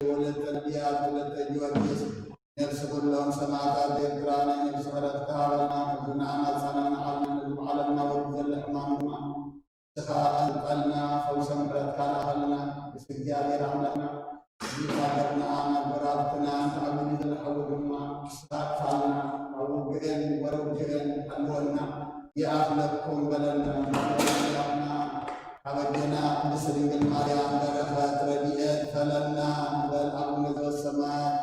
ወለተ ነቢያት፣ ወለተ ጊዮርጊስ፣ ነፍሲ ኩሎም ሰማዕታት ኤርትራ ናይ ነፍሲ ዕረፍቲ ሃበልና። ሕዝና ዓማጻና ንዓልና፣ ነዚ ዓለምና ወዲ ዘሎ ሕማም ድማ ንስኻ ቀንጠልና፣ ፈውሰ ምሕረትካ ላኸልና። ቅዱስ እግዚኣብሔር ኣምላኽና፣ እዚ ሃገርና ናብ ጎረባብትና እንተኣሚኑ ዘሎ ሓዊ ድማ ንስኻ ኣጥፋልና። ካብ ውግእን ወረ ውግእን ሓልወና። ይኣኽለኩም በለና። ኣምላኽና፣ ካብ ኣዴና ቅድስት ድንግል ማርያም በረኸት ረድኤት ፈለና ንበል። ኣቡነ ዘበሰማያት።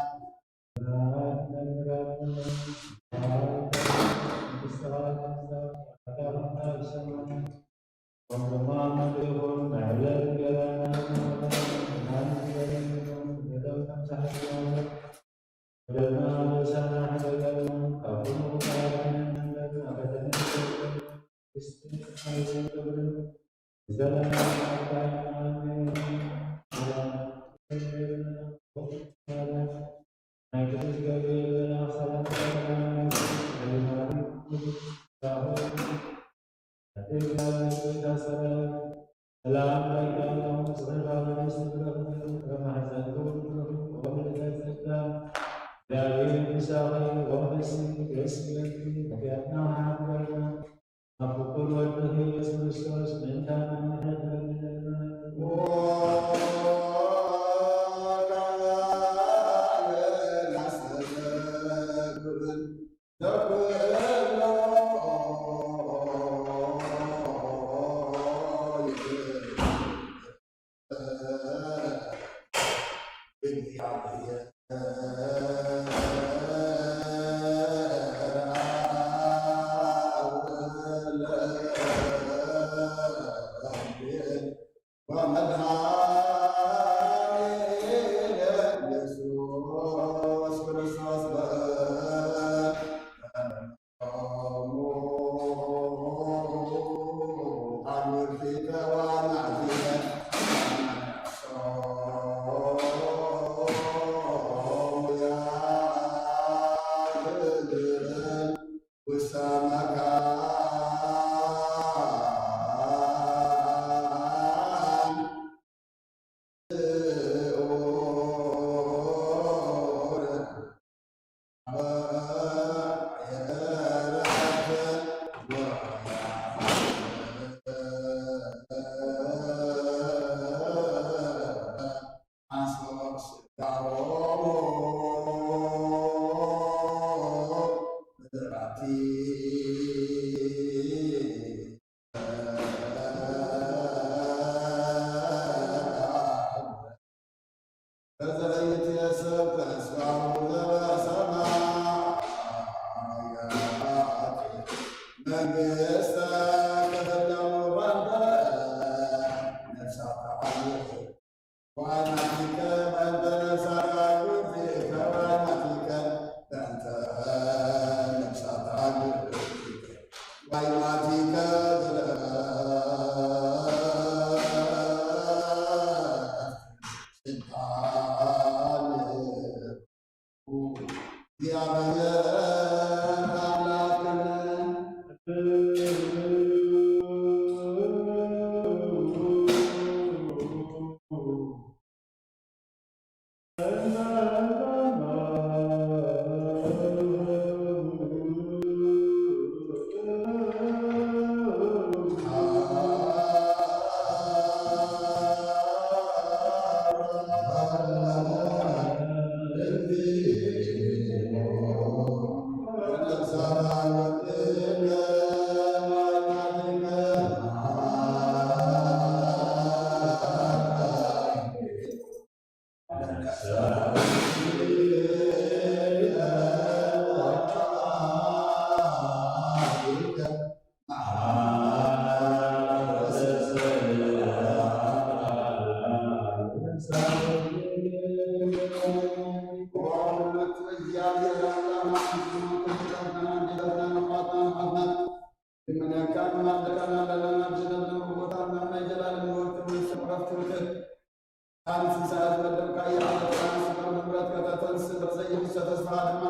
ንስኻ ድማ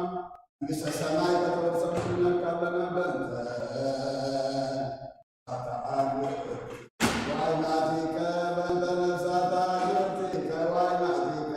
መንግስተ ሰማይ ከተወርሰ ንለምነካ ኣለና። በእንተ ዋይ ማቲከ በእንተ ነፍሳታ ግብርቲከ ዋይ ማቲከ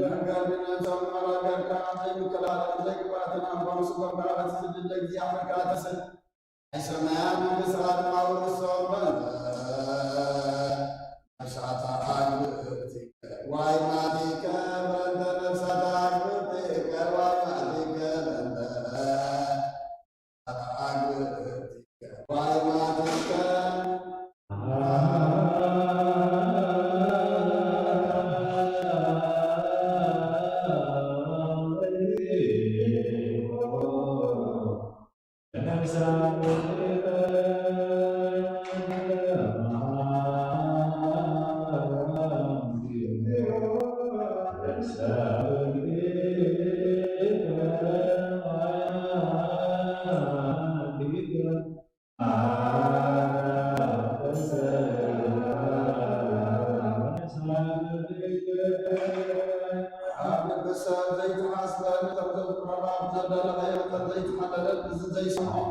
መንገዲ ነቶም መራገርካ ዘይምክላልን ዘይግባትን ኣንባም ስጎምካ በቲ ዝድለ እግዚኣብሔር ከኣ ተስእ። ናይ ሰማያት መንግስቲ ድማ ውርሶም በንተ ነፍሳታ ኣግብእቲ ዋይ ማቲከ በንተ ነፍሳታ ኣግብእቲ ዋይ ማቲከ በንተ ነፍሳታ ኣግብእቲ ዋይ ማቲከ ኣብ ልቢ ሰብ ዘይተሓስበ፣ ነቶም ዘፍቅሮም ኣብ ዘለለኸዮ መጠን ዘይተሓለለ፣ እዚ ዘይሰምዖ፣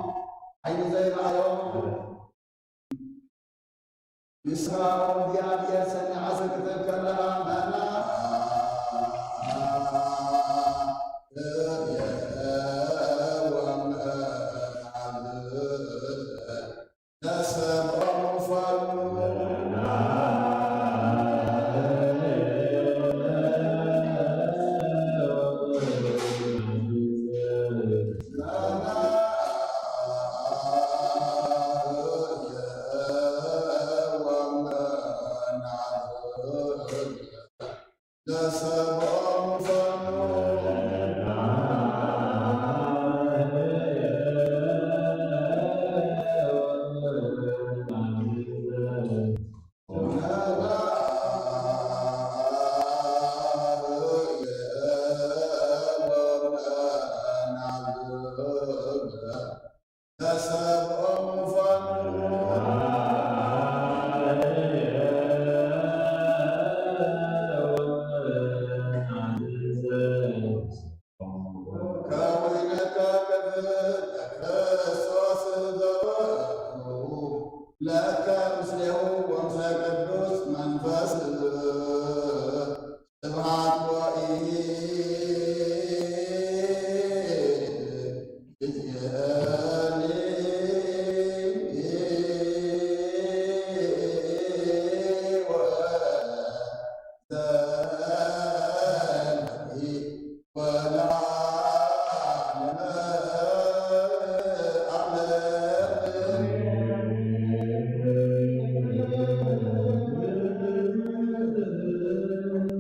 ዓይኒ ዘይረኣዮ፣ ንስኻ እግዚኣብሔር ሰኒዓሰ ክትእከለኻ መና ከዊነካ ከፍት ክርስቶስ ዘወቱ ለከ ምስሌሁ ወምስለ ቅዱስ መንፈስ ስብሐት ወኢይእዜኒ ወዘልፈኒ ወለዓለመ ዓለም።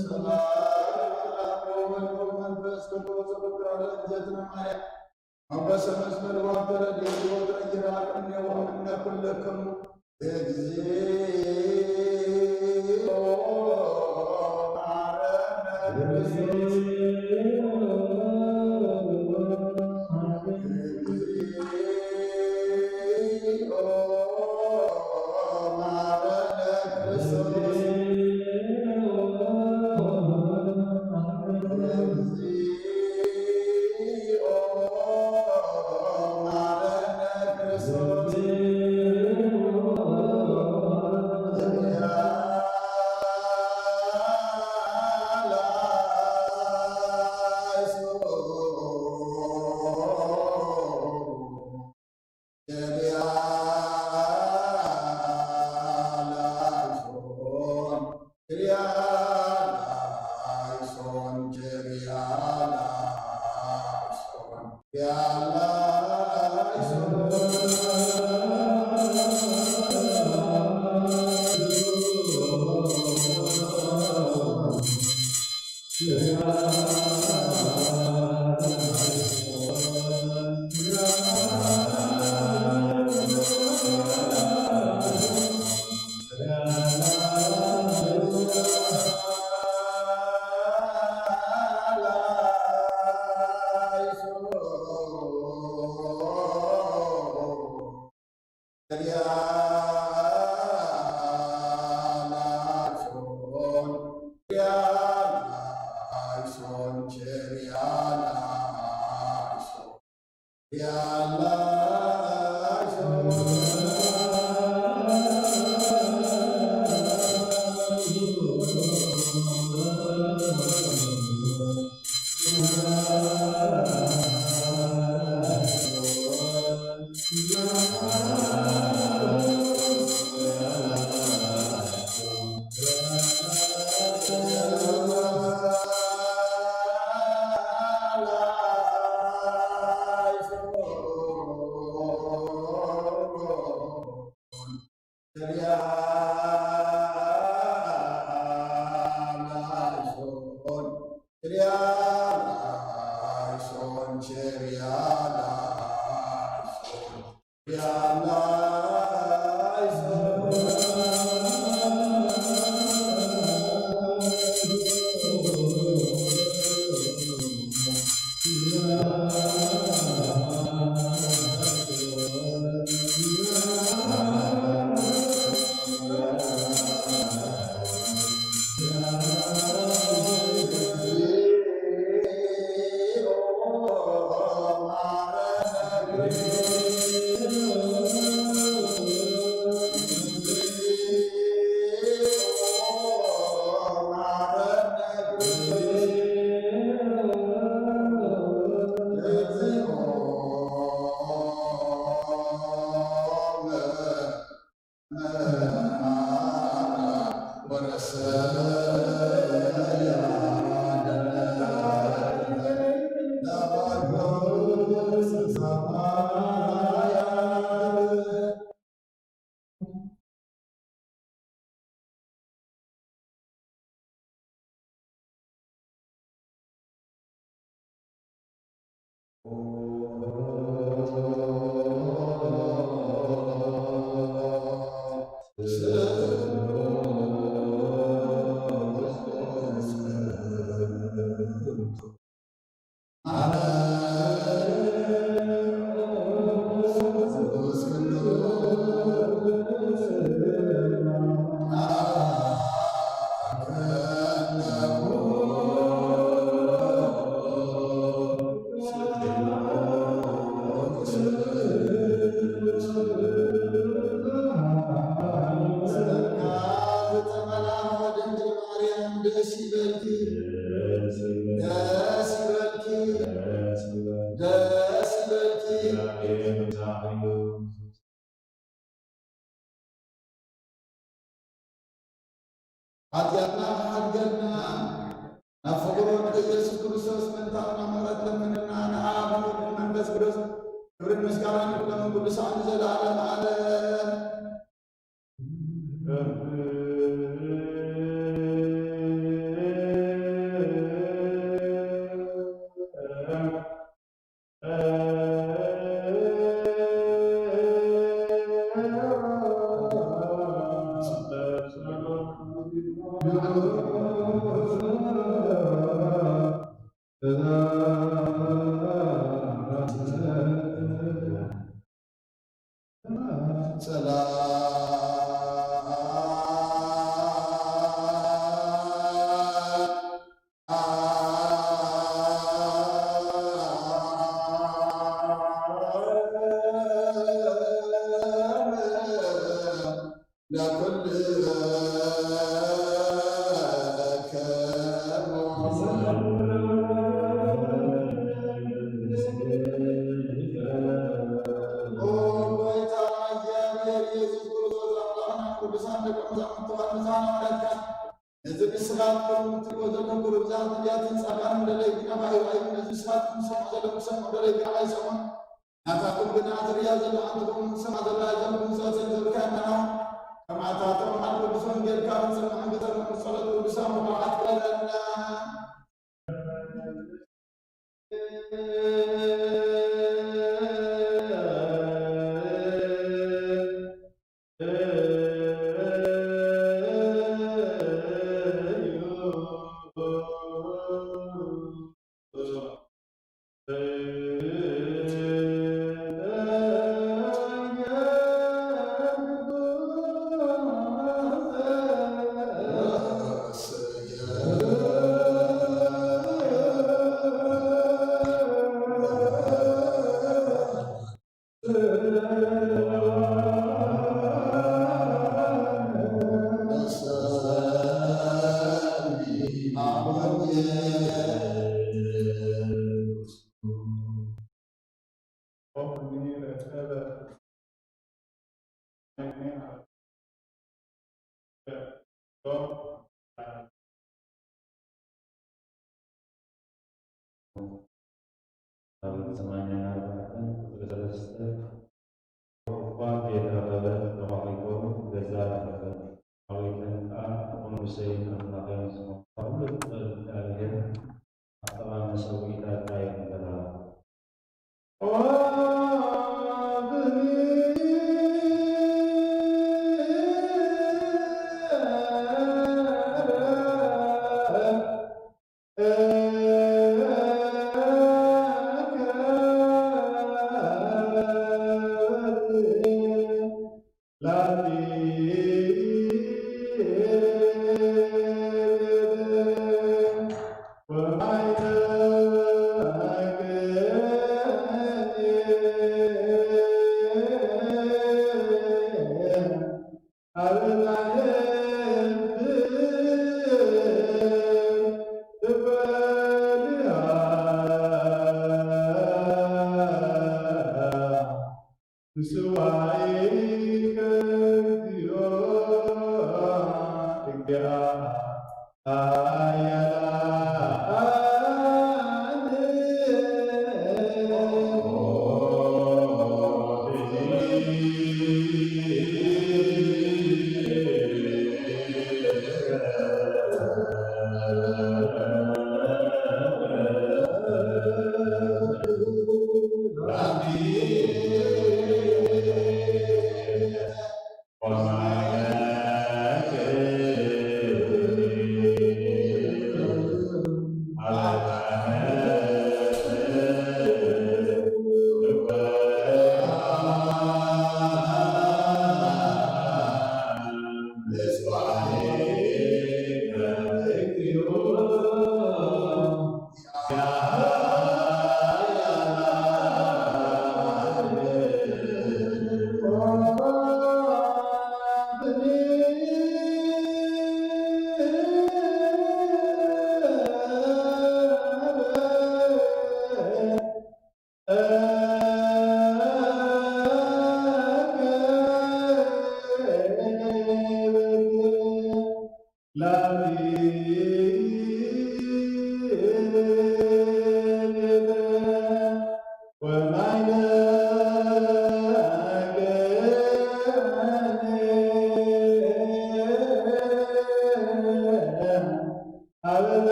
ሰላም ለአብ ወወልድ ወመንፈስ ቅዱስ ወፍቅር ለእግዝእትነ ማርያም። ሞገሰ ምስለ ልዋም ተረድኤት ወትረ ይራቅ እምኔሁ እምነ ኩልክሙ። እግዚኦ መሐረነ ክርስቶስ። እግዚኦ መሐረነ ክርስቶስ። ዝተመልኣ ድንግል ማርያም ደስ ይበልኪ፣ ደስ ይበልኪ፣ ደስ ይበልኪ። ሓጢኣትና ክሓድገልና ናብ ፍቑር ወዲ ኢየሱስ ክርስቶስ ምእንታና ምሕረት ለምንና። ንኣብ ንወልድ ንመንፈስ ቅዱስ ክብርን ምስጋናን ይኹን ቅዱሳን ንዘለዓለም ዓለም። ኦ ጎይታ እግዚኣብሔር ኢየሱስ ክርስቶስ ኣምላኽና፣ ቅዱሳን ደቀ መዛሙርቱ ዮሃንስ ኣመልከትካ። ነዚ ንስኻትኩም እትሪእዎ ዘለኹም ግሩም ብዝሃ ነቢያትን ጻድቃንን ደለይቲ ናባይ ይርኣዩ። ነዚ ንስኻትኩም ትሰምዑ ዘለኹም ክሰምዑ ደለይቲ ናባይ ይሰምዑ። ናታኩም ግና እትርእያ ዘለኻ ኣንትኹም ትሰምዓ ዘለኻ ዘለኹም ጸሎት ዘንገብርካ ኣለና። ከማታቶም ኣብ ቅዱስ ወንጌልካ ክንሰምዕ ክንሰምዕ ጸሎት ቅዱሳን መባዓት በለና። ኣብ ሰማንያ ኣርባዕተ ቁጽሪ ሰለስተ እኳ ከይተረኸበ ተባሂሉ ገዛ ረኸበ። ኣወይተን ከኣ ንጉሰይን ኣምላኸይን ዝኾነ ኩሉ ዝኽእል እግዚኣብሔር ኣጠቓ መሰውኢታታ ይቕበላ።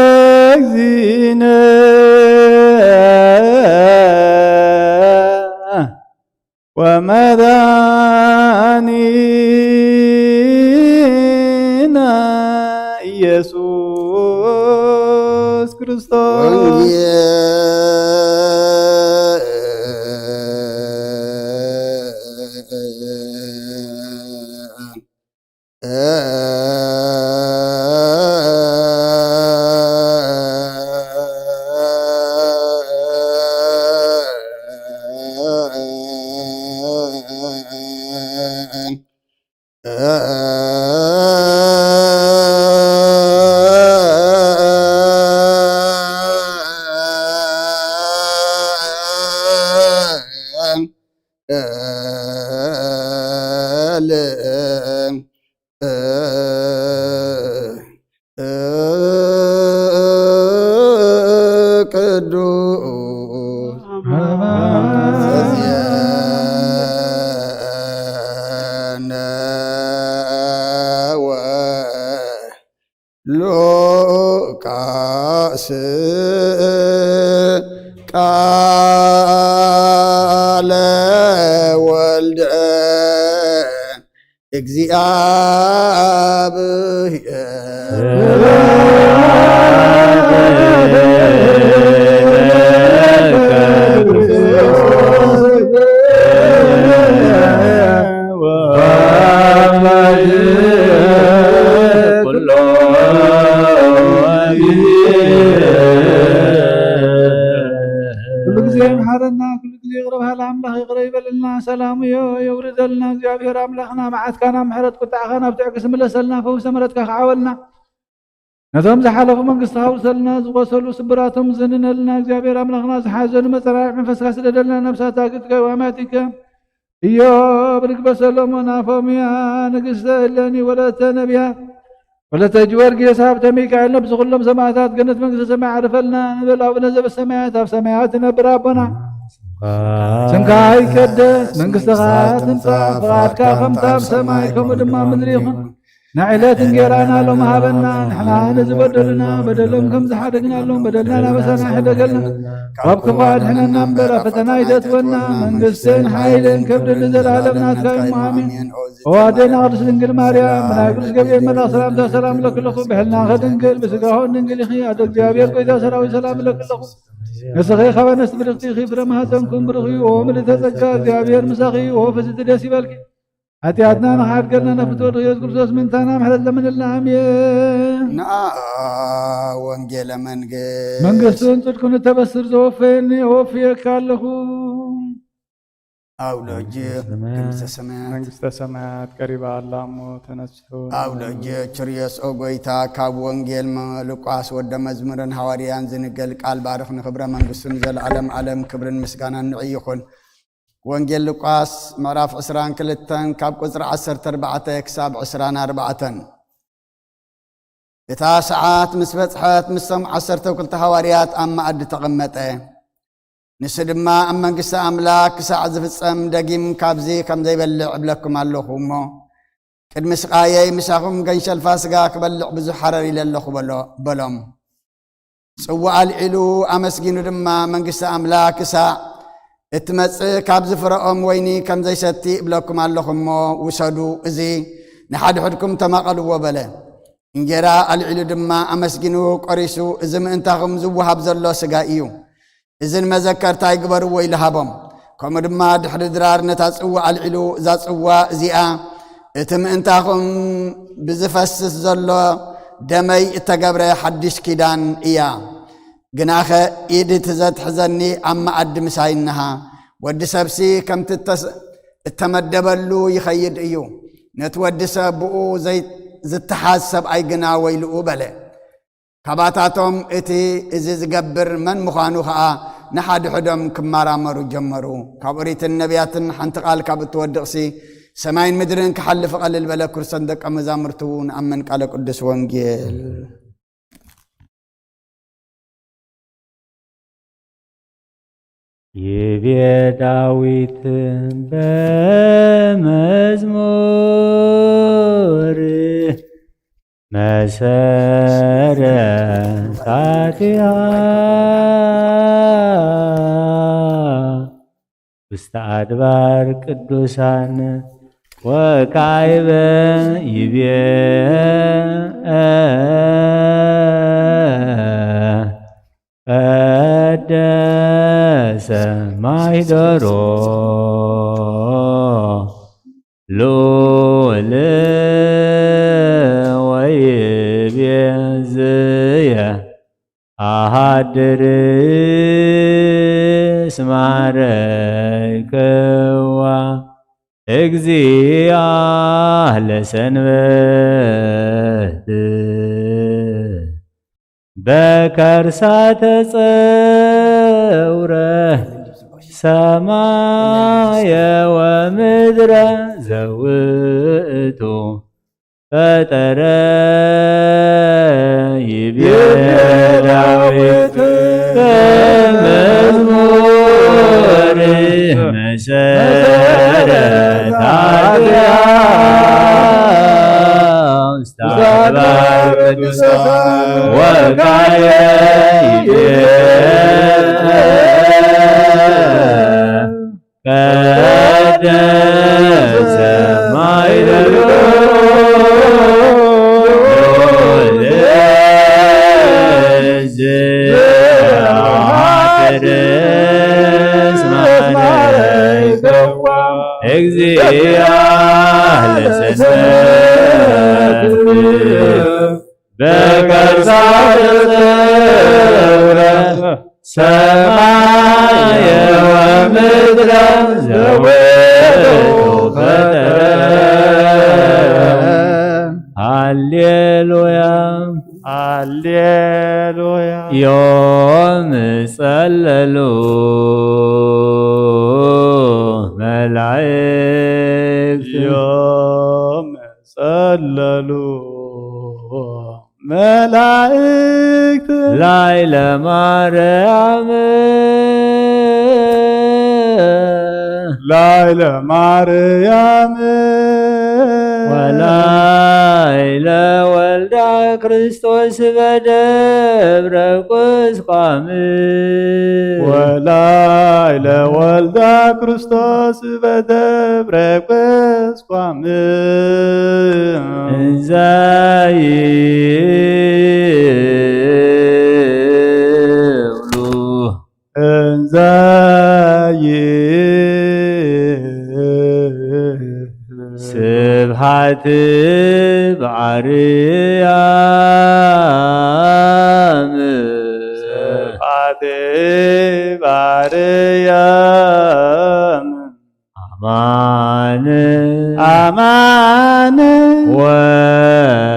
ለእግዚእነ ወመድኃኒነ ኢየሱስ ክርስቶስ። ቅዱስ ዘዚአነ ወሉቃስ ቃለ ወልደ እግዚአብሔር። ኩሉ ግዜ ይምሓረና፣ ኩሉ ግዜ ይቕረ በሃሊ ኣምላኽ ይቕረ ይበለልና፣ ሰላሙ ዮ-፣ የውርደልና። እግዚኣብሔር ኣምላኽና፣ መዓትካ ናብ ምሕረት፣ ቁጣዕኻ ናብ ትዕግስቲ ምለሰልና፣ ፈውሰ ምሕረትካ ክዓወልና። ነቶም ዝሓለፉ መንግስቲ ሃውርሰልና፣ ዝቖሰሉ ስብራቶም ዝንነልና፣ እግዚኣብሔር ኣምላኽና፣ ዝሓዘኑ መጸራርሒ መንፈስካ ስደደልና፣ ነብሳት ኣግትከ ወማቲከ። ኢዮብ፣ ርግበ ሰሎሞን፣ ኣፎምያ፣ ንግስተ እሌኒ፣ ወለተ ነቢያት፣ ወለተ ጊዮርጊስ፣ ሃብተ ሚካኤል፣ ነብሲ ኩሎም ሰማዕታት ገነት መንግስተ ሰማይ ዓርፈልና ንብል። ኣቡነ ዘበሰማያት፣ ኣብ ሰማያት ትነብር ኣቦና፣ ስምካ ይቀደስ፣ መንግስትኻ ትምጻእ፣ ፍቓድካ ከምታ ኣብ ሰማይ ከምኡ ድማ ምድሪ ይኹን። ንዕለት እንጌራና ሎም ሃበና፣ ንሕና ንዝበደሉና በደሎም ከም ዝሓደግናሎም በደልና ናበሳና ይሕደገልና፣ ካብ ክፉ ኣድሕነና እምበር ኣብ ፈተና ኣይተእትወና። መንግስትን ሓይልን ክብርን ንዘለኣለም ናትካ እዩ፣ ኣሜን። ኦ ኣዴና ቅድስት ድንግል ማርያም፣ ብናይ ቅዱስ ገብርኤል መልኣኽ ሰላምታ ሰላም እለኪ ኣለኹ። ብሕልናኸ ድንግል፣ ብስጋኸ ድንግል ኢኺ። ኣደ እግዚኣብሔር፣ ጎይታ ሰራዊት፣ ሰላም እለኪ ኣለኹ። ንስኺ ካብ ኣንስቲ ብርኽቲ ኢኺ፣ ፍረ ማህፀንኩም ብሩኽ እዩ። ኦ ምልዕተ ጸጋ፣ እግዚኣብሔር ምሳኺ እዩ። ኦ ፍስቲ ደስ ይበልኪ። ሓጢኣትና ንኽሓድገልና ናብ ፍትወት ኢየሱስ ክርስቶስ ምእንታና ምሕረት ለምንልና። ኣሜን። ንኣ ወንጌለ መንግስት መንግስትን ጽድቅን እተበስር ዘወፈየኒ፣ ወፍየካ ኣለኹ። ኣውሎጅ መንግስተ ሰማያት መንግስተ ሰማያት ቀሪባ ኣላ እሞ ተነስሑ። ኣውሎጅ ችርዮስ ኦ ጎይታ፣ ካብ ወንጌል መ-፣ ሉቃስ ወደ መዝሙርን ሃዋርያን ዝንገል ቃል ባርኽ፣ ንኽብረ መንግስቱ ንዘለዓለም ዓለም ክብርን ምስጋናን ንዕይ ይኹን። ወንጌል ሉቃስ ምዕራፍ ዕስራን ክልተን ካብ ቁጽሪ ዓሰርተ ኣርባዕተ ክሳብ ዕስራን ኣርባዕተን። እታ ሰዓት ምስ በጽሐት፣ ምስቶም ዓሰርተ ክልተ ሃዋርያት ኣብ መኣዲ ተቐመጠ። ንሱ ድማ፣ ኣብ መንግስቲ ኣምላኽ ክሳዕ ዝፍጸም ደጊም ካብዚ ከም ዘይበልዕ እብለኩም ኣለኹ እሞ፣ ቅድሚ ስቓየይ ምሳኹም ገንሸል ፋስጋ ክበልዕ ብዙሕ ሃረር ኢለ ኣለኹ በሎ-፣ በሎም። ጽዋእ ኣልዒሉ ኣመስጊኑ ድማ፣ መንግስቲ ኣምላኽ ክሳዕ እትመጽእ ካብ ዝፍረኦም ወይኒ ከም ዘይሰቲ እብለኩም ኣለኹ እሞ፣ ውሰዱ፣ እዚ ንሓድሕድኩም ተማቐልዎ በለ። እንጌራ ኣልዒሉ ድማ ኣመስጊኑ ቆሪሱ፣ እዚ ምእንታኹም ዝወሃብ ዘሎ ስጋይ እዩ፣ እዚ ንመዘከርታይ ግበርዎ ኢሉ ሃቦም። ከምኡ ድማ ድሕሪ ድራር ነታ ጽዋ ኣልዒሉ፣ እዛ ጽዋ እዚኣ እቲ ምእንታኹም ብዝፈስስ ዘሎ ደመይ እተገብረ ሓድሽ ኪዳን እያ። ግናኸ ኢድ እቲ ዘትሕዘኒ ኣብ መኣዲ ምሳይ እንሃ። ወዲ ሰብሲ ከምቲ እተስ-፣ እተመደበሉ ይኸይድ እዩ። ነቲ ወዲ ሰብ ብኡ ዘይ-፣ ዝተሓዝ ሰብኣይ ግና ወይልኡ በለ። ካባታቶም እቲ እዚ ዝገብር መን ምዃኑ ኸኣ ንሓድሕዶም ክመራመሩ ጀመሩ። ካብ ኦሪትን ነቢያትን ሓንቲ ቃል ካብ እትወድቕሲ፣ ሰማይን ምድርን ክሓልፍ ቀልል በለ። ክርስቶን ደቀ መዛሙርቱ ንኣምን ቃለ ቅዱስ ወንጌል። ይቤ ዳዊት በመዝሙር መሰረታቲሃ ውስተ ኣድባር ቅዱሳን ወካይበ ይቤ ቀደሰ ማይደሮ ሉል ወይቤ ዝየ ኣሃድር ስማረይክዋ እግዚኣ ለሰንበት በከርሳ ተጸውረ ሰማየ ወምድረ ዘውእቱ ፈጠረ ይቤ ዳዊት በመዝሙር መሰረታቲሃ ውስተ ኣድባር ቅዱሳን ወካይበ ይቤ ቀደሰ ማይደሮ ለእግዚአብሔር እስመ እግዚአ ለሰንበት በከርሳ ተጸውረ ሰማየ ወምድረ ዘውእቱ ፈጠረ። ሃሌሉያ። ሃሌሉያ። ዮም ጸለሉ መላእክት። ዮም ጸለሉ መላእክት ላዕለ ማርያም። ላዕለ ማርያም። ወላዕለ ወልዳ ክርስቶስ በደብረ ቁስቋም። ወላዕለ ወልዳ ክርስቶስ በደብረ ቁስቋም። እንዘ ይብሉ እንዘ ይብሉ ስብሐት በአርያም። ስብሐት በአርያም። አማን አማን ወበምድር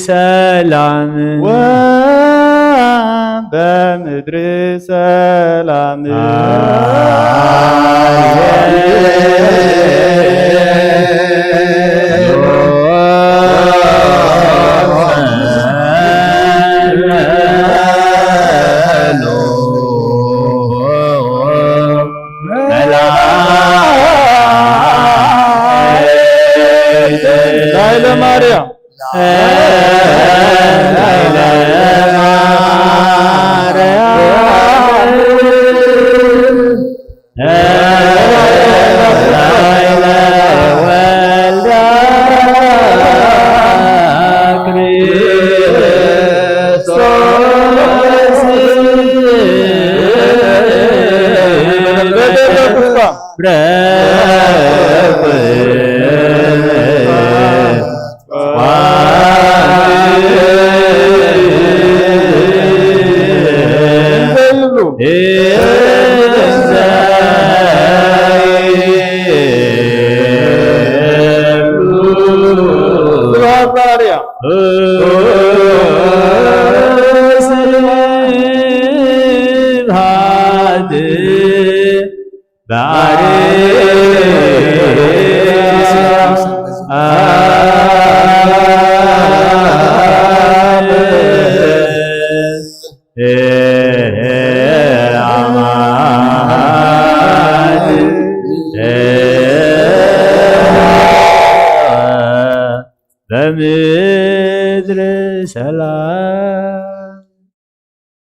ሰላም። ወበምድር ሰላም። ላዕለ ማርያም። ላዕለ ማርያም። ላዕለ ወልደ ክርስቶስ። ስብሐት ለማርያም። ስብሐት በአርያም።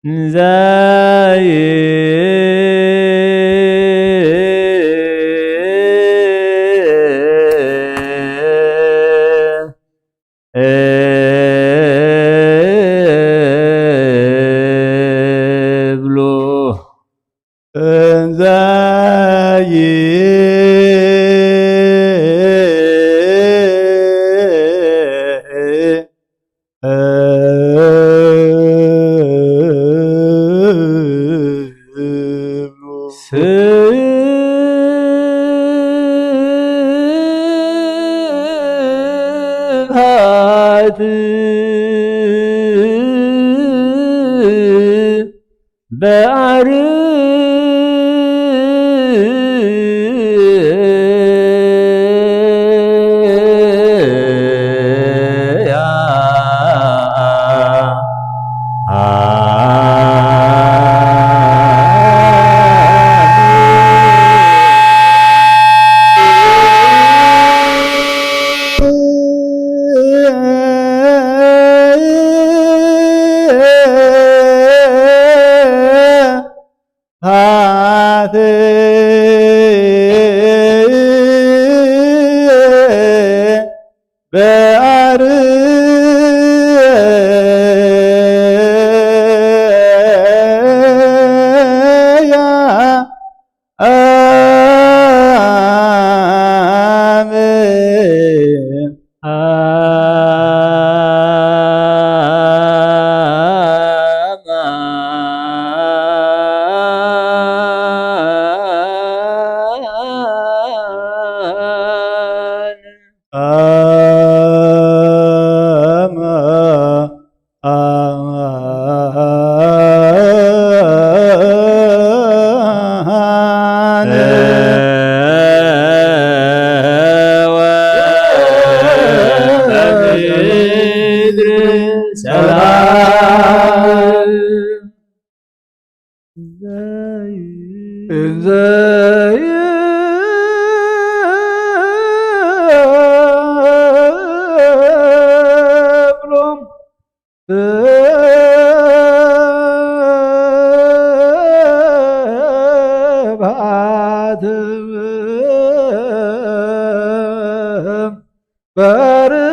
እንዛይ እብሉ። እንዛይ እብሉ። ስብሐት በአርያም እንዘ ይ- ስብሐት በአርያም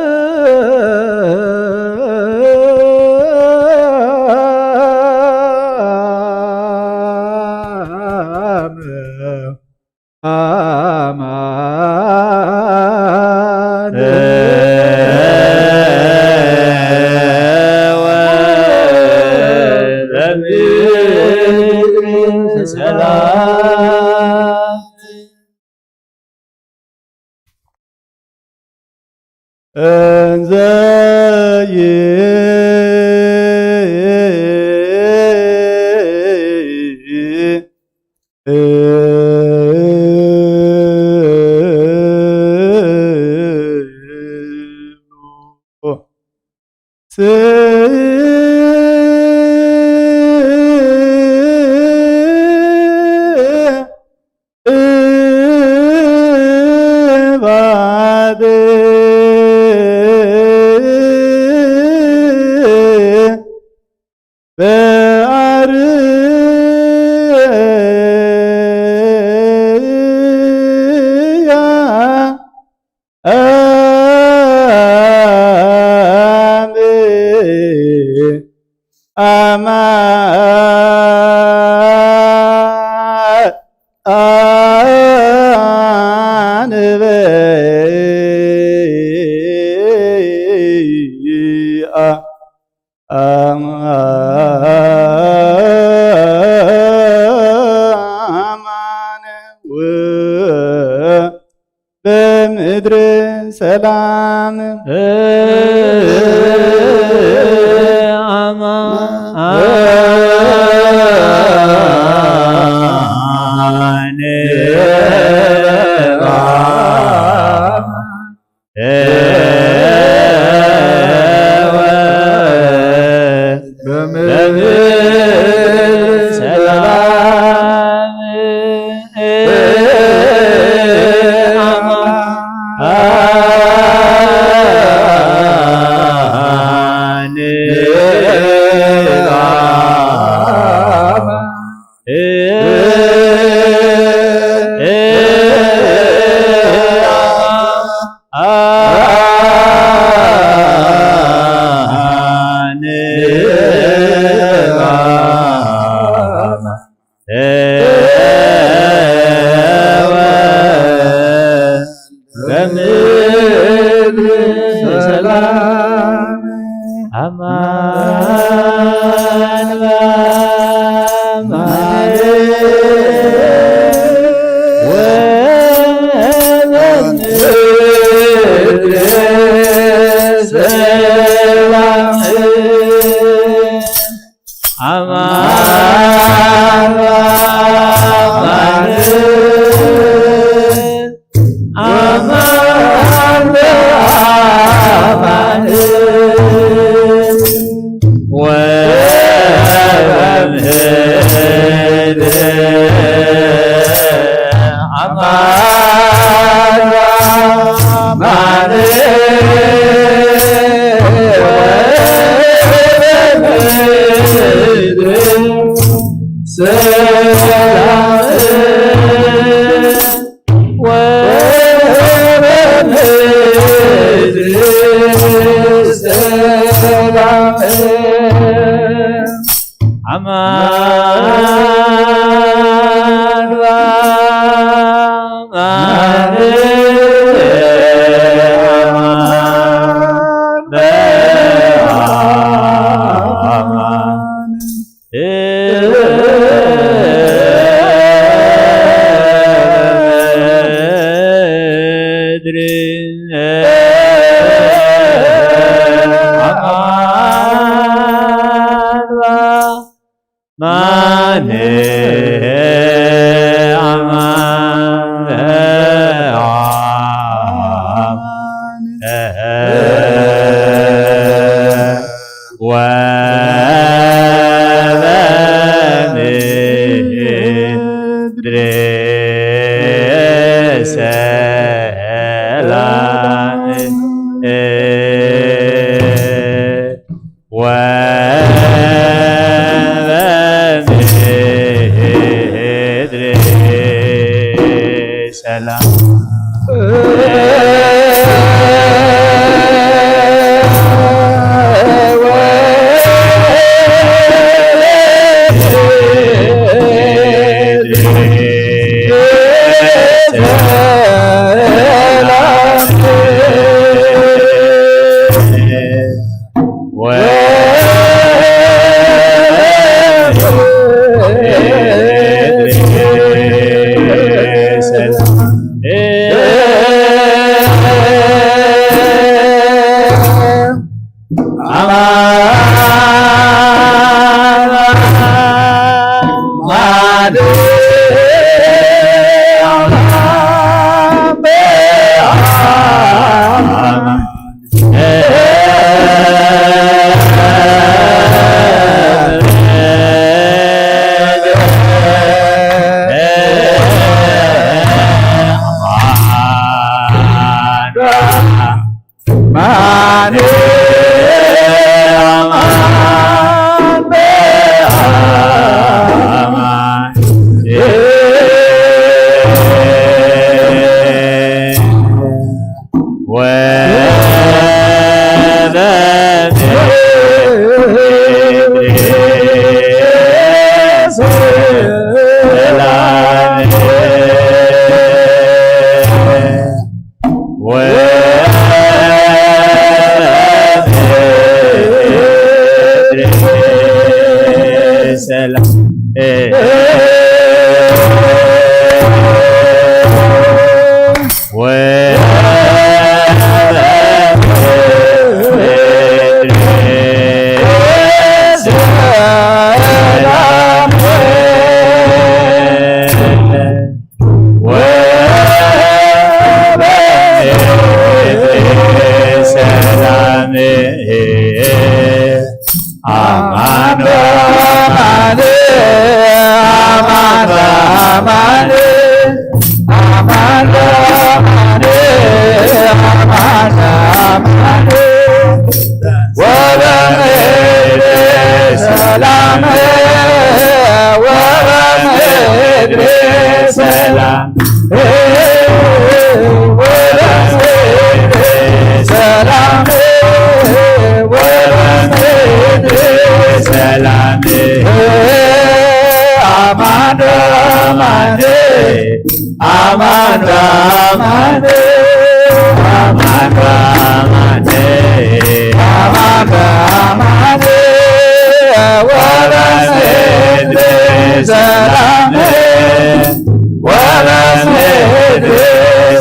አመ አንበአ አማን ወበምድር ሰላም። ወወልድ በምድር ሰላም አማን በአማን ወበምድር ሰላም አማን በአማን አማን በአማን ወበምድር አማን በአማን ወበምድር ሰላም ወበምድር ሰላም አማን በአማን አማን በአማን ምድር አማን በአማን አማን ወበምድር ሰላም ወበምድር ሰላም ሰላም ሰላም አማን በአማን አማን በአማን አማን በአማን አማን በአማን ወበምድር ሰላም ወበምድር ሰላም ሰላም ሰላም Amanda, Amanda, Amanda, Amanda, Amanda, Amanda, Amanda, ወራስ ምድሪ ሰላም፣ ወራስ ምድሪ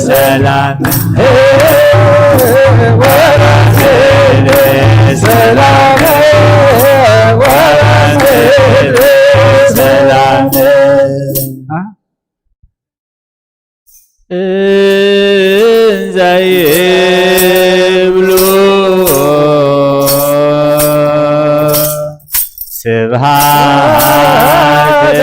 ሰላም፣ ወራስ ምድሪ ሰላም፣ ወራስ ምድሪ ሰላም። እንዘ ይብሉ ስብሐት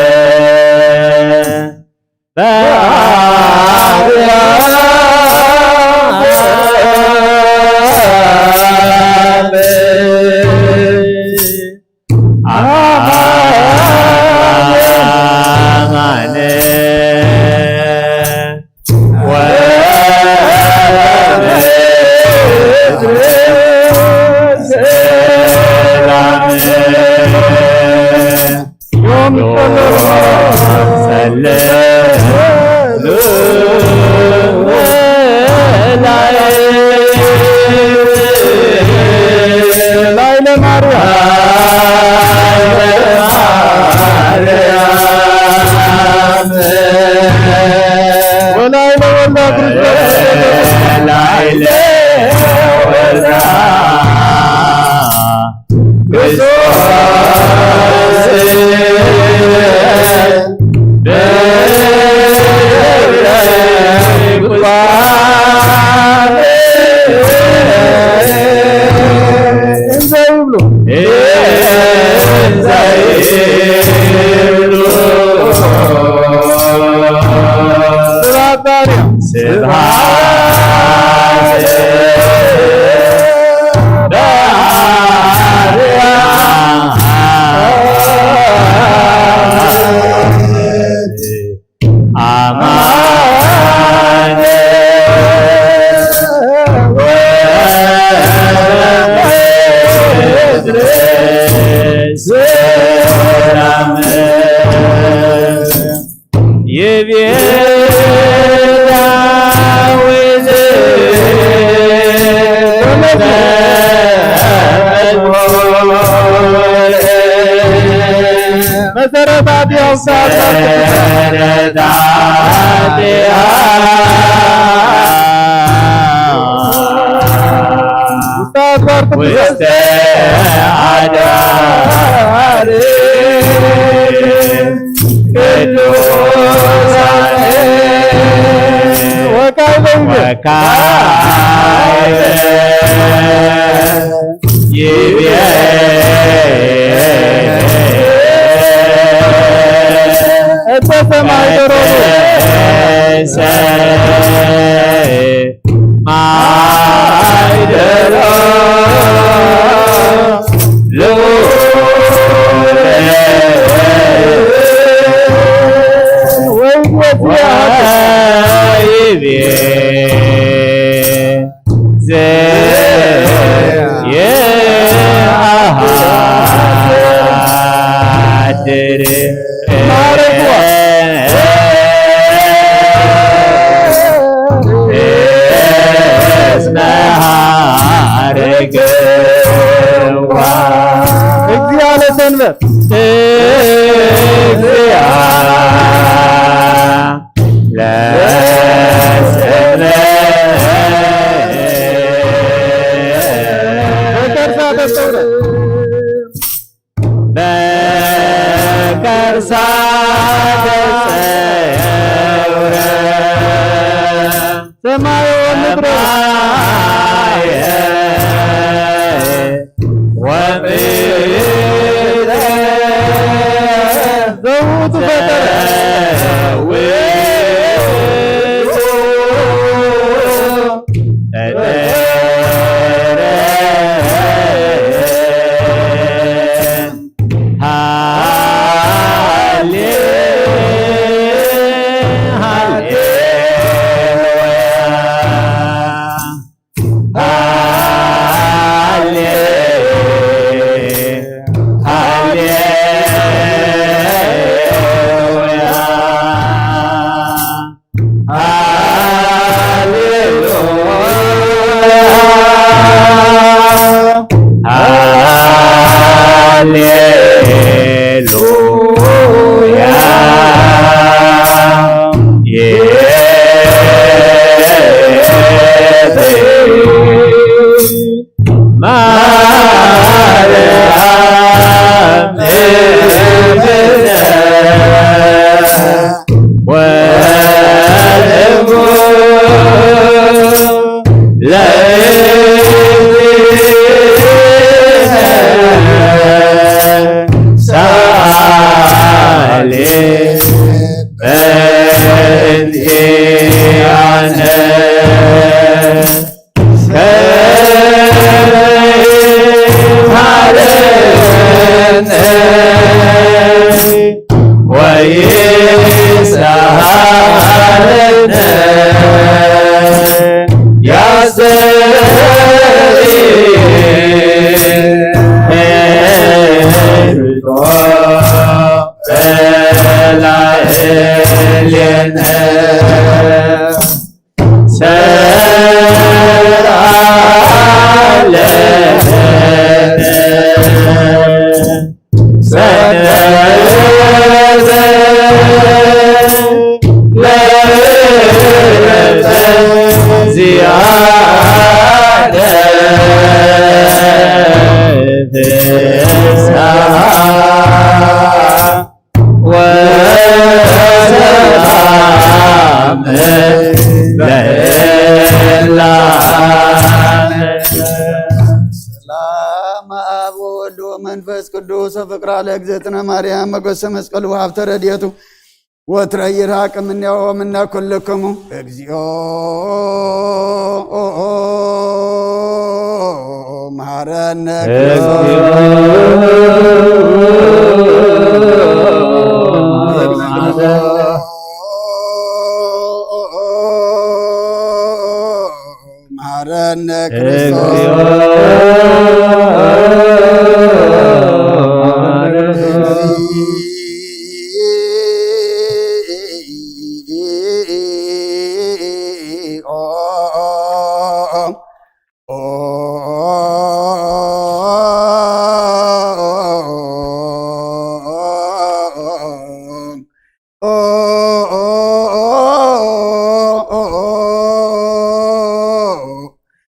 በአርያም። መሰረታት ውስተ አድባር ቅዱሳን ወካዕበ ይብል። እተ ሰማይ ደሮቡ እግዚአ ለሰንበት። ሰማይ ወምድር ዘውቱ ፈጠረ። በእንቲአነ ወይስሃለነ ያስተሪ ሰላም አብ ወወልድ ወመንፈስ ቅዱስ። ፍቅራ ለእግዝእትነ ማርያም፣ መጎሰ መስቀሉ፣ ሀብተ ረድኤቱ ወትረ ይርሃቅ እምኔሁ ወእምነ ኩልክሙ። እግዚኦ መሐረነ ክርስቶስ። መሐረነ ክርስቶስ።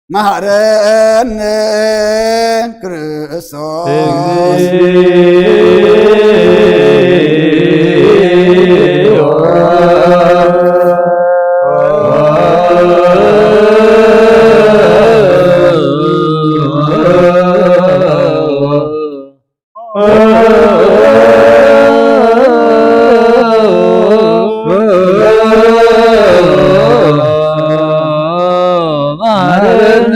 መሐረነ ክርስቶስ። መሐረነ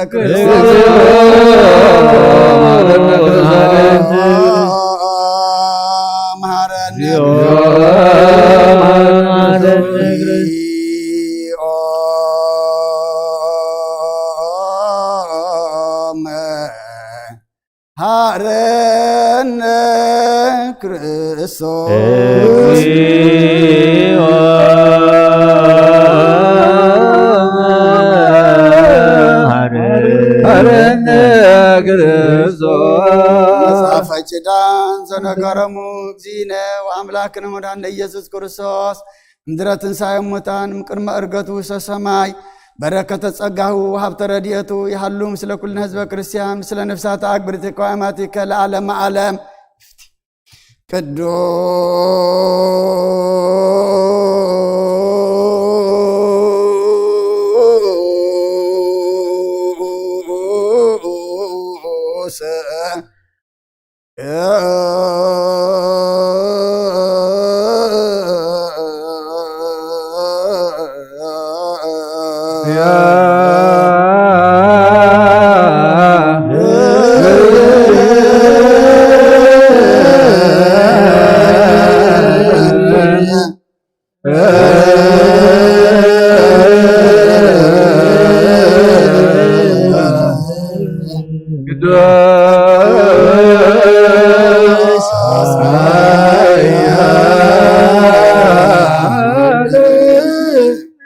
ክርስቶስ። መሐረነ መሐረነ ክርስቶስ። መጽሐፈ ኪዳን ዘነገረሙ እግዚእነ ወአምላክነ መድኃኒነ ኢየሱስ ክርስቶስ፣ እምድረ ትንሣኤ እሙታን እምቅድመ ዕርገቱ ውስተ ሰማይ፣ በረከተ ጸጋሁ ወሀብተ ረድኤቱ ይሃሉ ምስለ ኩልነ ህዝበ ክርስቲያን፣ ምስለ ነፍሳተ አግብርቲከ ወአማቲከ ለዓለመ ዓለም። ቅዱስ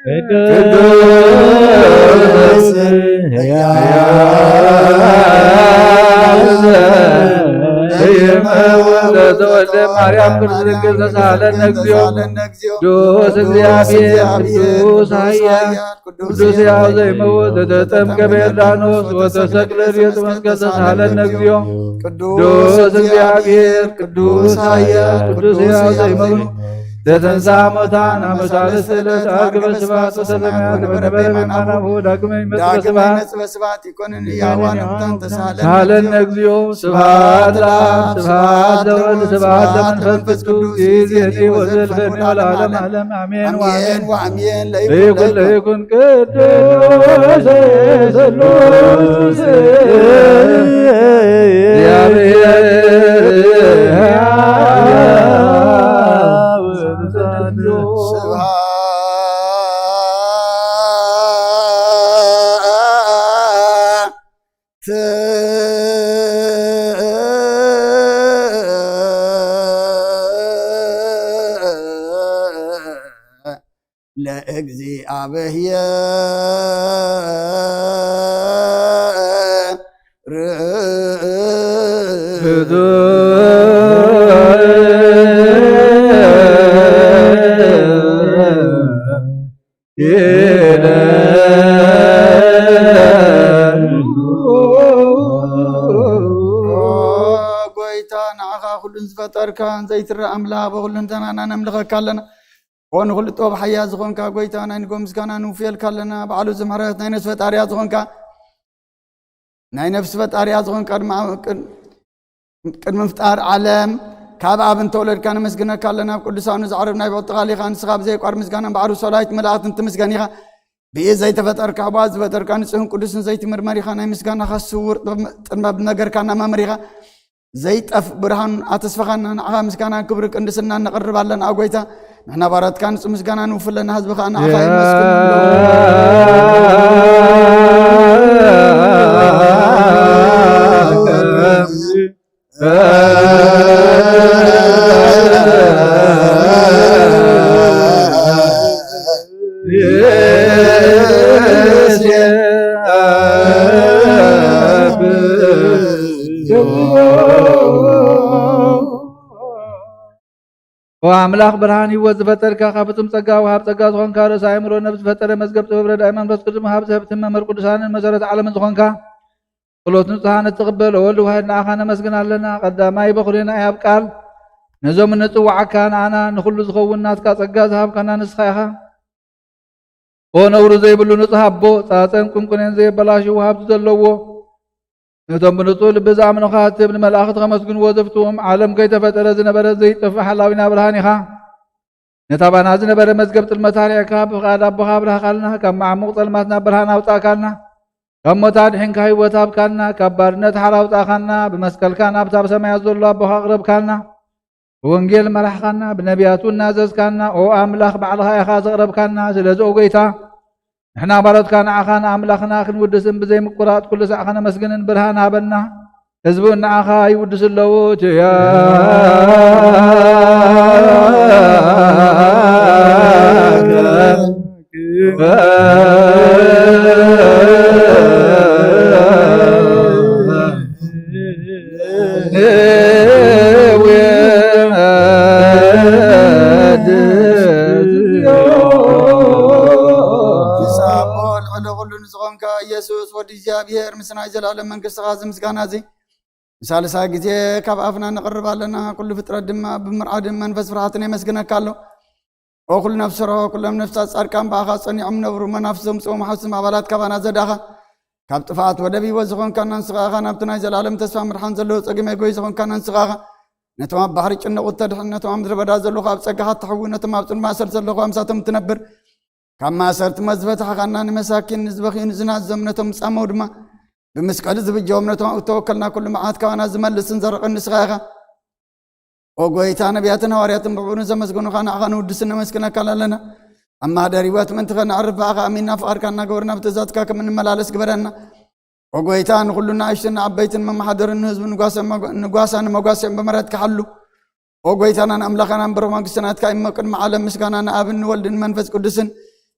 ቅዱስ ሕያው ዘተወልደ ማርያም ቅድስት ድንግል ተሳሃለነ እግዚኦ። ቅዱስ እግዚአብሔር ቅዱስ ኃያል ቅዱስ ሕያው ዘይመውት ዘተጠምቀ በዮርዳኖስ ወተሰቅለ ቤቱ መስቀል ተሳሃለነ እግዚኦ። ቅዱስ እግዚአብሔር ቅዱስ ኃያል ቅዱስ ሕያው ዘይመውት ዘተንሳ ሙታን ኣብ ሳልስቲ ዕለት ኣርገ በስብሐት ወሰማያት ወነበረ በየማናሁ ዳግመ ይመጽእ በስብሐት ይኮንን ያዋን ተሳለን ተሳለን እግዚኦ። ስብሐት ለአብ ስብሐት ለወልድ ስብሐት ለመንፈስ ቅዱስ ይእዜኒ ወዘልፈኒ ወለዓለመ ዓለም አሜን። አሜን ወአሜን። ወአሜን። ለይኩን ለይኩን ቅዱስ ስሉስ እግዚአብሔር ሕያው ቅዱስ። ስብሐት ለእግዚአብሔር። ጎይታ ንዓኻ ኩሉን ዝፈጠርካ ዘይትረኣ ኣምላኽ ብኹሉ እንተናና ነምልኸካ ኣለና። ኦ ንኹሉ ጥበብ ሓያ ዝኾንካ ጎይታ ናይ ንጎ ምስጋና ንውፍየልካ ኣለና። ባዕሉ ዝምሕረት ናይ ነፍሲ ፈጣሪያ ዝኾንካ ናይ ነፍሲ ፈጣሪያ ዝኾንካ ቅድሚ ቅድሚ ምፍጣር ዓለም ካብ ኣብ እንተወለድካ ነመስግነካ ኣለና። ኣብ ቅዱሳኑ ዘዕርብ ናይ ብቕጥቓል ኢኻ። ንስኻ ብዘይቋር ምስጋናን ባዕሩ ሰላይት መላእኽትን ትምስገን ኢኻ። ብኢድ ዘይተፈጠርካ ብኣ ዝፈጠርካ ንጹህን ቅዱስን ዘይትምርመር ኢኻ። ናይ ምስጋናኻ ስውር ጥበብ ነገርካና መምህር ኢኻ። ዘይጠፍ ብርሃን ኣተስፈኻና ንዓኻ ምስጋናን ክብሪ ቅንድስና ነቕርብ ኣለና። ኣጎይታ ንሕና ባራትካ ንጹህ ምስጋና ንውፍለና ህዝቢ ኸኣ ንዓኻ ይመስግን። ኦ ኣምላኽ ብርሃን ህይወት ዝፈጠርካ ካብ ፍጹም ጸጋ ወሃብ ጸጋ ዝኾንካ ርእሰ ኣእምሮ ነብሲ ዝፈጠረ መዝገብ ጥበብ ረዳኢ መንፈስ ቅዱስ መሃብ ዘህብትን መምህር ቅዱሳንን መሰረት ዓለምን ዝኾንካ ጸሎት ንጹሃን እትቕበል ወልድ ዋሕድ ንኣኻ ነመስግን ኣለና። ቀዳማይ በኹሪ ናይ ኣብ ቃል ነዞም እንጽዋዓካ ንኣና ንኹሉ ዝኸውን ናትካ ጸጋ ዝሃብካና ንስኻ ኢኻ። ኦ ነውሪ ዘይብሉ ንጹህ ኣቦ ጻጸን ቁንቁኔን ዘየበላሽው ሃብቲ ዘለዎ ነቶም ብንጹህ ልቢ ዝኣምኑኻ እትብል ንመላእኽቲ ከመስግንዎ ዘፍትዎም ዓለም ከይተፈጠረ ዝነበረ ዘይጠፍእ ሓላዊና ብርሃን ኢኻ። ነታ ባና ዝነበረ መዝገብ ጥልመት ኣርሒቕካ ብፍቓድ ኣቦኻ ኣብርሃኻልና። ካብ መዓሙቕ ጸልማት ናብ ብርሃን ኣውጻእካልና። ካብ ሞት ኣድሒንካ ህይወት ሃብካልና። ካብ ባርነት ሓራ ኣውጻእካና። ብመስቀልካ ናብታ ብሰማያት ዘሎ ኣቦኻ ኣቕረብካልና። ብወንጌል መራሕኻና። ብነቢያቱ እናዘዝካና። ኦ ኣምላኽ ባዕልኻ ኢኻ ዘቕረብካና። ስለዚ ኦ ጎይታ ንሕና ባሮትካ ንዓኻ ንኣምላኽና ክንውድስን ብዘይ ምቁራጽ ኩሉ ሳዕ ከነመስግንን ብርሃን ሃበና። ህዝቡ ንዓኻ ይውድሱ ኣለዉ። ትያከ ንስኻ ኣቦ ልዕሊ ኩሉ ንዝኾንካ ኢየሱስ ወዲ እግዚኣብሔር ምስ ናይ ዘላለም መንግስትኻ እዚ ምስጋና እዚ ንሳልሳይ ግዜ ካብ ኣፍና ነቕርብ ኣለና። ኩሉ ፍጥረት ድማ ብምርዓድን መንፈስ ፍርሃትን የመስግነካ ኣሎ። ኦ ኩሉ ነፍሲ ርሆ፣ ኩሎም ነፍሳት ጻድቃን ብኣኻ ጸኒዖም ነብሩ፣ መናፍስቶም ጽኦም ሓውስም ኣባላት ካባና ዘዳኻ ካብ ጥፍኣት ወደብ ህይወት ዝኾንካና ንስኻ ኢኻ። ናብቲ ናይ ዘላለም ተስፋ ምድሓን ዘለዎ ጸገም የጎይ ዝኾንካና ንስኻ ኢኻ። ነቶም ኣብ ባሕሪ ጭነቑ እተድሕን፣ ነቶም ኣብ ምድረ በዳ ዘለኹ ኣብ ጸጋኻ እተሕዊ፣ ነቶም ኣብ ጽኑዕ ማእሰርቲ ዘለኹ ኣምሳቶም እትነብር፣ ካብ ማእሰርቲ መዝበትሓኻና ንመሳኪን ንዝበኽዩ ንዝናዘም ነቶም ዝጻመው ድማ ብምስቀሊ ዝብጀዎም ነቶም ኣብኡ እተወከልና ኩሉ መዓት ካባና ዝመልስን ዘርቕን ንስኻ ኢኻ። ኦ ጎይታ፣ ነቢያትን ሃዋርያትን ብዕኡ ንዘመስገኑኻ ንዓኻ ንውድስን ነመስግነካን ኣለና። ኣብ ማህደር ህይወት ምእንቲ ኸነዕርፍ ብኣኻ ኣሚንና ፍቓድካ እናገበርና ብትእዛዝካ ከም እንመላለስ ግበረና። ኦ ጎይታ፣ ንኹሉ ንኣሽቱን ንዓበይትን መመሓደርን ንህዝቡ ንጓሳ ንመጓስዕን ብምሕረትካ ሓሉ። ኦ ጎይታናን ኣምላኽናን ብሩኽ መንግስቲ ናትካ እሞ ቅድሚ ዓለም ምስጋና ንኣብን ንወልድን መንፈስ ቅዱስን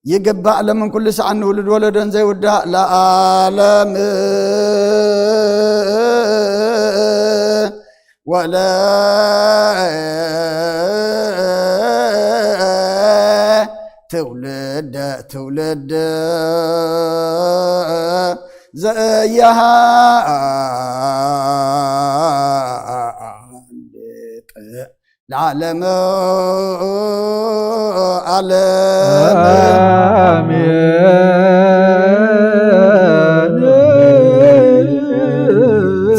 ይግባእ ለምን ኩሉ ሰዓን ንውሉድ ወለዶን ዘይውዳእ ለዓለም ወለ ትውልደ ትውልድ ዘያሃልቅ ለዓለመ ዓለም። ኣሜን።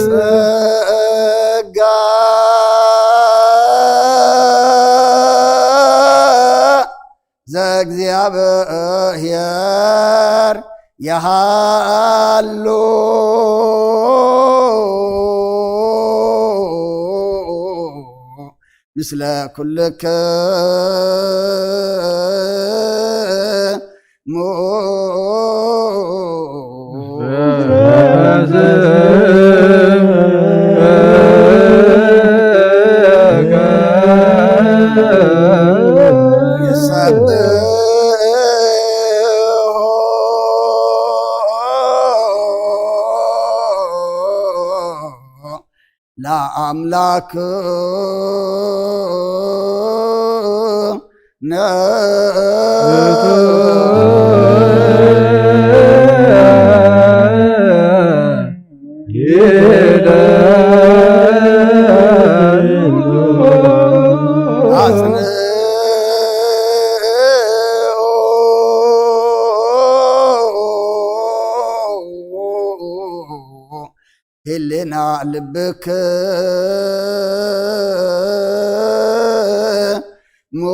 ጸጋ ዘእግዚኣብሔር የሃሉ ምስለ ኩልክሙ። ለአምላክ ህልና ልብክሙ።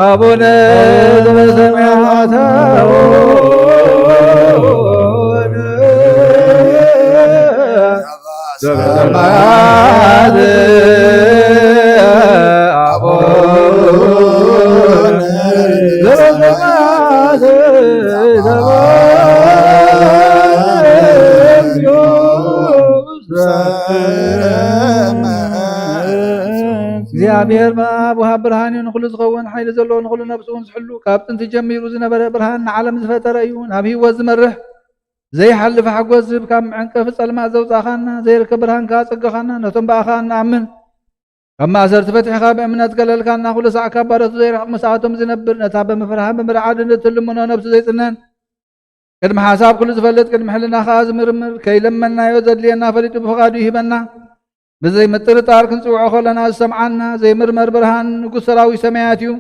አቡነ ዘበሰማያት አቡነ ዘበሰማያት አቡነ ዘበሰማያት እግዚኣብሔር ብኣብ ወሃብ ብርሃን እዩ። ንኹሉ ዝኸውን ሓይሊ ዘለዎ፣ ንኹሉ ነብሱ እውን ዝሕሉ፣ ካብ ጥንቲ ጀሚሩ ዝነበረ ብርሃን ንዓለም ዝፈጠረ እዩ። ናብ ህይወት ዝመርሕ ዘይሓልፍ ሓጎስ ዝህብ፣ ካብ መዕንቀፊ ጸልማት ዘውጻእኻና፣ ዘይርከብ ብርሃን ከኣ ኣጸገኻና። ነቶም ብኣኻ እንኣምን ካብ ማእሰርቲ ፈቲሕኻ ብእምነት ገለልካና። ኩሉ ሳዕ ካብ ባሮቱ ዘይርሕቕ ምስኣቶም ዝነብር፣ ነታ ብምፍርሃን ብምርዓድን እትልምኖ ነብሱ ዘይጽነን፣ ቅድሚ ሓሳብ ኩሉ ዝፈልጥ፣ ቅድሚ ሕልና ከኣ ዝምርምር፣ ከይለመንናዮ ዘድልየና ፈሊጡ ብፍቓዱ ይህበና። ብዘይ ምጥርጣር ክንጽውዖ ከለና ዝሰምዓና ዘይምርመር ብርሃን ንጉስ ሰራዊት ሰማያት እዩ።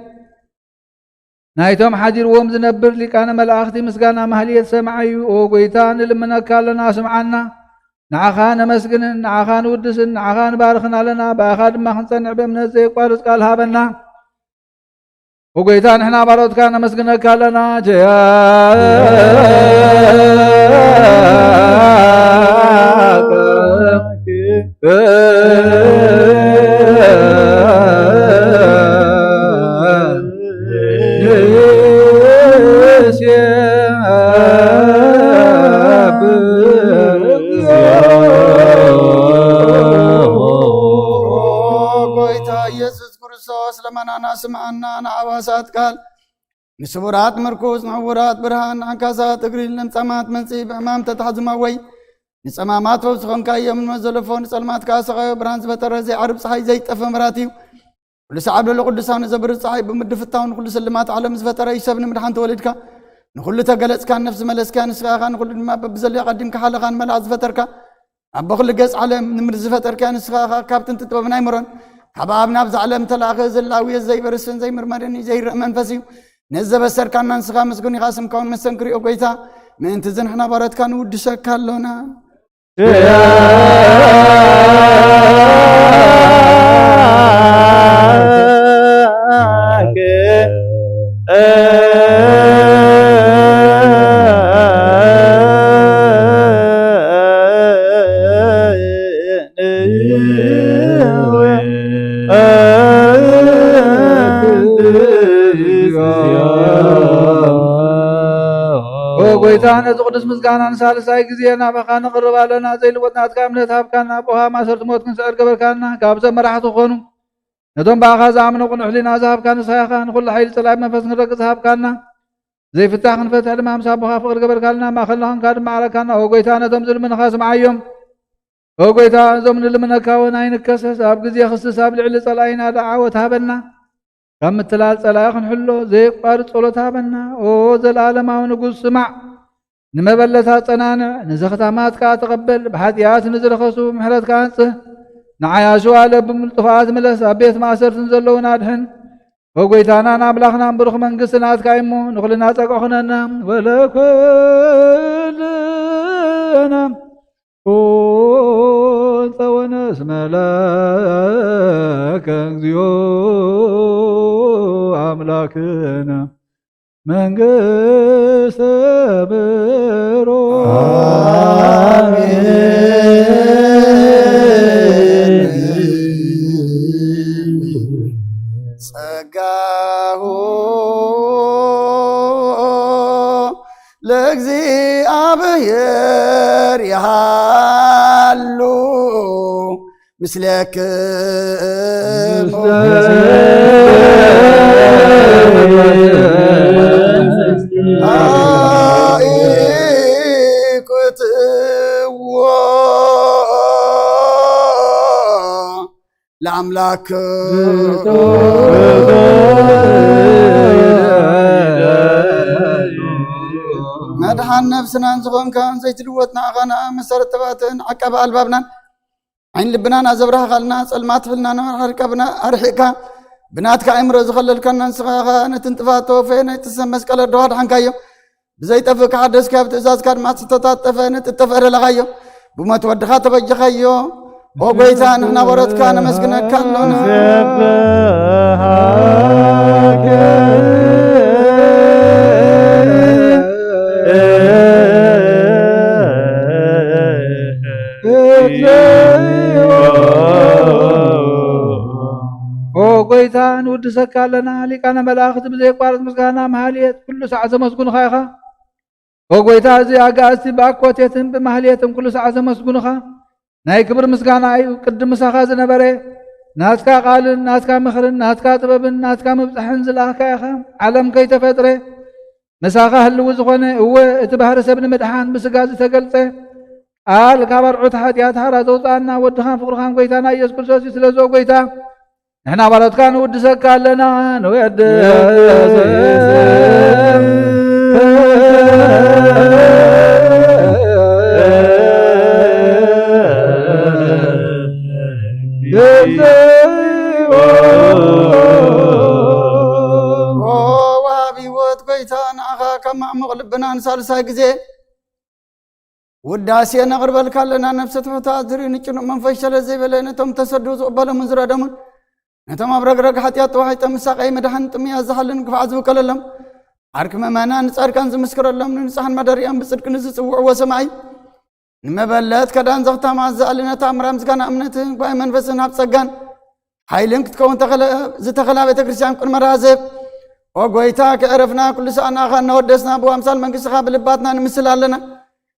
ናይቶም ሓዲርዎም ዝነብር ሊቃነ መላእኽቲ ምስጋና ማህልየት ሰማዒ እዩ። ኦ ጎይታ፣ ንልምነካ ኣለና፣ ስምዓና። ንዓኻ ነመስግንን ንዓኻ ንውድስን ንዓኻ ንባርኽን ኣለና። ብኣኻ ድማ ክንጸንዕ ብእምነት ዘየቋርጽ ቃል ሃበና። ኦ ጎይታ፣ ንሕና ባሮትካ ነመስግነካ ኣለና። ጀያ ጎይታ ኢየሱስ ክርስቶስ ለመናና ስምዓና። ንኣባሳት ቃል ንስቡራት ምርኩስ፣ ንዕውራት ብርሃን፣ ንዓንካሳት እግሪ፣ ንለምጻማት መንጽሂ፣ ብሕማም ተታሕዙ ማወይ፣ ንጸማማት ፈውሲ ኾንካዮም። ንመዘለፎ ንጸልማት ከኣ ሰቓዮ ብርሃን ዝፈጠረ ዘይዓርብ ጸሓይ ዘይጠፈ መብራት እዩ። ኩሉ ሰዓብ ለሎ ቅዱሳኑ ዘብርህ ጸሓይ ብምድፍታው ንኹሉ ስልማት ዓለም ዝፈጠረ እዩ። ሰብ ንምድሓን ተወሊድካ፣ ንኹሉ ተገለጽካ፣ ነፍሲ መለስካ፣ ንስኻ ኢኻ ንኹሉ ድማ በብዘለዮ ቀዲምካ ሓለኻን መልኣኽ ዝፈጠርካ፣ ኣቦ ኩሉ ገጽ ዓለም ንምድሪ ዝፈጠርካ ንስኻ ኢኻ። ካብ ጥንቲ ጥበብን ኣይምሮን ካብ ኣብ ናብዛ ዓለም ተላእኸ ዘላውዮ ዘይበርስን ዘይምርመርን እዩ። ዘይረእ መንፈስ እዩ። ነዚ ዘበሰርካና ንስኻ ምስጉን ኢኻ። ስምካ እውን መስተንክር እዩ። ኦ ጎይታ፣ ምእንቲ እዚ ንሕና ባሮትካ ንውድሰካ ኣሎና። ኦ ጎይታ፣ ነዚ ቅዱስ ምስጋና ንሳልሳይ ግዜ ናባኻ ነቕርብ ኣለና። ዘይልወጥ ናትካ እምነት ሃብካና። ብውሃ ማእሰርቲ ሞት ክንስዕር ገበርካና። ካብዞም መራሕቲ ክኾኑ ነቶም ብኣኻ ዝኣምኑ ቅኑዕ ሕሊና ዝሃብካ ንስኻ ኢኻ። ንኹሉ ሓይሊ ጸላኢ መንፈስ ክንረግጽ ዝሃብካና። ዘይፍታሕ ክንፈትሕ ድማ ምስ ኣቦኻ ፍቕሪ ገበርካልና። ማእኸልና ኾንካ ድማ ዓረካና። ኦ ጎይታ፣ ነቶም ዝልምንኻ ስምዓዮም። ኦ ጎይታ፣ እዞም ንልምነካ እውን ኣይንከሰስ። ኣብ ግዜ ክስስ ኣብ ልዕሊ ጸላኢና ደዓ ዓወት ሃበና። ካብ ምትላል ጸላኢ ክንሕሎ፣ ዘየቋርጽ ጸሎት ሃበና። ኦ ዘለዓለማዊ ንጉስ፣ ስማዕ። ንመበለት ኣጸናንዕ፣ ንዘኽታማት ከኣ ተቐበል። ብሓጢኣት ንዝረኸሱ ምሕረትካ ኣንጽህ። ንዓያሹ ኣለብም ጥፍኣት ምለስ፣ ኣብ ቤት ማእሰርቲ ንዘለዉን ኣድሕን። ኦ ጎይታናን ኣምላኽናን፣ ብሩኽ መንግስቲ ናትካ እዩ እሞ፣ ንኹልና ጸግዒ ኩነና። ወለኩልና ኩን ጸወነ እስመ ለከ እግዚኦ ኣምላክነ መንግስተ ብሩክ። ጸጋሁ ለእግዚኣብሔር ይሃሉ ምስሌክሙ። ኣይኩትዎ ለኣምላክ። መድሓን ነፍስናን ዝኾንካን ዘይትልወጥ ንዓኻ ንኣ መሰረት ተባትን ዓቃቢ ኣልባብናን ዓይን ልብናን ኣዘብራህኻልና፣ ጸልማት ሕልና ንመርሓርካ ብና-፣ ኣርሒቕካ ብናትካ ኣእምሮ ዝኸለልካና ንስኻ ኢኻ። ነቲ እንጥፋት ተወፈየ ናይ ጥሰ መስቀል ኣደዋ ድሓንካዮ። ብዘይጠፍእ ክሓደስካ ብትእዛዝካ ድማ ዝተታጠፈ ንጥጠፈ ደለኻዮ። ብሞት ወድኻ ተበጀኻዮ። ኦ ጎይታ፣ ንሕና በሮትካ ነመስግነካ ኣሎና። ኦ ጎይታ፣ ንውድሰካ ኣለና። ሊቃነ መላእኽቲ ብዘየቋርጽ ምስጋና መሃልየት ኩሉ ሳዕ ዘመስግኑኻ ኢኻ። ኦ ጎይታ፣ እዚ ኣጋእዝቲ ብኣኮቴትን ብማህሌትን ኩሉ ሳዕ ዘመስግኑኻ፣ ናይ ክብሪ ምስጋና እዩ። ቅድም ምሳኻ ዝነበረ፣ ናትካ ቃልን ናትካ ምኽርን ናትካ ጥበብን ናትካ ምብጻሕን ዝለኣኽካ ኢኻ። ዓለም ከይተፈጥረ ምሳኻ ህልው ዝኾነ፣ እወ፣ እቲ ባህሪ ሰብ ንምድሓን ብስጋ ዝተገልጸ ቃል፣ ካብ ኣርዑት ሓጢኣት ሓራ ዘውጽኣና ወድኻን ፍቕርኻን ጎይታና ኢየሱስ ክርስቶስ እዩ። ስለዚ ኦ ጎይታ፣ ንሕና ባሮትካ ንውድሰካ ኣለና፣ ንወድስ። ኦ ወሃቢ ህይወት ጎይታ፣ ንዓኻ ካብ ማዕሙቕ ልብና ንሳልሳይ ግዜ ውዳሴ ነቕርበልካ ኣለና። ነፍሰ ትሑታት ዝርኢ ንጭኑቕ መንፈስ ሸለል ዘይበለ፣ ነቶም ተሰዱ ዝቕበሎምን ዝረደሙን፣ ነቶም ኣብ ረግረግ ሓጢኣት ተዋሒጦም ምሳቐይ መድሓን ጥምያ ዝሓልን ግፍዓት ዝውከለሎም፣ ዓርኪ ምእመናን ንጻድቃን ዝምስክረሎም፣ ንንጹሓን መደሪኦም ብጽድቂ ንዝጽውዕዎ ሰማይ፣ ንመበለት ከዳን ዘኽታማት ዝኣሊ ነታ ኣምራ ምስጋና እምነትን ጓይ መንፈስን ኣብ ጸጋን ሓይልን ክትከውን ተኸለ-፣ ዝተኸላ ቤተ ክርስቲያን ቅድመ ራዘብ። ኦ ጎይታ፣ ከዕረፍና ኩሉ ሰኣናኻ እናወደስና ብኣምሳል መንግስትኻ ብልባትና ንምስል ኣለና።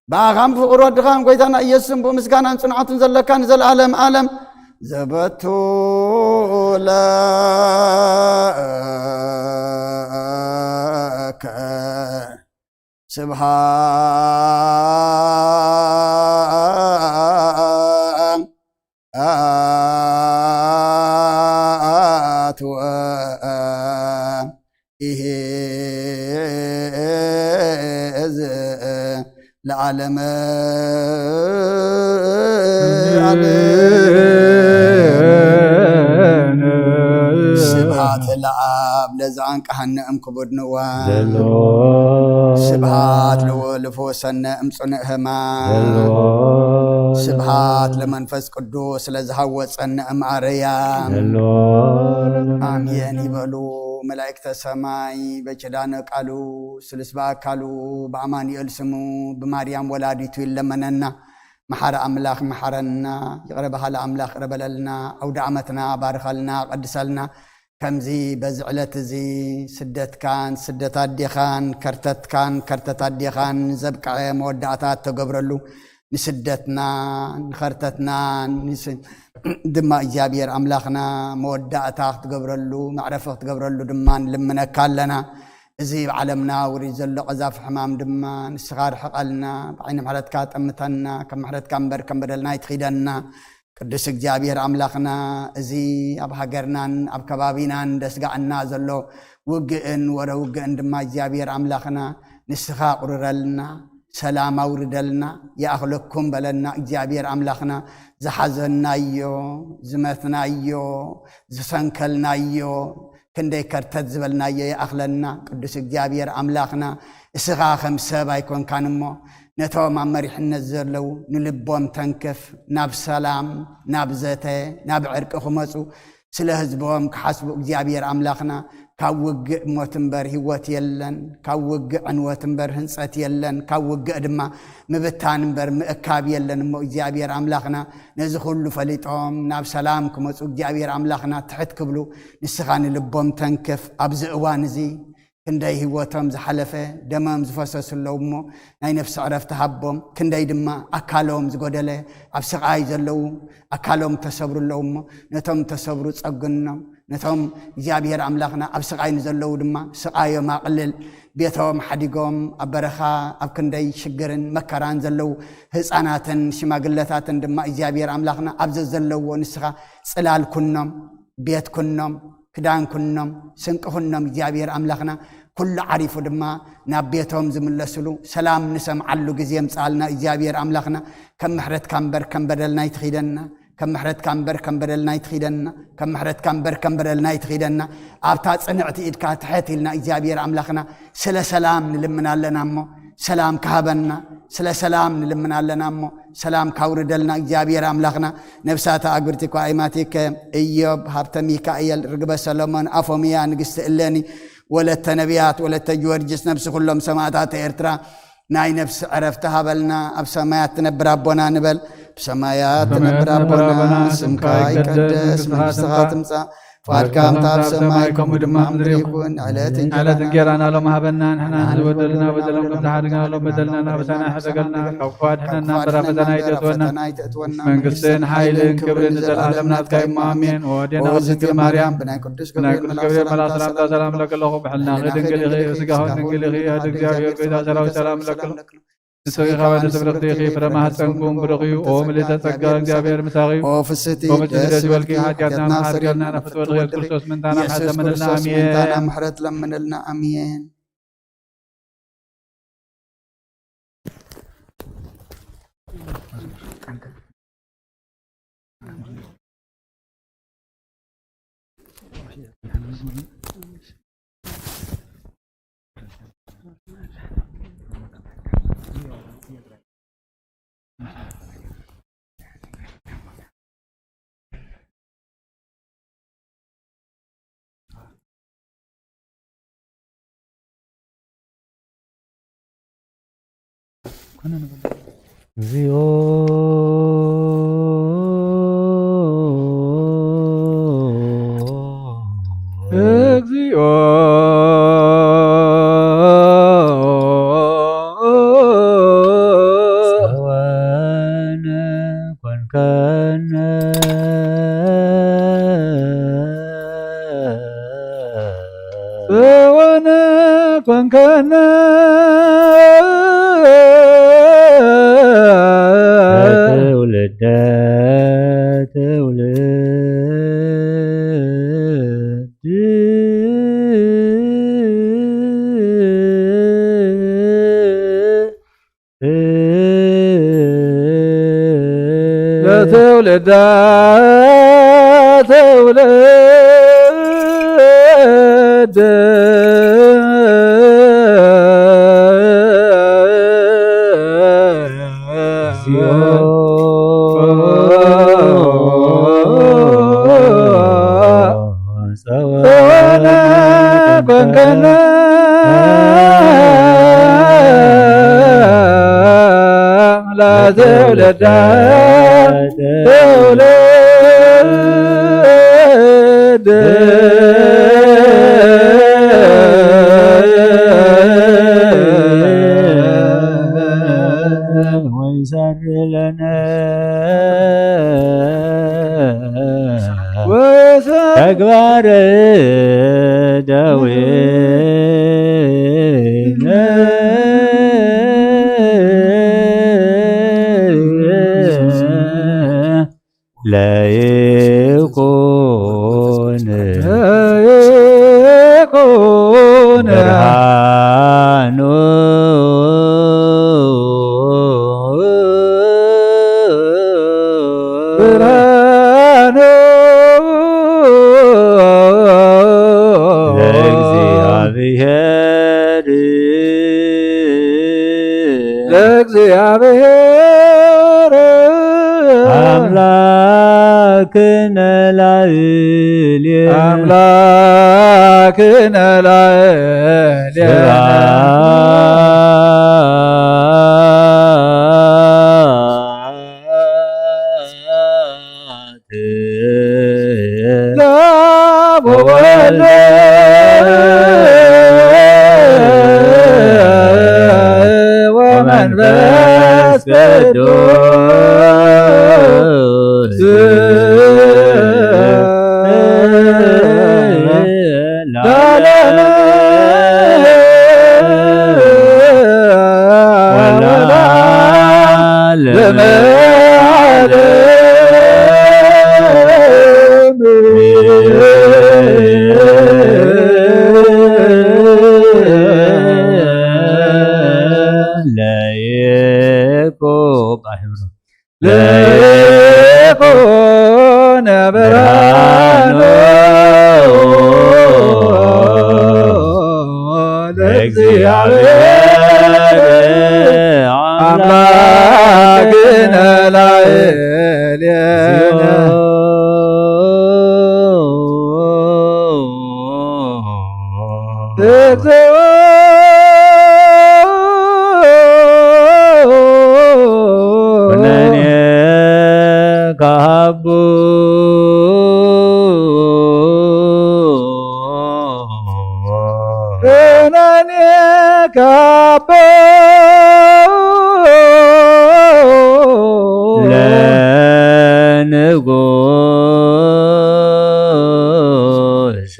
ብኣኻን ብፍቕሪ ወድኻን ጎይታና ኢየሱስን ብኡ ምስጋናን ጽንዓቱን ዘለካ ንዘለኣለም ኣለም ዘበቱ ለከ ስብሃት ወ-፣ ኢሂ እዚ ለዓለመ ዓለም። ስብሃት ለኣብ ለዘኣንቀሃነ እም ክቡድ ንዋ። ዘሎ ስብሃት ለወ-፣ ለፈወሰነ እም ጽኑዕ ህማ። ዘሎ ስብሃት ለመንፈስ ቅዱስ ለዝሃወጸነ እም ኣረያ። ዘሎ ኣሜን ይበሉ መላእክተ ሰማይ። በኪዳነ ቃሉ ስሉስ በአካሉ በአማኑኤል ስሙ ብማርያም ወላዲቱ ይለመነና። መሓሪ ኣምላኽ መሓረና፣ ይቕረ በሃሊ ኣምላኽ ይቕረ በለልና፣ ኣውደ ዓመትና ባርኸልና፣ ቀድሰልና። ከምዚ በዚ ዕለት እዚ ስደትካን ስደት ኣዴኻን ከርተትካን ከርተት ኣዴኻን ዘብቅዐ መወዳእታ እተገብረሉ ንስደትና ንኸርተትና ንስ-፣ ድማ እግዚኣብሔር ኣምላኽና መወዳእታ ክትገብረሉ መዕረፊ ክትገብረሉ ድማ ንልምነካ ኣለና። እዚ ኣብ ዓለምና ውሪድ ዘሎ ቀዛፊ ሕማም ድማ ንስኻ ርሕቐልና፣ ብዓይኒ ምሕረትካ ጠምተና፣ ከም ምሕረትካ እምበር ከም በደልና ኣይትኺደና። ቅዱስ እግዚኣብሔር ኣምላኽና፣ እዚ ኣብ ሃገርናን ኣብ ከባቢናን ደስጋዕና ዘሎ ውግእን ወረ ውግእን ድማ እግዚኣብሔር ኣምላኽና ንስኻ ቁርረልና፣ ሰላም ኣውርደልና፣ ይኣኽለኩም በለና እግዚኣብሔር ኣምላኽና። ዝሓዘናዮ፣ ዝመትናዮ፣ ዝሰንከልናዮ ክንደይ ከርተት ዝበልናዮ ይኣኽለና። ቅዱስ እግዚኣብሔር ኣምላኽና፣ እስኻ ከም ሰብ ኣይኮንካን እሞ፣ ነቶም ኣብ መሪሕነት ዘለዉ ንልቦም ተንክፍ፣ ናብ ሰላም፣ ናብ ዘተ፣ ናብ ዕርቂ ክመጹ፣ ስለ ህዝቦም ክሓስቡ እግዚኣብሔር ኣምላኽና፣ ካብ ውግእ ሞት እምበር ህይወት የለን፣ ካብ ውግእ ዕንወት እምበር ህንጸት የለን፣ ካብ ውግእ ድማ ምብታን እምበር ምእካብ የለን። እሞ እግዚኣብሔር ኣምላኽና፣ ነዚ ኩሉ ፈሊጦም ናብ ሰላም ክመጹ እግዚኣብሔር ኣምላኽና ትሕት ክብሉ፣ ንስኻ ንልቦም ተንክፍ። ኣብዚ እዋን እዚ ክንደይ ህይወቶም ዝሓለፈ፣ ደሞም ዝፈሰሱ ኣለዉ እሞ፣ ናይ ነፍሲ ዕረፍቲ ሃቦም። ክንደይ ድማ ኣካሎም ዝጎደለ፣ ኣብ ስቓይ ዘለዉ፣ ኣካሎም ተሰብሩ ኣለዉ እሞ፣ ነቶም ተሰብሩ ጸግኖም። ነቶም እግዚኣብሔር ኣምላኽና ኣብ ስቓይ ንዘለዉ ድማ ስቓዮም ኣቕልል። ቤቶም ሓዲጎም ኣብ በረኻ ኣብ ክንደይ ሽግርን መከራን ዘለዉ ህፃናትን ሽማግለታትን ድማ እግዚኣብሔር ኣምላኽና ኣብ ዘዘለዎ ንስኻ ጽላል ኩኖም፣ ቤት ኩኖም፣ ክዳን ኩኖም፣ ስንቂ ኩኖም እግዚኣብሔር ኣምላኽና ኩሉ ዓሪፉ ድማ ናብ ቤቶም ዝምለስሉ ሰላም ንሰምዓሉ ግዜ ምጽኣልና እግዚኣብሔር ኣምላኽና። ከም ምሕረትካ እምበር ከም በደልና ኣይትኺደና። ከም ምሕረትካ እምበር ከም በደልና ኣይትኺደና። ከም ምሕረትካ እምበር ከም በደልና ኣይትኺደና። ኣብታ ጽንዕቲ ኢድካ ትሕት ኢልና እግዚኣብሔር ኣምላኽና ስለ ሰላም ንልምን ኣለና እሞ፣ ሰላም ክሃበና፣ ስለ ሰላም ንልምን ኣለና እሞ፣ ሰላም ካውርደልና እግዚኣብሔር ኣምላኽና። ነብሳተ ኣግብርቲ እኳ ኣይማቲከ፣ ኢዮብ፣ ሃብተ ሚካኤል፣ ርግበ ሰሎሞን፣ ኣፎምያ፣ ንግስቲ እሌኒ፣ ወለተ ነቢያት፣ ወለተ ጊዮርጊስ፣ ነብሲ ኩሎም ሰማእታት ኤርትራ ናይ ነፍሲ ዕረፍቲ ሃበልና። ኣብ ሰማያት ትነብር ኣቦና ንበል። ብሰማያት ትነብር ኣቦና፣ ስምካ ይቀደስ፣ መንግስትኻ ትምጻእ፣ ፍቓድካ ከምታ ኣብ ሰማይ ከምኡ ድማ ኣብ ምድሪ ይኹን። ዕለት ዕለት እንጀራና ሎም ሃበና፣ ንሕና ንዝበደሉና በደሎም ከም ዝሓድግና ሎም በደልና፣ ናብሳና ሕደገልና፣ ካብ ክፉ ኣድሕነና፣ እምበር ኣብ ፈተና ኣይተእትወና። መንግስትን ሓይልን ክብርን ንዘለኣለም ናትካ እዩ፣ ኣሜን። ወዴና ቅድስት ድንግል ማርያም፣ ብናይ ቅዱስ ገብርኤል መልኣኽ ሰላምታ ሰላም እብለኪ ኣለኹ። ብሕልናኺ ድንግል ኢኺ፣ ብስጋኺ ድንግል ኢኺ። ኣደ እግዚኣብሔር፣ ጎይታ ሰራዊት፣ ሰላም እብለኪ ኣለኹ። ንስኺ ካብ ኣንስቲ ብርኽቲ ኢኺ፣ ፍረ ማህፀንኩም ብሩኽ እዩ። ኦ ምልዕተ ጸጋ፣ እግዚኣብሔር ምሳኺ እዩ። ኦ ፍስሕቲ ኦ ምልዕቲ ደስ ይበልኪ፣ ሓጢኣትና መሓሪ ገብርና፣ ናብ ፍትወት ወልድ ክርስቶስ ምንታና ምሕረት ለምንልና፣ ኣሜን። እግዚኦ እግዚኦ ጸወነ ኮንከነ ጸወነ ኮንከነ ትውልደ ትውልድ ለትውልዳ ትውልድ ጸወነ ኮንከነ ለትውልደ ትውልድ ወይሰር ለነ ተግባረ ደዌነ ለይኩን ለይኩን ብርሃኑ ብርሃኑ ለእግዚአብሔር ለእግዚአብሔር አምላክነ ላዕሌነ አምላክነ ላዕሌነ ስብሐት ለወልድ ወመንፈስ ቅዱስ ለዓለመ ወለዓለመ ዓለም። ለይኩን ለይኩን ብርሃኑ ለእግዚአብሔር አምላክነ ላዕሌነ። እግዚኦ ኩነኔ ካቡ ኩነኔ ካቡ ለንጉስ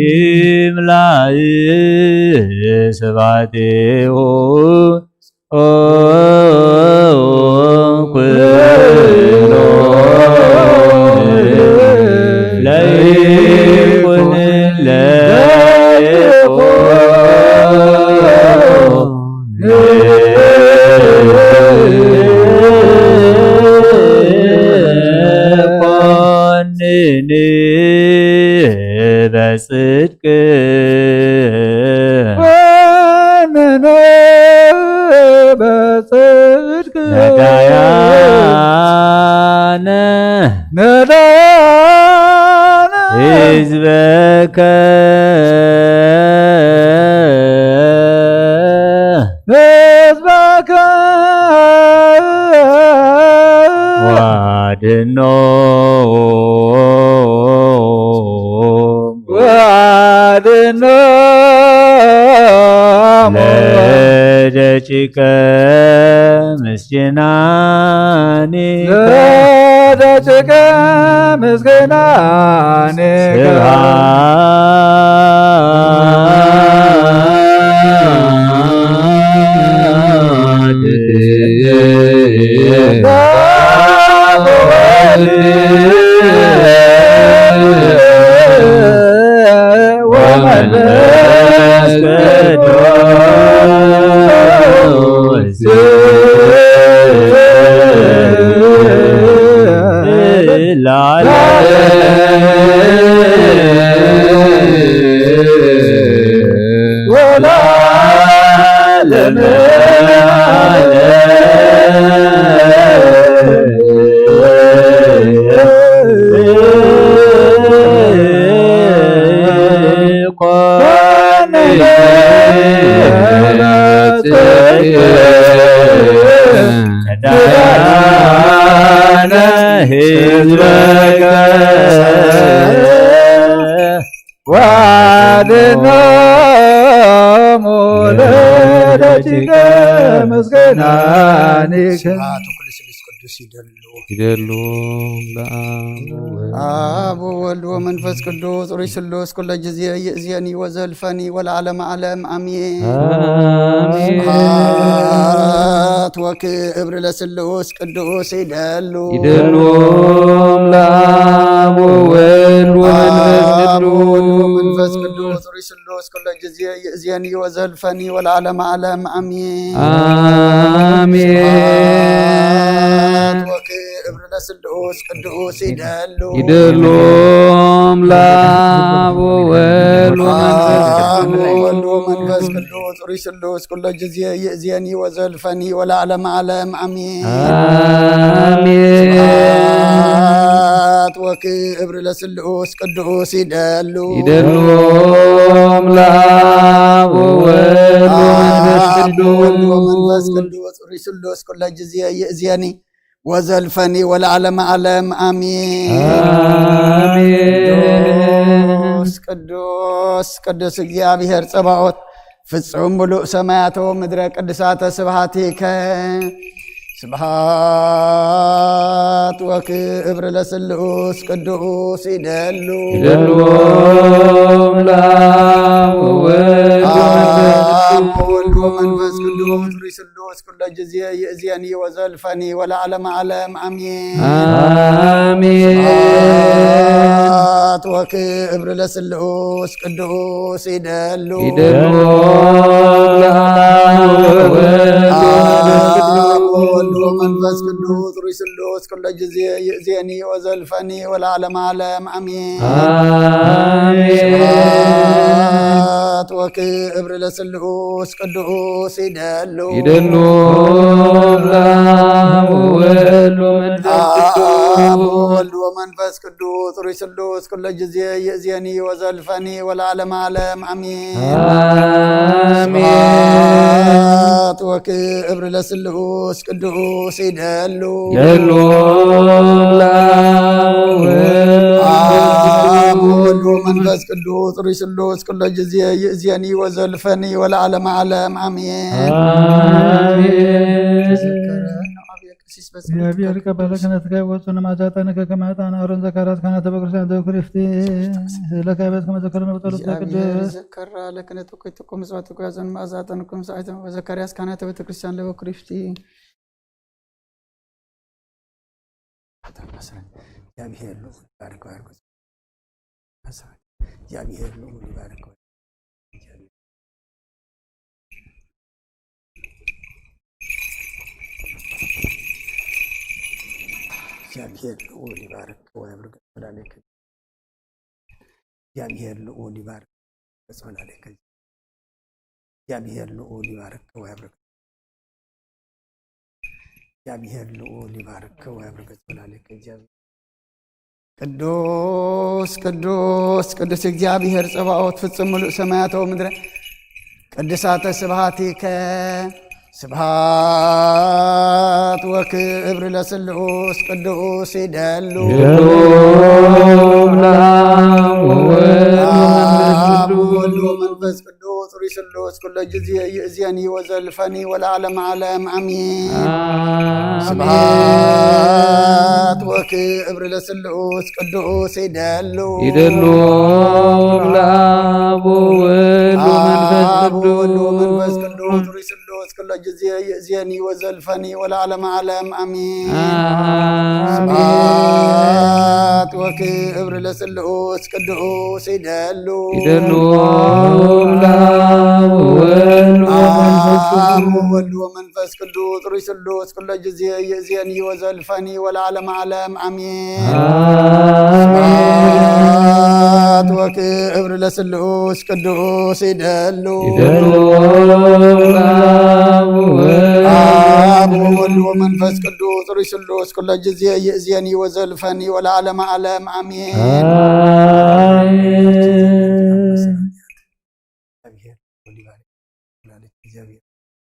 ወይምላእ ስብሐቲሁ ኩሎ ለይኩን ለይኩን ኮንኒ በጽድቅ ኮንኒ በጽድቅ ነዳያነ ነዳያነ ህዝበከ ህዝበከ ዋድኖ ወአድኖሙ ለደቂቀ ምስኪናኒ ለደቂቀ ምስኪናኒ ስብሐት ወመንፈስ ቅዱስ ለዓለመ ወለዓለመ ዓለም። ዳነ ህዝበከ ወአድኖሙ ለደጅከ ምስጋናኒከ። ስብሐት ወክልስሉስ ቅዱስ ይደሉ። ይደሉ ለአብ አብ ወወልድ ወመንፈስ ቅዱስ ሩይ ስሉስ ኩለ ጊዜ ይእዜኒ ወዘልፈኒ ወለዓለመ ዓለም አሜን። አሜን። ስብሐት ወክብር ለስሉስ ቅዱስ ይደሉ። ይደሉ ለአብ ወወልድ ወመንፈስ አብ ወወልድ ቅዱስ። ወመንፈስ ቅዱስ ሩይ ስሉስ ኩለ ጊዜ ይእዜኒ ወዘልፈኒ ወለዓለመ ዓለም አሜን። አሜን። ስብሐት ወክብር ለስሉስ ቅዱስ ይደሉ። ይደሉ ለአብ ወወልድ ወመንፈስ አብ ቅዱስ። ወወልድ ወመንፈስ ቅዱስ ሩይ ስሉስ ኩለ ጊዜ ይእዜኒ ወዘልፈኒ ወለዓለመ ዓለም አሜን። አሜን። ስብሐት ወክብር ለስሉስ ቅዱስ ይደሉ። ይደሉ ለአብ ወወልድ ወመንፈስ አብ ወወልድ ወመንፈስ ቅዱስ። ቅዱስ ሩይ ስሉስ ኩለ ጊዜ ይእዜኒ ወዘልፈኒ ወለዓለመ ዓለም አሜን። አሜን። ቅዱስ ቅዱስ ቅዱስ እግዚአብሔር ጸባኦት ፍጹም ምሉእ ሰማያተ ወምድረ ቅድሳተ ስብሐቲከ። ስብሐት ወክብር ለስሉስ ቅዱስ ይደሉ። ይደሉ ለአብ ወወልድ አብ ወመንፈስ ወወልድ ወመንፈስ ቅዱስ ሩይ ስሉስ ኩለ ጊዜ ይእዜኒ ወዘልፈኒ ወለዓለመ ዓለም አሜን። አሜን። ስብሐት ወክብር ለስሉስ ቅዱስ ይደሉ። ይደሉ ለአብ ወወልድ ወመንፈስ አብ ቅዱስ። ወወልድ ወመንፈስ ቅዱስ ሩይ ስሉስ ኩለ ጊዜ ይእዜኒ ወዘልፈኒ ወለዓለመ ዓለም አሜን። አሜን። ስብሐት ወክብር ለስሉስ ቅዱስ ይደሉ። ይደሉ ለአብ ወወልድ ወመንፈስ አብ ቅዱስ። ወወልድ ወመንፈስ ቅዱስ ሩይ ስሉስ ኩለ ጊዜ ይእዜኒ ወዘልፈኒ ወለዓለመ ዓለም አሜን። አሜን። ስብሐት ወክብር ለስሉስ ቅዱስ ይደሉ። ይደሉ ለአብ ወወልድ አብ ወወልድ ወመንፈስ ቅዱስ ሩይ ስሉስ ኩለ ጊዜ ይእዜኒ ወዘልፈኒ ወለዓለመ ዓለም አሜን። አሜን። ተዘከረነ አብየ ቀሲስ በጸሎትከ እግዚአብሔር ቅዱስ። ቀበለ ክህነትከ ወጹ ንማዛጠንከ ከመ ዕጣን አሮን ዘካርያስ ካህናተ በክርስቲያን ዘበኩሪፍቲ። ለካህናት ከመ ዘከረነ በጸሎትከ እግዚአብሔር ቅዱስ። ዘከራ ለክህነትከ ይትቁ ምጽዋትከ ያዘን ማዛጠንኩም ሰዓይተን ወዘካርያስ ካህናተ ቤተክርስቲያን ለበኩሪፍቲ። እግዚአብሔር ልዑል ይባርክ፣ ባርክ። እግዚአብሔር ልዑል ይባርክ። እግዚአብሔር ልዑል ይባርክ ወያብርክ ጸላለከ። እግዚአብሔር ልዑል ይባርክ ጸላለከ። እግዚአብሔር ልዑል ይባርክ ወያብርክ። እግዚአብሔር ልዑል ይባርክ ወያብርክ ጸላለከ። እግዚአብሔር ቅዱስ ቅዱስ ቅዱስ እግዚአብሔር ጸባኦት ፍጹም ምሉእ ሰማያተ ወምድረ ቅድሳተ ስብሐቲከ። ስብሐት ወክብር ለስሉስ ቅዱስ ይደሉ። ይደሉ ለአብ ወወልድ ወመንፈስ አብ ቅዱስ። ወወልድ ወመንፈስ ቅዱስ ሩይ ስሉስ ኩለ ጊዜ ይእዜኒ ወዘልፈኒ ወለዓለመ ዓለም አሜን። አሜን። ስብሐት ወክብር ለስሉስ ቅዱስ ይደሉ። ይደሉ ለአብ ወወልድ ወመንፈስ አብ ወወልድ ቅዱስ። ወመንፈስ ቅዱስ ሩይ ስሉስ ኩለ ጊዜ ይእዜኒ ወዘልፈኒ ወለዓለመ ዓለም አሜን። አሜን። ስብሐት ወክብር ለስሉስ ቅዱስ ይደሉ። ይደሉ ለአብ ወወልድ ወመንፈስ አብ ቅዱስ። ወወልድ ወመንፈስ ቅዱስ ሩይ ስሉስ ኩለ ጊዜ ይእዜኒ ወዘልፈኒ ወለዓለመ ዓለም አሜን። አሜን። ስብሐት ወክብር ለስሉስ ቅዱስ ይደሉ። ይደሉ ለአብ ወወልድ አብ ወወልድ ወመንፈስ ቅዱስ ሩይ ስሉስ ኩለ ጊዜ ይእዜኒ ወዘልፈኒ ወለዓለመ ዓለም አሜን። አሜን። እግዚአብሔር ወልድ ይባርክ። ወላዲተ እግዚአብሔር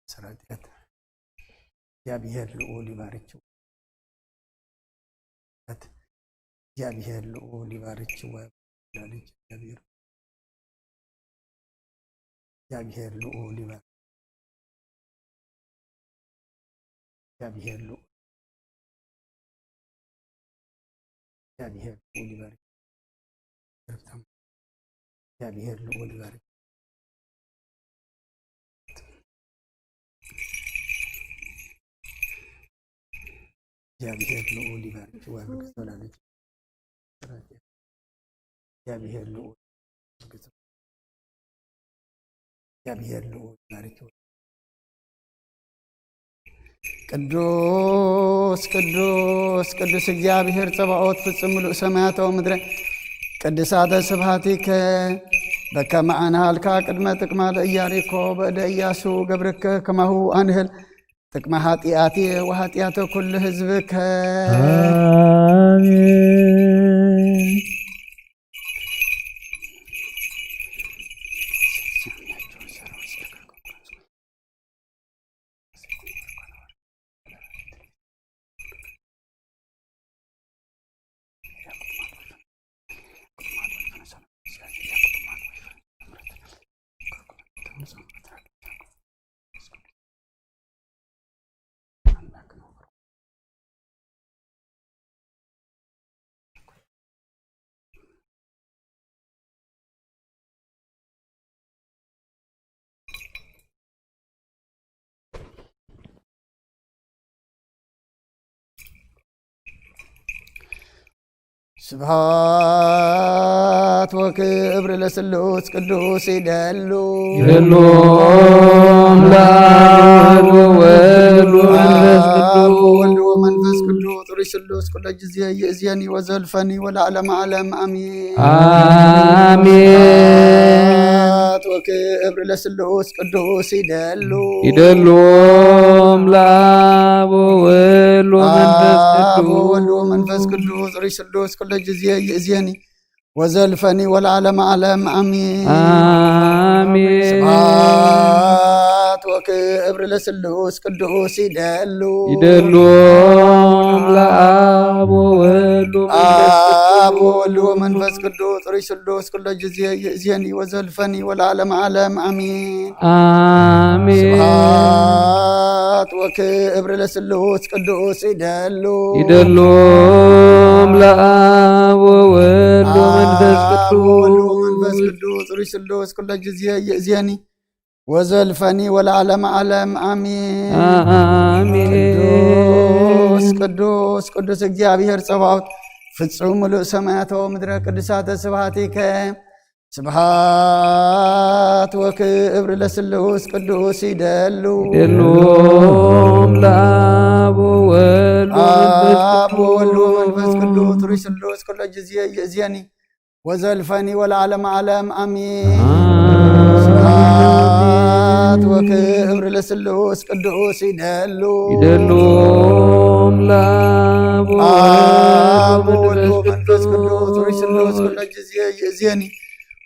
ሰራዊት እግዚአብሔር ልዑል ይባርክው። እግዚአብሔር ልዑል ይባርክው። ወላዲት እግዚአብሔር፣ እግዚአብሔር ልዑል ይባርክ። እግዚአብሔር ልዑል፣ እግዚአብሔር ልዑል ይባርክ። እግዚአብሔር ልዑል ይባርክ። እግዚአብሔር ልዑል ይባርክ። ወበረከት ወላዲት፣ እግዚአብሔር ልዑል፣ እግዚአብሔር ልዑል ይባርክ። ቅዱስ ቅዱስ ቅዱስ እግዚአብሔር ጸባኦት፣ ፍጹም ምሉእ ሰማያት ወምድረ። ቅድሳተ ስብሐቲከ በከመ ኣንሃልካ ቅድመ ጥቅማ ለኢያሪኮ በእደ ኢያሱ ገብርከ፣ ከማሁ ኣንህል ጥቅመ ኃጢአትየ ወኃጢአተ ኩሉ ህዝብከ። አሜን። ስብሐት ወክብር ለስሉስ ቅዱስ ይደሉ። ይደሉ አምላክ ወወልድ ወመንፈስ ቅዱስ። ወወልድ ወመንፈስ ቅዱስ ጥሩይ ስሉስ ኩለ ጊዜ ይእዜኒ ወዘልፈኒ ወለዓለመ ዓለም አሜን። አሜን። ስብሐት ወክብር ለስሉስ ቅዱስ ይደሉ። ይደሉ አምላክ ወወልድ ወመንፈስ አብ ቅዱስ። ወወልድ ወመንፈስ ቅዱስ ጥሩይ ስሉስ ኩለ ጊዜ ይእዜኒ ወዘልፈኒ ወለዓለመ ዓለም አሜን። አሜን። ስብሐት ወክብር ለስሉስ ቅዱስ ይደሉ። ይደሉ ለአብ ወወልድ ወመንፈስ አብ ቅዱስ። ወወልድ ወመንፈስ ቅዱስ ጥሩይ ስሉስ ኩለ ጊዜ ይእዜኒ ወዘልፈኒ ወለዓለመ ዓለም አሜን። አሜን። ስብሐት ወክብር ለስሉስ ቅዱስ ይደሉ። ይደሉ ለአብ ወወልድ ወመንፈስ አብ ወወልድ ቅዱስ። ወመንፈስ ቅዱስ ጥሩይ ስሉስ ኩለ ጊዜ ይእዜኒ ወዘልፈኒ ወለዓለመ ዓለም አሜን። አሜን። ቅዱስ ቅዱስ ቅዱስ እግዚአብሔር ጸባኦት፣ ፍጹም ምሉእ ሰማያተ ወምድረ ቅዱሳተ ስብሐቲከ። ስብሐት ወክብር ለስሉስ ቅዱስ ይደሉ። ይደሉ ለአብ ወወልድ ወመንፈስ አብ ወወልድ ወመንፈስ ቅዱስ። ቅዱስ ጥሩይ ስሉስ ኩለ ጊዜ ይእዜኒ ወዘልፈኒ ወለዓለመ ዓለም አሜን። አሜን። ስብሐት ወክብር ለስሉስ ቅዱስ ይደሉ። ይደሉ ለአብ አብ ወወልድ ወወልድ ወመንፈስ ወመንፈስ ቅዱስ። ቅዱስ ጥሩይ ስሉስ ኩለ ጊዜ ይእዜኒ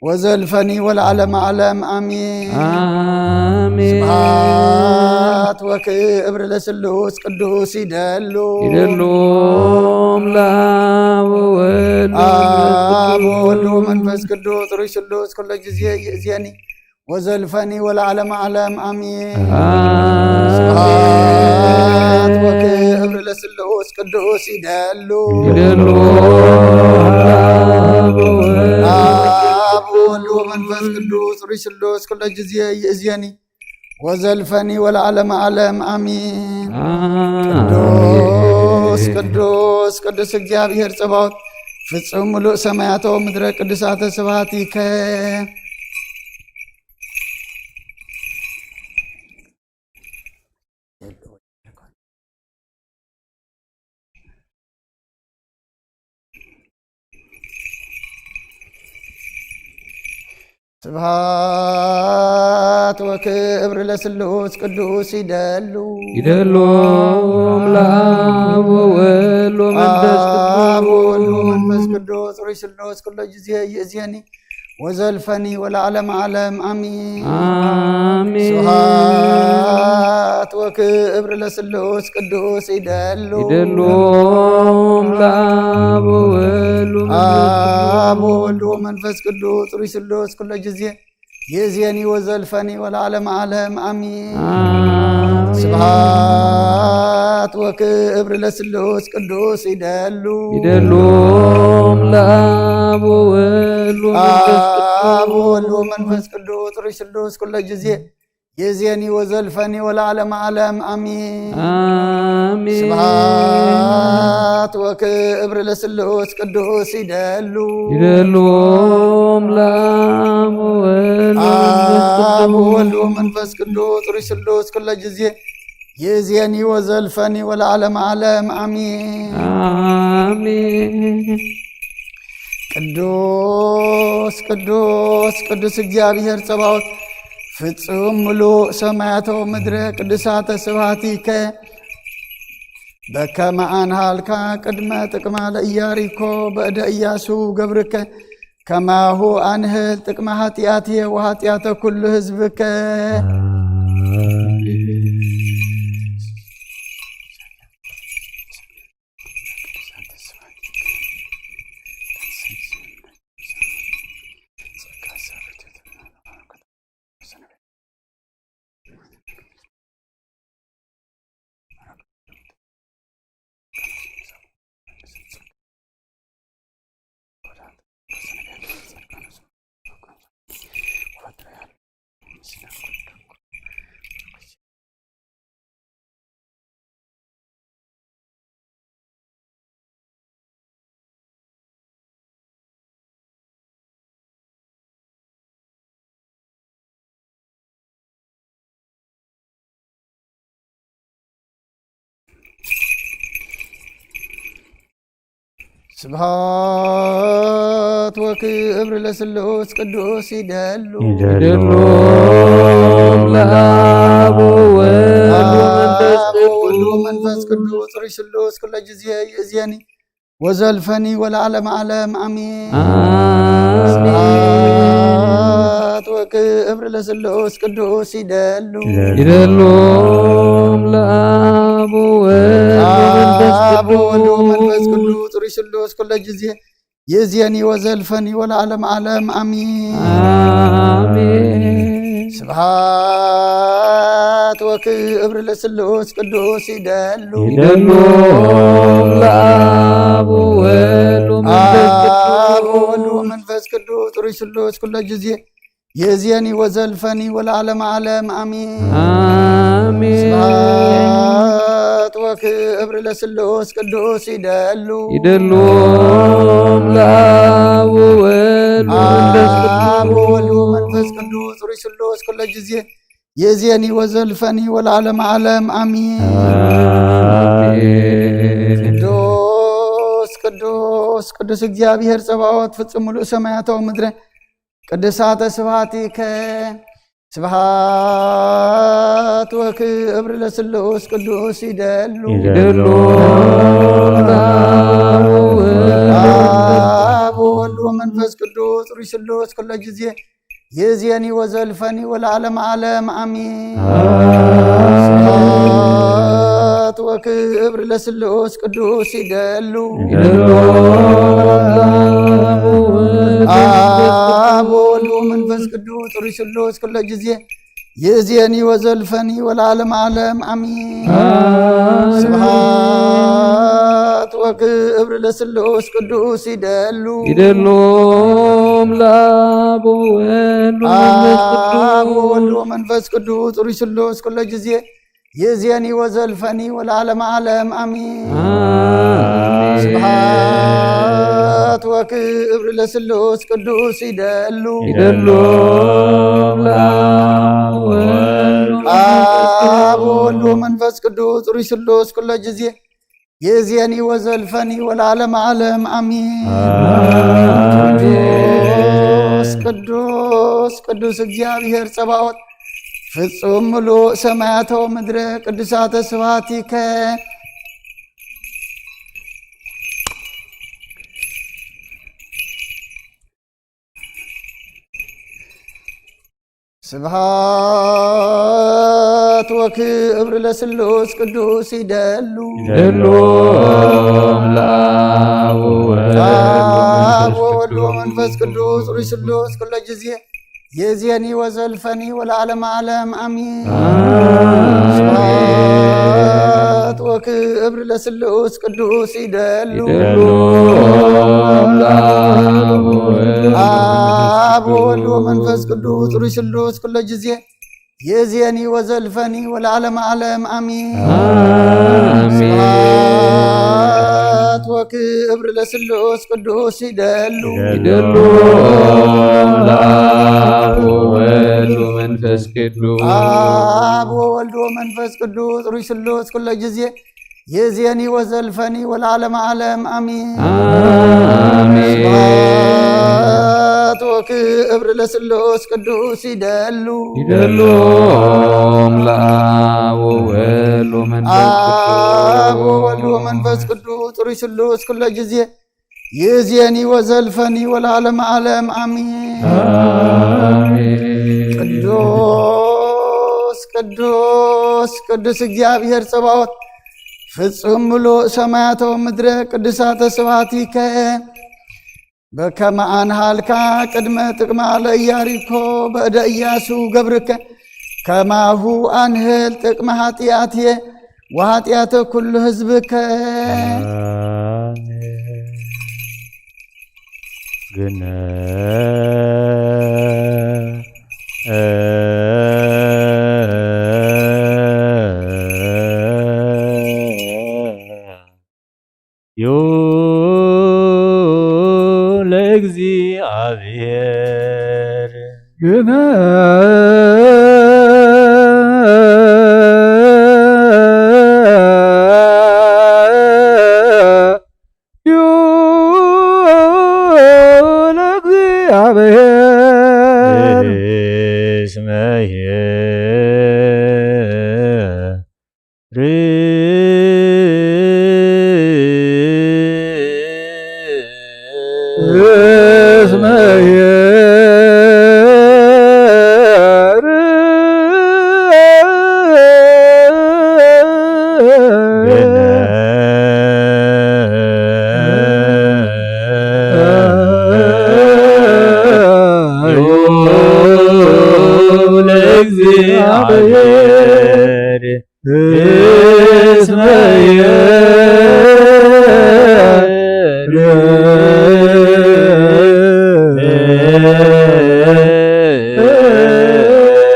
ወዘልፈኒ ወለዓለመ ዓለም አሜን። አሜን። ስብሐት ወክብር ለስሉስ ቅዱስ ይደሉ። ይደሉ ለአብ ወወልድ ወመንፈስ አብ ቅዱስ። ወወልድ ወመንፈስ ቅዱስ ጥሩይ ስሉስ ኩለ ጊዜ ይእዜኒ ወዘልፈኒ ወለዓለመ ዓለም አሜን። አሜን። ስብሐት ወክብር ለስሉስ ቅዱስ ይደሉ። ይደሉ ለአብ ወወልድ አብ ወወልድ ወመንፈስ ቅዱስ ጥሩይ ስሉስ ኩለ ጊዜ ይእዜኒ ወዘልፈኒ ወለዓለመ ዓለም አሜን። አሜን። ቅዱስ ቅዱስ ቅዱስ እግዚአብሔር ጸባኦት፣ ፍጹም ምሉእ ሰማያተ ወምድረ ቅዱሳተ ስብሐቲከ። ስብሐት ወክብር ለስሉስ ቅዱስ ይደሉ። ይደሉ ለአብ ወወልድ ወመንፈስ አብ ወወልድ ቅዱስ። ወመንፈስ ቅዱስ ጥሩይ ስሉስ ኩለ ጊዜ ይእዜኒ ወዘልፈኒ ወለዓለመ ዓለም አሜን። አሜን። ስብሐት ክብር ለስሉስ ቅዱስ ይደሉ። ይደሎም ለአብ ወወልድ ወመንፈስ አብ ወወልድ ወመንፈስ ቅዱስ ሩይ ስሉስ ኩለ ጊዜ ይእዜኒ ወዘልፈኒ ወለዓለመ ዓለም አሚን። አሜን። ስብሐት ወክብር ለስሉስ ቅዱስ ይደሉ። ይደሎም ለአብ ወወልድ ወመንፈስ አብ ቅዱስ ወወልድ ወመንፈስ ቅዱስ ሩይ ስሉስ ኩለ ጊዜ ይእዜኒ ወዘልፈኒ ወለዓለመ ዓለም አሚን። አሜን። ስብሐት ወክብር ለስሉስ ቅዱስ ይደሉ። ይደሎም ለአብ ወወልድ ወመንፈስ አብ ቅዱስ ወወልድ ወመንፈስ ቅዱስ ሩይ ስሉስ ኩለ ጊዜ ይእዜኒ ወዘልፈኒ ወለዓለመ ዓለም አሚን። አሜን። ቅዱስ ቅዱስ ቅዱስ እግዚኣብሔር ጸባኦት ፍጹም ምሉእ ሰማያት ወምድረ ቅዱሳተ ስብሐቲከ በከመ አንሃልካ ቅድመ ጥቅማ ለኢያሪኮ በእደ ኢያሱ ገብርከ ከማሁ አንህል ጥቅመ ኃጢአትየ ወኃጢአተ ኩሉ ህዝብከ። ስብሐት ወክብር ለስሉስ ቅዱስ ይደሉ። ይደሎም ለአብ ወወልድ ወመንፈስ አብ ወወልድ ቅዱስ ወመንፈስ ቅዱስ ሩይ ስሉስ ኩለ ጊዜ ይእዜኒ ወዘልፈኒ ወለዓለመ ዓለም አሚን። አሜን። ስብሐት ወክብር ለስሉስ ቅዱስ ይደሉ። ይደሎም ለአብ ወወልድ ወመንፈስ አብ ወወልድ ወመንፈስ ቅዱስ ቅዱስ ሩይ ስሉስ ኩለ ጊዜ ይእዜኒ ወዘልፈኒ ወለዓለመ ዓለም አሚን። አሜን። ስብሐት ወክብር ለስሉስ ቅዱስ ይደሉ። ይደሎም ለአብ ወወልድ ወመንፈስ አብ ቅዱስ ወወልድ ወመንፈስ ቅዱስ ሩይ ስሉስ ኩለ ጊዜ ይእዜኒ ወዘልፈኒ ወለዓለመ ዓለም አሚን። አሜን። ስብሐት ወክብር ለስሉስ ቅዱስ ይደሉ። ይደሎም ለአብ ወወልድ ወመንፈስ አብ ቅዱስ ወወልድ ወመንፈስ ቅዱስ ሩይ ስሉስ ኩለ ጊዜ ይእዜኒ ወዘልፈኒ ወለዓለመ ዓለም አሚን። አሜን። ቅዱስ ቅዱስ ቅዱስ እግዚኣብሔር ጸባኦት ፍጹም ምሉእ ሰማያት ወምድረ ቅዱሳተ ስብሐቲከ ስብሐት ወክብር ለስሉስ ቅዱስ ይደሉ። ይደሎም ለአብ ወወልድ አብ ወወልድ ወመንፈስ ቅዱስ ሩይ ስሉስ ኩለ ጊዜ ይእዜኒ ወዘልፈኒ ወለዓለመ ዓለም አሚን። አሜን። ስብሐት ወክብር ለስሉስ ቅዱስ ይደሉ። ይደሎም ለአብ ወወልድ ወመንፈስ አብ ቅዱስ ወወልድ ወመንፈስ ቅዱስ ሩይ ስሉስ ኩለ ጊዜ ይእዜኒ ወዘልፈኒ ወለዓለመ ዓለም አሚን። አሜን። ስብሐት ወክብር ለስሉስ ቅዱስ ይደሉ። ይደሎም ለአብ ወወልድ ወመንፈስ አብ ወወልድ ቅዱስ ወመንፈስ ቅዱስ ሩይ ስሉስ ኩለ ጊዜ ይእዜኒ ወዘልፈኒ ወለዓለመ ዓለም አሚን። አሜን። ስብሐት ወክብር ለስሉስ ቅዱስ ይደሉ። ይደሎም ለአብ ወወልድ ወመንፈስ አብ ቅዱስ ወወልድ ወመንፈስ ቅዱስ ሩይ ስሉስ ኩለ ጊዜ ይእዜኒ ወዘልፈኒ ወለዓለመ ዓለም አሚን። አሜን። ቅዱስ ቅዱስ ቅዱስ እግዚኣብሔር ጸባኦት ፍጹም ምሉእ ሰማያተ ወምድረ ቅዱሳተ ስብሐቲከ ስብሐት ወክብር ለስሉስ ቅዱስ ይደሉ ይደሎም ለአብ ወወልድ አብ ወመንፈስ ወወልድ ወመንፈስ ቅዱስ ቅዱስ ሩይ ስሉስ ኩሎ ጊዜ የዜኒ ወዘልፈኒ ወለዓለመ ዓለም አሚን። አሜን። ስብሐት ወክብር ለስሉስ ቅዱስ ይደሉ ይደሎም ለአብ ወወልድ አብ ወወልድ ወመንፈስ ቅዱስ ሩይ ስሉስ ኩሎ ጊዜ የዜኒ ወዘልፈኒ ወለዓለመ ዓለም አሚን። አሜን። ስብሐት ወክብር ለስሉስ ቅዱስ ይደሉ ይደሎም ለአብ ወወልድ ወመንፈስ ቅዱስ አብ ወወልድ ወመንፈስ ቅዱስ ሩይ ስሉስ ኩሎ ጊዜ የዜኒ ወዘልፈኒ ወለዓለመ ዓለም አሚን። አሜን። ስብሐት ወክብር ለስሉስ ቅዱስ ይደሉ ይደሎም ለአብ ወወልድ ወመንፈስ አብ ቅዱስ ወወልድ ወመንፈስ ቅዱስ ሩይ ስሉስ ኩሎ ጊዜ የዜኒ ወዘልፈኒ ወለዓለመ ዓለም አሚን። አሜን። ቅዱስ ቅዱስ ቅዱስ እግዚኣብሔር ጸባኦት ፍጹም ምሉእ ሰማያተ ወምድረ ቅዱሳተ ስብሐቲከ በከመ አንሃልካ ቅድመ ጥቅማ ለኢያሪኮ በእደ ኢያሱ ገብርከ ከማሁ አንህል ጥቅመ ኃጢአትየ ወኃጢአተ ኩሉ ህዝብከ። አሜን። ግነ ዩ ለእግዚአብሔር ግነ ዩ ለእግዚአብሔር እስመ ለእግዚአብሔር እስመ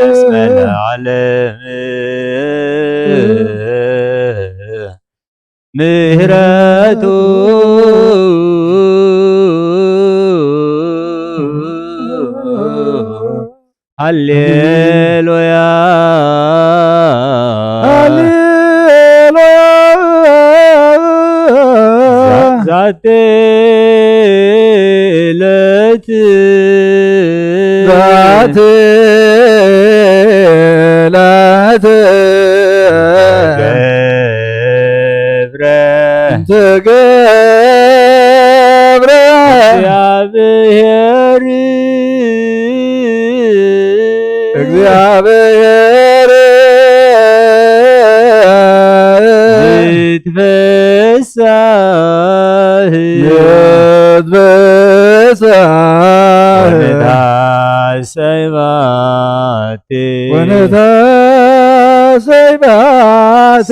እስመ ለዓለም ምህረቱ ሃሌሉያ ሃሌሉያ ዛቲ ዕለት ዛቲ ዕለት ገብረ ተገብረ እግዚአብሔር እግዚአብሔር ይትፈሳህ ይትፈሳህ ወንታሰይ ባቲ ወንታሰይ ባቲ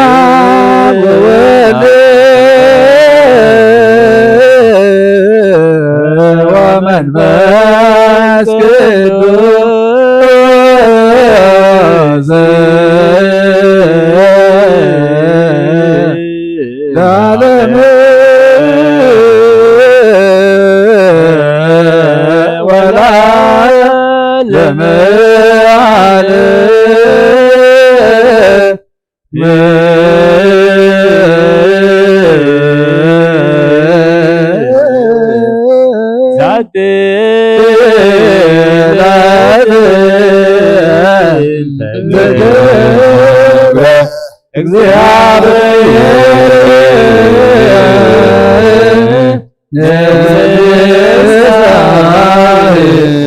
ለአብ ወወልድ ወመንፈስ ቅዱስ ለዓለም ወለዓለመ ዓለም። ዛቲ እግዚአብሔር ንስብሐት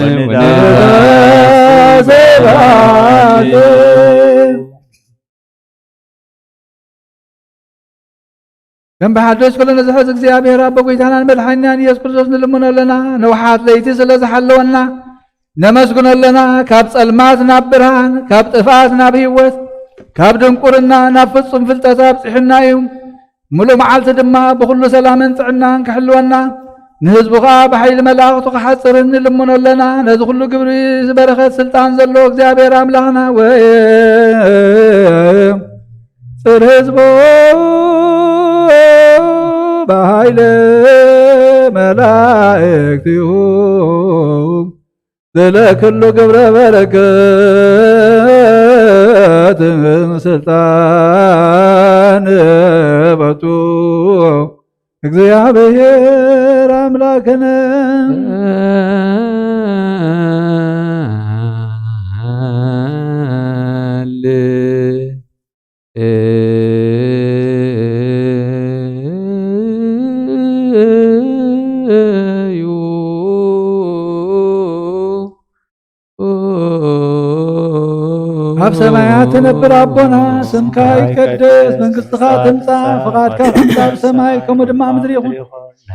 ወንዳሴ ባቲ። ከም ብሓድሽ ኩሉ ንዝሕዝ እግዚኣብሔር ኣቦ ጎይታናን መድሓኒናን ኢየሱስ ክርስቶስ ንልምኖ ኣለና። ንውሓት ለይቲ ስለ ዝሓለወና ነመስግኖ ኣለና። ካብ ጸልማት ናብ ብርሃን፣ ካብ ጥፍኣት ናብ ህይወት፣ ካብ ድንቁርና ናብ ፍጹም ፍልጠት ኣብጺሑና እዩ። ምሉእ መዓልቲ ድማ ብኹሉ ሰላምን ጥዕናን ክሕልወና፣ ንህዝቡ ኸኣ ብሓይሊ መላእኽቱ ክሓጽርን ንልምኖ ኣለና። ነዚ ኩሉ ግብሪ በረኸት ስልጣን ዘለዎ እግዚኣብሔር ኣምላኽና ወይ ጽር ህዝቡ ብሓይሊ መላእክቲሁ ስለ ኩሉ ግብረ በረከት ስልጣን በቱ እግዚኣብሔር ኣምላክነ። ኣብ ሰማያት ትነብር ኣቦና፣ ስምካ ይቀደስ፣ መንግስትኻ ትምጻእ፣ ፍቓድካ ከምቲ ኣብ ሰማይ ከምኡ ድማ ኣብ ምድሪ ይኹን።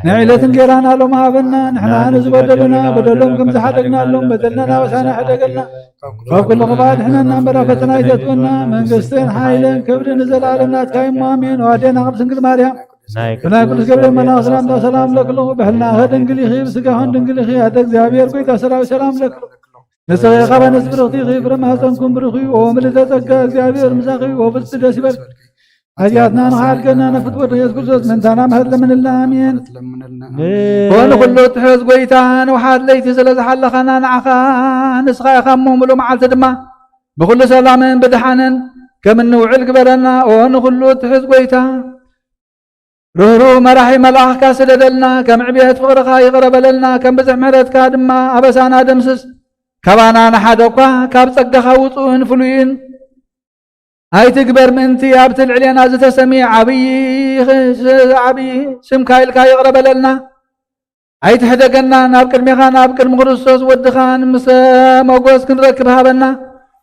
ናይ ዕለት እንጌራና ሎም ሃበና፣ ንሕና ንዝበደሉና በደሎም ከም ዝሓደግናሎም በደልና ናበሳና ሕደገልና፣ ካብ ኩሉ ክፋእ ኣድሕነና እምበር ኣብ ፈተና ኣይተእትወና፣ መንግስትን ሓይልን ክብርን ንዘለኣለም ናትካ እዩ እሞ ኣሜን። ኣዴና ቅድስት ድንግል ማርያም ናይ ብናይ ቅዱስ ገብርኤል መልኣኽ ሰላምታ ሰላም ለክልኹ፣ ብሕልናኸ ድንግል ኢኺ፣ ብስጋኸን ድንግል ኢኺ፣ ኣደ እግዚኣብሔር ጎይታ ሰራዊት ሰላም ለክልኹ። ንስኺ ኻብ ኣንስቲ ብርኽቲ ኢኺ፣ ፍረ ማህፀንኩም ብሩኽ እዩ። ኦ ምልዕተ ጸጋ እግዚኣብሔር ምሳኺ እዩ፣ ኦ ብፅዕቲ ደስ ይበልኪ። ኃጢአትና ንኻልገና ነፍት ወደ ኢየሱስ ክርስቶስ ምንታና ምህረት ለምንልና ኣሜን። ኦ ንኹሉ ትሕዝ ጎይታ ንውሓት ለይቲ ስለ ዝሓለኻና ንዓኻ ንስኻ ኢኻ እሞ ምሉእ መዓልቲ ድማ ብኹሉ ሰላምን ብድሓንን ከም እንውዕል ግበረና። ኦ ንኹሉ ትሕዝ ጎይታ ርህሩህ መራሒ መልኣኽካ ስደደልና፣ ከም ዕብየት ፍቕርኻ ይቕረ በለልና፣ ከም ብዝሕ ምሕረትካ ድማ ኣበሳና ደምስስ። ካባና ንሓደ እኳ ካብ ጸጋኻ ውጹእን ፍሉይን ኣይትግበር ምእንቲ ኣብቲ ልዕሌና ዝተሰምየ ዓብዪ ዓብዪ ስምካ ኢልካ ይቕረ በለልና። ኣይትሕደገና፣ ናብ ቅድሜኻ ናብ ቅድሚ ክርስቶስ ወድኻን ምስ መጎስ ክንረክብ ሃበና።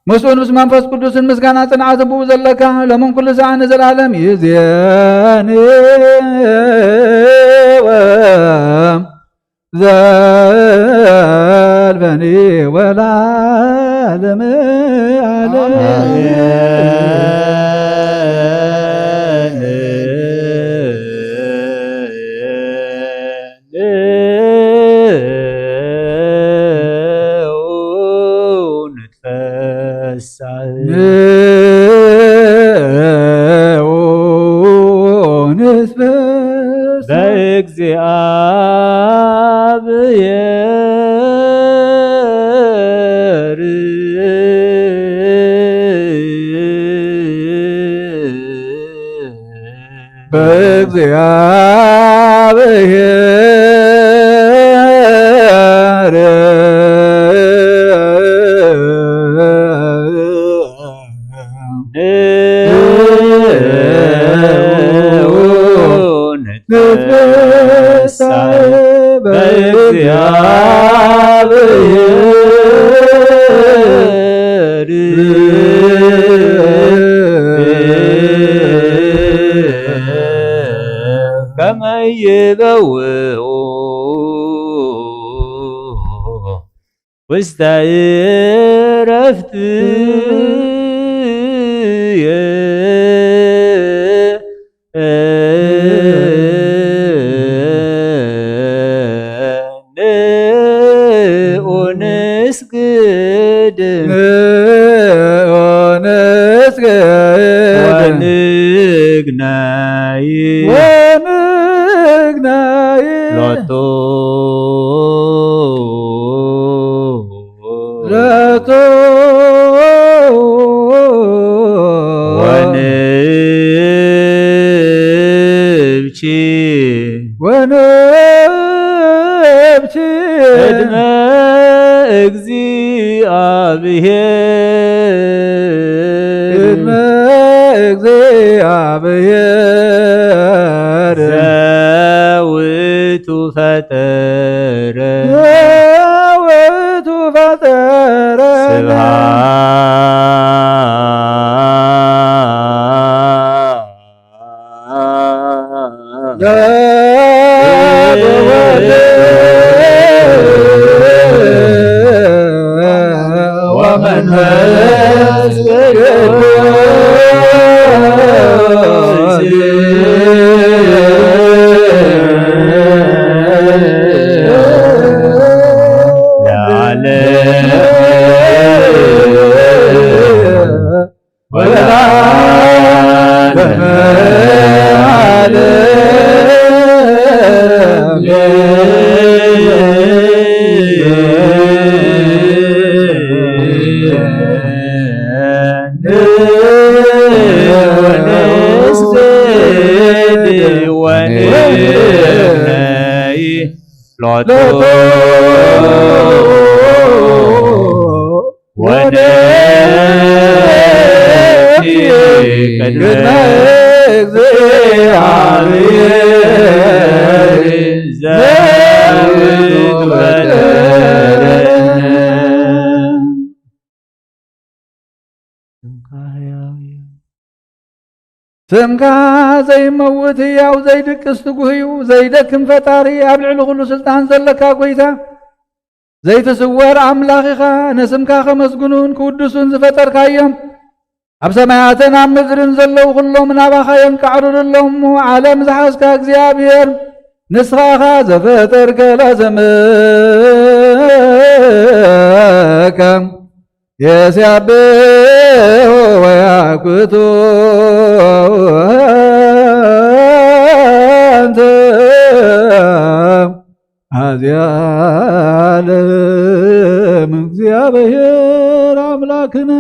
ምስኡን ምስ መንፈስ ቅዱስን ምስጋና ጽንዓት ብኡ ዘለካ ሎምን ኩሉ ሰዓት ንዘለኣለም ይዜኒ ወዘልፈኒ ወለዓለመ ዓለም። ንትፈሳህ ንትፈሳህ በእግዚአብሔር ንትፈሳህ በእግዚአብሔር ከመ ይበውኡ ውስተ ዕረፍትየ ንዑ ንስግድ ንዑ ንስግድ ወንግናይ ወንግናይ ሎቱ ሎቱ ወንብኪ ወንብኪ ቅድመ እግዚአብሔር ቅድመ እግዚአብሔር ዘው ውእቱ ፈጠረ። ውእቱ ፈጠረ። ስብሐት ወመንፈስ ቅዱስ ለዓለም ወለዓለመ ዓለም። ወንስግድ ወንብነይ ሎቱ ወደኪ ቅድመ እግዚአብሔር ዘውቱ በደለነ። ስምካ ዘይመውት ህያው ዘይድቅስ ትጉህ እዩ። ዘይደክም ፈጣሪ፣ ኣብ ልዕሊ ኩሉ ስልጣን ዘለካ ጎይታ፣ ዘይትስወር ኣምላኽ ኢኻ። ንስምካ ከመስግኑን ክውድሱን ዝፈጠርካዮም፣ ኣብ ሰማያትን ኣብ ምድርን ዘለዉ ኩሎም ናባኻ የንቃዕሩሩ ኣለዉ እሞ፣ ዓለም ዝሓዝካ እግዚኣብሔር ንስኻ ኢኻ። ዘፈጠርከ ለዘመከ የሲያብህ ወያኩቱ አንተ አዚያ ለእግዚአብሔር አምላክነ።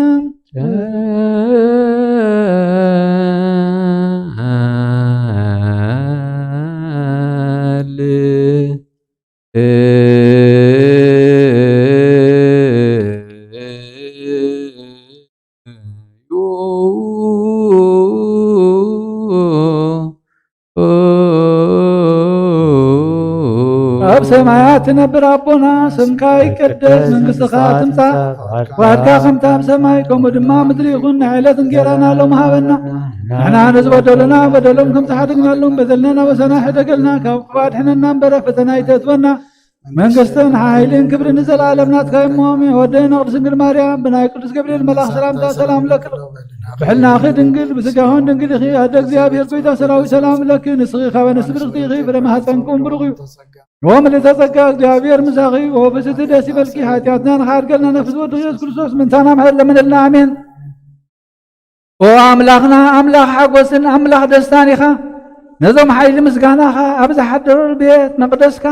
ኣብ ሰማያት ትነብር ኣቦና፣ ስምካ ይቀደስ፣ መንግስትኻ ትምጻእ፣ ፍቓድካ ከምታ ኣብ ሰማይ ከምኡ ድማ ምድሪ ይኹን። ናይ ዕለት እንጌራና ሎም ሃበና፣ ንሕና ንዝበደሉና በደሎም ከም ዝሓደግናሎም በደልና ናበሰና ሕደገልና፣ ካብ ክፉእ ኣድሕነና እምበር ፈተና ኣይተእትወና። መንግስትን ሓይልን ክብርን ንዘለኣለም ናትካ እሞ፣ ኣሜን። ወደይ ቅድስት ድንግል ማርያም ብናይ ቅዱስ ገብርኤል መልኣኽ ሰላምታ ሰላም ለኪ። ብሕልናኺ ድንግል ብስጋሆን ድንግል ኢኺ። ኣደ እግዚኣብሔር ጎይታ ሰራዊት ሰላም ለኪ። ንስኺ ካብ ኣንስቲ ብርኽቲ ኢኺ። ፍረ ማህፀንኩም ብሩኽ እዩ። ወምልዕተ ጸጋ እግዚኣብሔር ምሳኺ። ወፍስቲ ደስ ይበልኪ። ሓጢኣትና ንኻድገልና ነፍስ ወዲ ኢየሱስ ክርስቶስ ምንታና ምሕረት ለምንልና። ኣሜን። ኦ ኣምላኽና፣ ኣምላኽ ሓጎስን ኣምላኽ ደስታን ኢኻ። ነዞም ሓይሊ ምስጋናኻ ኣብ ዝሓደሩ ቤት መቕደስካ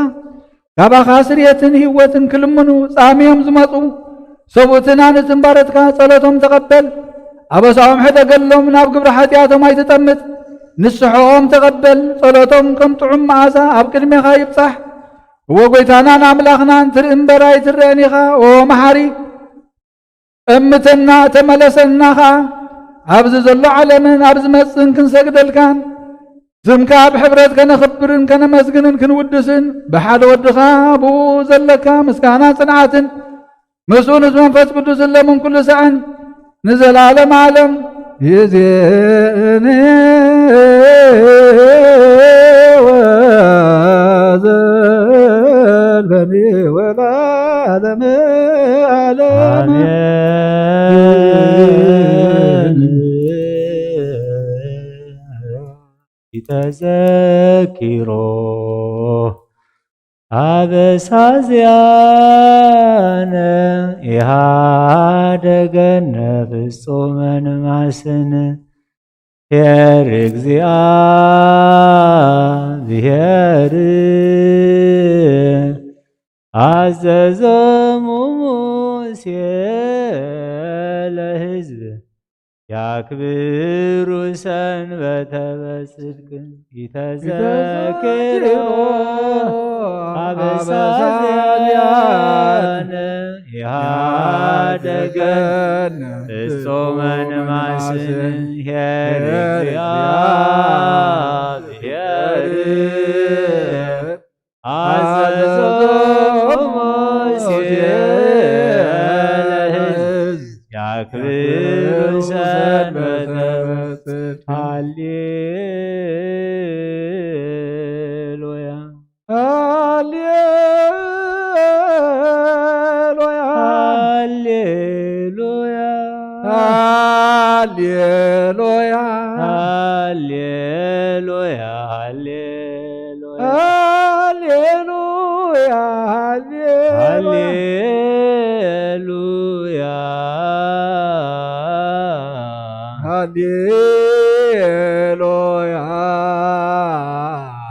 ካባኻ ስርየትን ህይወትን ክልምኑ ጻምዮም ዝመጹ ሰብኡትን ኣንስትን ባረትካ ጸሎቶም ተቐበል። ኣበሳኦም ሕደገሎም፣ ናብ ግብሪ ሓጢኣቶም ኣይትጠምት። ንስሖኦም ተቐበል። ጸሎቶም ከም ጥዑም መዓዛ ኣብ ቅድሜኻ ይብጻሕ። እወ ጎይታናን ኣምላኽናን ትርኢ እምበር ኣይትረአን ኢኻ። ኦ መሓሪ፣ እምተና ተመለሰና ኸዓ፣ ኣብዚ ዘሎ ዓለምን ኣብ ዝመጽእን ክንሰግደልካን፣ ስምካ ብሕብረት ከነኽብርን ከነመስግንን ክንውድስን፣ ብሓደ ወድኻ ብኡ ዘለካ ምስጋና ጽንዓትን፣ ምስኡ ምስ መንፈስ ቅዱስ ለምን ኩሉ ሰዐን ንዘለዓለም ዓለም ይእዜኒ ወዘልፈኒ ወለዓለመ ዓለም። ኣሜን። ኢተዘኪሮ ኣበሳዝያነ ኢሃደገነ ፍጹመ ንማስን ኄር እግዚኣብሔር ኣዘዞሙ ሙሴ ለሕዝብ ያክብሩ ሰንበተ በጽድቅ ኢተዘክሮ ኢተዘክሮ አበሳዝያነ አበሳዝያነ ኢሃደገነ ኢሃደገነ ፍጹመ ንማስን ኄር ኄር እግዚአ እግዚአብሔር። አዘዞ ሙሴ ለሕዝብ ያክብሩ ሰንበተ በጽድቅ። ሃሌሉያ። ሃሌሉያ። ሃሌሉያ። ሃሌሉያ። ሃሌሉያ። ሃሌሉያ። ሃሌሉያ። ሃሌሉያ። ሃሌሉያ። ሃሌሉያ።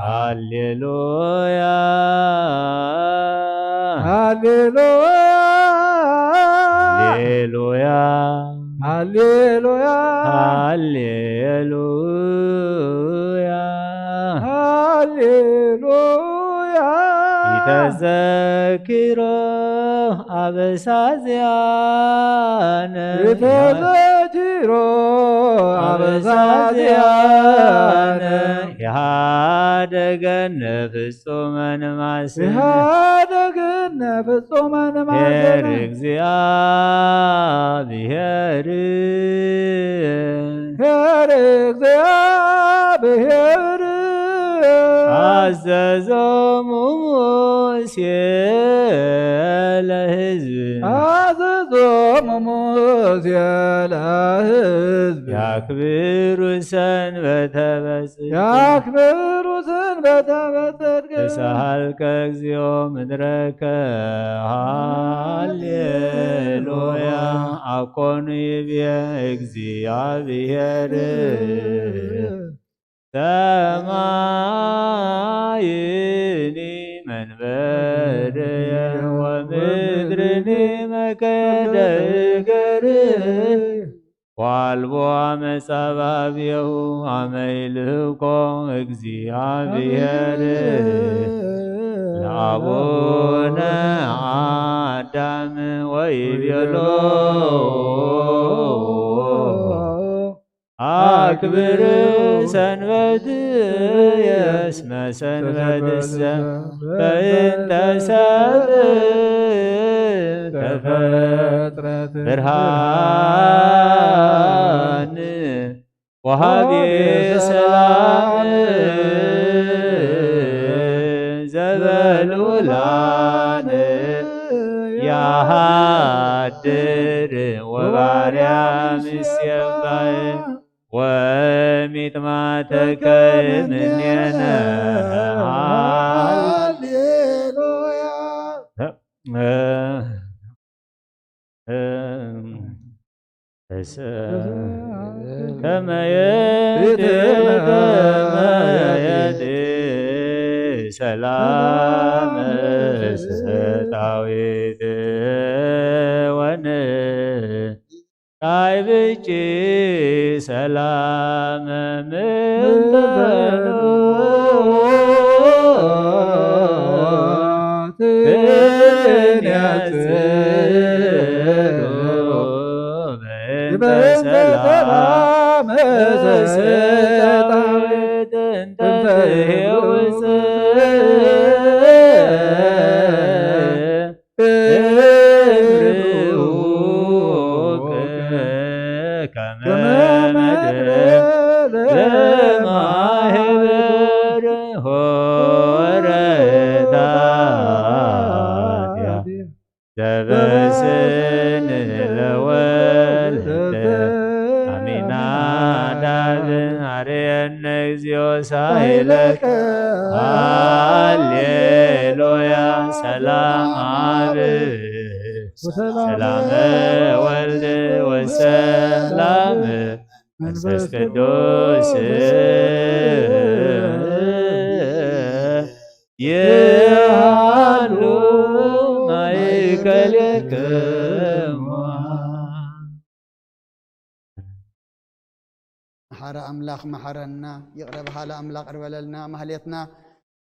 ሃሌሉያ። ሃሌሉያ። ሃሌሉያ። ሃሌሉያ። ሃሌሉያ። ሃሌሉያ። ኢተዘኪሮ አበሳዚያነ። ኢተዘኪሮ አበሳዚያነ። ኢሃደገነ ፍጹመ ንማስነ። ኢሃደገነ ፍጹመ ንማስነ። ኄር እግዚአብሔር። ኄር እግዚአብሔር። አዘዞሙ ሙሴ ለሕዝብ። አዘዞሙ ሙሴ ለሕዝብ። ያክብሩ ሰንበተ በጽድቅ። ያክብሩ ሰንበተ በጽድቅ። ተሳሃልከ እግዚኦ ምድረከ። ሃሌሉያ። አኮኑ ይቤ እግዚአብሔር። ሰማይኒ መንበርየ ወምድርኒ መከደ እገርየ። ዋልቦ አመፃ ባብየሁ አመ ይልህቆ እግዚአብሔር ለአቡነ አዳም ወይቤሎ አክብር ሰንበትየ እስመ ሰንበትሰ በእንተ ሰብእ ተፈጥረት ብርሃን ወሃቤ ሰላም ዘበልዑላን ያሃድር ወባርያ ምስየባይ ወሚጥማተከ እምኔነ። ሃሌሉያ። እም፣ እሰ-፣ ከመ የእቲ፣ ከመ የእቲ ሰላም እሰ ጣዊት ወን ቃይ ብጪ ሰላም ምንተኖ ትንያጽ በእንተ ሰላም ሰጣዊት እንተ ትሄውፅ እምርኡክ ከመ መድረ ለማህበር ሆረ ታትያ ዘበስን ለወልድ አሚናዳብ አርየነ እግዚኦ ሳይለከ። ሃሌሉያ። ሰላም አብ ሰላም ወልድ ወሰላም መንፈስ ቅዱስ ይሃሉ ማእከሌክሙ። መሓሪ ኣምላኽ መሓረና፣ ይቕረ በሃሊ ኣምላኽ ይቕረ በለልና። ማህሌትና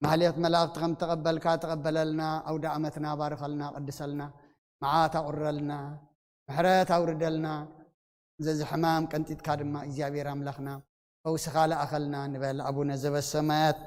ማህሌት መላእኽቲ ከም ተቐበልካ ተቐበለልና። ኣውደ ዓመትና ባርኸልና፣ ቅድሰልና፣ መዓት ኣቑረልና፣ ምሕረት ኣውርደልና። ዘዚ ሕማም ቀንጢጥካ ድማ እግዚኣብሔር ኣምላኽና ፈውስኻ ለኣኸልና ንበል። ኣቡነ ዘበሰማያት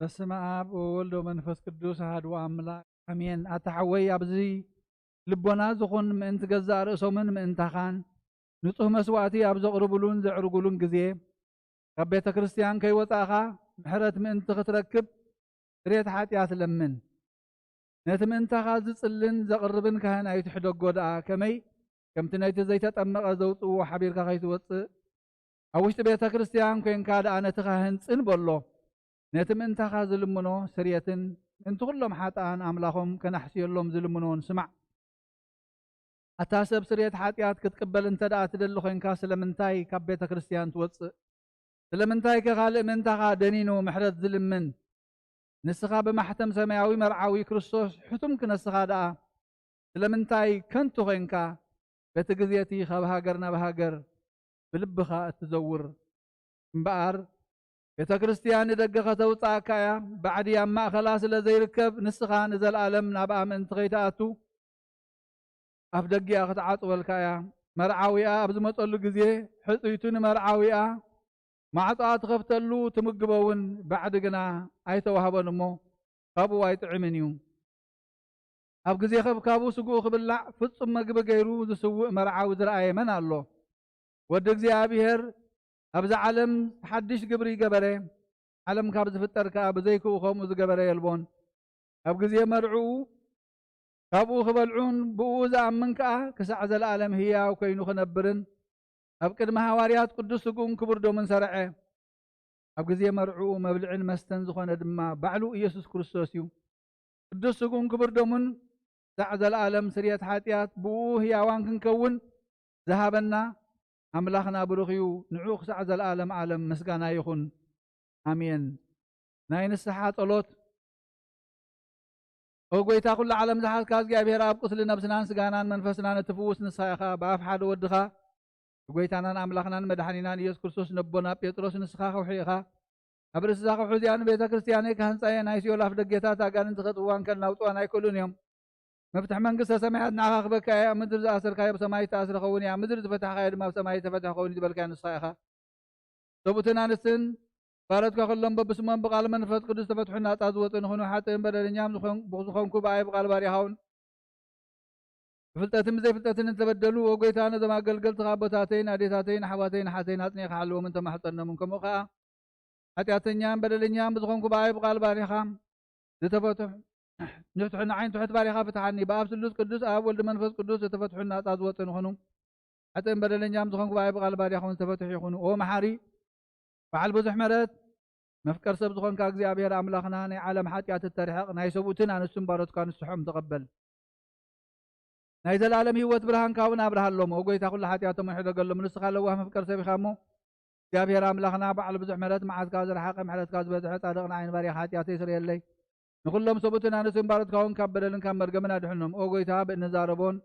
በስመ ኣብ ወወልድ ወመንፈስ ቅዱስ ኣሐዱ ኣምላክ ኣሜን። ኣታ ሓወይ፣ ኣብዚ ልቦና ዝኹን ምእንቲ ገዛእ ርእሶምን ምእንታኻን ንጹህ መስዋእቲ ኣብ ዘቕርብሉን ዘዕርጉሉን ግዜ፣ ካብ ቤተ ክርስቲያን ከይወጻእኻ ምሕረት ምእንቲ ክትረክብ ስርየት ሓጢኣት ለምን። ነቲ ምእንታኻ ዝጽልን ዘቕርብን ካህን ኣይትሕደጎ ደኣ፣ ከመይ ከምቲ ነቲ ዘይተጠመቐ ዘውጽእዎ ሓቢርካ ከይትወጽእ፣ ኣብ ውሽጢ ቤተ ክርስቲያን ኮይንካ ደኣ ነቲ ካህን ጽን በሎ። ነቲ ምእንታኻ ዝልምኖ ስርየትን ምእንቲ ኩሎም ሓጥኣን ኣምላኾም ከናሕስየሎም ዝልምኖን ስማዕ። ኣታ ሰብ ስርየት ሓጢኣት ክትቅበል እንተ ደኣ ትደሊ ኮይንካ ስለምንታይ ካብ ቤተ ክርስቲያን ትወጽእ? ስለምንታይከ ካልእ ምእንታኻ ደኒኑ ምሕረት ዝልምን? ንስኻ ብማሕተም ሰማያዊ መርዓዊ ክርስቶስ ሕቱም ክነስኻ ደኣ ስለምንታይ ከንቱ ኮይንካ በቲ ግዜ እቲ ካብ ሃገር ናብ ሃገር ብልብኻ እትዘውር? እምበኣር ቤተ ክርስቲያን ንደገ ከተውጽኣካ እያ። ባዕዲ ኣብ ማእከላ ስለ ዘይርከብ ንስኻ ንዘለኣለም ናብኣ ምእንቲ ከይትኣቱ ኣፍ ደጊኣ ክትዓጽወልካ እያ። መርዓዊኣ ኣብ ዝመጸሉ ግዜ ሕጽይቱ ንመርዓዊኣ ማዕጾኣ ትኸፍተሉ ትምግቦ እውን ባዕዲ ግና ኣይተዋህቦን እሞ ካብኡ ኣይጥዕምን እዩ። ኣብ ግዜ ከብካቡ ስግኡ ክብላዕ ፍጹም መግቢ ገይሩ ዝስውእ መርዓዊ ዝረኣየ መን ኣሎ? ወዲ እግዚኣብሔር ኣብዚ ዓለም ሓድሽ ግብሪ ገበረ፣ ዓለም ካብ ዝፍጠር ከኣ ብዘይክኡ ከምኡ ዝገበረ የልቦን። ኣብ ግዜ መርዕኡ ካብኡ ክበልዑን ብእኡ ዝኣምን ከኣ ክሳዕ ዘለኣለም ህያው ኮይኑ ክነብርን ኣብ ቅድሚ ሃዋርያት ቅዱስ ስግኡን ክቡር ደሙን ሰርዐ። ኣብ ግዜ መርዕኡ መብልዕን መስተን ዝኾነ ድማ ባዕሉ ኢየሱስ ክርስቶስ እዩ። ቅዱስ ስግኡን ክቡር ደሙን ክሳዕ ዘለኣለም ስርየት ሓጢኣት ብእኡ ህያዋን ክንከውን ዝሃበና ኣምላኽና ብሩኽ እዩ። ንዑ ክሳዕ ዘለኣለም ዓለም ምስጋና ይኹን። ኣሜን። ናይ ንስሓ ጸሎት። ኦ ጎይታ ኩሉ ዓለም ዝሓዝካ እግዚኣብሔር ኣብ ቁስሊ ነብስናን ስጋናን መንፈስናን እትፍውስ ንስኻ ኢኻ። ብኣፍ ሓደ ወድኻ ብጎይታናን ኣምላኽናን መድሓኒናን ኢየሱስ ክርስቶስ ነቦና ጴጥሮስ ንስኻ ከውሒ ኢኻ። ኣብ ርእሲ እዛ ከውሒ እዚኣ ንቤተ ክርስቲያነይ ክሃንጻ እየ። ናይ ሲኦል ኣፍ ደጌታት ኣጋንንቲ ከጥፍዋን ከናውጽዋን ኣይክእሉን እዮም። መፍትሕ መንግስተ ሰማያት ንዓኻ ክበካ እየ። ኣብ ምድሪ ዝኣሰርካዮ ብሰማይ ዝተኣስረ ኸውን እየ፣ ኣብ ምድሪ ዝፈታሕካዮ ድማ ብሰማይ ዝተፈትሐ ኸውን እዩ ዝበልካዮ ንስኻ ኢኻ። ሰብኡትን ኣንስትን ባሮትካ ኩሎም በብስሞም ብቃል መንፈስ ቅዱስ ዝተፈትሑ ናጻ ዝወጹ ንኹኑ። ሓጥእን በደለኛም ዝኾን-፣ ዝኾንኩ ብኣይ ብቃል ባሪኻውን ብፍልጠትን ብዘይፍልጠትን እንተበደሉ፣ ኦ ጎይታ፣ ነዞም ኣገልገልትኻ ኣቦታተይን ኣዴታተይን ኣሕዋተይን ኣሓተይን ኣጽኒዕካ ሓልዎም እንተማሕጸኖምን፣ ከምኡ ከኣ ሓጢኣተኛን በደለኛን ብዝኾንኩ ብኣይ ብቃል ባሪኻ ዝተፈትሑ ንፍትሑ ንዓይን ትሑት ባሪኻ ፍትሓኒ። ብኣብ ስሉስ ቅዱስ ኣብ ወልድ መንፈስ ቅዱስ ዝተፈትሑ ናጻ ዝወጡ ንኹኑ። ሓጥእን በደለኛም ዝኾንኩ ብኣይ ብቃል ባሪኻ ኹን ዝተፈትሑ ይኹኑ። ኦ መሓሪ በዓል ብዙሕ ምሕረት መፍቀር ሰብ ዝኾንካ እግዚኣብሔር ኣምላኽና ናይ ዓለም ሓጢኣት እተርሕቕ ናይ ሰብኡትን ኣንስቱን ባሮትካ ንስሖም ተቐበል። ናይ ዘለኣለም ህይወት ብርሃንካ እውን ኣብርሃሎም። ኦ ጎይታ ኩሉ ሓጢኣቶም ይሕደገሎም። ንስኻ ለዋህ መፍቀር ሰብ ኢኻ እሞ እግዚኣብሔር ኣምላኽና በዓል ብዙሕ ምሕረት መዓትካ ዝረሓቐ ምሕረትካ ዝበዝሐ ጻድቕ ንዓይን ባሪኻ ሓጢኣተይ ስረየለይ። ንኹሎም ሰብኡትን ኣንስትን ባሮትካ እውን ካብ በደልን ካብ መርገምን ኣድሕኖም። ኦ ጎይታ ብእንዛረቦን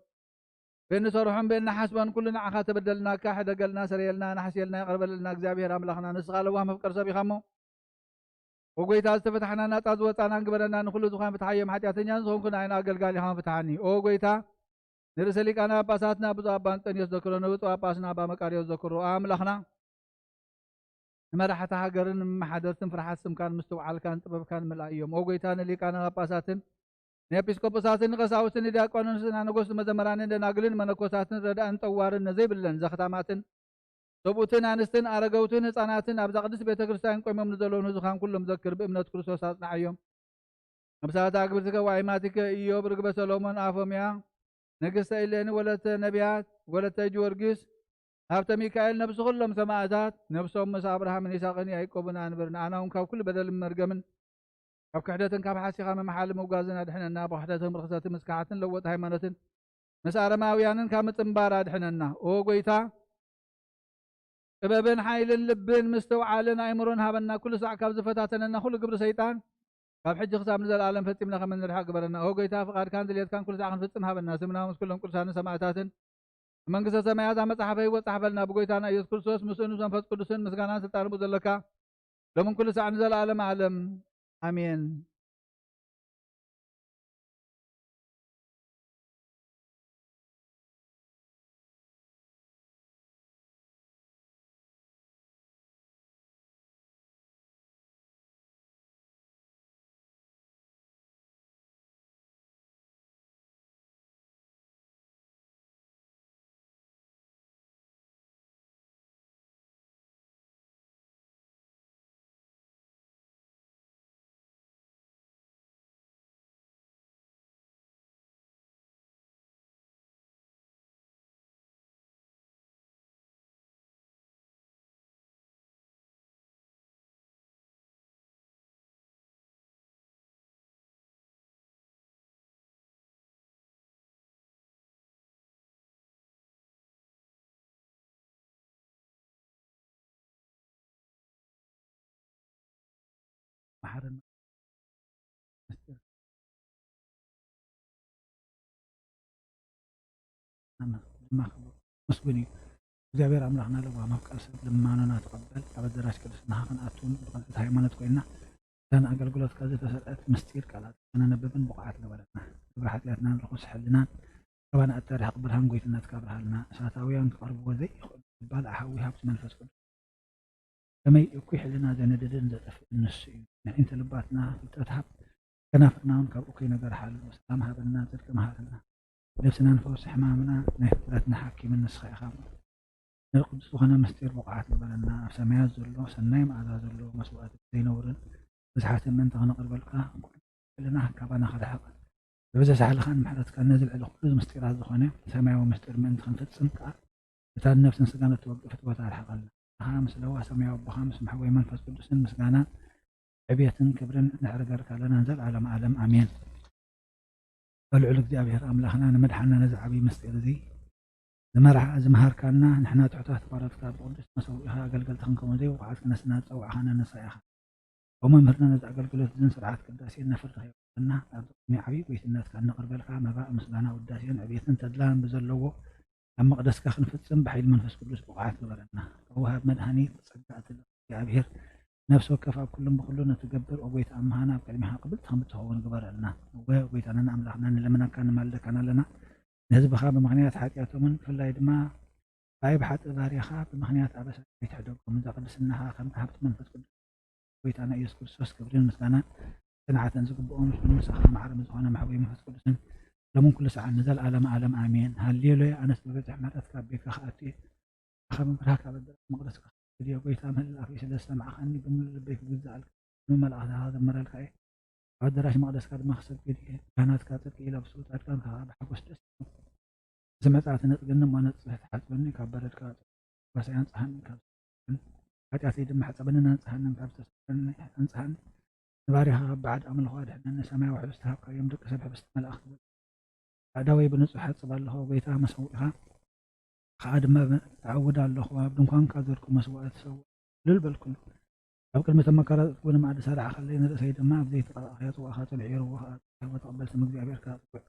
ብእንሰርሖን ብእንሓስቦን ኩሉ ንዓኻ ተበደልናካ፣ ሕደገልና፣ ሰረየልና፣ ናሕስየልና፣ ይቕር በለልና። እግዚኣብሔር ኣምላኽና ንስኻ ለዋህ መፍቀር ሰብ ኢኻ እሞ ወጎይታ ዝተፈታሕና ናጻ ዝወጻና ግበረና። ንኹሉ ዝኾነ ፍትሓዮም ሓጢኣተኛ ዝኾንኩ ንዓይን ኣገልጋሊኻን ፍትሓኒ። ኦ ጎይታ ንርእሰ ሊቃነ ጳጳሳትና ብፁዕ ኣባ እንጠንዮስ ዘክሮ፣ ንብፁዕ ጳጳስና ኣባ መቃርዮስ ዘክሮ። ኣምላኽና ንመራሕቲ ሃገርን ንመሓደርትን ፍርሓት ስምካን ምስትውዓልካን ጥበብካን ምልኣዮም። ኦ ጎይታ ንሊቃነ ጳጳሳትን ንኤጲስቆጶሳትን ንቀሳውስትን ንዲያቆናትን ንነገስቱ መዘመራንን ደናግልን መነኮሳትን ረዳእን ጠዋርን ነዘይብለን ዘኽታማትን ሰብኡትን ኣንስትን ኣረገውትን ህፃናትን ኣብዛ ቅድስት ቤተ ክርስቲያን ቆይሞም ንዘለውን ህዝኻን ኩሎም ዘክር። ብእምነት ክርስቶስ ኣጽንዓዮም። ነብሳት ኣግብርትከ ዋይማቲከ ኢዮብ፣ ርግበ ሰሎሞን፣ ኣፎምያ፣ ንግስተ ኢሌኒ፣ ወለተ ነቢያት፣ ወለተ ጊዮርጊስ፣ ሃብተ ሚካኤል፣ ነብሲ ኩሎም ሰማእታት፣ ነብሶም ምስ ኣብርሃምን ይስሐቅን ያዕቆብን ኣንብር። ንኣና እውን ካብ ኩሉ በደልን መርገምን ካብ ክሕደትን ካብ ሓሲኻ ምምሓል ምውጋዝን ኣድሕነና። ብክሕደትን ብርኽሰትን ምስካሓትን ለወጥ ሃይማኖትን ምስ ኣረማውያንን ካብ ምጽንባር ኣድሕነና። ኦ ጎይታ፣ ጥበብን ሓይልን ልብን ምስትውዓልን ኣእምሮን ሃበና። ኩሉ ሳዕ ካብ ዝፈታተነና ኩሉ ግብሪ ሰይጣን ካብ ሕጂ ክሳብ ንዘለኣለም ፈጺምና ከም እንርሕቕ ግበረና። ኦ ጎይታ፣ ፍቓድካን ድልየትካን ኩሉ ሳዕ ክንፍጽም ሃበና። ስምና ምስ ኩሎም ቅዱሳንን ሰማእታትን መንግስተ ሰማያት ኣብ መጽሓፈ ህይወት ጻሕፈልና። ብጎይታና ኢየሱስ ክርስቶስ ምስኡ ምስ መንፈስ ቅዱስን ምስጋናን ስልጣን ብኡ ዘለካ ሎምን ኩሉ ሳዕ ንዘለኣለም ዓለም ኣሜን። ምስጢር ድማ ክቡር ምስጉን እዩ። እግዚኣብሔር ኣምላኽና ለዋህ መፍቀር ሰብ ልማኖና ተቐበል። ኣብ ኣደራሽ ቅድስናኻ ክንኣቱን ብቕንዕቲ ሃይማኖት ኮይንና እዛን ኣገልግሎትካ ዝተሰርዐት ምስጢር ቃላት ከነነብብን ብቑዓት ግበረና። ግብረ ሓጢኣትናን ርኹስ ሕልናን ካባና ኣታሪሕቕ ብርሃን ጎይትነትካ ኣብርሃልና። እሳታውያን ክቐርብዎ ዘይኽእሉ ባልዓ ሓዊ ሃብቲ መንፈስ ቅዱስ ከመይ እኩይ ሕልና ዘነድድን ዘጠፍእን ንሱ እዩ። ንዒንተ ልባትና ፍልጠት ሃብ፣ ከናፍርና እውን ካብ እኩይ ነገር ሓሉ። ሰላም ሃበና፣ ጽድቂ መሃረና። ነብስናን ፈውሲ ሕማምና ናይ ፍጥረትና ሓኪምን ንስኻ ኢኻ። ነዚ ቅዱስ ዝኾነ ምስጢር ብቑዓት ግበረና። ኣብ ሰማያት ዘሎ ሰናይ መኣዛ ዘለዎ መስዋእቲ ዘይነውርን ብዝሓትን ምእንቲ ከነቕርበልካ ኩሉ ሕልና ካባና ክርሕቕ በብዘ ሳሕልኻን ምሕረትካን ነዚ ልዕሊ ኩሉ ምስጢራት ዝኾነ ሰማያዊ ምስጢር ምእንቲ ክንፍጽም ከኣ እታ ንነፍስን ስጋን እትወግእ ፍትወት ኣርሕቐልና። ንኻ ምስ ለዋ ሰማያዊ ኣቦኻ ምስ መሕወይ መንፈስ ቅዱስን ምስጋናን ዕብየትን ክብርን ነዕርገልካ ኣለና ንዘለዓለም ዓለም ኣሜን። በልዑል እግዚኣብሔር ኣምላኽና ንምድሓና ነዚ ዓብዪ ምስጢር እዚ ዝመርሓ ዝመሃርካና ንሕና ትሑታት ባሮትካ ብቅዱስ መሰዊእኻ ኣገልገልቲ ክንከውን ዘይብቑዓት ክነስና ዝጸዋዕኻና ንሳ ኢኻ። ኦ መምህርና ነዚ ኣገልግሎት እዝን ስርዓት ቅዳሴን ነፍሪ ከይወደና ኣብ ቅድሚ ዓብዪ ጎይትነትካ እነቕርበልካ መባእ ምስጋና ውዳሴን ዕቤትን ተድላን ብዘለዎ ኣብ መቕደስካ ክንፍጽም ብሓይሊ መንፈስ ቅዱስ ብቑዓት ግበረና። ተዋሃብ መድሃኒት ጸጋ እቲ እግዚኣብሔር ነፍሲ ወከፍ ኣብ ኩሉን ብኹሉን እትገብር ኦ ጎይታ ኣምሃና ኣብ ቅድሚኻ ቅብልቲ ከም እትኸውን ግበረልና። እወ ጎይታናን ኣምላኽና ንለምነካ ንማልደካን ኣለና። ንህዝብኻ ብምኽንያት ሓጢኣቶምን ብፍላይ ድማ ብኣይ ብሓጢእ ባርያኻ ብምኽንያት ኣበሳ ኣይትሕደጎም። እዛ ቅድስናኻ ከም ሃብቲ መንፈስ ቅዱስ ጎይታና ኢየሱስ ክርስቶስ ክብርን ምስጋናን ጽንዓትን ዝግብኦ ምስሉን ምሳኻ ማዕረ ብዝኾነ መሕወይ መንፈስ ቅዱስን ሎምን ኩሉ ሰዓት ንዘለዓለም ዓለም ኣሜን። ሃሌሉያ። ኣነስ ብብዝሒ ምሕረትካ ኣብ ቤትካ ክኣቱ እየ። ኣኻ ብምብራህ ካብ ኣደራሽ መቕደስካ ክድዮ ጎይታ ምህላፍ ስለ ዝሰማዕኻኒ ብምሉእ ልበይ ክግዛኣልካ ንመላእኽትኻ ክዘምረልካ እየ። ኣብ ኣደራሽ መቕደስካ ድማ ክሰግድ እየ። ካህናትካ ጽድቂ ይለብሱ፣ ጻድቃንካ ከኣ ብሓጎስ ደስ ይብሎም። እዚ መጻእቲ ነጽግኒ እሞ ነጽህ ትሓጽበኒ፣ ካብ በረድካ ኣጽዋሳይ ኣንጽሃኒ፣ ካብ ሓጢኣተይ ድማ ሕጸበንን ኣንጽሃንን፣ ካብ ዝተሰወረኒ ኣንጽሃኒ። ንባርያኻ ካብ ባዕድ ኣምልኾ ኣድሕነኒ፣ ሰማያዊ ሕብስቲ ሃብካዮም፣ ደቂ ሰብ ሕብስቲ መላእኽቲ ኣእዳወይ ብንጹሕ እሓጽብ ኣለኹ፣ ጎይታ መሰውኢኻ ከኣ ድማ እዓውድ ኣለኹ። ኣብ ድንኳንካ ዘድኩ መስዋእቲ ሰውእ እልል በልኩሉ። ኣብ ቅድሚ እቶም መካራጽትኩ ንመኣዲ ሰራዕኻለይ፣ ንርእሰይ ድማ ኣብ ዘይተቐላእኻዮ ጽዋእኻ ጽንዒርዎ ከኣ ጽዋእኻ ተቐበል ስም እግዚኣብሔር ከኣ ጽውዕ።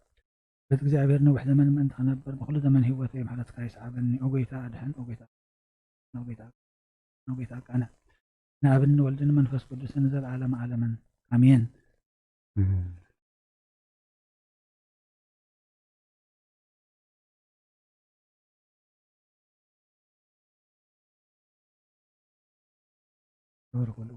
ቤት እግዚኣብሔር ነዊሕ ዘመን ምእንቲ ክነብር፣ ብኹሉ ዘመን ህይወተይ ምሕረትካ ይስዓበኒ። ኦ ጎይታ ኣድሕን፣ ኦ ጎይታ፣ ኦ ጎይታ፣ ኦ ጎይታ ኣቃንዕ። ንኣብን ንወልድን መንፈስ ቅዱስን ንዘለዓለም ዓለምን ኣሜን። ክብሪ ኩሉ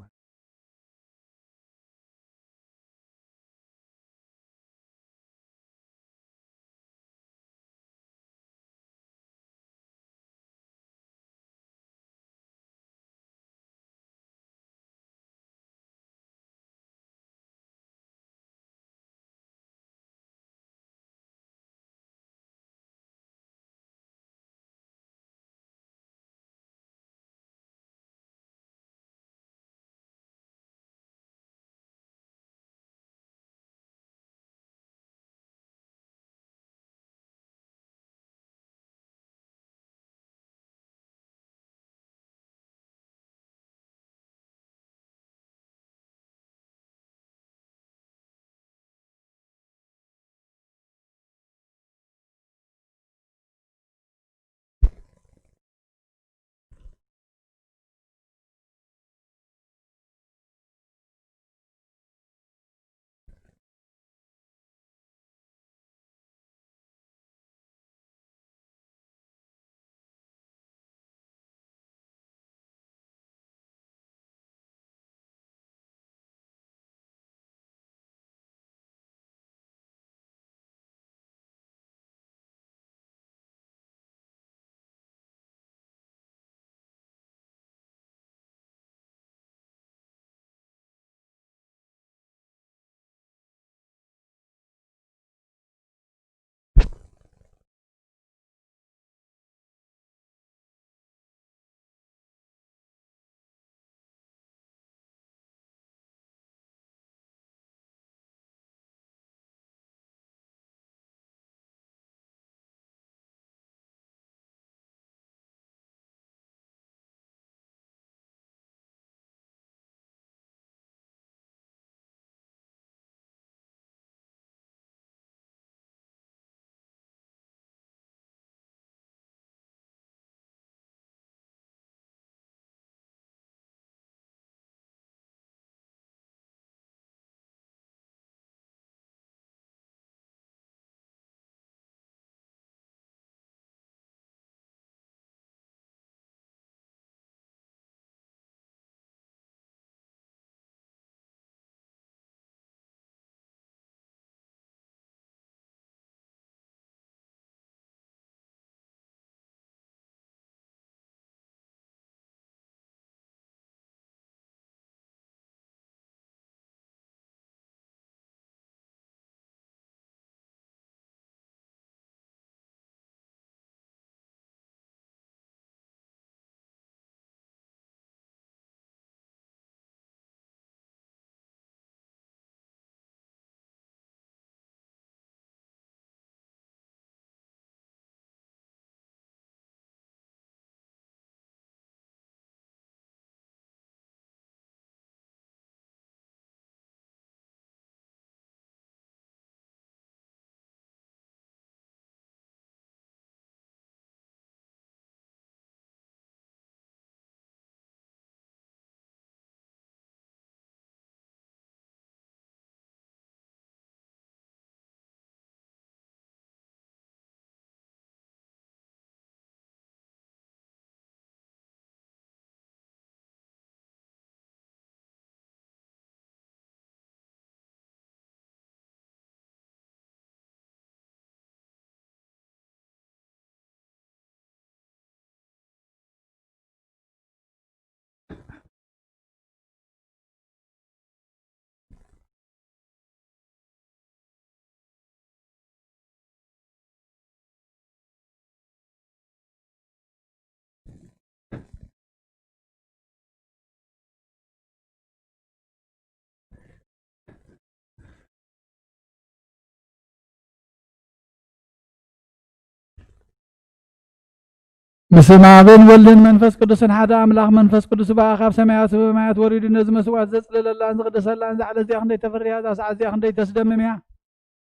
ምስም ኣብን ወልድን መንፈስ ቅዱስን ሓደ ኣምላኽ። መንፈስ ቅዱስ ብኣ ካብ ሰማያት ሰማያት ወሪዱ ነዚ መስዋዕት ዘጽልለላን ዝቕድሰላን እዛ ዕለት እዚኣ ክንደይ ተፍርያ፣ እዛ ሰዓት እዚኣ ክንደይ ተስደምም እያ።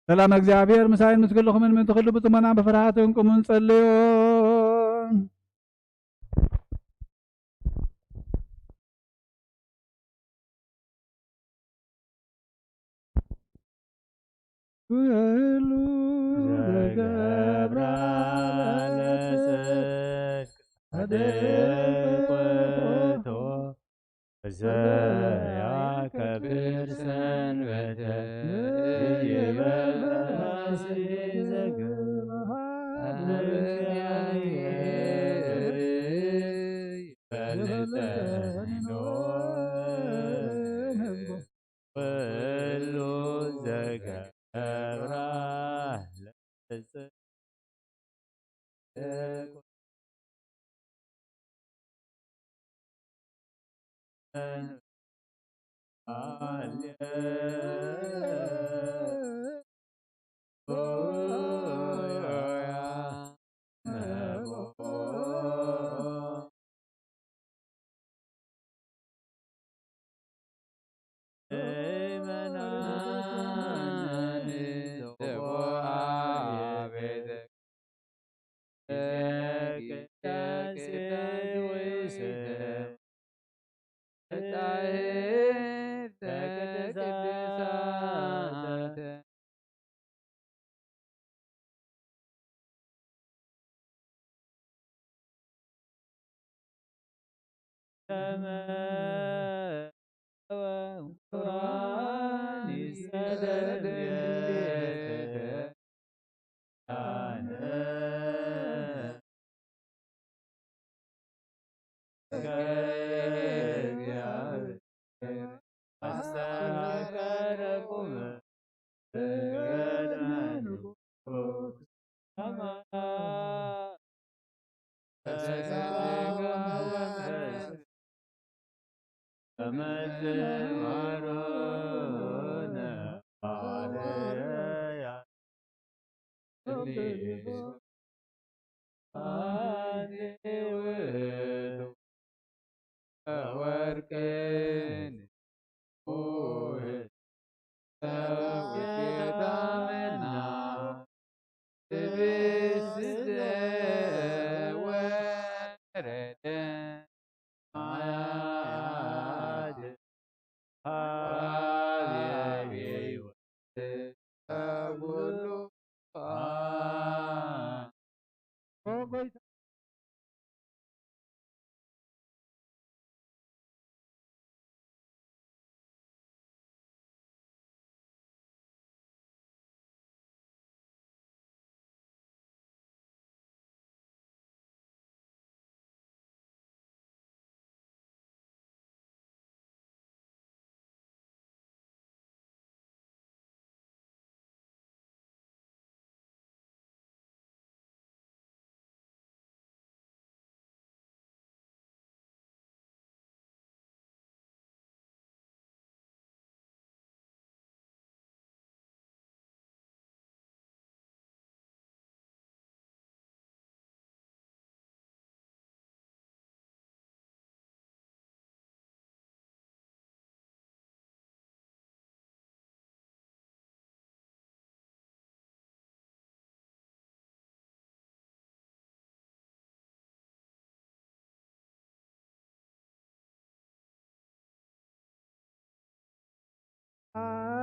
ሰላም እግዚኣብሔር ምሳይን ምስ ኩልኹምን ምእንቲ ኩሉ ብጽሞና ብፍርሃትን ቁሙን ጸልዩ። ኩሉ ዘገብራ ለጽድቅ ጻድቅ ውእቱ ዘያከብር ሰንበተ ይበል ሐሴት ዘገብራ ለእግዚአብሔር ይፈልጠኒ ኩሉ ዘገብራ ለጽድቅ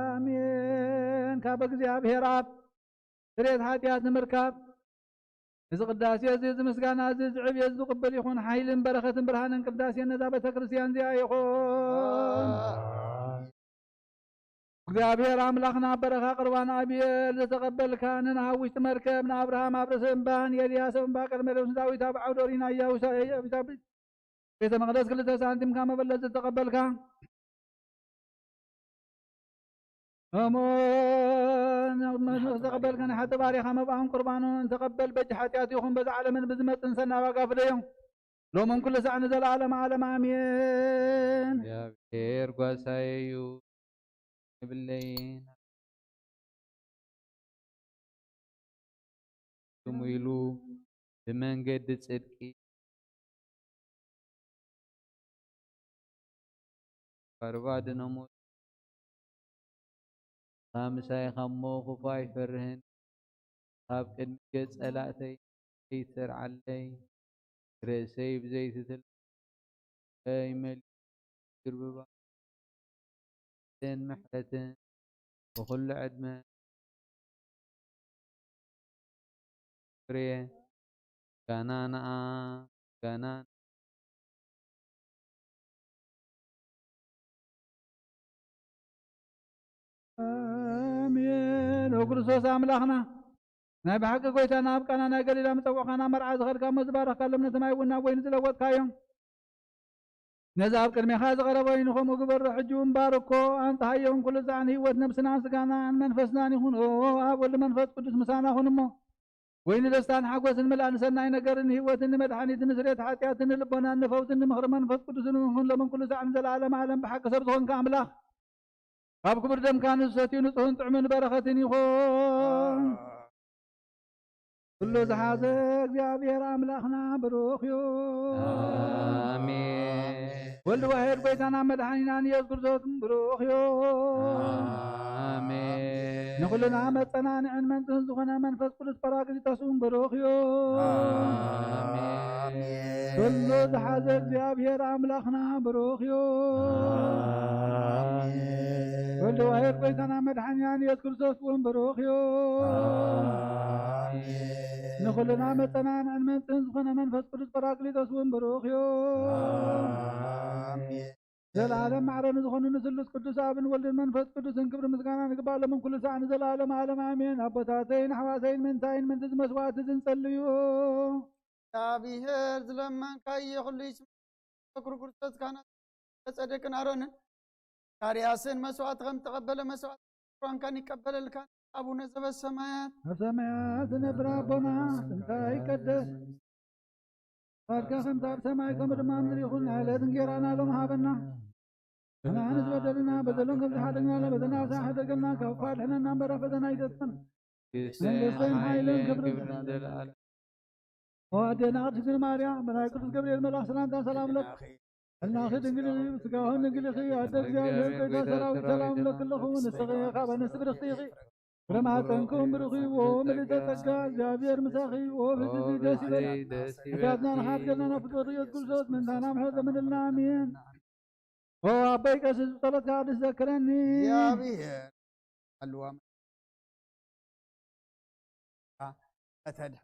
ኣሜን። ካብ እግዚኣብሔር ኣብ ስርየት ሓጢኣት ንምርካብ እዚ ቅዳሴ እዚ፣ እዚ ምስጋና እዚ፣ እዚ ዕብየት እዚ ዝቕበል ይኹን። ሓይልን በረኸትን ብርሃንን ቅዳሴ ነዛ ቤተ ክርስቲያን እዚኣ ይኹን። እግዚኣብሔር ኣምላኽና በረኻ ቁርባን ኣቢኤል ዝተቐበልካ፣ ንኖህ ኣብ ውሽጢ መርከብ፣ ንኣብርሃም ኣብ ርእሲ እምባ፣ ንኤልያስ ኣብ እምባ ቀርሜሎስ፣ ንዳዊት ኣብ ዓውደ ኦሪት፣ ንኢያሱ ኣብ ቤተ መቕደስ ክልተ ሳንቲም ካብ መበለት ዝተቐበልካ፣ እሞ ዝተቐበልካ ናይ ሓጢ ባሪኻ መባእን ቁርባኑን ተቐበል። በጅ ሓጢኣት ይኹን በዚ ዓለምን ብዝመጽእ ንሰና ዋጋ ፍደዮም። ሎምን ኩሉ ሳዕ ንዘለዓለም ዓለም ኣሜን። እግዚኣብሔር ጓሳየ እዩ፣ የብለይን። ስሙ ኢሉ ብመንገዲ ጽድቂ ባርባ ድነሞት። ምሳይ ካብ ሞኹፍ ኣይፈርህን። ካብ ቅድሚ ገጽ ጸላእተይ ኣይትሰርዓለይ። ርእሰይ ብዘይቲ ትልከይ መሊኡ ግርብባ። ን ምሕረትን ብኹሉ ዕድመ ፍሬ ጋና ንኣ ጋና ኣሜን። ኦ ክርስቶስ ኣምላኽና፣ ናይ ብሓቂ ጎይታና፣ ኣብ ቃና ናይ ገሊላ ምጸውዕኻና፣ መርዓ ዝኸድካ እሞ ዝባረኽካሎም ነቲ ማይ እውን ናብ ወይኒ ዝለወጥካዮም፣ ነዚ ኣብ ቅድሜኻ ዝቐረበ ወይኒ ከምኡ ግበሮ። ሕጂ እውን ባርኮ፣ ኣንጽሃዮን ኩሉ ዛዕን ህይወት ነብስናን ስጋናን መንፈስናን ይኹን። ኦ ኣብ ወልድ መንፈስ ቅዱስ ምሳና ኩን እሞ፣ ወይኒ ደስታን ሓጎስን ምልኣን ሰናይ ነገርን ህይወትን ንመድሓኒትን ንስሬት ሓጢኣትን ንልቦናን ንፈውስን ንምኽሪ መንፈስ ቅዱስን እውን ኩን ሎምን ኩሉ ሳዕን ዘለዓለም ዓለም ብሓቂ ሰብ ዝኾንካ ኣምላኽ፣ ካብ ክቡር ደምካ ንዝሰትዩ ንጹህን ጥዑምን በረኸትን ይኹን። ኩሉ ዝሓዘ እግዚኣብሔር ኣምላኽና ብሩኽ እዩ። ኣሜን። ወልድ ዋሕድ ጎይታና መድሓኒናን ኢየሱስ ክርስቶስ ብሩኽ እዩ። ኣሜን። ንኹልና መጸናንዕን መንጽህን ዝኾነ መንፈስ ቅዱስ ጳራቅሊጦስ እውን ብሩኽ እዩ። ኣሜን። ኩሉ ዝሓዘ እግዚኣብሔር ኣምላኽና ብሩኽ እዩ። ኣሜን። ወልድ ዋሕድ ጎይታና መድሓኒናን ኢየሱስ ክርስቶስ እውን ብሩኽ እዩ። ኣሜን። ንኹልና መጸናንዕን መንጽህን ዝኾነ መንፈስ ቅዱስ ጳራቅሊጦስ እውን ብሩኽ እዩ። ኣሜን። ዘለዓለም ማዕረ ንዝኾኑ ንስሉስ ቅዱስ ኣብን ወልድን መንፈስ ቅዱስን ክብሪ ምስጋና ንግባእ ሎምን ኩሉ ሳዕ ንዘለዓለም ዓለም ኣሜን። ኣቦታተይን ኣሕዋተይን መንታይን ምእንቲ ዝመስዋዕቲ ዝንጸልዩ። እግዚኣብሔር ዝለመንካዮ ኩሉ ይስምዓካ። ክቡር ክርስቶስ ካህናት ጸደቅን ኣሮንን ዘካርያስን መስዋዕቲ ከም ተቐበለ መስዋዕቲ ቁርባንካን ይቀበለልካ። ኣቡነ ዘበሰማያት ኣብ ሰማያት ዝነብር ኣቦና ስምካ ይቀደስ፣ ፈቃድካ ከምቲ ኣብ ሰማይ ከምኡ ድማ ኣብ ምድሪ ይኹን። ዕለት እንጌራና ሎም ሃበና። ንሕና ንዝበደሉና በደሎም ከም ዝሓደግና ንበደልና ንስኻ ሕደገና፣ ካብ ክፉእ ኣድሕነና እምበር ኣብ ፈተና ኣይተእትወና። መንግስትን ሓይልን ክብርን ክብርን ዘለዓለም። ኦ ኣዴና ቅድስት ድንግል ማርያም፣ ብናይ ቅዱስ ገብርኤል መልኣኽ ሰላምታ ሰላም ለኪ። ሕልናኺ ድንግል እዩ፣ ስጋኺ ድንግል ኢኺ። ኣደ እግዚኣብሔር፣ ጎይታ ሰራዊት፣ ሰላም ለኪ ኣለኹ። ንስኺ ካብ ኣንስቲ ብርኽቲ ኢኺ። ፍረ ማህፀንኩም ብሩኽ እዩ። ኦ ምልዕተ ጸጋ፣ እግዚኣብሔር ምሳኺ። ኦ ብዝዚ ደስ ይበላ። ደስ ይበል። ኃጢኣትና ንሓድገልና ናብ ፍጡር ኢየሱስ ክርስቶስ ምእንታና ምሕረት ለምንልና። ኣሜን። ኦ ኣቦይ ቀሲስ፣ ብጸሎትካ ቅዱስ ዘክረኒ። እግዚኣብሔር ኣልዋ ከተድሕ።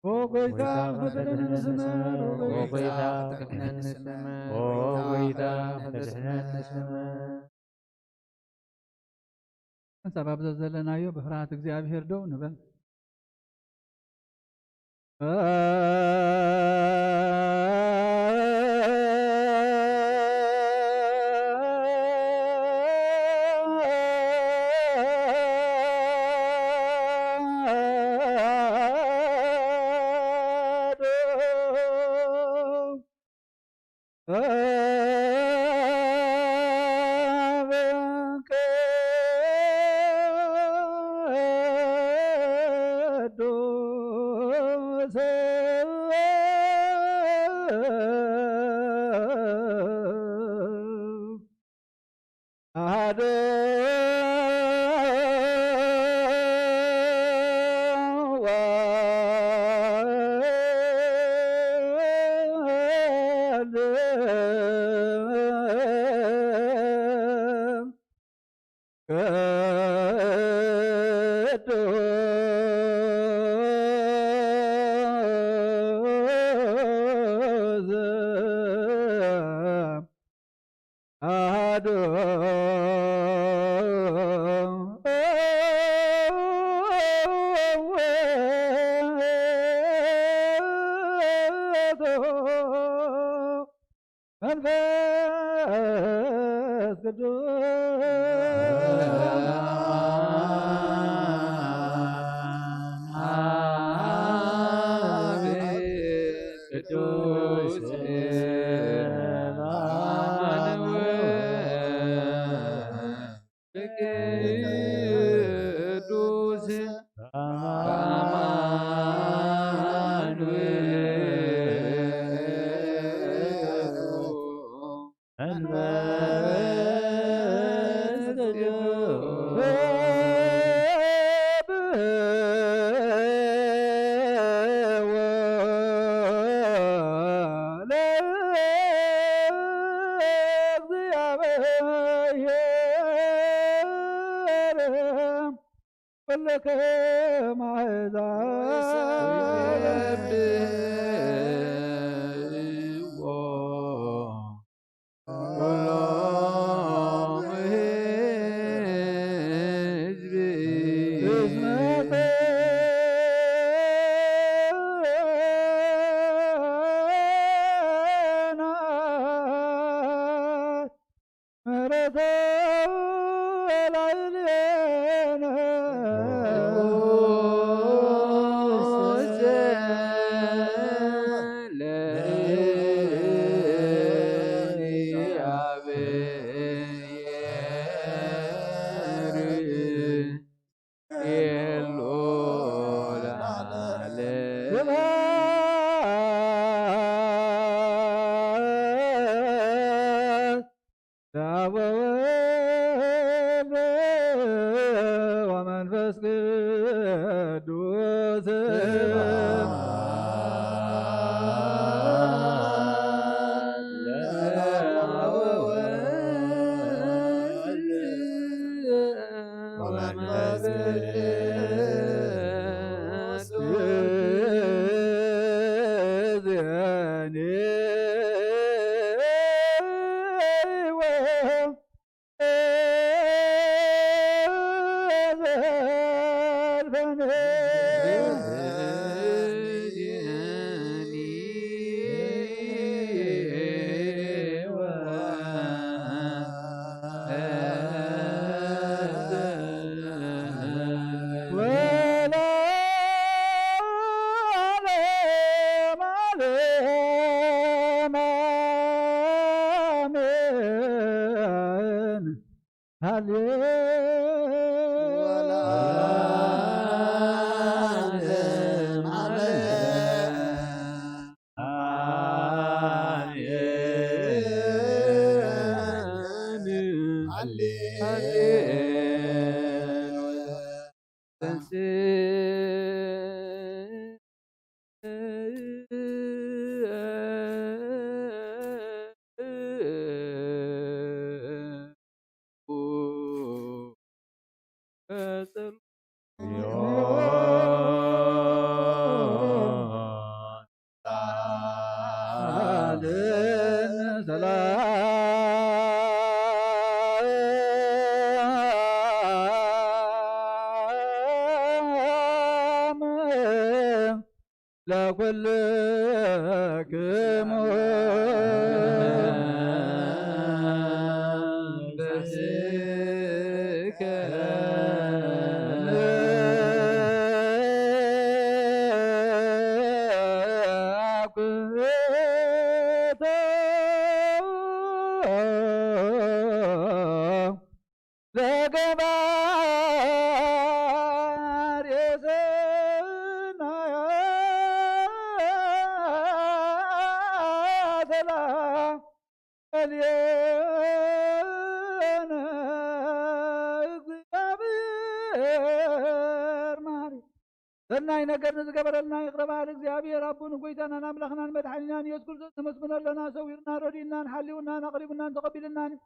ኦ ጎይታ፣ ፈተነኒ ስመር። ኦ ጎይታ፣ ፈተነኒ ስመር። ኦ ጎይታ፣ ፈተነኒ ስመር። ሓንሳብ ኣብ ዘዘለናዮ ብፍርሃት እግዚኣብሔር ደው ንበል። መንፈስ ቅዱስ ቅዱስ ቅዱስ አማኑኤል። ኩልክም ኣሕዛብ ኩሎም ህዝቢ እስመ ጸናት ምሕረተ ላዕሌነ። ስብሐት ለአብ ወወልድ ወመንፈስ ቅዱስ። ለኩልክሙ ለገባሬ ሰናያት ለአልየነ እግዚአብሔር ማሪ። ሰናይ ነገር ንዝገበረልና ይቕረ በሃሊ እግዚኣብሔር ኣቦን ጎይታናን ኣምላኽናን መድሓኒናን ኢየሱስ ክርስቶስ ነመስግኖ ኣለና። ሰዊርና፣ ረዲእናን፣ ሓሊውናን፣ ኣቕሪቡናን፣ ተቐቢልናን እዩ።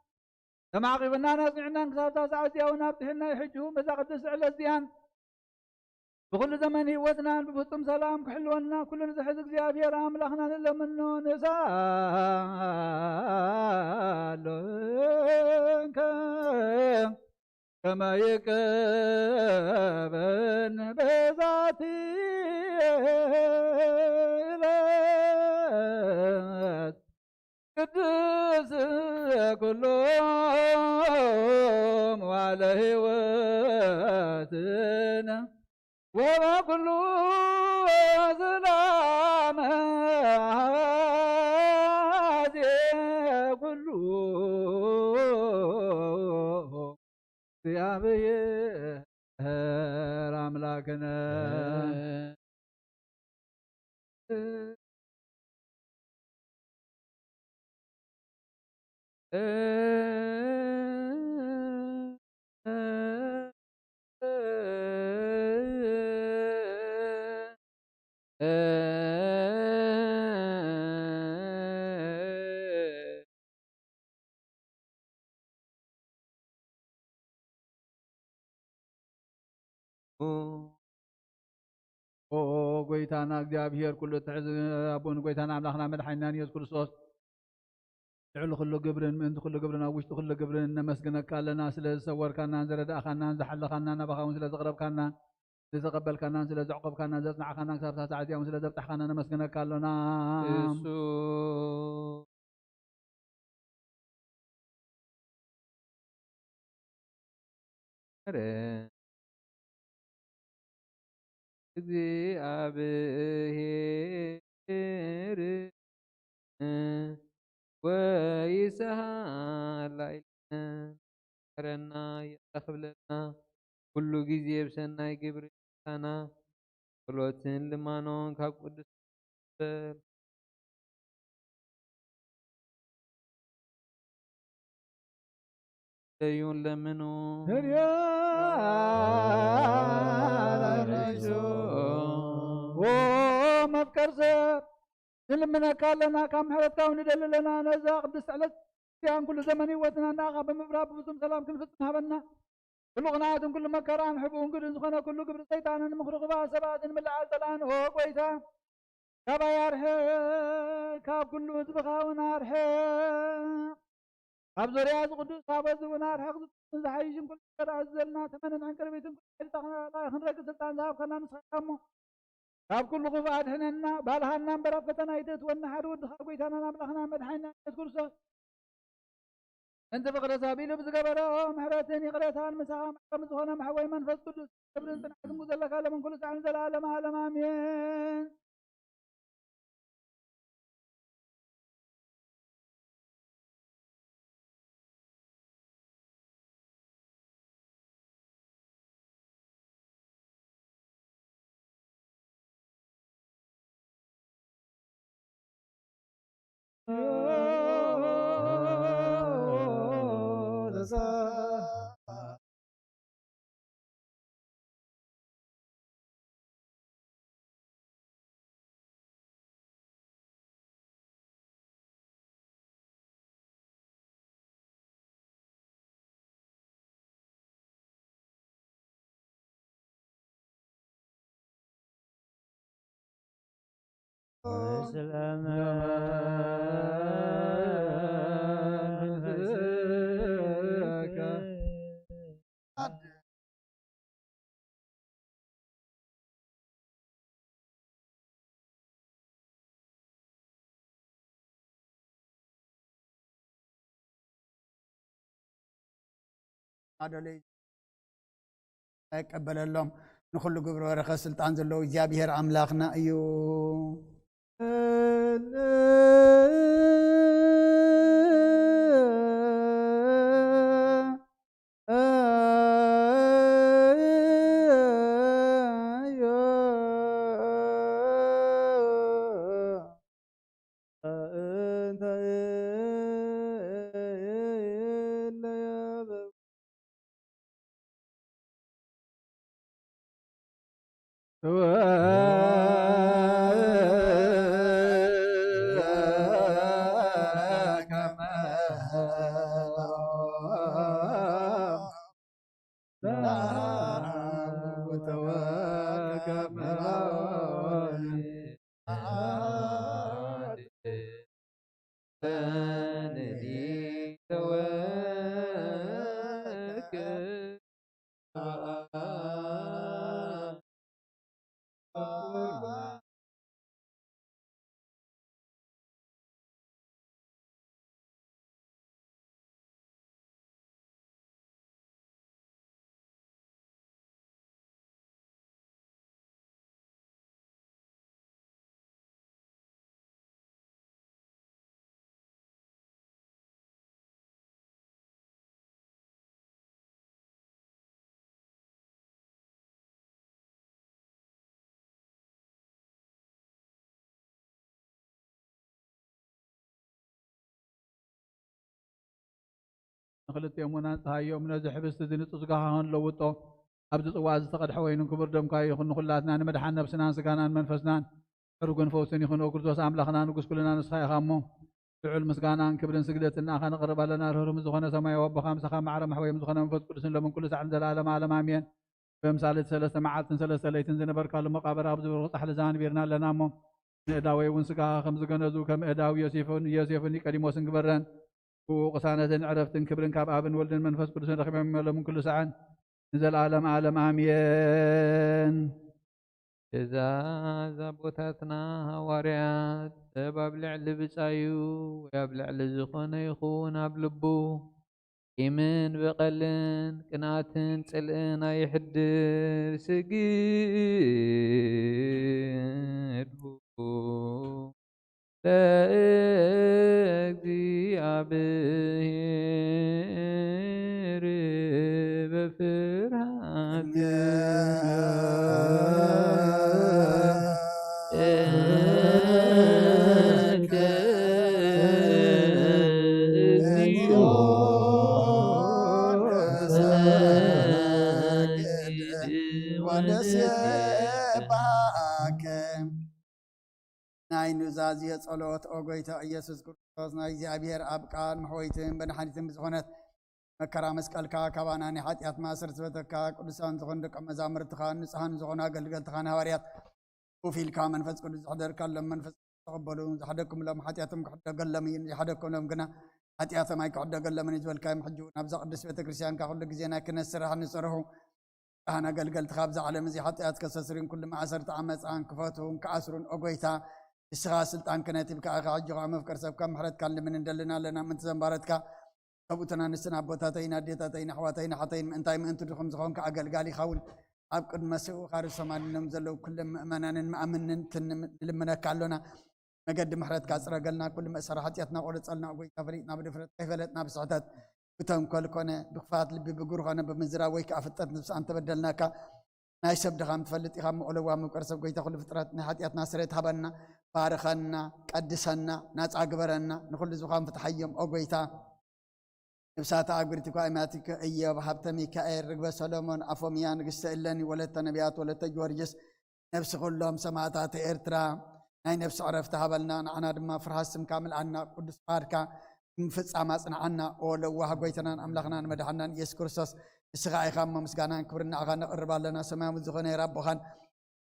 ተማዕቂብናን ኣጽኒዕናን ክሳብ እዛ ሰዓት እዚኣ እውን ኣብጽሕና እዩ። ሕጂ እውን በዛ ቅድስቲ ዕለት እዚኣን ብኹሉ ዘመን ህይወትናን ብፍጹም ሰላም ክሕልወና ኩሉ ንዝሕዝ እግዚኣብሔር ኣምላኽና ንለምኖ። ንስኣለንከ ከመ ይቀበን በዛቲ ዕለት ቅድስ ኩሎም ዋለ ሕይወትነ ወበኩሉ ሰላም ሀዜ ኩሉ እግዚአብሔር አምላክነ። ኦ ጎይታና እግዚኣብሔር ኩሉ እትሕዝ ኣቦን ጎይታና ኣምላኽና መድሓኒናን ኢየሱስ ክርስቶስ፣ ልዕሊ ኩሉ ግብርን ምእንቲ ኩሉ ግብርን ኣብ ውሽጢ ኩሉ ግብርን ነመስግነካ ኣለና። ስለ ዝሰወርካናን ዝረዳእኻናን ዝሓለኻናን ናባኻ እውን ስለ ዘቕረብካናን ዝተቐበልካናን ስለ ዘዕቆብካናን ዘጽናዕካናን ክሳብ ሳዕ እዚኣ እውን ስለ ዘብጻሕካና ነመስግነካ ኣሎና። እሱ እግዚኣብሔር ይስሃላ ኢልና። ይቕረ ክብለልና ኩሉ ግዜ ብሰናይ ግብሪ ምሳና ጸሎትን ልማኖን ካብ ቅዱስ በል። ደዩን ለምኑ። ህርያ ላይሱ። ኦ መፍቀር ሰብ ንልምነካ ኣለና፣ ካብ ምሕረትካ እውን ንደሊ ኣለና። ነዛ ቅድስቲ ዕለት እዚኣን ኩሉ ዘመን ህይወትና ንኣኻ ብምብራህ ብፍጹም ሰላም ክንፍጽም ሃበና። ኩሉ ቅንዓትን ኩሉ መከራን ሕብኡን ግድን ዝኾነ ኩሉ ግብሪ ሰይጣንን ምኽሪ ክፉኣት ሰባትን ምልዓል ጸላእን ኦ ጎይታ፣ ካባይ ኣርሕቕ፣ ካብ ኩሉ ህዝብኻ እውን ኣርሕቕ። ኣብ ዙርያ እዚ ቅዱስ ታቦት እዚ እውን ኣርሕቕ፣ ዝጥዕምን ዝሓይሽን ኩሉ ነገር ኣዝዘልና፣ ተመንን ዕንቅርቢትን ኩሉ ሓይልታትና ክንረክብ ስልጣን ዝሃብካና ንስኻ እሞ፣ ካብ ኩሉ ክፉእ ኣድሕነና፣ ባልሃና እምበር ኣብ ፈተና ኣይተእትወና። ሓደ ወድኻ ጎይታናን ኣምላኽና መድሓኒና ኢየሱስ ክርስቶስ እንተ ፍቕሪ ሰብ ኢሉ ብዝገበሮ ምሕረትን ይቕሬታን ምሳኻ መሕከሚ ዝኾነ መሕወይ መንፈስ ቅዱስ ክብርን ጽንዓትን ዘለካ ለምን ኩሉ ሳዕን ዘላለም ዓለም ኣሜን። ኣደለይ ኣይቀበለሎም። ንኹሉ ግብረ በረኸት ስልጣን ዘለዎ እግዚኣብሔር ኣምላኽና እዩ። ክልቲኦም እውን ኣንጽሃዮም፣ ነዚ ሕብስቲ እዚ ንጹህ ስጋኻ ክንለውጦ፣ ኣብዚ ጽዋእ ዝተቐድሐ ወይንን ክቡር ደምካ ይኹን፣ ንኹላትና ንመድሓን ነብስናን ስጋናን መንፈስናን ዕርጉን ፈውስን ይኹን። ኦ ክርስቶስ ኣምላኽና ንጉስ ኩልና ንስኻ ኢኻ እሞ፣ ልዑል ምስጋናን ክብርን ስግደትን ንኣኻ ነቕርብ ኣለና። ርህሩህ ምስ ዝኾነ ሰማያዊ ኣቦኻ፣ ምሳኻ ማዕረ መሕወዮም ዝኾነ መንፈስ ቅዱስን ሎምን ኩሉ ሳዕን ዘለኣለም ዓለም ኣሜን። በምሳሌ እቲ ሰለስተ መዓልትን ሰለስተ ለይትን ዝነበርካሉ መቓብር ኣብ ዝበርኹ ጻሕሊ ኣንቢርና ኣለና እሞ፣ ንእዳወይ እውን ስጋኻ ከም ዝገነዙ፣ ከም እዳው ዮሴፍን፣ ዮሴፍን ኒቆዲሞስን ግበረን። ብኡ ቅሳነትን ዕረፍትን ክብርን ካብ ኣብን ወልድን መንፈስ ቅዱስን ረኺቦም፣ ሎምን ኩሉ ሳዕን ንዘለኣለም ዓለም ኣሜን። ትእዛዝ ኣቦታትና ሃዋርያት፣ ሰብ ኣብ ልዕሊ ብጻዩ ወይ ኣብ ልዕሊ ዝኾነ ይኹን ኣብ ልቡ ቂምን በቐልን ቅንኣትን ጽልእን ኣየሕድር። ስግዱ ለእግዚኣብሔር በፍርሃት ናይ ኑዛዜ ጸሎት። ኦ ጎይታ ኢየሱስ ክርስቶስ፣ ናይ እግዚኣብሔር ኣብ ቃል መሕወይትን መድሓኒትን ብዝኾነት መከራ መስቀልካ፣ ካባና ናይ ሓጢኣት ማእሰርቲ ዝፈተካ፣ ቅዱሳን ዝኾኑ ደቀ መዛሙርትኻ፣ ንጹሃን ዝኾኑ ኣገልገልትኻ ንሃዋርያት ኮፍ ኢልካ መንፈስ ቅዱስ ዝሕደርካሎም መንፈስ ተቐበሉ። ዝሓደግኩምሎም ሓጢኣቶም ክሕደገሎም እዩ፣ ዘይሓደግኩምሎም ግና ሓጢኣቶም ኣይክሕደገሎምን እዩ ዝበልካዮም፣ ሕጂ እውን ኣብዛ ቅድስት ቤተ ክርስቲያንካ ኩሉ ግዜ ናይ ክህነት ስራሕ ንሰርሑ ካህን ኣገልገልትኻ ኣብዛ ዓለም እዚ ሓጢኣት ከሰስርን ኩሉ ማእሰርቲ ዓመፃን ክፈትውን ክኣስሩን፣ ኦ ጎይታ፣ ንስኻ ስልጣን ክህነት ሂብካ ኢኻ። ሕጂ ኸዓ መፍቀር ሰብካ ምሕረትካ ንልምን እንደልን ኣለና። ምእንቲ ዘንባረትካ ሰብኡትን ኣንስትን ኣቦታተይን ኣዴታተይን ኣሕዋተይን ኣሓተይን ምእንታይ ምእንቲ ድኹም ዝኾንካ ኣገልጋሊኻ እውን ኣብ ቅድመ ስውእ ካርሶም ኣድኖም ዘለዉ ኩሎም ምእመናንን መኣምንትን ንልምነካ ኣሎና። መገዲ ምሕረትካ ጽረገልና፣ ኩሉ መእሰሪ ሓጢኣትና ቆርጸልና። ኦ ጎይታ፣ ፈሊጥና ብድፍረት፣ ከይፈለጥና ብስሕተት፣ ብተንኮል ኮነ ብክፍኣት ልቢ፣ ብግብሪ ኮነ ብምዝራብ ወይ ከኣ ፍልጠት ንስኻ እንተበደልናካ፣ ናይ ሰብ ድኻም ትፈልጥ ኢኻ እሞ፣ ኦ ለዋህ መፍቀር ሰብ ጎይታ፣ ኩሉ ፍጥረት ናይ ሓጢኣትና ስርየት ሃበና፣ ባርኸና፣ ቀድሰና፣ ናጻ ግበረና፣ ንኹሉ ዝኻም ፍትሓዮም። ኦ ጎይታ፣ ነብሳት ኣግብርቲ ኳይማቲከ እዮብ፣ ሃብተ ሚካኤል፣ ርግበ ሰሎሞን፣ ኣፎምያ፣ ንግስተ እለኒ፣ ወለተ ነቢያት፣ ወለተ ጊዮርጊስ፣ ነብሲ ኩሎም ሰማእታት ኤርትራ ናይ ነብሲ ዕረፍቲ ሃበልና። ንዓና ድማ ፍርሃት ስምካ ምልኣና፣ ቅዱስ ፍቓድካ ንምፍጻም ኣጽንዓና። ኦ ለዋህ ጎይታናን ኣምላኽናን መድሓናን ኢየሱስ ክርስቶስ፣ ንስኻ ኢኻ እሞ ምስጋናን ክብርን ንዓኻ ነቕርብ ኣለና። ሰማያዊ ዝኾነ ኣቦኻን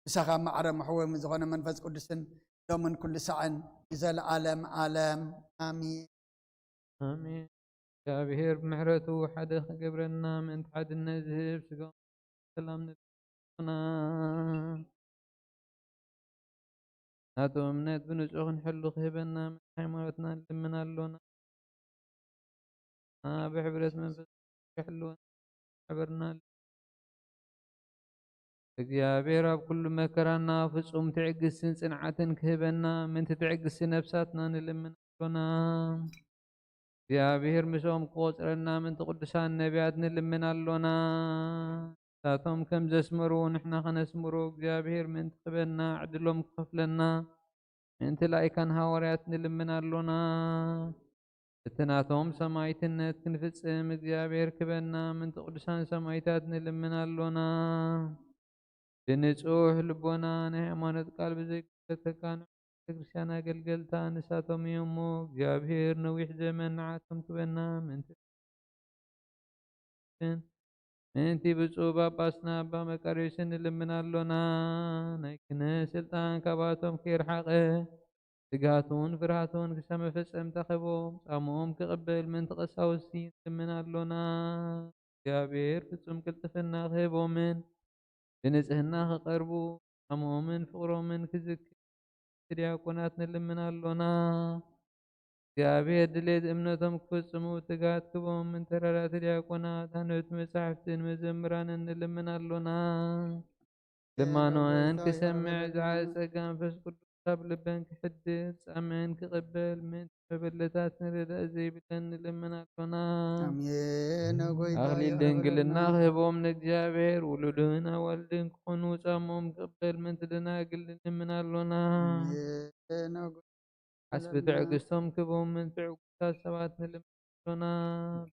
ምሳኻ ማዕረ መሕወሚ ዝኾነ መንፈስ ቅዱስን ሎምን ኩሉ ሳዕን ንዘለኣለም ዓለም ኣሜን። ኣሜን። እግዚኣብሔር ብምሕረቱ ሓደ ክገብረና ምእንቲ ሓድነት ዝህብ ስጋውን ሰላም ንልቦና። ናቶም እምነት ብንጹህ ክንሕሉ ክህበና ምእንቲ ሃይማኖትና ንልምን ኣሎና። ብሕብረት መንፈስ ቅዱስ ክሕልወና ሓበርና። እግዚኣብሔር ኣብ ኩሉ መከራና ፍጹም ትዕግስትን ጽንዓትን ክህበና ምእንቲ ትዕግስቲ ነፍሳትና ንልምን ኣሎና። እግዚኣብሔር ምስኦም ክቆጽረና ምእንቲ ቅዱሳን ነቢያት ንልምን ኣሎና። ንሳቶም ከም ዘስመርዎ ንሕና ከነስምሮ እግዚኣብሔር ምእንቲ ክህበና ዕድሎም ክኸፍለና ምእንቲ ላይካን ሃዋርያት ንልምን ኣሎና። እቲ ናቶም ሰማይትነት ክንፍጽም እግዚኣብሔር ክበና ምእንቲ ቅዱሳን ሰማይታት ንልምን ኣሎና። ብንጹህ ልቦና ናይ ሃይማኖት ቃል ብዘይጉድለት ተካንዑ ቤተክርስትያን ኣገልገልታ ንሳቶም እዮም እሞ፣ እግዚኣብሔር ነዊሕ ዘመን ንዓቶም ክበና ምእንቲ ምእንቲ ብፁዕ ጳጳስና ኣባ መቃርዮስን ንልምን ኣሎና። ናይ ክህነት ስልጣን ካባቶም ከይርሓቐ፣ ስግሃቱን ፍርሃቱን ክሳብ መፈጸምታ ክህቦም፣ ጻምኦም ክቕበል ምእንቲ ቀሳውስቲ ንልምን ኣሎና። እግዚኣብሔር ፍጹም ቅልጥፍና ክህቦምን፣ ብንጽህና ክቐርቡ፣ ጻምኦምን ፍቕሮምን ክዝክር ዲያቆናት ንልምን ኣሎና። እግዚኣብሔር ድሌት እምነቶም ክፍጽሙ ትጋት ክቦም፣ እንተራዳእቲ ዲያቆናት፣ ኣንበብቲ መጻሕፍትን መዘምራንን ንልምን ኣሎና። ልማኖአን ክሰምዕ ዝዓዘዘ ጸጋ መንፈስ ቅዱስ ኣብ ልበን ክሕድር፣ ጻምእን ክቕበል፣ ምእንቲ መበለታት ንረዳእ ዘይብለን ንልምን ኣሎና። ኣሜን። ኦ ጎይታ ኣኽሊል ይቕበለና። ድንግልና ክህቦም ንእግዚኣብሔር፣ ውሉድን ኣዋልድን ክኾኑ ጻምኦም ክቕበል፣ ምእንቲ ደናግል ንልምን ኣሎና። ኣሜን። ኦ ጎይታ ሓስቢ ይቕበለና። ትዕግስቶም ክህቦም፣ ምእንቲ ዕጉሳት ሰባት ንልምን። ኣሎና።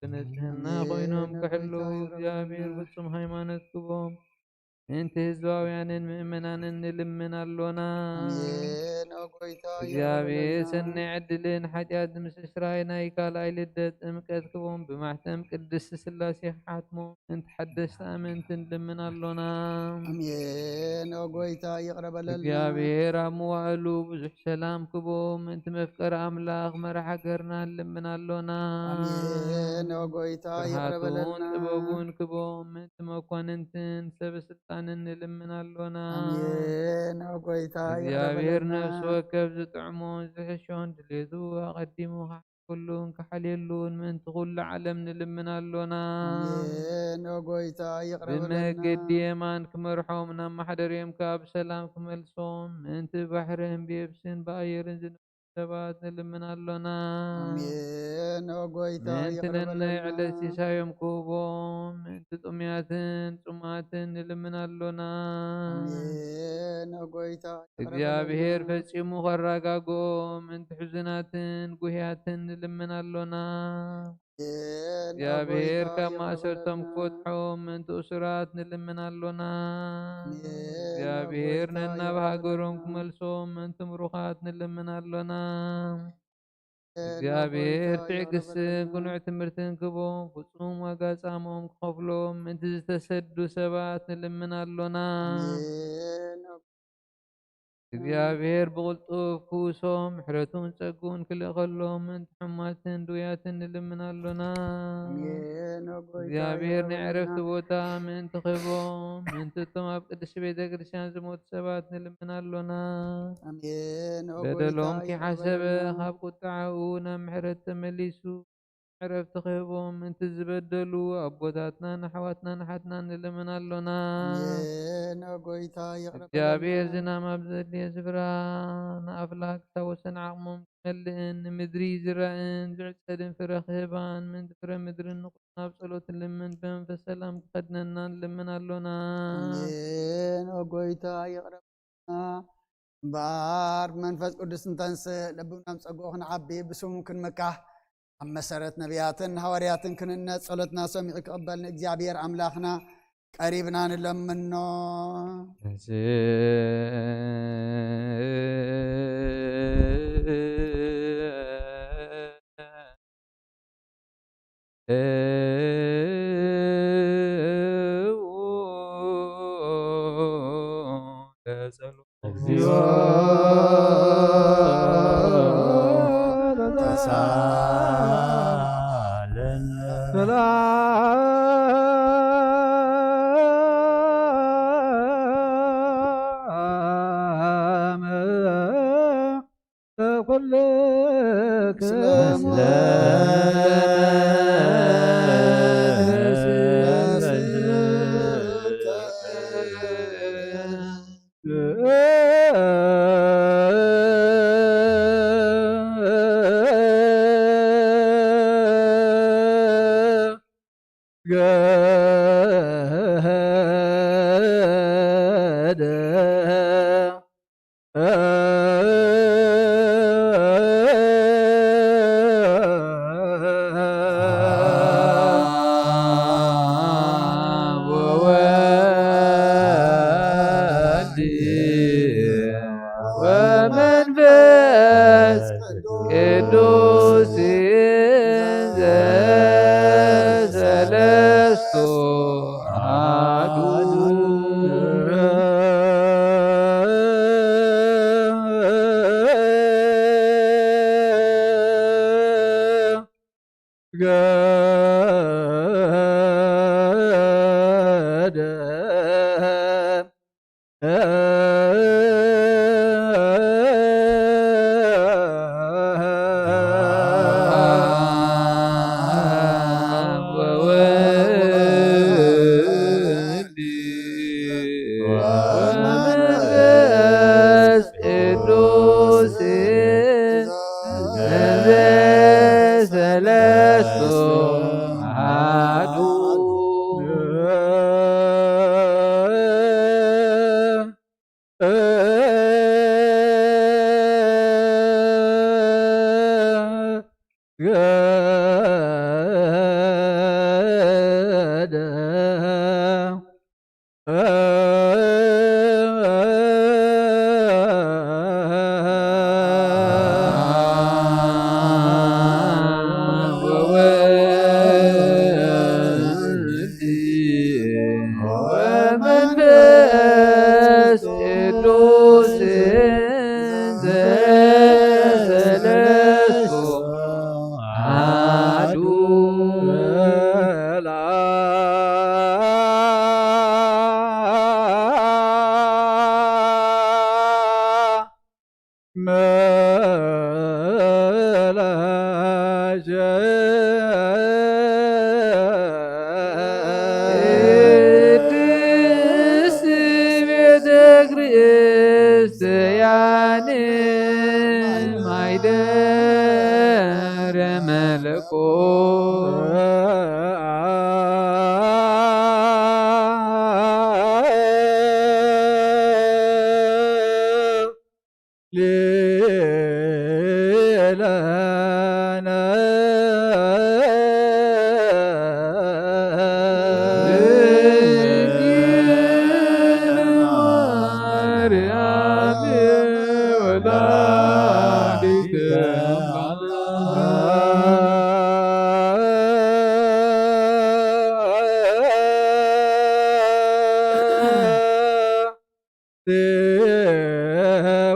ብንጽህና ኮይኖም ክሕልዉ እግዚኣብሔር ፍጹም ሃይማኖት ክቦም። ምእንቲ ህዝባውያንን ምእመናንን ንልምን ኣሎና። ኣሜን። ኦ ጎይታ እግዚኣብሔር ይቕበለልና። ሰናይ ዕድልን ሓጢኣት ንምስስራይ ናይ ካልኣይ ልደት ጥምቀት ክቦም ብማሕተም ቅድስት ስላሴ ክሓትሞም ምእንቲ ሓደስቲ ኣመንቲ ንልምን ኣሎና። ኣሜን። ኦ ጎይታ ይቕረ በለልና። እግዚኣብሔር ኣብ መዋእሉ ብዙሕ ሰላም ክቦም ምእንቲ መፍቀሪ ኣምላኽ መራሕ ሃገርና ንልምን ኣሎና። ኣሜን። ኦ ጎይታ ይቕረ ፍርሃቱን በለልና። ጥበቡን ክቦም ምእንቲ መኳንንትን ሰብ ስልጣንን ንልምን ኣሎና። ኣሜን። ኦ ጎይታ ይቕረ እግዚኣብሔር በለልና። ነፍሲ ወከፍ ዝጥዕሞን ዝሕሾን ድሌቱ ኣቐዲሙ ክሓልየሉን ምእንቲ ኩሉ ዓለም ንልምን ኣሎና። ኣሜን። ኦ ጎይታ ይቕረ በለልና። ብመገዲ የማን ክመርሖም ናብ ማሕደርዮም ከኣ ብሰላም ክመልሶም ምእንቲ ባሕርን ብየብስን ብኣየርን ዝነብሩ ሰባት ንልምን ኣሎና። ኣሜን። ኦ ጎይታ ምእንቲ ይቕረ ነናይ በለልና። ዕለት ሲሳዮም ክህቦም ምእንቲ ጥሙያትን ጽሙኣትን ንልምን ኣሎና። ኣሜን። ኦ ጎይታ ይቕረ እግዚኣብሔር በለልና። ፈጺሙ ከረጋግኦም ምእንቲ ሕዙናትን ጉህያትን ንልምን ኣሎና። ኣሜን። ኦ እግዚኣብሔር ጎይታ ካብ ይቕረ ማእሰርቶም በለልና። ክፈትሖም ምእንቲ እሱራት ንልምን ኣሎና። ኣሜን። ኦ እግዚኣብሔር ጎይታ ነናብ ይቕረ ሃገሮም በለልና። ክመልሶም ምእንቲ ምሩኻት ንልምን ኣሎና። ኣሜን። ኦ እግዚኣብሔር ጎይታ ይቕረ ትዕግስትን በለልና። ቅኑዕ ትምህርትን ክቦም ፍጹም ዋጋ ጻሞም ክኸፍሎም ምእንቲ ዝተሰዱ ሰባት ንልምን ኣሎና። ኣሜን። ኦ እግዚኣብሔር ብቕልጡፍ ክውሶም ምሕረቱን ጸግኡን ክልእኸሎም ምእንቲ ሕሙማትን ድውያትን ንልምን ኣሎና። ኣሜን። ኦ ጎይታ እግዚኣብሔር ናይ ይቕረ ዕረፍቲ በለልና። ቦታ ምእንቲ ክህቦም ምእንቲ እቶም ኣብ ቅድስቲ ቤተ ክርስቲያን ዝሞቱ ሰባት ንልምን ኣሎና። ኣሜን። ኦ በደሎም ጎይታ ይቕረ ከይሓሰበ በለልና። ካብ ቁጥዓኡ ናብ ምሕረት ተመሊሱ ዕረፍቲ ክህቦም ምእንቲ ዝበደሉ ኣቦታትናን ኣሕዋትናን ኣሓትናን ንልምን ኣሎና። ኣሜን። ኦ ጎይታ ይቕረ እግዚኣብሔር በለልና። ዝናም ኣብ ዘድልየ ስፍራ ንኣፍላክ ሳወሰን ዓቕሞም ክመልእን ንምድሪ ዝራእን ዝዕጸድን ፍረ ክህባን ምእንቲ ፍረ ምድርን ንኹልና ኣብ ጸሎት ንልምን ብመንፈስ ሰላም ክኸድነና ንልምን ኣሎና። ኣሜን። ኦ ጎይታ ይቕረ እምበኣር ብመንፈስ ቅዱስ እንተንስእ፣ ለብብና ብጸግኡ ክንዓቢ፣ ብስሙ ክንምካሕ፣ ኣብ መሰረት ነቢያትን ሃዋርያትን ክንነጽ፣ ጸሎትና ሰሚዑ ክቕበል ንእግዚኣብሔር ኣምላኽና ቀሪብና ንለምኖ። እግዚኦ ተሳለነ። ሰላም ለኩልክሙ። ገደ ወወልድ ወመንፈስ ቅዱስ ዘሰለስቱ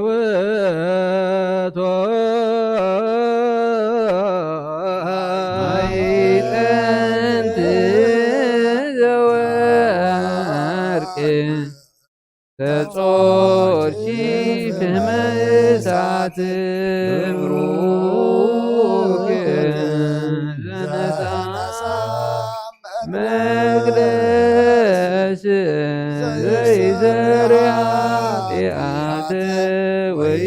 ውእቶ ማዕጠንት ዘወርቅ ተጾርኪ ፍህመ እሳት ብሩክ ዘነሳ መቅደስ ዘይዘርያ ጢኣት ወይ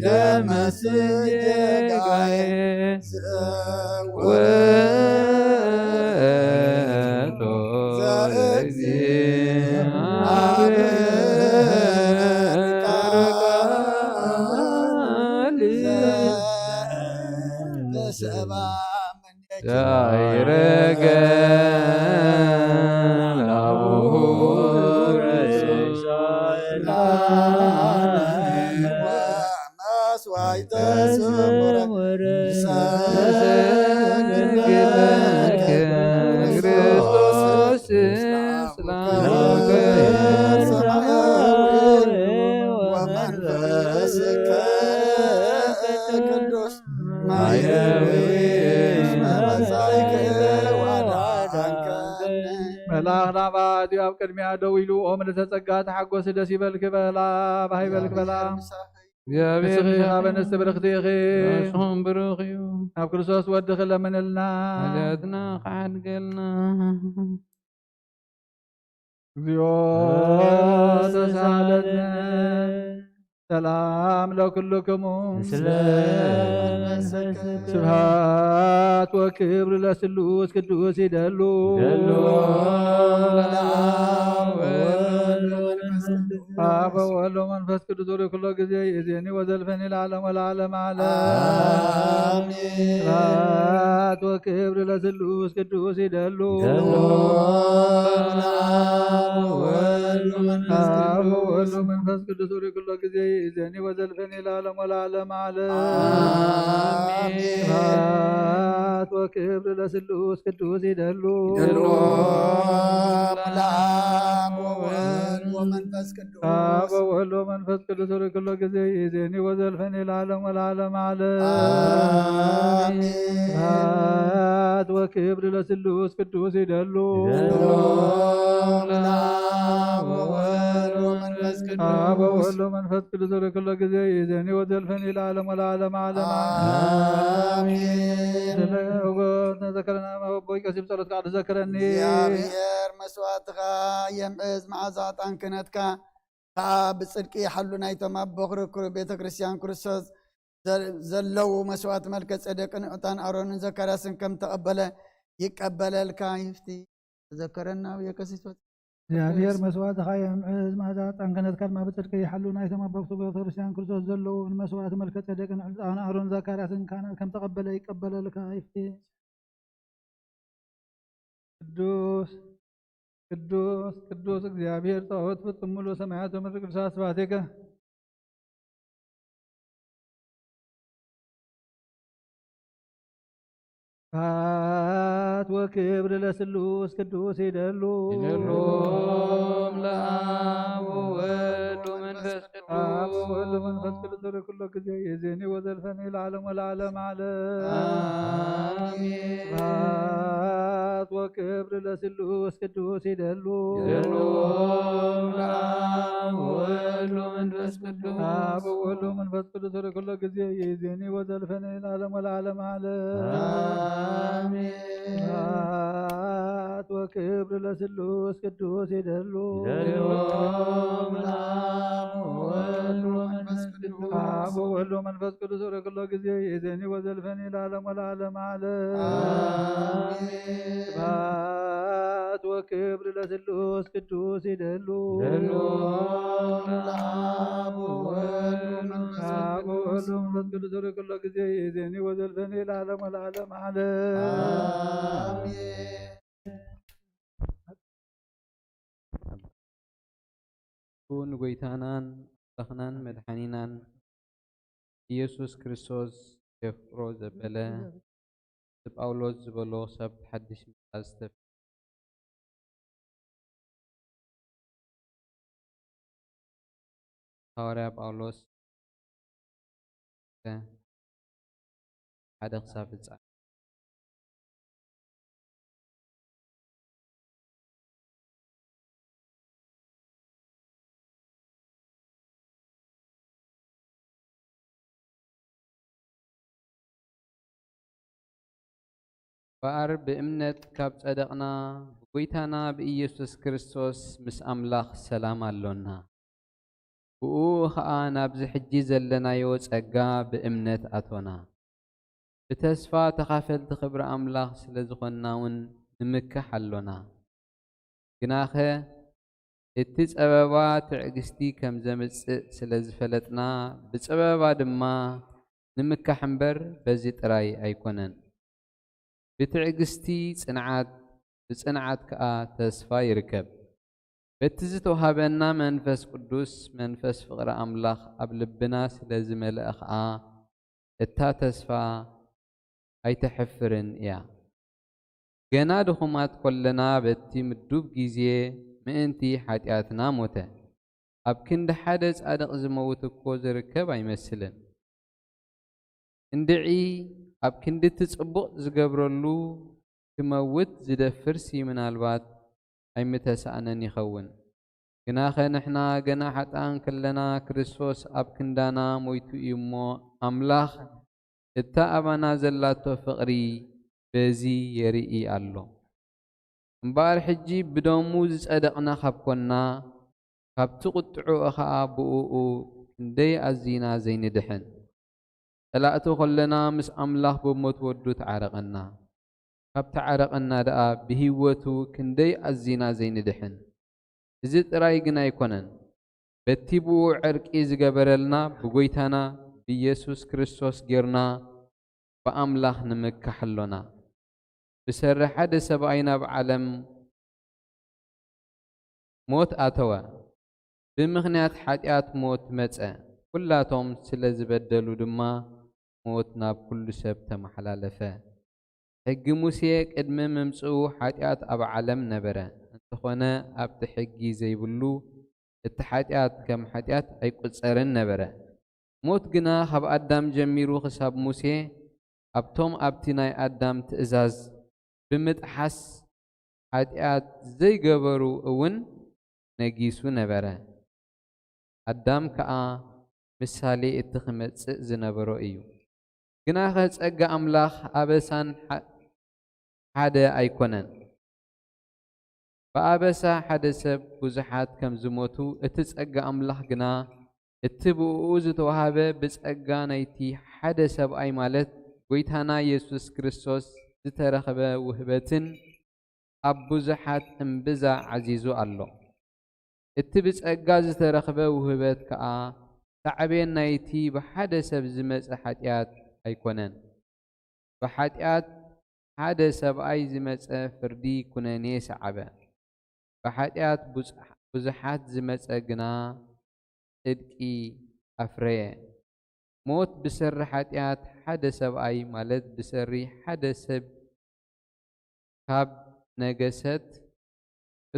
ደመስስ ጌጋዬ ውእቶ ለእግዚአብሔር ቃል ተሰባ ያይረገ ላቡሁ መስዋዕተ ስሙረ ሰግድ ለከ ክርስቶስ ስላም ሰማያዊ ወመንፈስከ ቅዱስ ማየዊ መመጻይከ ዋዳንከ። መልኣኽ ናባቲ ኣብ ቅድሚያ ደው ኢሉ፣ ኦም ልተጸጋ ተሓጎሲ ደስ ይበልኪ በላ፣ ባህ ይበልኪ በላ። እግዚኣብሔር ንስኺ ካብ ኣንስቲ ብርኽቲ ኢኺ። ርእስኹም ብሩኽ እዩ። ናብ ክርስቶስ ወድኺ ለምንልና። ሓጢኣትና ክሓድገልና። እግዚኦ ተሳለነ። ሰላም ለኩልክሙ። ምስለ መንፈስከ። ስብሐት ወክብር ለስሉስ ቅዱስ ይደሉ። ይደሉ። ለአብ ወወልድ ወመንፈስ ቅዱስ። አብ ወወልድ ወመንፈስ ቅዱስ ወደ ኩሎ ጊዜ ይእዜኒ ወዘልፈኒ ለዓለም ወለዓለም ዓለም። አሜን። ስብሐት ወክብር ለስሉስ ቅዱስ ይደሉ። ይደሉ። አብ ወወልድ ወመንፈስ አብ ቅዱስ። ወወልድ ወመንፈስ ቅዱስ ወደ ኩሎ ጊዜ ይእዜኒ ወዘልፈኒ ለዓለም ወለዓለም ዓለም። አሜን። ስብሐት ወክብር ለስሉስ ቅዱስ ይደሉ። ይደሉ። ለአብ ወወልድ ወመንፈስ ቅዱስ። አብ ወወልድ ወመንፈስ ቅዱስ ወደ ኩሎ ጊዜ ይእዜኒ ወዘልፈኒ ለዓለም ወለዓለም ዓለም። አሜን። ስብሐት ወክብር ለስሉስ ቅዱስ ይደሉ። ይደሉ። ለአብ ወወልድ ወመንፈስ ቅዱስ። አብ ወወልድ ወመንፈስ ቅዱስ ወደ ኩሎ ጊዜ ይእዜኒ ወዘልፈኒ ለዓለም ወለዓለም ዓለም። አሜን። ስለ ተዘከረና አቦይ ቀሲስ ጸሎት ቃል ዘክረኒ። እግዚኣብሔር መስዋዕትኻ የምዕዝ መዓዛ ዕጣን ክህነትካ ከኣ ብጽድቂ ይሓሉ ናይቶም ኣብ በኹሪ ክሩ-፣ ቤተ ክርስቲያን ክርስቶስ ዘ-፣ ዘለዉ መስዋዕት መልከ ጼዴቅን ዕጣን ኣሮንን ዘካርያስን ከም ተቐበለ ይቀበለልካ ይፍቲ። ተዘከረና ኣብ የቀሲስ ወጽ-፣ እግዚኣብሔር መስዋዕትኻ የምዕዝ፣ መዓዛ ዕጣን ክህነትካ ድማ ብጽድቂ ይሓሉ ናይቶም ኣብ በኹሪ ቤተ ክርስቲያን ክርስቶስ ዘለዉ ንመስዋዕት መልከ ጼዴቅን ዕጣን ኣሮን ዘካርያስን ካህናት ከም ተቐበለ ይቀበለልካ ይፍቲ። ቅዱስ ቅዱስ ቅዱስ እግዚኣብሔር ጸባኦት ፍጹም ሙሉ ሰማያት ወምድር ቅዱሳት ስብሐቴከ። ስብሐት ወክብር ለስሉስ ቅዱስ ይደሉ። ይደሉ ለአብ ወወልድ ወመንፈስ ቅዱስ። አብ ወወልድ ወመንፈስ ቅዱስ ወደ ኩሎ ጊዜ ይእዜኒ ወዘልፈኒ ለዓለም ወለዓለም ዓለም። አሜን። ስብሐት ወክብር ለስሉስ ቅዱስ ይደሉ። ይደሉ ለአብ ወወልድ ወመንፈስ ቅዱስ። አብ ወወልድ ወመንፈስ ቅዱስ ወደ ኩሎ ጊዜ ይእዜኒ ወዘልፈኒ ለዓለም ወለዓለም ዓለም። አሜን። ስብሐት ወክብር ለስሉስ ቅዱስ ይደሉ። ይደሉ ለአብ ወወልድ ወመንፈስ ቅዱስ። አብ ወወልድ ወመንፈስ ቅዱስ ወደ ኩሎ ጊዜ ይእዜኒ ወዘልፈኒ ለዓለም ወለዓለም ዓለም። አሜን። ስብሐት ወክብር ለስሉስ ቅዱስ ይደሉ። ይደሉ ለአብ ወወልድ ወመንፈስ አብ ቅዱስ። ወወልድ ወመንፈስ ቅዱስ ወደ ኩሎ ጊዜ ይእዜኒ ወዘልፈኒ ለዓለም ወለዓለም ዓለም። አሜን። ንጎይታናን ኣምላኽናን መድሓኒናን ኢየሱስ ክርስቶስ የፍቅሮ ዘበለ፣ እቲ ጳውሎስ ዝበሎ ክሳብ እቲ ሓድሽ ምጽኣት ዝተፍ-፣ ሃዋርያ ጳውሎስ ሓደ ክሳብ ፍጻሜ። እምበኣር ብእምነት ካብ ጸደቕና፣ ብጐይታና ብኢየሱስ ክርስቶስ ምስ ኣምላኽ ሰላም ኣሎና። ብእኡ ኸኣ ናብዚ ሕጂ ዘለናዮ ጸጋ ብእምነት ኣቶና። ብተስፋ ተኻፈልቲ ክብሪ ኣምላኽ ስለ ዝኾንና እውን ንምካሕ ኣሎና። ግናኸ እቲ ጸበባ ትዕግስቲ ከም ዘምጽእ ስለ ዝፈለጥና፣ ብጸበባ ድማ ንምካሕ እምበር በዚ ጥራይ ኣይኮነን። ብትዕግስቲ ጽንዓት፣ ብጽንዓት ከኣ ተስፋ ይርከብ። በቲ ዝተዋህበና መንፈስ ቅዱስ፣ መንፈስ ፍቕሪ ኣምላኽ ኣብ ልብና ስለ ዝመልአ ኸኣ፣ እታ ተስፋ ኣይተሕፍርን እያ። ገና ድኹማት ኮለና፣ በቲ ምዱብ ግዜ ምእንቲ ሓጢኣትና ሞተ። ኣብ ክንዲ ሓደ ጻድቕ ዝመውት እኮ ዝርከብ ኣይመስልን። እንድዒ ኣብ ክንዲ እቲ ጽቡቕ ዝገብረሉ ክመውት ዝደፍርሲ ምናልባት ኣይምተሳእነን ይኸውን። ግናኸ ንሕና ገና ሓጥኣን ከለና ክርስቶስ ኣብ ክንዳና ሞይቱ እዩ እሞ፣ ኣምላኽ እታ ኣባና ዘላቶ ፍቕሪ በዚ የርኢ ኣሎ። እምበኣር ሕጂ ብደሙ ዝጸደቕና ካብ ኮንና፣ ካብቲ ቁጥዕኡ ኸኣ ብእኡ ክንደይ ኣዚና ዘይንድሕን። ጸላእቲ ኾለና ምስ ኣምላኽ ብሞት ወዱ ተዓረቐና። ካብ ተዓረቐና ደኣ ብህይወቱ ክንደይ ኣዚና ዘይንድሕን። እዚ ጥራይ ግን ኣይኮነን። በቲ ብኡ ዕርቂ ዝገበረልና ብጎይታና ብኢየሱስ ክርስቶስ ጌርና ብኣምላኽ ንምካሕ ኣሎና። ብሰሪ ሓደ ሰብኣይ ናብ ዓለም ሞት ኣተወ። ብምኽንያት ሓጢኣት ሞት መጸ። ኩላቶም ስለ ዝበደሉ ድማ ሞት ናብ ኩሉ ሰብ ተመሓላለፈ። ሕጊ ሙሴ ቅድሚ ምምጽኡ ሓጢኣት ኣብ ዓለም ነበረ። እንተኾነ ኣብቲ ሕጊ ዘይብሉ እቲ ሓጢኣት ከም ሓጢኣት ኣይቁጸርን ነበረ። ሞት ግና ካብ ኣዳም ጀሚሩ ክሳብ ሙሴ ኣብቶም ኣብቲ ናይ ኣዳም ትእዛዝ ብምጥሓስ ሓጢኣት ዘይገበሩ እውን ነጊሱ ነበረ። ኣዳም ከኣ ምሳሌ እቲ ክመጽእ ዝነበሮ እዩ። ግናኸ ጸጋ ኣምላኽ ኣበሳን ሓ-፣ ሓደ ኣይኮነን። ብኣበሳ ሓደ ሰብ ብዙሓት ከም ዝሞቱ፣ እቲ ጸጋ ኣምላኽ ግና እቲ ብእኡ ዝተዋህበ ብጸጋ ናይቲ ሓደ ሰብኣይ ማለት ጎይታና የሱስ ክርስቶስ ዝተረኽበ ውህበትን ኣብ ብዙሓት እምብዛ ዓዚዙ ኣሎ። እቲ ብጸጋ ዝተረኽበ ውህበት ከኣ ሳዕቤን ናይቲ ብሓደ ሰብ ዝመጸ ሓጢኣት ኣይኮነን። ብሓጢኣት ሓደ ሰብኣይ ዝመጸ ፍርዲ ኩነኔ ሰዓበ። ብሓጢኣት ብዙ-፣ ብዙሓት ዝመጸ ግና ጽድቂ ኣፍረየ። ሞት ብሰሪ ሓጢኣት ሓደ ሰብኣይ፣ ማለት ብሰሪ ሓደ ሰብ ካብ ነገሰት፣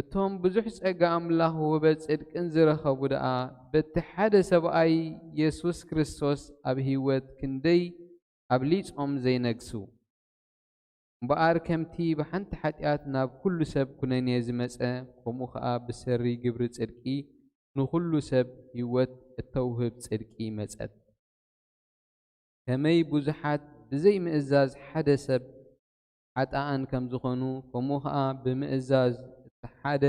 እቶም ብዙሕ ጸጋ ኣምላኽ ውህበት ጽድቅን ዝረኸቡ ደኣ በቲ ሓደ ሰብኣይ የሱስ ክርስቶስ ኣብ ህይወት ክንደይ ኣብሊጾም ዘይነግሱ። እምበኣር ከምቲ ብሓንቲ ሓጢኣት ናብ ኩሉ ሰብ ኩነኔ ዝመጸ፣ ከምኡ ኸኣ ብሰሪ ግብሪ ጽድቂ ንኹሉ ሰብ ህይወት እተውህብ ጽድቂ መጸት። ከመይ ብዙሓት ብዘይ ምእዛዝ ሓደ ሰብ ሓጥኣን ከም ዝኾኑ፣ ከምኡ ኸኣ ብምእዛዝ እቲ ሓደ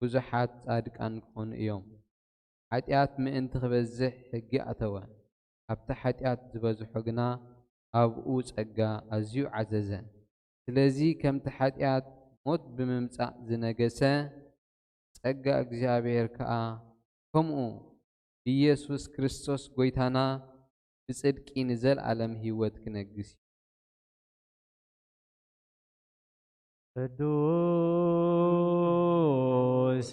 ብዙሓት ጻድቃን ክኾኑ እዮም። ሓጢኣት ምእንቲ ክበዝሕ ሕጊ ኣተወ፣ ኣብቲ ሓጢኣት ዝበዝሖ ግና ኣብኡ ጸጋ ኣዝዩ ዓዘዘ። ስለዚ ከምቲ ሓጢኣት ሞት ብምምጻእ ዝነገሰ፣ ጸጋ እግዚኣብሔር ከኣ ከምኡ ብኢየሱስ ክርስቶስ ጐይታና ብጽድቂ ንዘለኣለም ህይወት ክነግስ እዩ። ቅዱስ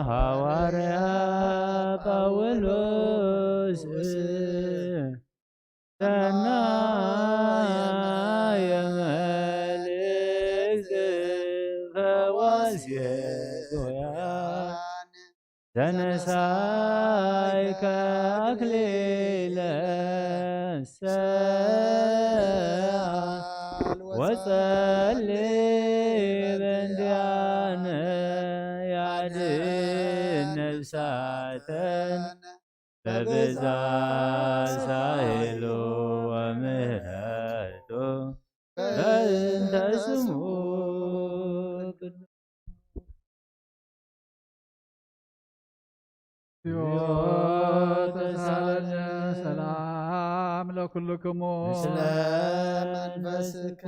ሃዋርያ ጳውሎስ ሰናየ መልእክት ፈዋስየ ዙያን ዘነሳይከ ኣክሊለ ሰዓል ወጸሊ በእንቲኣነ ያድን ነፍሳተን በብዛ ሳይሉ ወምህረቱ በእንተ ስሙ ቅዱስ። እግዚኦ ተሳለነ። ሰላም ለኩልክሙ። ምስለ መንፈስከ።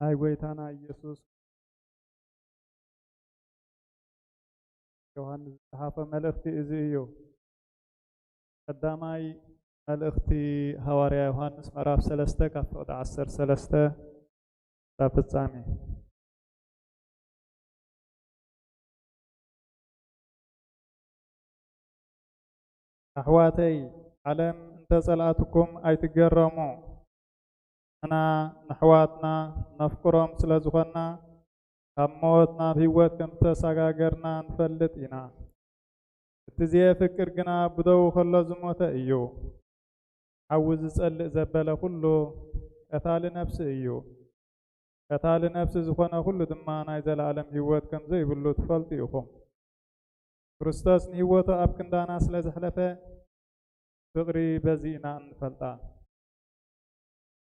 ናይ ጎይታና ኢየሱስ ዮሃንስ ዝጸሓፈ መልእኽቲ እዚ እዩ። ቀዳማይ መልእኽቲ ሃዋርያ ዮሃንስ ምዕራፍ ሰለስተ ካብ ፍቕዲ ዓሰርተ ሰለስተ ክሳብ ፍጻሜ። ኣሕዋተይ፣ ዓለም እንተ ጸልኣትኩም ኣይትገረሙ። ንሕና ንኣሕዋትና ነፍቅሮም ስለ ዝኾንና፣ ካብ ሞት ናብ ህይወት ከም ዝተሰጋገርና ንፈልጥ ኢና። እቲ ዘየፍቅር ግና ብደዉ ከሎ ዝሞተ እዩ። ሓዊ ዝጸልእ ዘበለ ኩሉ ቀታሊ ነፍሲ እዩ። ቀታሊ ነፍሲ ዝኾነ ኩሉ ድማ ናይ ዘለኣለም ህይወት ከም ዘይብሉ ትፈልጡ ኢኹም። ክርስቶስ ንህይወቱ ኣብ ክንዳና ስለ ዘሕለፈ፣ ፍቕሪ በዚ ኢና እንፈልጣ።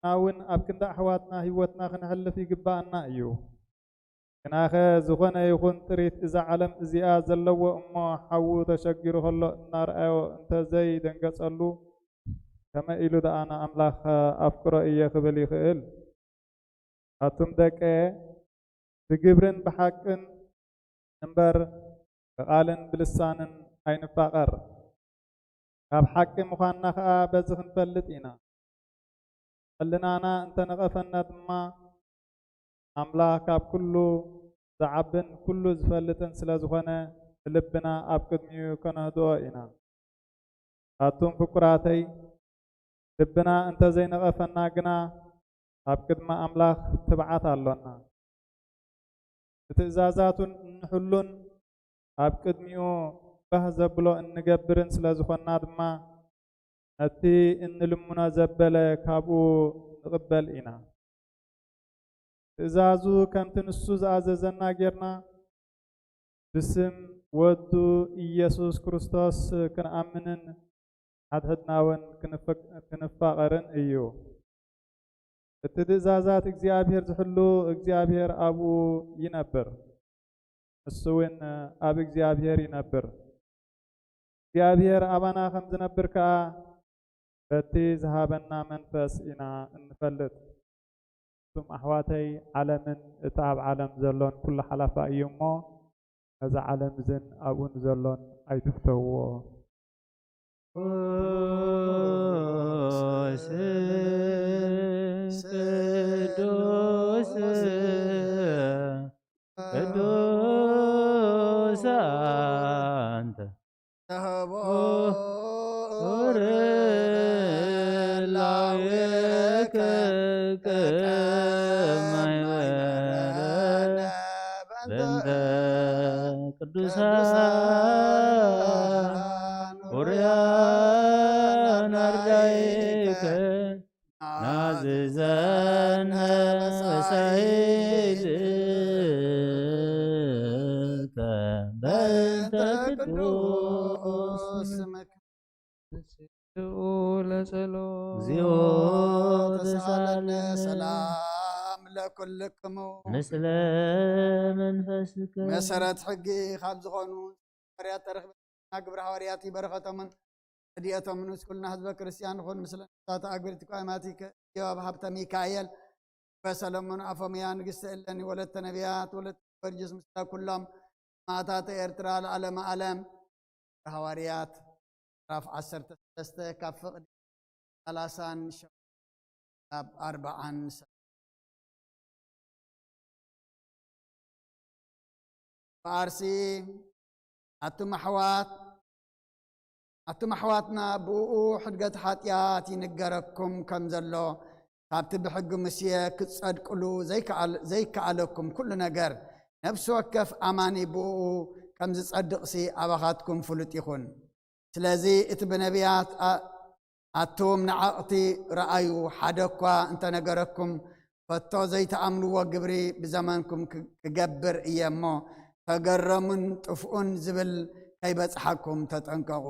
ንሕና እውን ኣብ ክንዲ ኣሕዋትና ህይወትና ክነሕልፍ ይግብኣና እዩ። ግናኸ ዝኾነ ይኹን ጥሪት እዛ ዓለም እዚኣ ዘለዎ እሞ ሓዉ ተሸጊሩ ከሎ እናረኣዮ እንተዘይደንገጸሉ፣ ከመይ ኢሉ ደኣ ንኣምላኽ ኣፍቅሮ እየ ክብል ይኽእል? ኣቱም ደቀየ፣ ብግብርን ብሓቅን እምበር ብቓልን ብልሳንን ኣይንፋቐር። ካብ ሓቂ ምዃንና ኸኣ በዚ ክንፈልጥ ኢና። ሕልናና እንተነቐፈና ድማ፣ ኣምላኽ ካብ ኩሉ ዝዓብን ኩሉ ዝፈልጥን ስለ ዝኾነ፣ ንልብና ኣብ ቅድሚኡ ከነህድኦ ኢና። ኣቱም ፍቁራተይ፣ ልብና እንተ ዘይነቐፈና ግና፣ ኣብ ቅድሚ ኣምላኽ ትብዓት ኣሎና። ንትእዛዛቱን እንሕሉን ኣብ ቅድሚኡ ባህ ዘብሎ እንገብርን ስለ ዝኾንና ድማ፣ ነቲ እንልምኖ ዘበለ ካብኡ ንቕበል ኢና። ትእዛዙ ከምቲ ንሱ ዝኣዘዘና ጌርና፣ ብስም ወዱ ኢየሱስ ክርስቶስ ክንኣምንን ሓድሕድና እውን ክንፍ-፣ ክንፋቐርን እዩ። እቲ ትእዛዛት እግዚኣብሔር ዝሕሉ እግዚኣብሔር ኣብኡ ይነብር፣ ንሱ እውን ኣብ እግዚኣብሔር ይነብር። እግዚኣብሔር ኣባና ከም ዝነብር ከኣ በቲ ዝሃበና መንፈስ ኢና እንፈልጥ። እቱም ኣሕዋተይ፣ ዓለምን እቲ ኣብ ዓለም ዘሎን ኩሉ ሓላፋ እዩ እሞ፣ ነዚ ዓለም እዝን ኣብኡ ንዘሎን ኣይትፍተውዎ። ቅዱስ፣ ቅዱስ፣ ቅዱስ ኣንተ ተህቦ ላዕሌከ ቅድመ ይበረነ በእንተ ቅዱሳን ውርያን ኣርዳኢከ ናዝዘነ መሳይልከ በእንተ ቅዱስ ስምከ። ስምከ። ለጸሎት። እግዚኦ ተሳለነ። ተሳለነ። ሰላም ለኩልክሙ። ምስለ መንፈስከ። መሰረት ሕጊ ካብ ዝኾኑ ሃዋርያት ተረኽበና ግብረ ሃዋርያት እዩ። በረኸቶምን ረድኤቶምን ምስ ኩልና ህዝበ ክርስቲያን ይኹን። ምስለ ነፍሳት ኣግብርቲ ኳማቲከ ኢዮብ ሃብተ ሚካኤል ወሰለሞን ኣፎምያ ንግስቲ እሌኒ ወለተ ነቢያት ወለተ ጊዮርጊስ ምስለ ኩሎም ሰማእታት ኤርትራ ለዓለመ ዓለም። ሃዋርያት ምዕራፍ ዓሰርተ ሰለስተ ካብ ፍቕዲ ሰላሳን ሸውዓተን ናብ ኣርብዓን ብኣርሲ ኣቱም ኣሕዋት፣ ኣቱም ኣሕዋትና ብእኡ ሕድገት ሓጢኣት ይንገረኩም ከም ዘሎ ካብቲ ብሕጊ ሙሴ ክትጸድቅሉ ዘይከኣል-፣ ዘይከኣለኩም ኩሉ ነገር፣ ነፍሲ ወከፍ ኣማኒ ብእኡ ከም ዝጸድቕሲ ኣባኻትኩም ፍሉጥ ይኹን። ስለዚ እቲ ብነቢያት ኣ-፣ ኣቱም ንዓቕቲ ረኣዩ፣ ሓደ እኳ እንተነገረኩም፣ ከቶ ዘይትኣምንዎ ግብሪ ብዘመንኩም ክ-፣ ክገብር እየ እሞ፣ ተገረሙን ጥፍኡን ዝብል ከይበጽሓኩም ተጠንቀቑ።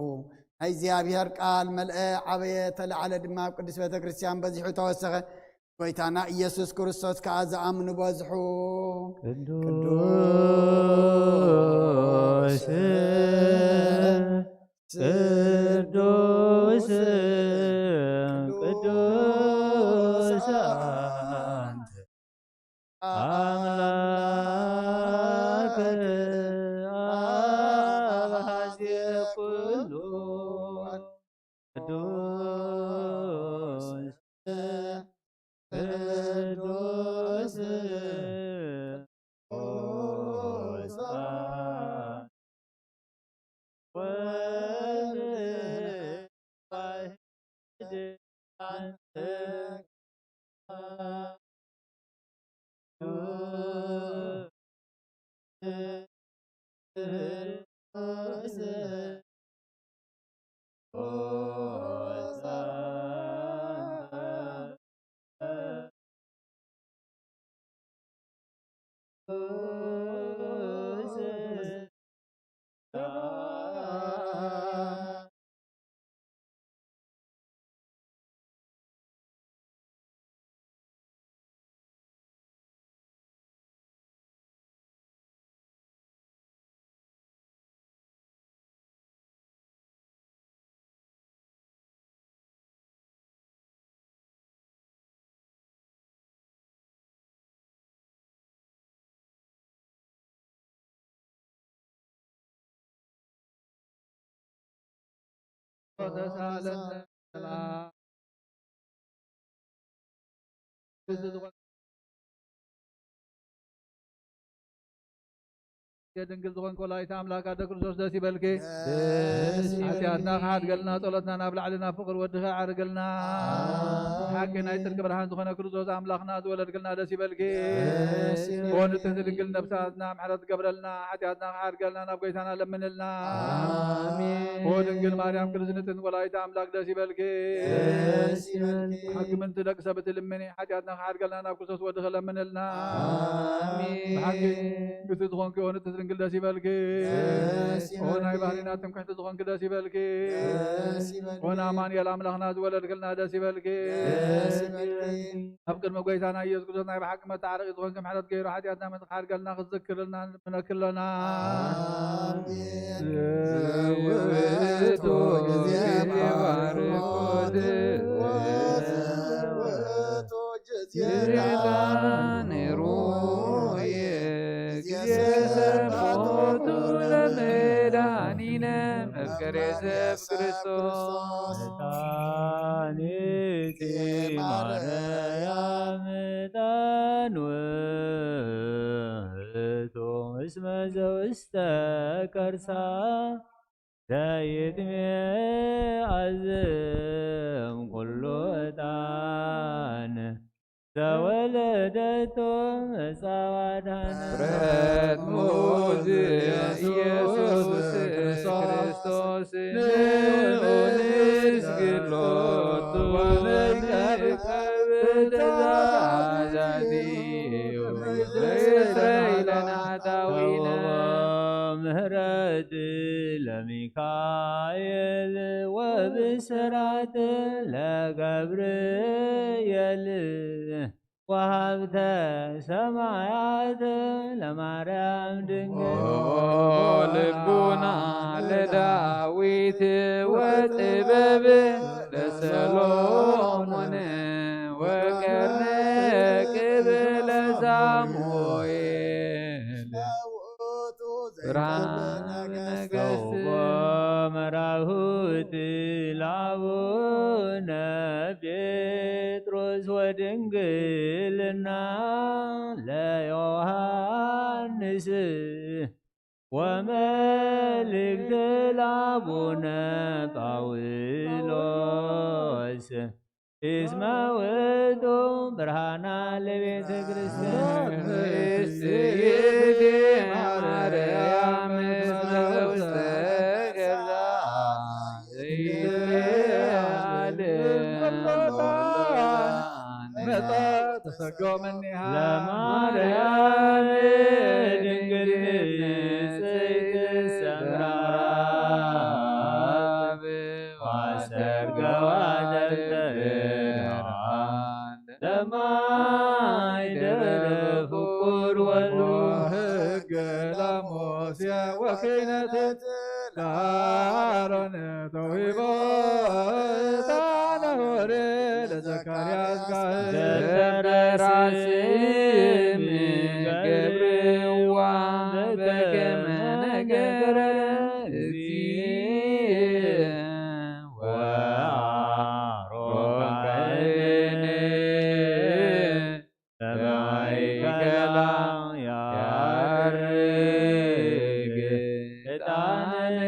ናይ እግዚኣብሔር ቃል መልአ፣ ዓበየ፣ ተለዓለ ድማ ኣብ ቅድስት ቤተ ክርስቲያን በዚሑ ተወሰኸ። ጎይታና ኢየሱስ ክርስቶስ ከኣ ዝኣምኑ በዝሑ። ቅዱስ፣ ቅዱስ፣ ቅዱስ ኣንተ ኣምላክ ኣሐዜ ኩሉ ቅዱስ፣ ቅዱስ፣ ቅዱስ ወልድ ዋሕድ ኣንተ ተሳለና። ድንግል ዝኾንክ ወላዲተ ኣምላክ ኣደ ክርስቶስ ደስ ይበልኪ። ደስ ይበልኪ። ሓጢኣትና ክሓድገልና፣ ጸሎትና ናብ ላዕሊ ናብ ፍቕሪ ወድኺ ኣዕርግልና። ኣሜን። ሓቂ ናይ ጽድቂ ብርሃን ዝኾነ ክርስቶስ ኣምላኽና ዝወለድክልና ደስ ይበልኪ። ደስ ይበልኪ። ኦ ንጽሕቲ ድንግል ነብሳትና ምሕረት ትገብረልና፣ ሓጢኣትና ክሓድገልና ናብ ጎይታና ለምንልና። ኣሜን። ኦ ድንግል ማርያም ቅድስቲ ንጽሕቲ ወላዲተ ኣምላክ ደስ ይበልኪ። ደስ ይበልኪ። ብሓቂ ምንቲ ደቂ ሰብ እትልምኒ፣ ሓጢኣትና ክሓድገልና ናብ ክርስቶስ ወድኺ ለምንልና። ኣሜን። ብሓቂ ንጽሕቲ ዝኾንኪ ኦ ንጽሕቲ ድንግል ደስ ይበልኪ። ደስ ኦ ናይ ይበልኪ። ባህሪና ትምክሕቲ ዝኾንኪ ደስ ይበልኪ። ደስ ይበልኪ። ኦ ንኣማኑኤል ኣምላኽና ዝወለድክልና ደስ ይበልኪ። ደስ ይበልኪ። ኣብ ቅድሚ ጎይታና ኢየሱስ ክርስቶስ ናይ ብሓቂ መተዓረቂ ዝኾንኪ ምሕረት ገይሩ ሓጢኣትና ምእንቲ ክሓድገልና ክዝክርልና ንልምነኪ ኣሎና። ኣሜን። ዘውእቱ ጊዜ ባርኮት ወዘውእቱ ጊዜ ጌታ ዳን ነይሩ። ጊዜ ሰብሖቱ ለመድኃኒነ መፍቀሬ ሰብ ክርስቶስ። መድኃኒቴ ማርያም ዕጣን ውእቱ እስመ ዘውስተ ከርሳ ዘይትሜ ኣዝም ኩሉ ዕጣን ዘወለደቶ መጻዋዳነ ፍጥረት ሙዝ ኢየሱስ ክርስቶስ ንዑ ንስግድ ሎቱ ወንቀርብ ትእዛዛቲሁ ዘይስረይ ለነ ኃጣውኢነ። ምህረት ለሚካኤል ወብስራት ለገብርኤል ወሀብተ ሰማያት ለማርያም ድንግል። ኦ ልቡና ለዳዊት ወጥበብ ለሰሎሞን ወቀርነ ቅብ ለሳሙኤል። ብርሃነ ነገሥት። መራሁት ለአቡነ ጴጥሮስ ወድንግልና ለዮሐንስ ወመልእክት ለአቡነ ጳውሎስ። እስመ ውእቱ ብርሃና ለቤተ ክርስቲያን። ንጽሕቲ ማርያም እስመ ውስተ ገዛ ዘይትዓለም መጣ ተሰጎ እምኔሃ። ለማርያም ድንግል ንጽሕት ሰምራ ዋስተርገዋ ለማይ ደበ ፍቁር ወልዱ። ሕገ ለሙሴ ወኪነተ ለአሮን ተውሂቦ ዕጣነ ሆረ ለዘካርያስ ካህን። ዘተረራ ስም ገብርዋ በከመ ነገረ እግዚእ ወአሮን ካህን በማእከላ ያርግ ዕጣነ።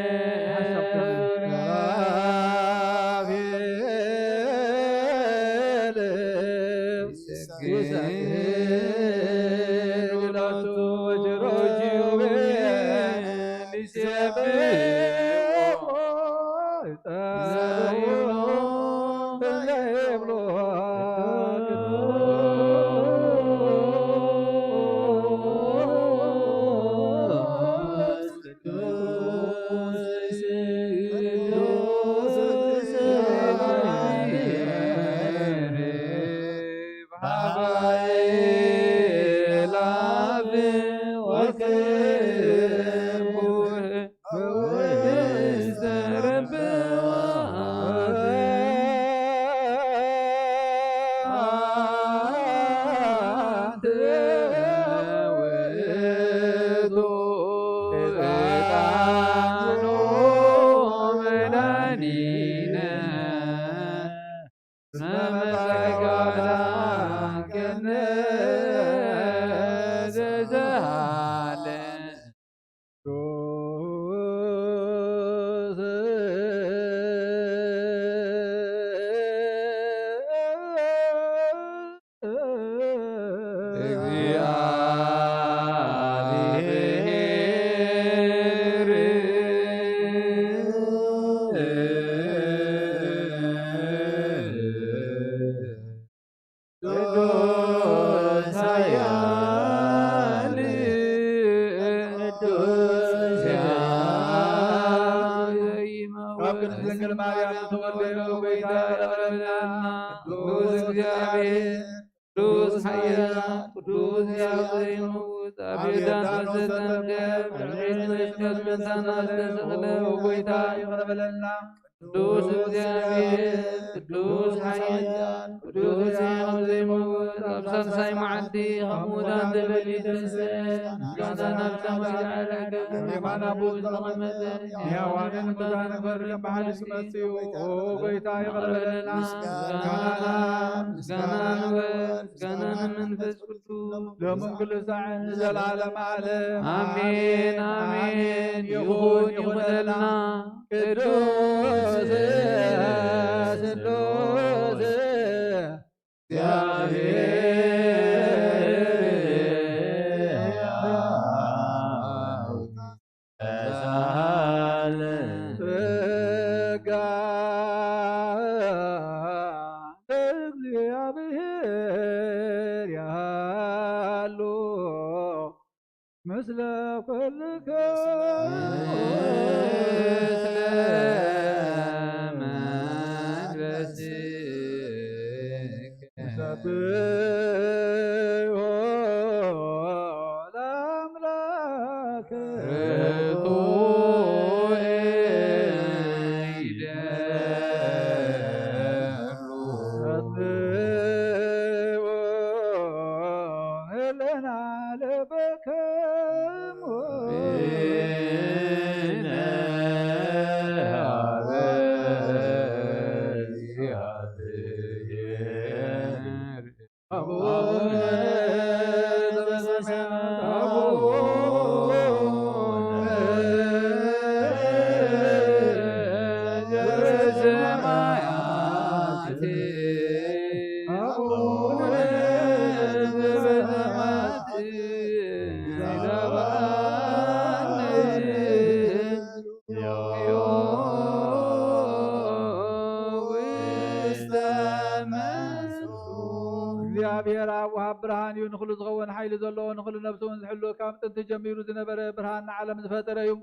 እግዚኣብሔር ኣብ ወሃብ ብርሃን እዩ። ንኹሉ ዝኸውን ሓይሊ ዘለዎ፣ ንኹሉ ነፍሲ እውን ዝሕሉ፣ ካብ ጥንቲ ጀሚሩ ዝነበረ፣ ብርሃን ንዓለም ዝፈጠረ እዩ።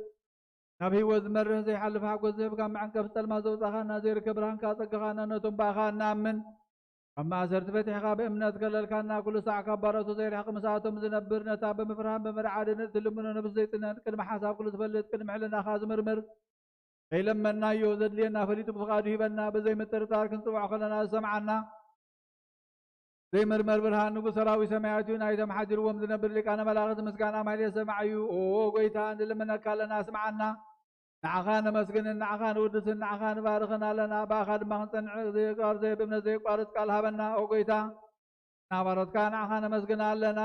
ናብ ህይወት ዝመርሕ ዘይሓልፍ ሓጎስ ዝህብ፣ ካብ መዐንቀፍቲ ጸልማት ዘውጻኻና፣ ዘይርከብ ብርሃንካ ጸጋኻና ነቶም ብኣኻ እንኣምን ኣብ ማእሰርቲ ፈቲሕካ ብእምነት ከለልካና፣ ኩሉ ሳዕ ካብ ባሮቱ ዘይርሕቕ ምስኣቶም ዝነብር፣ ነታ ብምፍርሃን ብምርዓድን እትልምኖ ነብሲ ዘይጽነን፣ ቅድሚ ሓሳብ ኩሉ ዝፈልጥ፣ ቅድሚ ሕልናኻ ዝምርምር፣ ከይለመናዮ ዘድልየና ፈሊጡ ብፍቓዱ ሂበና፣ ብዘይ ምጥርጣር ክንጽውዖ ከለና ዝሰምዓና፣ ዘይምርመር ብርሃን ንጉሥ ሰራዊት ሰማያት እዩ። ናይቶም ሓዲርዎም ዝነብር ሊቃነ መላእኽት ምስጋና ማሕሌት ሰማዕ እዩ። ኦ ጎይታ፣ ንልምነካ ኣለና፣ ስምዓና። ንዓኻ ነመስግንን ንዓኻ ንውድስን ንዓኻ ንባርኽን ኣለና። ብኣኻ ድማ ክንጸንዕ ዘይቋር ዘይብእምነት ዘይቋርጽ ቃል ሃበና። ኦ ጎይታ፣ ናባሮትካ ንዓኻ ነመስግን ኣለና።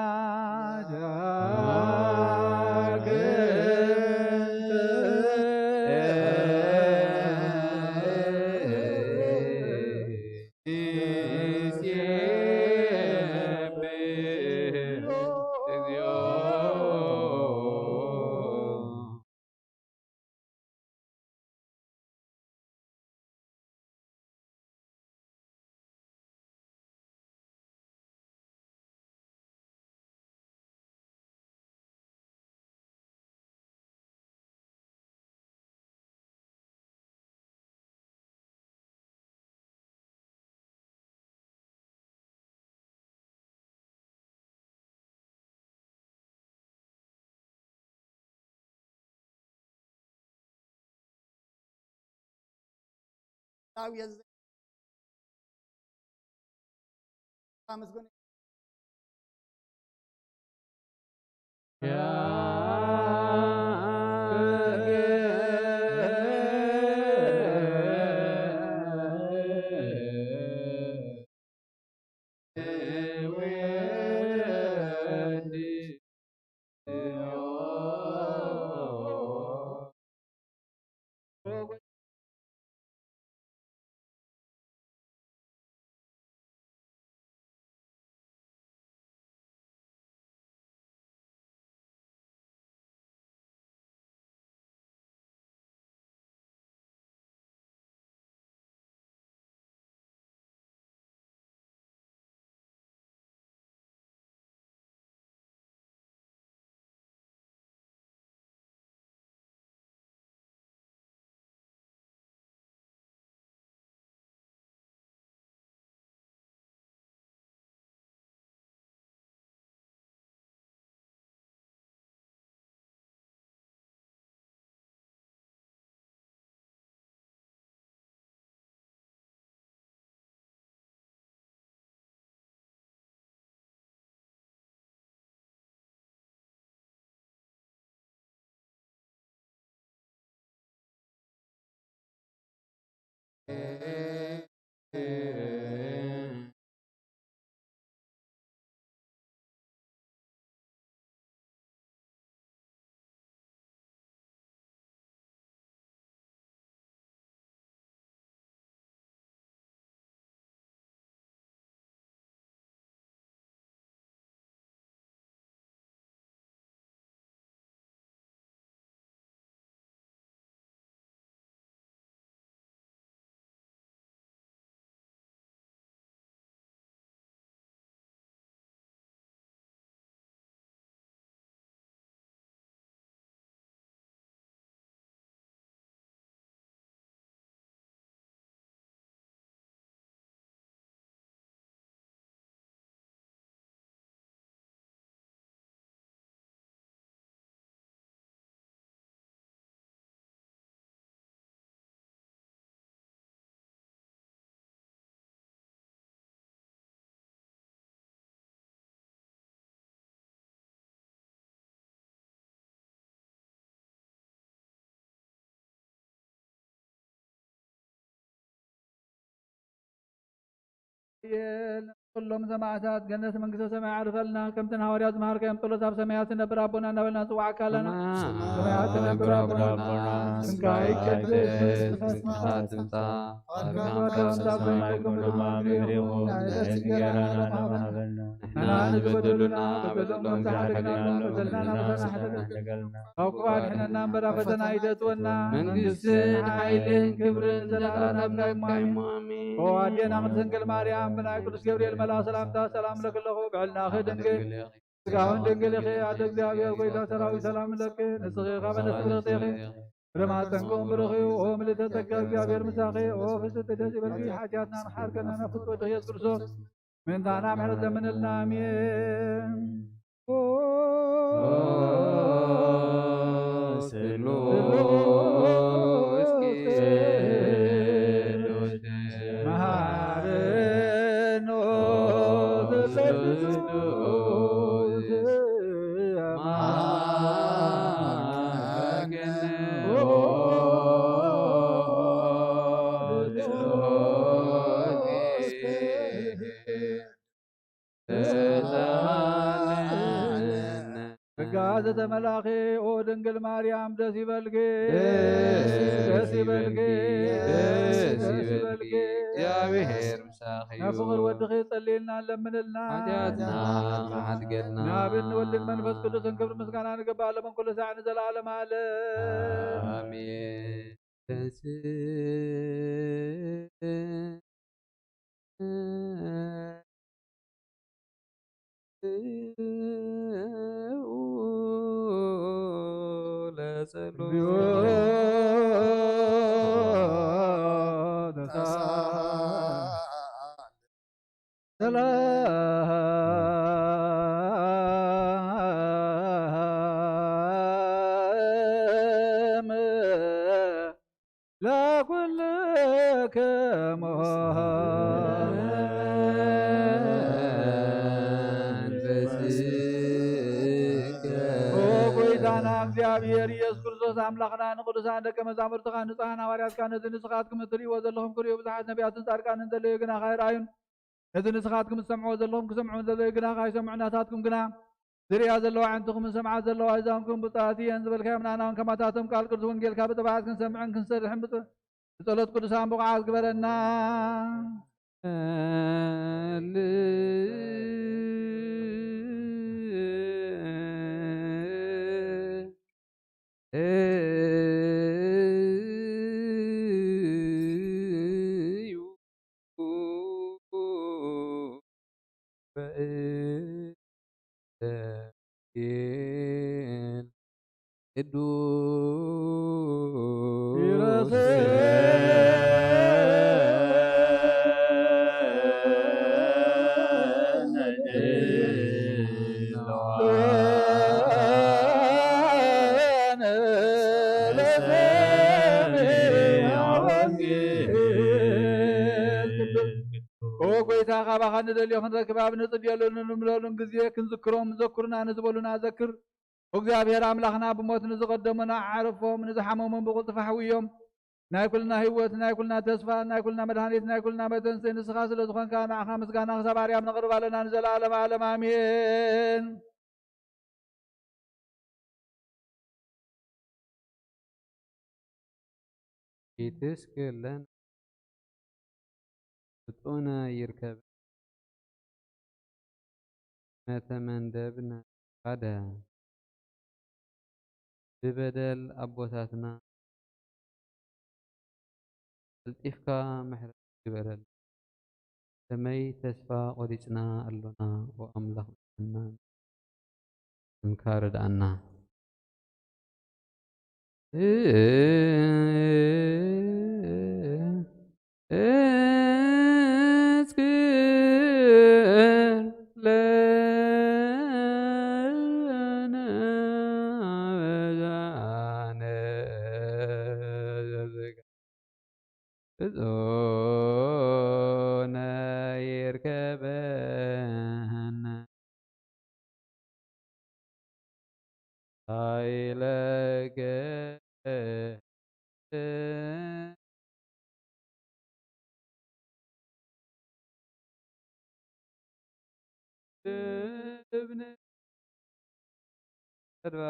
ኩሎም ሰማዕታት ገነት መንግስተ ሰማይ ዓርፈልና። ከምቲ ንሃዋርያት ዝመሃርካዮም ጸሎት ኣብ ሰማያት ትነብር ኣቦና እናበልና ንጽውዓካ ኣለና። ሰማያት ትነብር ኣቦና፣ ስምካ ይቀደስ፣ መንግስትኻ ትምጻእ፣ ፈቃድካ ከም ኣብ ሰማይ ከምኡ ድማ ኣብ ምድሪ ይኹን። ዕለት እንጀራና ሃበና። ንሕና ንዝበደሉና ንበደሎም፣ ንበደሎም ዝሓደግና፣ በደልና ንበደልና ንበደልና ንበደልና ንበደልና ንበደልና። ካብ ክፉእ ኣድሕነና እምበር ኣብ ፈተና ኣይተእትወና። መንግስትን ሓይልን ክብርን ዘለዓለም ናትካ እሞ፣ ኣሜን። ኦ ኣዴና ቅድስት ድንግል ማርያም፣ ብናይ ቅዱስ ገብርኤል ሰላምታ ሰላም ለክለኹ ብዕልናኺ ድንግል ስጋውን ድንግል ኢኺ ኣደ እግዚኣብሔር ጎይታ ሰራዊት ሰላም ለኪ ንስኺ ካብ ኣንስቲ ብርኽቲ ኢኺ ብማፀንኩም ብሩኽ እዩ ኦ ምልእተ ጸጋ እግዚኣብሔር ምሳኺ ኦ ፍስቲ ደስ ይበልኪ ሓጢኣትና ንሓርከና ናብ ፍትወ ድኽ የሱስ ክርስቶስ ምንታና ምሕረት ለምንልና ኣሜን። ጸጋ ዘተመላኺ ኦ ድንግል ማርያም ደስ ይበልኪ፣ ደስ ይበልኪ፣ ደስ ይበልኪ። እግዚኣብሔር ምሳኺ እዩ። ናብ ፍቕር ወድኺ ጸልይልና ለምንልና። ሓጢኣትና ክሓድገልና። ንኣብን ንወልድን መንፈስ ቅዱስን ክብሪ ምስጋና ንግባእ ኣለምን ኩሉ ሳዕ ንዘለዓለም ዓለም። ኣሜን። ሰላም ለኩልክሙ ኦ ጎይታና እግዚኣብሔር ኢየሱስ ክርስቶስ ኣምላኽና ንቅዱሳን ደቀ መዛሙርትኻ ንጹሓን ሃዋርያትካ ነዚ ንስኻትኩም እትርእይዎ ዘለኹም ክርእዩ ብዙሓት ነቢያትን ጻድቃንን ዘለዩ ግና ካይረኣዩን ነዚ ንስኻትኩም ትሰምዕዎ ዘለኹም ክሰምዑ ዘለዩ ግና ካይሰምዑ ናታትኩም ግና ዝርእያ ዘለዋ ኣዕንትኹምን ዝሰምዓ ዘለዋ ኣእዛንኩም ብፁዓት እየን ዝበልካዮም ንኣና እውን ከማታቶም ቃል ቅዱስ ወንጌልካ ብጥብዓት ክንሰምዕን ክንሰርሕን ብጸሎት ቅዱሳን ብቑዓት ግበረና። ኦ ጎይታ ካባኻ ንደልዮ ክንረክብ ኣብ ንጽልየሉን ንምለሉን ግዜ ክንዝክሮም ዘኩርና ንዝበሉና ዘክር። እግዚኣብሔር ኣምላኽና ብሞት ንዝቐደሙና ዓርፎም ንዝሓመሞም ብቕልጡፍ ኣሕውዮም። ናይ ኩልና ህይወት ናይ ኩልና ተስፋ ናይ ኩልና መድሃኒት ናይ ኩልና መተንስእ ንስኻ ስለ ዝኾንካ ንዓኻ ምስጋና ክሳብ ኣርያም ነቕርብ ኣለና ንዘለኣለም ዓለም ኣሜን። ይትስክለን ብጡነ ይርከብ መተመንደብነ ሓደ ብበደል ኣቦታትና ቀልጢፍካ ምሕረት ግበረልና። ከመይ ተስፋ ቆሪጽና ኣሎና ኦ ኣምላኽ ምሕረትና ስምካ ርድኣና። ብፁዕነ ይርከበነ ኃይለከ እብነ ተድባ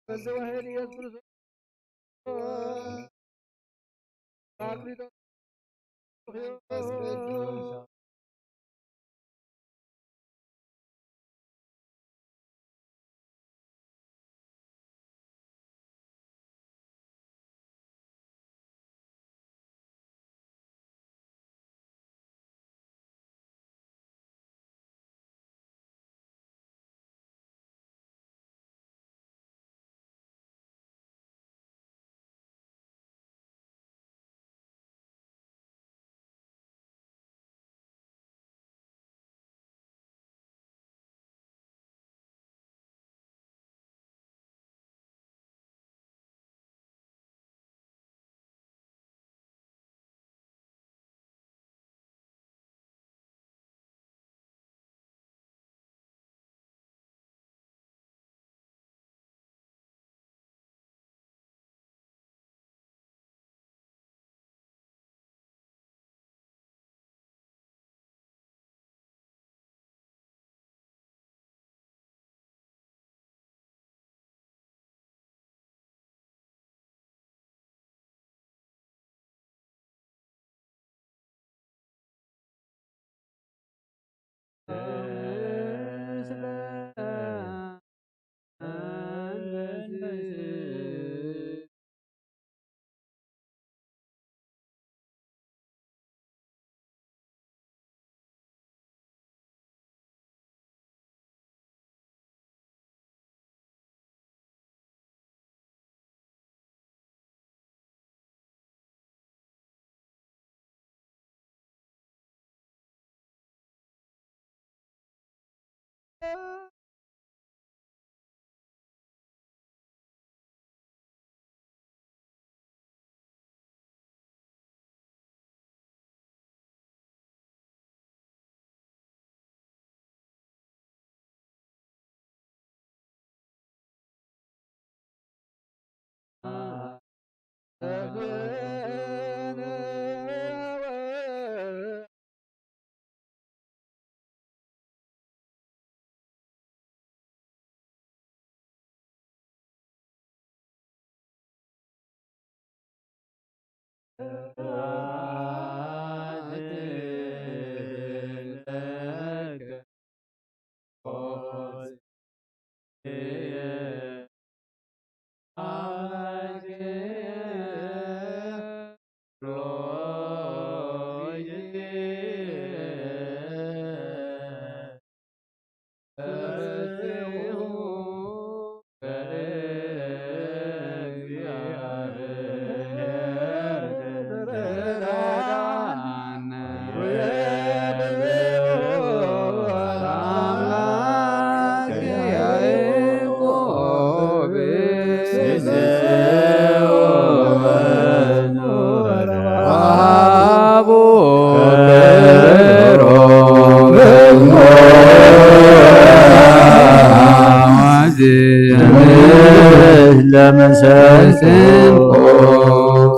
በዚ ዋሕድ ኢየሱስ ክርስቶስ ፓራክሊጦስ መንፈስ ቅዱስ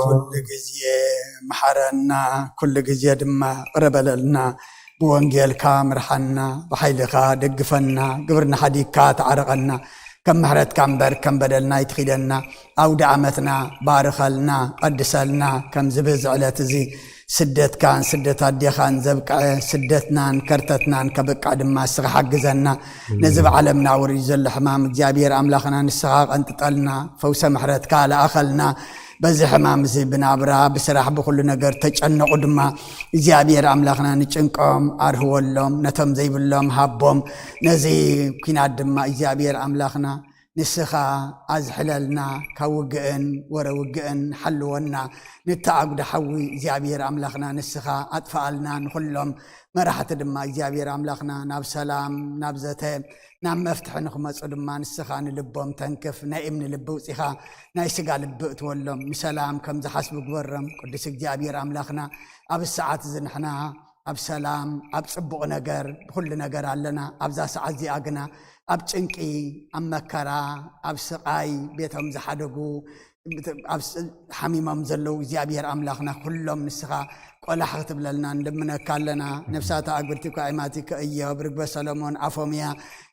ኩሉ ግዜ መሓረና፣ ኩሉ ግዜ ድማ ይቕረ በለልና። ብወንጌልካ ምርሓና፣ ብሓይልኻ ደግፈና፣ ግብርና ሓዲግካ ተዓረቐና። ከም ምሕረትካ እምበር ከም በደልና ኣይትኺደና። ኣውደ ዓመትና ባርኸልና፣ ቀድሰልና። ከምዚ ብዚ ዕለት እዚ ስደትካን ስደት ኣዴኻን ዘብቅዐ፣ ስደትናን ከርተትናን ከብቅዕ ድማ ንስኻ ሓግዘና። ነዚ ብዓለምና ወሪዱ ዘሎ ሕማም እግዚኣብሔር ኣምላኽና ንስኻ ቀንጥጠልና፣ ፈውሰ ምሕረትካ ለኣኸልና። በዚ ሕማም እዚ ብናብራ ብስራሕ ብኹሉ ነገር ተጨነቑ ድማ እግዚኣብሔር ኣምላኽና ንጭንቆም ኣርህወሎም፣ ነቶም ዘይብሎም ሃቦም። ነዚ ኲናት ድማ እግዚኣብሔር ኣምላኽና ንስኻ ኣዝሕለልና፣ ካብ ውግእን ወረ ውግእን ሓልወና። ንተኣጉደ ሓዊ እግዚኣብሔር ኣምላኽና ንስኻ ኣጥፍኣልና። ንኹሎም መራሕቲ ድማ እግዚኣብሔር ኣምላኽና ናብ ሰላም፣ ናብ ዘተ፣ ናብ መፍትሒ ንኽመጹ ድማ ንስኻ ንልቦም ተንክፍ። ናይ እምኒ ልቢ ውጺኻ ናይ ስጋ ልቢ እትወሎም፣ ንሰላም ከም ዝሓስቡ ግበሮም። ቅዱስ እግዚኣብሔር ኣምላኽና ኣብ ሰዓት እዚ ንሕና ኣብ ሰላም፣ ኣብ ጽቡቕ ነገር፣ ብኹሉ ነገር ኣለና። ኣብዛ ሰዓት እዚኣ ግና ኣብ ጭንቂ፣ ኣብ መከራ፣ ኣብ ስቓይ ቤቶም ዝሓደጉ፣ ኣብ ስ-፣ ሓሚሞም ዘለዉ እግዚኣብሔር ኣምላኽና ኩሎም ንስኻ ቆላሕ ክትብለልና ንልምነካ ኣለና። ነፍሳት ኣእጉርቲ እኳ ኣይማቲ ከእዮብ፣ ርግበ ሰሎሞን፣ ኣፎምያ፣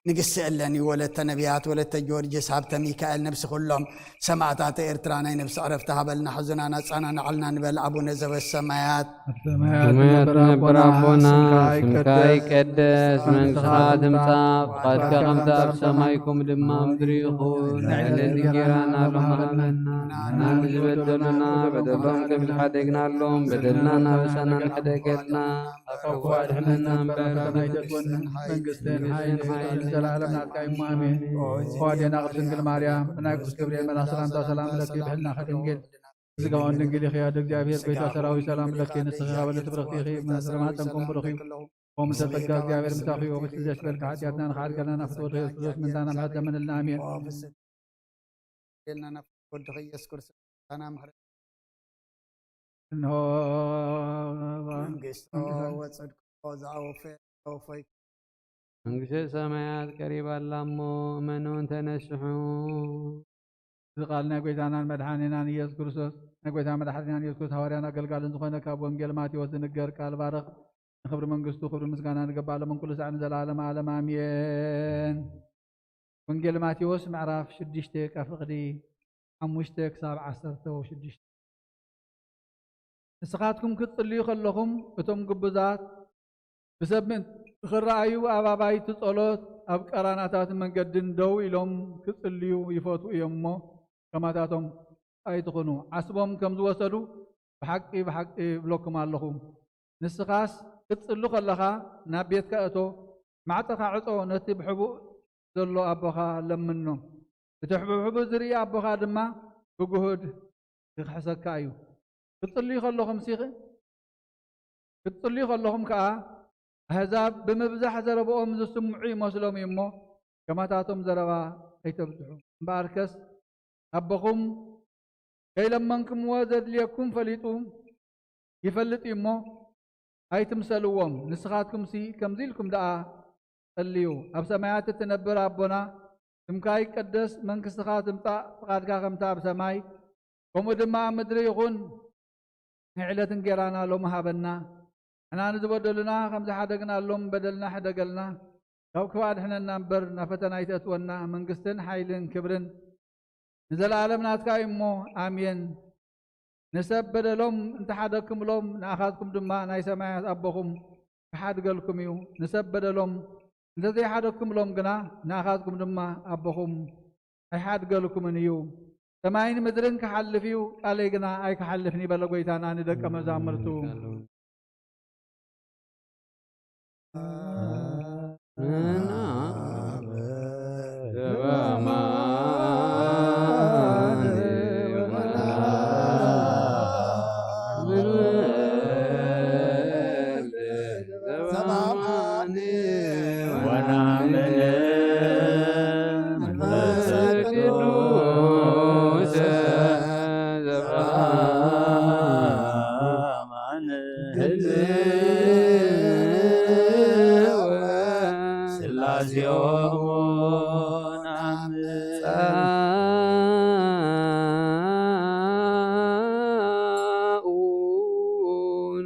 ንግስቲ እሌኒ፣ ወለተ ነቢያት፣ ወለተ ጊዮርጊስ፣ ሃብተ ሚካኤል፣ ነብሲ ኩሎም ሰማእታት ኤርትራ ናይ ነብሲ ዕረፍቲ ሃበልና። ሕዙናን ኣጸናንዓልና ንበል ኣቡነ ዘበሰማያት። ኣብ ሰማያት ትነብር ኣቦና፣ ስምካ ይቀደስ፣ መንግስትኻ ትምጻእ፣ ፍቓድካ ከምቲ ኣብ ሰማይ ከምኡ ድማ ኣብ ምድሪ ይኹን። ንዕለተ እንጀራና ሎሚ ሃበና፣ ንሕና ንዝበደሉና በደሎም ከም ዝሓደግናሎም በደልና እናበሰና ንሕደገልና፣ ካብ ክፉእ ኣድሕነና እምበር፣ መንግስትን ሓይልን ክብርን ዘለዓለም ናትካ እዩ እሞ፣ ኣሜን። ኦ ኣዴና ቅድስት ድንግል ማርያም፣ ብናይ ቅዱስ ገብርኤል መልኣኽ ሰላምታ ሰላም ለኪ፣ ብሕልናኺ ድንግል፣ ስጋውን ድንግል ኢኺ፣ ኣደ እግዚኣብሔር፣ ቤተ ሰራዊት ሰላም ለኪ፣ ንስኺ ካብ በለስ ብርኽቲ ኢኺ፣ ፍሬ ማህፀንኩም ብሩኽ እዩ። ኦም ጸጋ እግዚኣብሔር ምሳኺ እዩ፣ ኦብስ ዘሽበልካ ሓጢኣትና ንኽሓድገልና ናብ ፍትወት የሱስ ክርስቶስ ምንታና ምሕረት ለምንልና፣ ኣሜን። ልና ናብ ወድኺ ኢየሱስ ክርስቶስ ምንታና ምሕረት እንሆ መንግስቶ ወጽድቆ ዝኣወፈ ኣወፈይ መንግስተ ሰማያት ቀሪባ ኣላ እሞ እመኑን ተነስሑ። እዚ ቃል ናይ ጐይታናን መድሓኒናን ኢየሱስ ክርስቶስ፣ ናይ ጐይታ መድሓኒናን ኢየሱስ ክርስቶስ ሃዋርያን ኣገልጋልን ዝኾነ ካብ ወንጌል ማቴዎስ ዝንገር ቃል ባርኽ። ንኽብሪ መንግስቱ ክብሪ ምስጋና ንገባእ ሎምን ኩሉ ሳዕ ንዘለዓለመ ዓለም ኣሜን። ወንጌል ማቴዎስ ምዕራፍ ሽዱሽተ ካብ ፍቕዲ ሓሙሽተ ክሳብ ዓሰርተ ሽዱሽተ። ንስኻትኩም ክትጽልዩ ከለኹም፣ እቶም ግቡዛት ብሰብ ምእንቲ ክረኣዩ ኣብ ኣባይቲ ጸሎት ኣብ ቀራናታት መንገድን ደው ኢሎም ክጽልዩ ይፈትዉ እዮም እሞ፣ ከማታቶም ኣይትኹኑ። ዓስቦም ከም ዝወሰዱ ብሓቂ፣ ብሓቂ እብለኩም ኣለኹ። ንስኻስ ክትጽሊ ከለኻ ናብ ቤትካ እቶ፣ ማዕጾኻ ዕጾ፣ ነቲ ብሕቡእ ዘሎ ኣቦኻ ለምኖ። እቲ ሕቡብ ሕቡብ ዝርኢ ኣቦኻ ድማ ብግሁድ ክኽሕሰካ እዩ። ክትጽልዩ ከለኹም ሲ-፣ ክትጽልዩ ከለኹም ከኣ ኣህዛብ ብምብዛሕ ዘረብኦም ዝስምዑ ይመስሎም እዩ እሞ፣ ከማታቶም ዘረባ ኣይተብዝሑ። እምበኣርከስ ኣቦኹም ከይለመንክምዎ ዘድልየኩም ፈሊጡ ይፈልጥ እዩ እሞ፣ ኣይትምሰልዎም። ንስኻትኩምሲ ከምዚ ኢልኩም ደኣ ጸልዩ፣ ኣብ ሰማያት እትነብር ኣቦና፣ ስምካ ይቀደስ፣ መንግስትኻ ትምጻእ፣ ፍቓድካ ከምታ ኣብ ሰማይ ከምኡ ድማ ኣብ ምድሪ ይኹን። ንዕለት እንጌራና ሎሚ ሃበና። ንሕና ንዝበደሉና ከም ዝሓደግናሎም በደልና ሕደገልና። ካብ ክፉእ ኣድሕነና እምበር፣ ናብ ፈተና ኣይተእትወና። መንግስትን ሓይልን ክብርን ንዘለኣለም ናትካ እዩ እሞ፣ ኣሜን። ንሰብ በደሎም እንተሓደግኩምሎም፣ ንኣኻትኩም ድማ ናይ ሰማያት ኣቦኹም ክሓድገልኩም እዩ። ንሰብ በደሎም እንተዘይሓደግኩምሎም ግና፣ ንኣኻትኩም ድማ ኣቦኹም ኣይሓድገልኩምን እዩ። ሰማይን ምድርን ክሓልፍ እዩ፣ ቃለይ ግና ኣይክሓልፍን እዩ በለ ጎይታና ንደቀ መዛሙርቱ።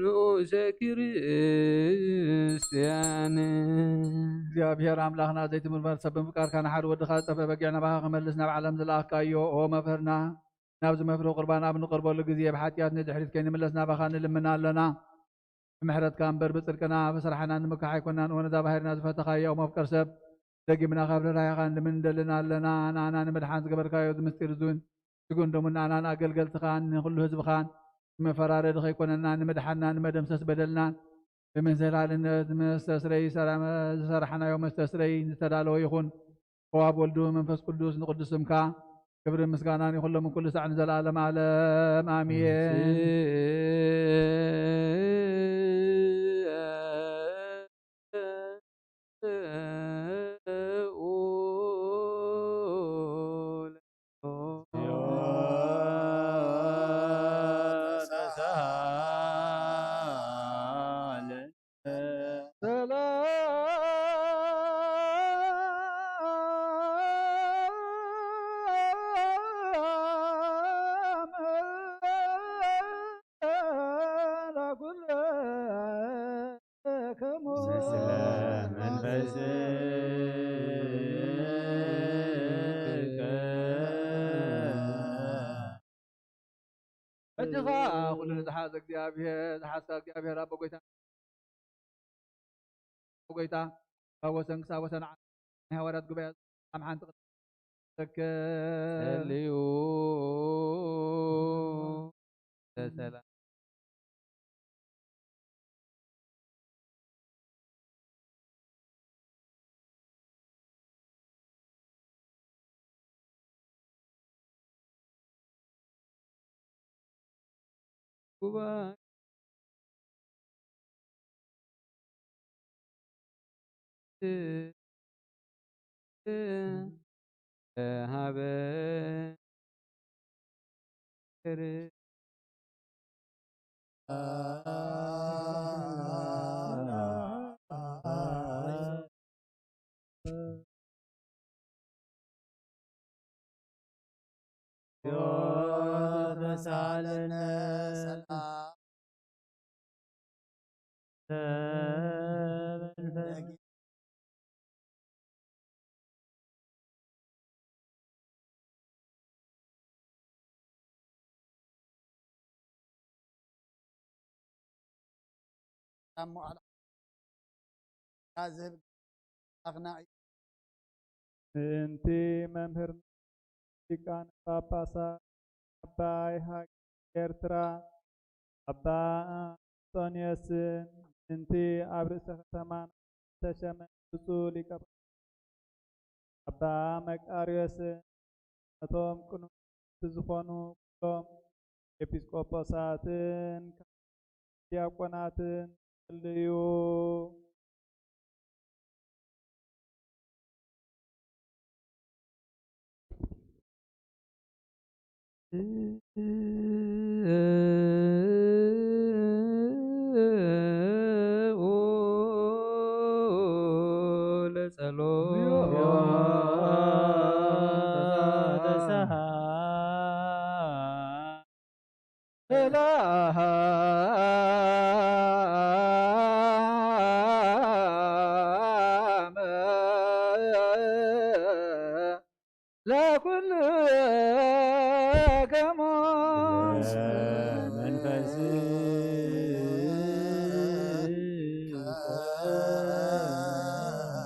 ንኡሰ ክርስቲያን። እግዚኣብሔር ኣምላኽና ዘይትምርመር ሰብ ብምፍቃርካ ንሓደ ወድኻ ዝጠፍአ በጊዕ ናባኻ ክመልስ ናብ ዓለም ዝለኣኽካዮ፣ ኦ መፍህርና፣ ናብዚ መፍርሂ ቁርባን ኣብ ንቐርበሉ ግዜ ብሓጢኣት ንድሕሪት ከይንምለስ ናባኻ ንልምን ኣለና። ብምሕረትካ እምበር ብጽድቅና ብስራሕና ንምካሕ ኣይኮናን። ኦ ነዛ ባሕርና ዝፈተኻዮ መፍቀር ሰብ፣ ደጊምና ካብ ርህራሄኻ ንልምን እንደልን ኣለና። ንኣና ንምድሓን ዝገበርካዮ እዚ ምስጢር እዙን ስጉን ደሙን ንኣናን ኣገልገልትኻን ንኹሉ ህዝብኻን ንመፈራረዲ ከይኮነና ንምድሓንና ንመደምሰስ በደልናን ብምዝህላልነት ንመስተስረይ ሰላም ዝሰራሕናዮ መስተስረይ ዝተዳለወ ይኹን። ኦ ኣብ ወልዱ መንፈስ ቅዱስ ንቅዱስ ስምካ ክብርን ምስጋናን ይኹን ሎምን ኩሉ ሳዕ ንዘለዓለም ዓለም ኣሜን። ሕጂ ኸኣ ኩሉ ንዝሓዘ እግዚኣብሔር፣ ዝሓዝካ እግዚኣብሔር ኣቦ ጎይታ፣ ጎይታ፣ ካብ ወሰን ክሳብ ወሰን ዓለም ናይ ሃዋርያት ጉባኤ ኣብ ሓንቲ ተክል። ጸልዩ። ሰላም። ጉባኤ ሃበ ምእንቲ መምህርና ሊቃነ ጳጳሳት ዓባይ ሃገር ኤርትራ ኣባ ኣንጦንዮስን ምእንቲ ኣብ ርእሰ ከተማና ዝተሸመ ብፁዕ ሊቀ ኣባ መቃርዮስን ነቶም ቅኑዓት ዝኾኑ ኩሎም ኤጲስቆጶሳትን ዲያቆናትን ጸልዩ። ኦ ለጸሎት ለኩሉ ከሞስ መንፈስ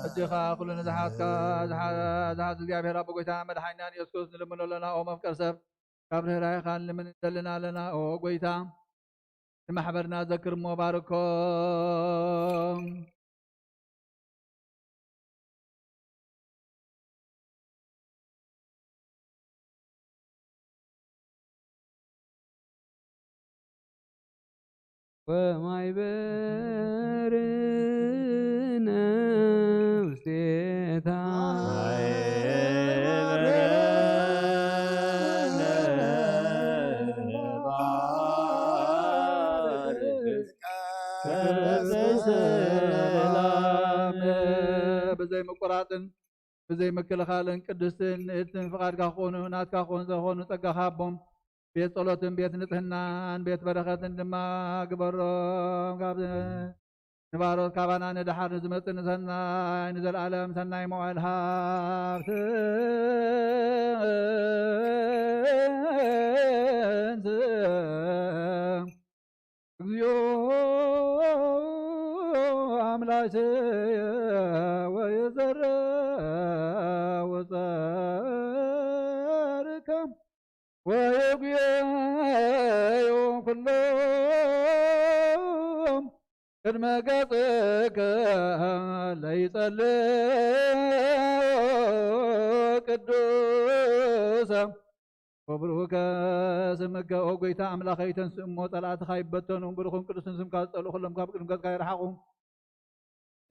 እጅኻ ኩሉ ንዝሓትካ ዝሓ- ዝሓት እግዚኣብሔር ኣቦ ጎይታ መድሓኒና ንየሱስ ክርስቶስ ንልምኖ ኣለና። ኦ መፍቀር ሰብ ካብ ርህራሄኻ ንልምን ዘለና ኣለና። ኦ ጎይታ ንማሕበርና ዘክር እሞ ባርኮም። ወማይ በርነ ውስቴታ ብዘይ ምቁራጥን ብዘይ ምክልኻልን ቅድስትን ንእድትን ፍቓድካ ክኾኑ ናትካ ክኾኑ ዝኾኑ ጸጋኻ ሃቦም። ቤት ጸሎትን ቤት ንጽህናን ቤት በረኸትን ድማ ግበሮም። ካብ ንባሮት ካባና ንድሓር ንዝመጽእ ንሰናይ ንዘለኣለም ሰናይ መዋዕል ሃብትን ስም። እግዚኦ ኣምላክየ ወይዘረ ወፀርከ ወየጉየዮም ኩሎም ቅድመ ገጽከ ለይጸልእ ቅዱሰ ወብሩከ ስምከ ኦ ጎይታ ኣምላኸይ ተንስእ እሞ ጸላእትኻ ይበተኑ። ብሩኽን ቅዱስን ስምካ ዝጸልኡ ኩሎም ካብ ቅድሚ ገጽካ ይርሓቑ።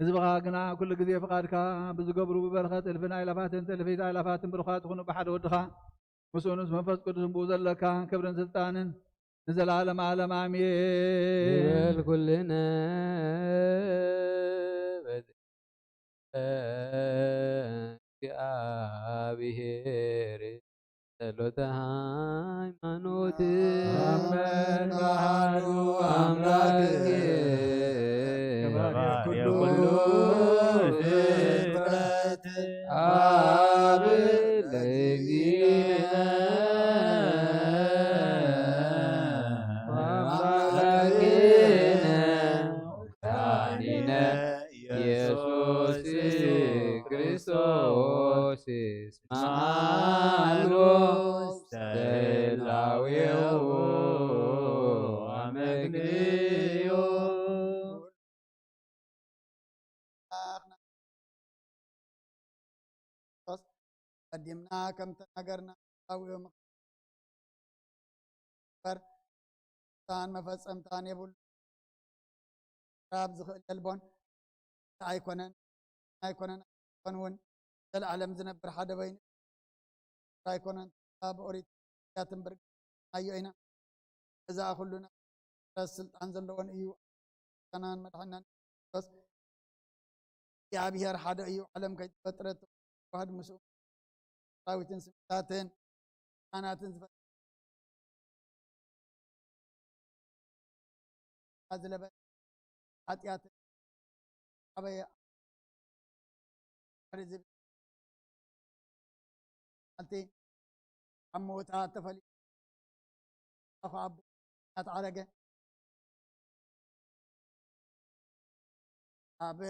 ህዝብኻ ግና ኩሉ ግዜ ፍቓድካ ብዝገብሩ ብበረኸት እልፍን ኣእላፋትን እልፊት ኣእላፋትን ብሩኻት ይኹኑ። ብሓደ ወድኻ ምስኡ ምስ መንፈስ ቅዱስ ብኡ ዘለካ ክብርን ስልጣንን ንዘለዓለም ዓለም ኣሜን። ይበል ኩልነ በዚ እግዚኣብሔር ጸሎተ ሃይማኖት። ኣመን በሃሉ ኣምላክ ገባሬ ኩሉ ፍጥረት ኣብ ለእግዚእነ ወአምላክነ መድኃኒነ ኢየሱስ ክርስቶስ ስምዓኖ ሰላዌሁ አመክንዮ። ኣቐዲምና ከም ተናገርና ሰላዌሁ እምበር መፈጸምታን የብሉ። ምዕራብ ዝኽእል የልቦን። ኣይኮነን፣ ኣይኮነን፣ ኣይኮን እውን ዘለዓለም ዝነብር ሓደ በይኑ ኣይኮነን። ብኦሪት እያ ትንብር ናዮ ኢና። እዛ ኩሉ ፍጥረት ስልጣን ዘለዎን እዩ። ካናን መድሓናን ክርስቶስ እግዚኣብሔር ሓደ እዩ። ዓለም ከይተፈጥረት ተዋህድ ምስኡ ሰራዊትን ስምታትን ስልጣናትን ዝፈ- ዝለበ ሓጢኣት ኣበየ ዝብል ሓንቲ ኣብ መወታ ተፈሊጡ ኣኹ ኣቦ እናተዓረገ ኣብ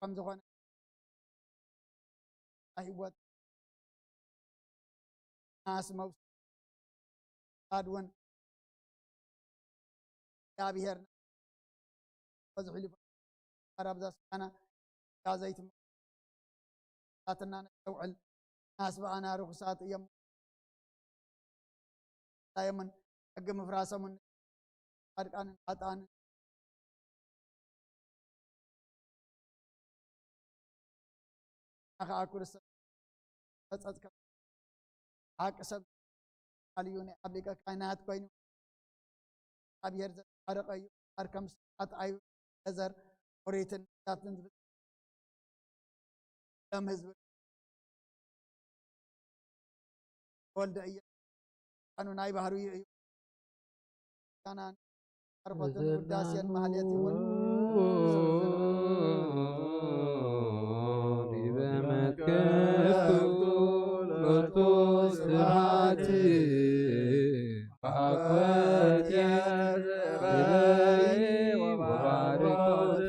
ከም ዝኾነ ህይወት ናስ መውሰድ እውን እግዚኣብሔር በዝሑ ሊፈ ኣብዛ ስልጣና እዛ ዘይትም ሳትና ነስተውዕል። ናስ ብኣና ርኹሳት እዮም ዮምን ሕጊ ምፍራሶምን ጻድቃንን ኃጥኣንን ንዓኻ ክርስቶስ መጸጽካ ሓቂ ሰብ እዩ። ናይ ኣብ ሊቀ ካህናት ኮይኑ እግዚኣብሔር ዘባረኸ እዩ። እምበኣር ከም ስብሐት ኣዩ ዘር ኦሪትን ነቢያትን ዝብል ከም ህዝቢ ወልደ እየ ኣኑ ናይ ባህርዩ እዩ። ምስጋናን ዓርኮትን ውዳሴን ማህሌት ይኹን። ዲበ መትከፍቱ ሎቱ ስብሐት ወአኮቴ ወባርኮት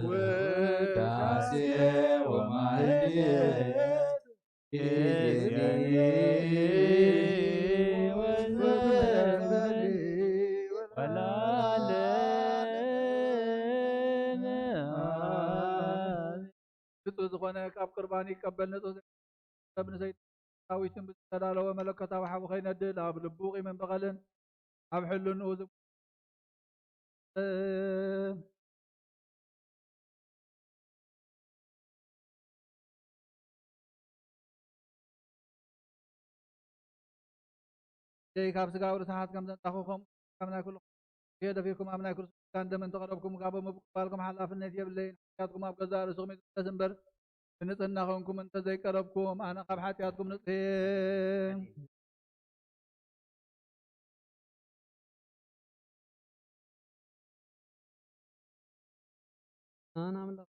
ውዳሴ ወማህሌት ንጹህ ዝኾነ ካብ ቁርባን ይቀበል፣ ንጹህ ሰብ ንሰይጣን ዳዊትን ብዝተዳለወ መለኮታዊ ሓዊ ከይነድል ኣብ ልቡ ቂምን በቐልን ኣብ ሕልንኡ ዝም ደይ ካብ ስጋዊ ርስሓት ከም ዘንጻኹኹም ካብ ናይ ኩሉ ገደፊኩም ኣብ ናይ ክርስቶስ ስጋን ደምን ተቐረብኩም፣ ካብ ምቅባልኩም ሓላፍነት የብለይን። ሓጢኣትኩም ኣብ ገዛእ ርእስኹም ይግደስ እምበር፣ ብንጽህና ኾንኩም እንተ ዘይቀረብኩም፣ ኣነ ካብ ሓጢኣትኩም ንጹህ እየ። ኣነ ኣምላኽ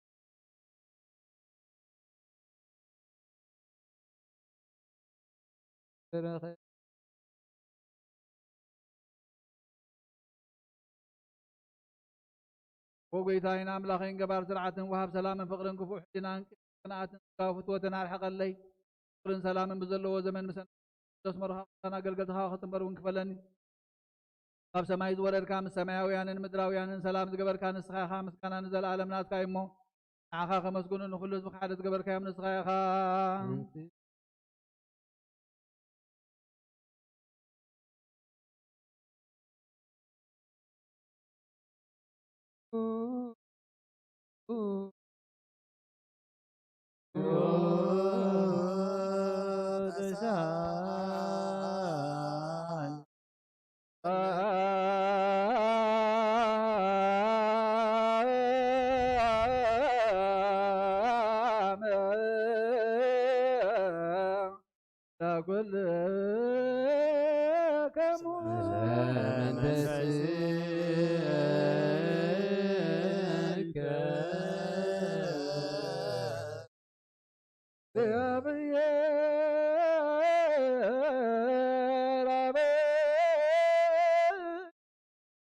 በረኸ። ኦ ጎይታይን ኣምላኸይን፣ ገባር ስርዓትን ወሃብ ሰላምን ፍቕርን፣ ክፉእ ሕሊናን ቅንኣትን ስጋዊ ፍትወትን ኣርሕቐለይ። ፍቕርን ሰላምን ብዘለዎ ዘመን ምሰና ዘስመሩኻ ቅዱሳን ኣገልገልትኻ ክጥንበር እውን ክፈለኒ። ካብ ሰማይ ዝወረድካ፣ ምስ ሰማያውያንን ምድራውያንን ሰላም ዝገበርካ ንስኻ ኢኻ። ምስጋና ንዘለኣለም ናትካ እዩ እሞ፣ ንዓኻ ከመስግኑ ንኹሉ ህዝብኻ ሓደ ዝገበርካዮም ንስኻ ኢኻ። ለኩልክሙ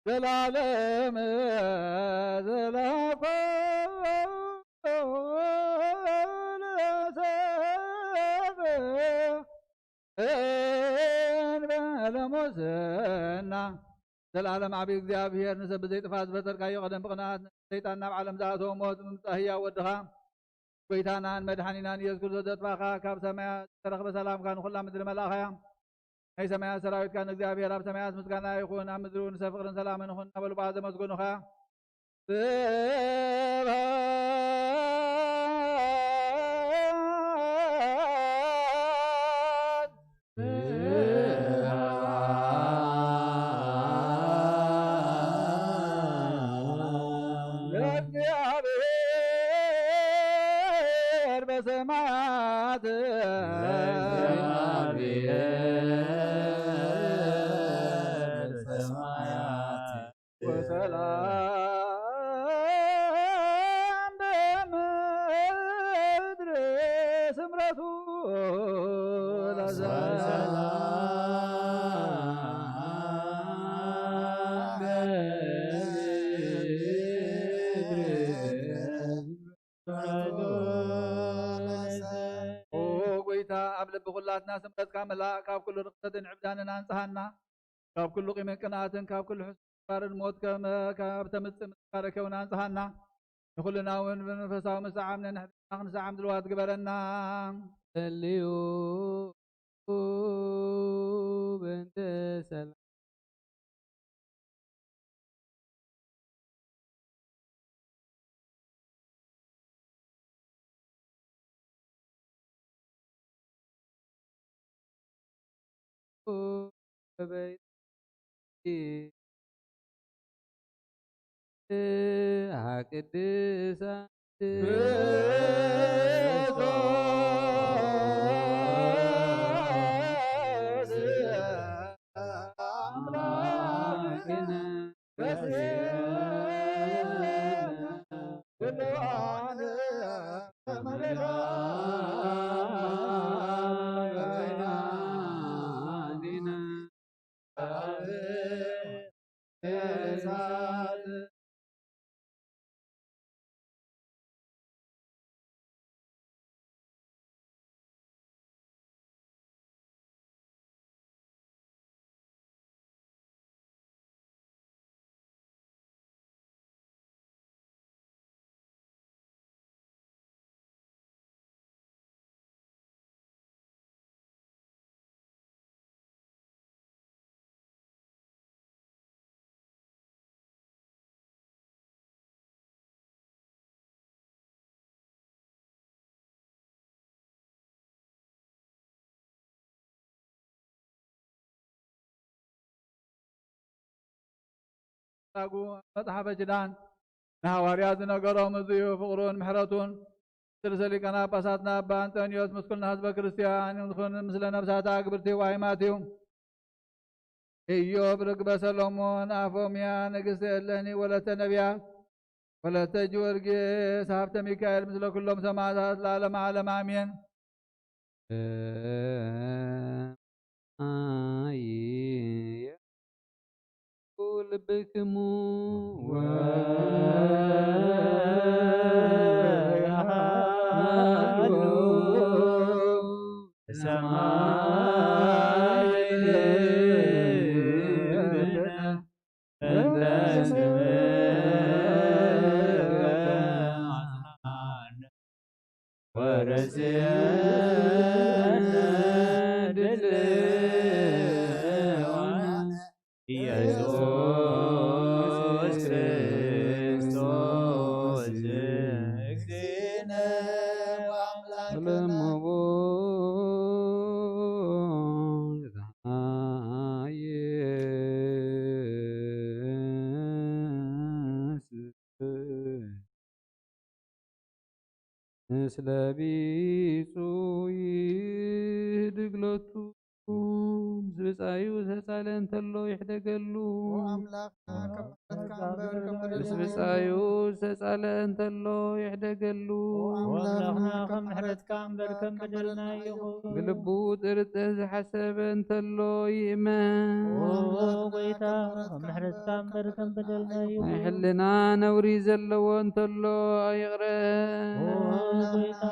ዘላለም ዘለኮ ለሰብ እንበለ ሙስና። ዘላለም ዓቢ እግዚኣብሔር፣ ንሰብ ብዘይጥፋእ ዝፈጠርካዮ፣ ቀደም ብቕንኣት ሰይጣን ናብ ዓለም ዝኣተወ፣ ሞት ብምምጻእ ህያው ወድኻ፣ ጎይታናን መድሓኒናን ኢየሱስ ክርስቶስ ዘጥፋእኻ፣ ካብ ሰማያት ዝተረኽበ ሰላምካ ንኹላ ምድሪ መላእኻያ። ናይ ሰማያት ሰራዊት ካን እግዚኣብሔር ኣብ ሰማያት ምስጋና ይኹን፣ ኣብ ምድሪ እውን ፍቕርን ሰላምን ይኹን እናበሉ ብኣ ዘመስገኑኻ። ስብሐት ለእግዚኣብሔር በሰማያት። ለእግዚኣብሔር በሰማያት። ወሰላም በምድር ስምረቱ ለዘለዓለም። ኦ ጎይታ፣ ኣብ ልቢ ኩላትና ስምረትካ ምላእ፣ ካብ ኩሉ ርኽሰትን ዕብዳንን ኣንጽሃና፣ ካብ ኩሉ ቂምን ቅንኣትን፣ ካብ ኩሉ ሕሱር ምግባርን ሞት ከም ካብ ተምጽእ ምጽባረከ እውን ኣንጽሃና። ንኹልና እውን ብመንፈሳዊ ምስዓም ነንሕድሕድና ክንስዓም ድልዋት ግበረና። ጸልዩ በእንተ ሰላም። በበይት ቅድሳት ታጉ መጽሓፈ ኪዳን ንሃዋርያት ዝነገሮም እዚ እዩ። ፍቕሩን ምሕረቱን ስልሰ ሊቃነ ጳጳሳትና ኣባ ኣንጠንዮስ ምስ ኩልና ህዝበ ክርስቲያን ይኹን። ምስለ ነብሳታ ግብርቲ ዋይማት እዩ። ኢዮብ ርግበ ሰሎሞን ኣፎምያ ንግስቲ እሌኒ ወለተ ነቢያት ወለተ ጊዮርጊስ ሃብተ ሚካኤል ምስለ ኩሎም ሰማዕታት ለዓለመ ዓለም ኣሜን። ሰማይ ልብክሙ ወያሃሉ ሰማይ ልብነ እንተ ስምከ ወረስየነ ድልዋነ ኢየሱስ ክርስቶስ እግዚእነ ወአምላክነ። ምስለ ቢጹ ይህድግ ሎቱ። ምስ ብጻዩ ዝተጻለ እንተሎ ይሕደገሉ። ኦ ኣምላኽና፣ ከም ምሕረትካ እምበር ከም በደልና ምስ ብጻዩ ዝተጻለ እንተሎ ይሕደገሉ። ኦ ኣምላኽና፣ ከም ምሕረትካ እምበር ከም በደልና ይኹን። ብልቡ ጥርጥር ዝሓሰበ እንተሎ ይእመን። ኦ ጎይታ፣ ከም ምሕረትካ እምበር ከም በደልና ይኹን። ናይ ሕልና ነውሪ ዘለዎ እንተሎ ኣይቕረ። ኦ ጎይታ፣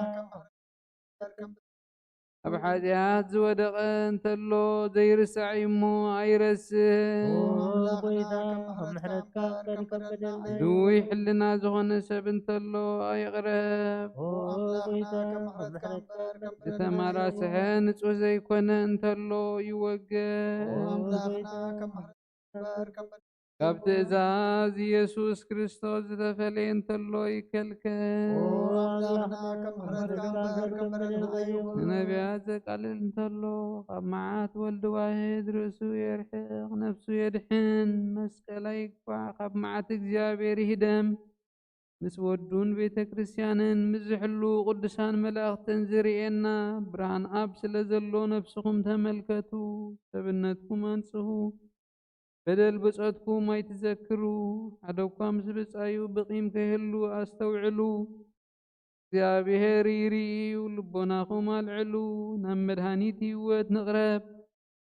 ኣብ ሓጢኣት ዝወደቐ እንተሎ ዘይርሳዕ እዩ እሞ ኣይረስዕ። ኦ ጎይታ፣ ከም ምሕረትካ እምበር ከም በደልና እዩ። ድውይ ሕልና ዝኾነ ሰብ እንተሎ ኣይቕረብ። ኦ ጎይታ፣ ከም ምሕረትካ እምበር ከም በደልና እዩ። ዝተማራስሐ ንጹህ ዘይኮነ እንተሎ ይወገድ። ኦ ኣምላኽና፣ ከም ምሕረትካ እምበር ከም በደልና ካብ ትእዛዝ ኢየሱስ ክርስቶስ ዝተፈልየ እንተሎ ይከልከል። ኦ ኣምላኽና፣ ከም ምሕረትካ እምበር ከም በደልና ኣይኹን። ንነቢያት ዘቃልል እንተሎ፣ ካብ መዓት ወልድ ዋሕድ ርእሱ የርሕቕ፣ ነፍሱ የድሕን፣ መስቀል ኣይግፋዕ፣ ካብ መዓት እግዚኣብሔር ይህደም። ምስ ወዱን ቤተ ክርስቲያንን ምስ ዝሕሉ ቅዱሳን መላእኽትን ዝርእየና ብርሃን ኣብ ስለ ዘሎ ነፍስኹም ተመልከቱ። ሰብነትኩም ኣንጽሁ። በደል ብጾትኩም ኣይትዘክሩ። ሓደ እኳ ምስ ብጻዩ ብቂም ከይህሉ ኣስተውዕሉ። እግዚኣብሔር ይርኢ እዩ። ልቦናኹም ኣልዕሉ። ናብ መድሃኒት ህይወት ንቕረብ።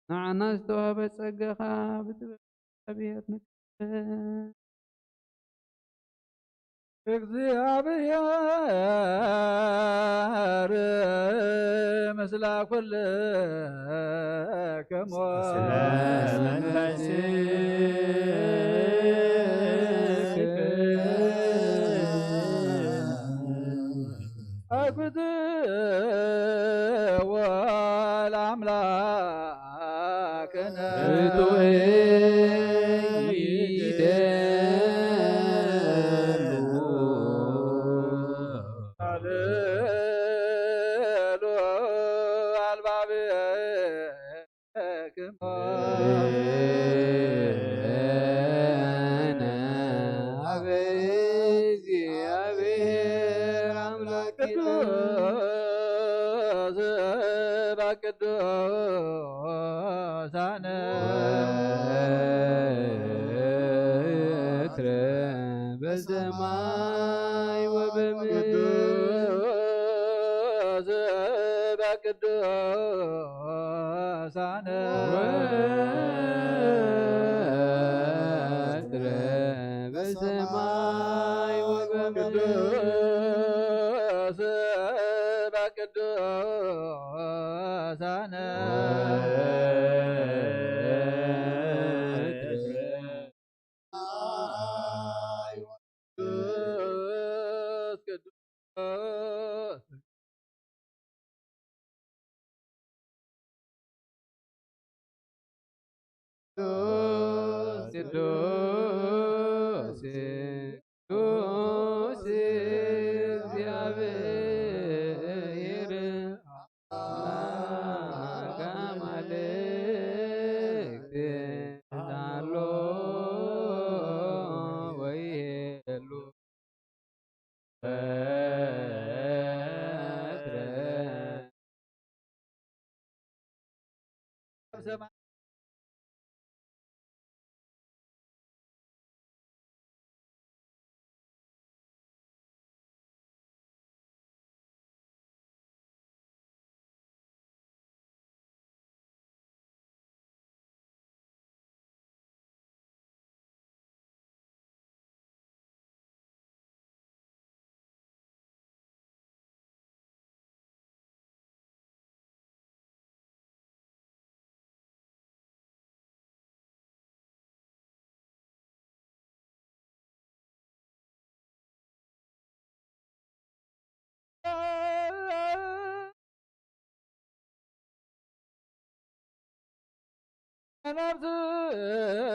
ንዓና ዝተዋህበ ጸጋ ኸኣ ብጥበብ እግዚኣብሔር ንቀበል። እግዚኣብሔር ምስላ ኩልክሙ። ስለ መንፈስክ ኣኩትዎ ለኣምላክነ። ርቱዕ ይደሉ ኣልሉ ኣልባብ ርኢነ ኣብ እግዚኣብሔር ኣምላክነ ቅዱስ ቅዱሳነ ወትረ በሰማይ ወበምድር ቅዱስ ቅዱሳነ ወትረ በሰማይ ወበምድር ቅዱሳነ ወትረ ቅዱስ ቅዱስ ቅዱስ ቅዱስ ቅዱስ እግዚአብሔር አምላክ አማልክት ዛሎ ወይሄሉ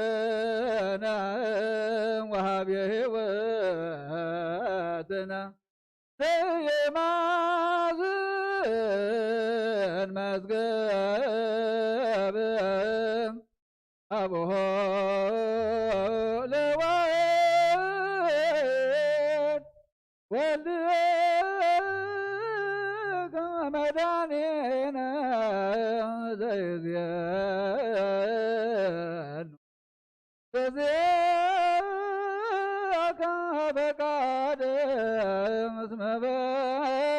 ነፍስነ ወሃቢ ሕይወትና ዘይማዝን መዝገብ አቡሆ ለዋህድ ወልድ መድኃኒነ ዘይዜኑ በዚአከ ፈቃድ እስመ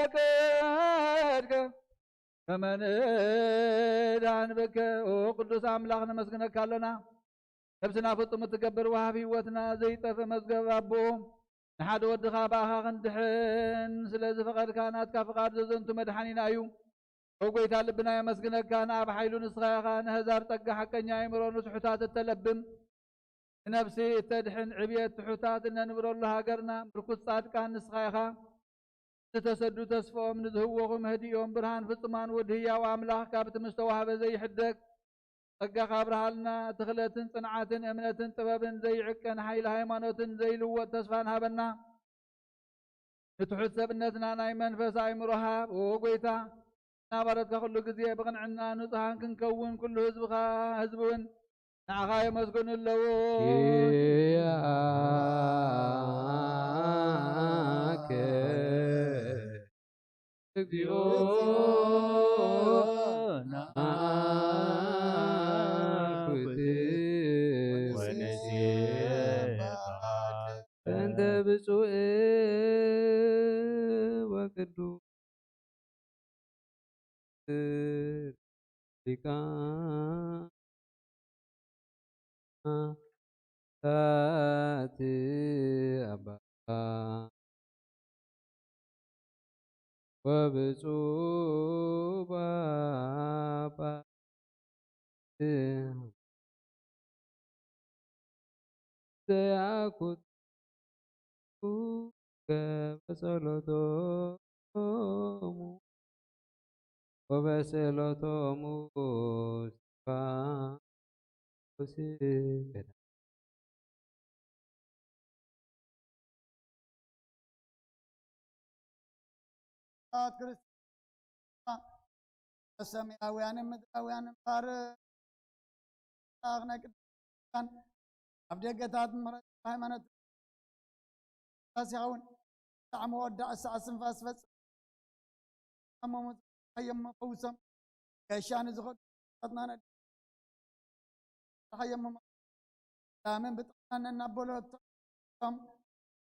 ፈቀድከ ከመ ንድኃን ብከ። ኦ ቅዱስ ኣምላኽ ነመስግነካ ኣለና። ነብስና ፍጹም እትገብር ወሃብ ህይወትና ዘይጠፍእ መዝገብ ኣቦ ንሓደ ወድኻ ብኣኻ ክንድሕን ስለ ዝፈቐድካ ናትካ ፍቓድ ዘዘንቱ መድሓኒና እዩ። ኦ ጎይታ ልብና የመስግነካ። ንኣብ ሓይሉ ንስኻ ኢኻ። ነህዛብ ጸጋ ሓቀኛ ኣእምሮ ንስሑታት እተለብም ንነፍሲ እተድሕን ዕብየት ትሑታት እነንብረሉ ሃገርና ምርኩስ ጻድቃን ንስኻ ኢኻ። ዝተሰዱ ተስፍኦም ንዝህወኹ መህድኦም ብርሃን ፍጹማን ወዲ ህያው ኣምላኽ ካብቲ ምስተዋህበ ዘይሕደግ ጸጋኻ ኣብርሃልና። ትኽለትን ጽንዓትን እምነትን ጥበብን ዘይዕቀን ሓይሊ ሃይማኖትን ዘይልወጥ ተስፋን ሃበና። ንትሑት ሰብነትና ናይ መንፈስ ኣእምሮ ሃብ። ኦ ጎይታ፣ ናባረትካ ኩሉ ግዜ ብቕንዕና ንጹሃን ክንከውን ኩሉ ህዝብኻ ህዝቢ እውን ንዓኻ የመስግኑ ኣለዉ። ኪያከ እግዚኦ ነአኩት ወንሴብሐከ። በእንተ ብፁዕ ወቅዱስ ሊቃነ ታት አባ ወብፁዕ ጳጳስ ዘያኩቱ በጸሎቶሙ ወበጸሎቶሙ እስጢፋኖስ ገዳም። ክርስቶስ ሰማያውያንን ምድራውያንን ባርኽ። ኣምላኽ ናይ ቅዱሳን ኣብ ደገታት ምሕረት ሃይማኖት ይኸውን። ክሳዕ መወዳእታ ሰዓት ስንፋስ ፈጽም ሓየሞ ፈውሶም። ገሻ ንዝኸዱ ኣጥናነ ሓየሞ ሰላምን ብጥዕናን እናበሎቶም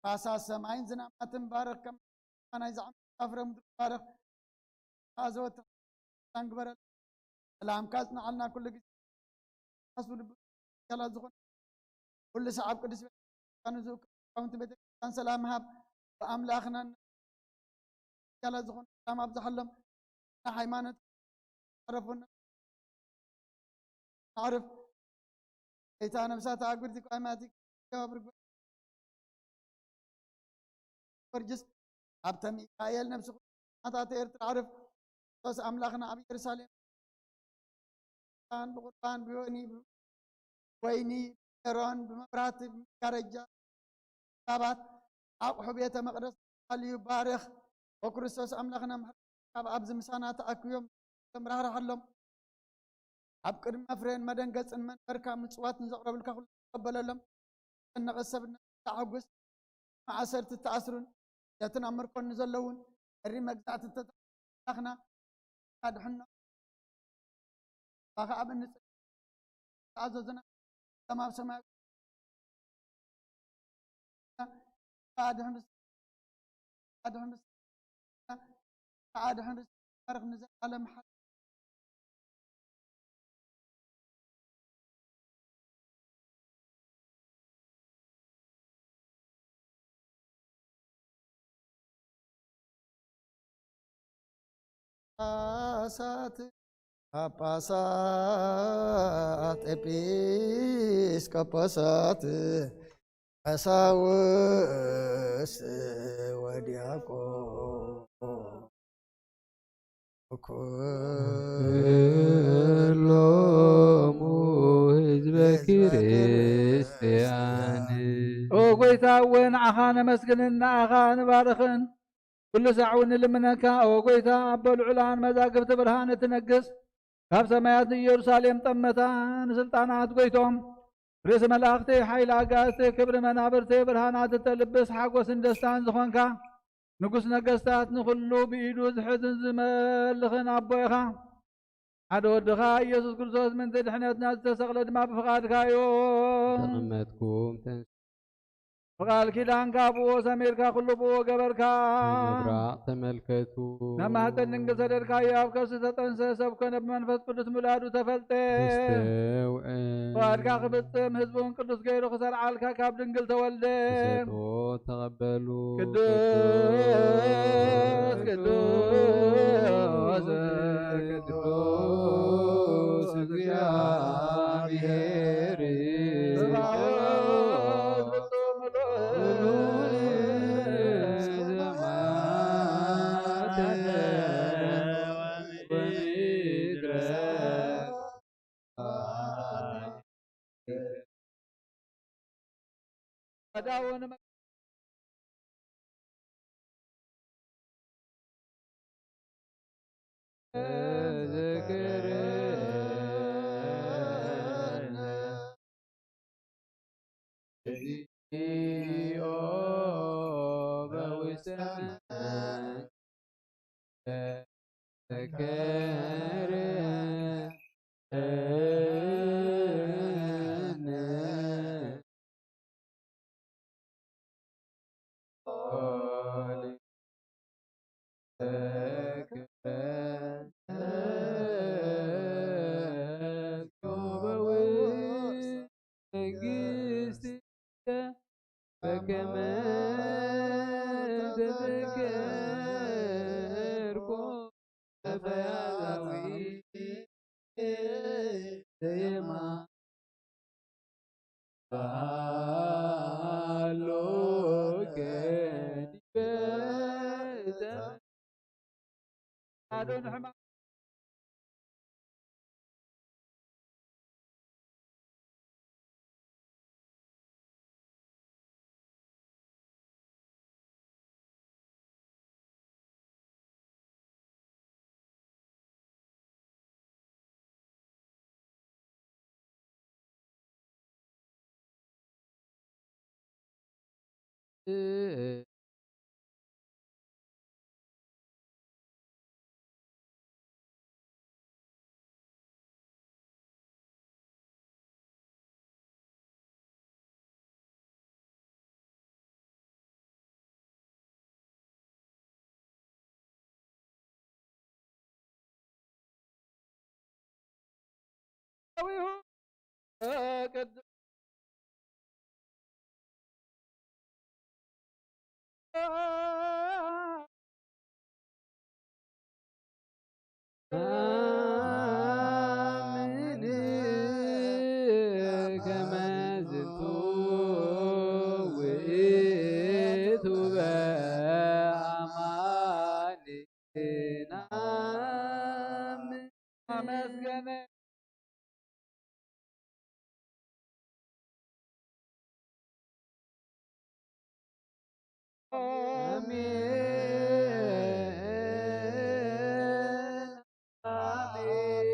ፋሳ ሰማይን ዝናማትን ባርኽ። ከም ናይ ዝዓመት ፍረ ምድሪ ባርኽ። ኣዘወትር ሰላም ግበረልና። ሰላምካ ጽንዓልና ኩሉ ግዜ። ሓስቡ ልቡ ያላ ዝኾነ ኩሉ ሰዓብ ቅዱስ ቤተክርስትያን ንዝእከቡ ሊቃውንቲ ቤተክርስትያን ሰላም ሃብ። ብኣምላኽና ያላ ዝኾነ ሰላም ኣብዝሓሎም። ንሃይማኖት ዕረፉና። ኣዕርፍ። ጌታ ነፍሳት ኣጉርቲ ቋማቲ ገብር ጊዮርጊስ፣ ኣብተ ሚካኤል ነፍስኹም ኣታት ኤርትራ ኣዕርፍ። ክርስቶስ ኣምላኽና ኣብ ኢየሩሳሌም ብቁርባን ብወይኒ ወይኒ ሜሮን ብመብራህቲ ብመጋረጃ ሰባት ኣቑሑ ቤተ መቕደስ ኣልዩ ባርኽ። ኦ ክርስቶስ ኣምላኽና ምሕረት ካብ ኣብዚ ምሳና ተኣክዮም ተምራህርሃሎም። ኣብ ቅድሚ መፍረን መደንገጽን መንበርካ ምጽዋት ንዘቕረብልካ ኩሉ ተቐበለሎም። ተጨነቐ ሰብ ተሓጉስ። ማእሰርቲ ተኣስሩን ነትን ኣብ ምርኮን ዘለውን እሪ መግዛእቲ ተተላኽና ኣድሕኖ። ባኻ ኣብ እንጽ ተኣዘዙና። ከም ኣብ ሰማይ ኣድሕን ኣድሕን ኣድሕን ባርኽ ንዘለዓለም ሓ ጳጳሳት ጳጳሳት፣ ኤጲስቆጶሳት፣ ቀሳውስት ወዲያቆን ኩሎሙ ህዝበ ክርስቲያን። ኦ ጎይታ፣ እወ ንዓኻ ነመስግንን ንዓኻ ንባርኽን። ኩሉ ሳዕ እውን ንልምነካ፣ ኦ ጎይታ፣ ኣቦ ልዑላን መዛግብቲ ብርሃን እትነግስ፣ ካብ ሰማያት ንኢየሩሳሌም ጠመታ፣ ንስልጣናት ጎይቶም፣ ርእሲ መላእኽቲ፣ ሓይሊ ኣጋእዝቲ፣ ክብሪ መናብርቲ፣ ብርሃናት እተልብስ፣ ሓጎስን ደስታን ዝኾንካ፣ ንጉስ ነገስታት፣ ንኹሉ ብኢዱ ዝሕዝን ዝመልኽን ኣቦ ኢኻ። ሓደ ወድኻ ኢየሱስ ክርስቶስ ምእንቲ ድሕነትና ዝተሰቕለ ድማ ብፍቓድካ እዩ። ተቐመጥኩም ተንስ- ብቓል ኪዳንካ ብኡ ሰሚርካ፣ ኩሉ ብኡ ገበርካ። ንምብራቕ ተመልከቱ። ናብ ማህፀን ድንግል ሰደድካዮ፣ ኣብ ከርሲ ተጠንሰ፣ ሰብ ኮነ፣ ብመንፈስ ቅዱስ ምላዱ ተፈልጠ። ተስተውዕል። ፍቓድካ ክፍጽም፣ ህዝቡን ቅዱስ ገይሩ ክሰርዓልካ ካብ ድንግል ተወልደ። ተሰጥኦ ተቐበሉ። ቅዱስ ቅዱስ ቅዱስ እግዚኣብሔር። ኣሜን። ከመ ዝንቱ ውእቱ በአማኔነ። ኣሜን። ተመስገነ። ኣሜን። ኣሜን።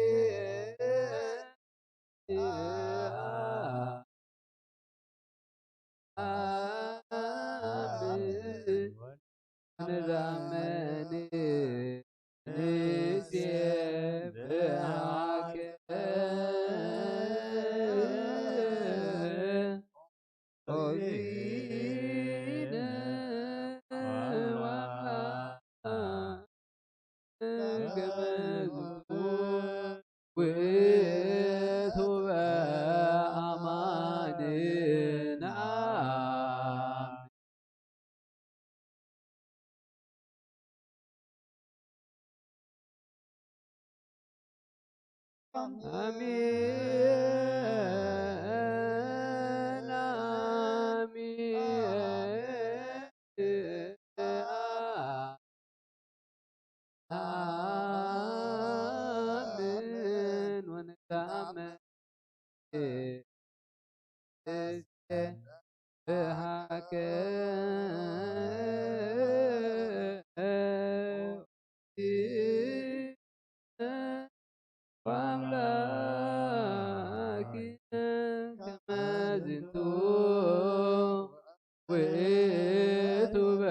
ኣሜን። ንዛመኒ ንሴብሐከ ኦዚነ ዋላ ከመ ዝንቱ ውእቱ በአማኔነ። ኣሜን፣ ኣሜን። ኣሜን ወንታመ እስከ ብሃከ ወአምላክነ ከመ ዝንቱ ውእቱ በአማኔነ።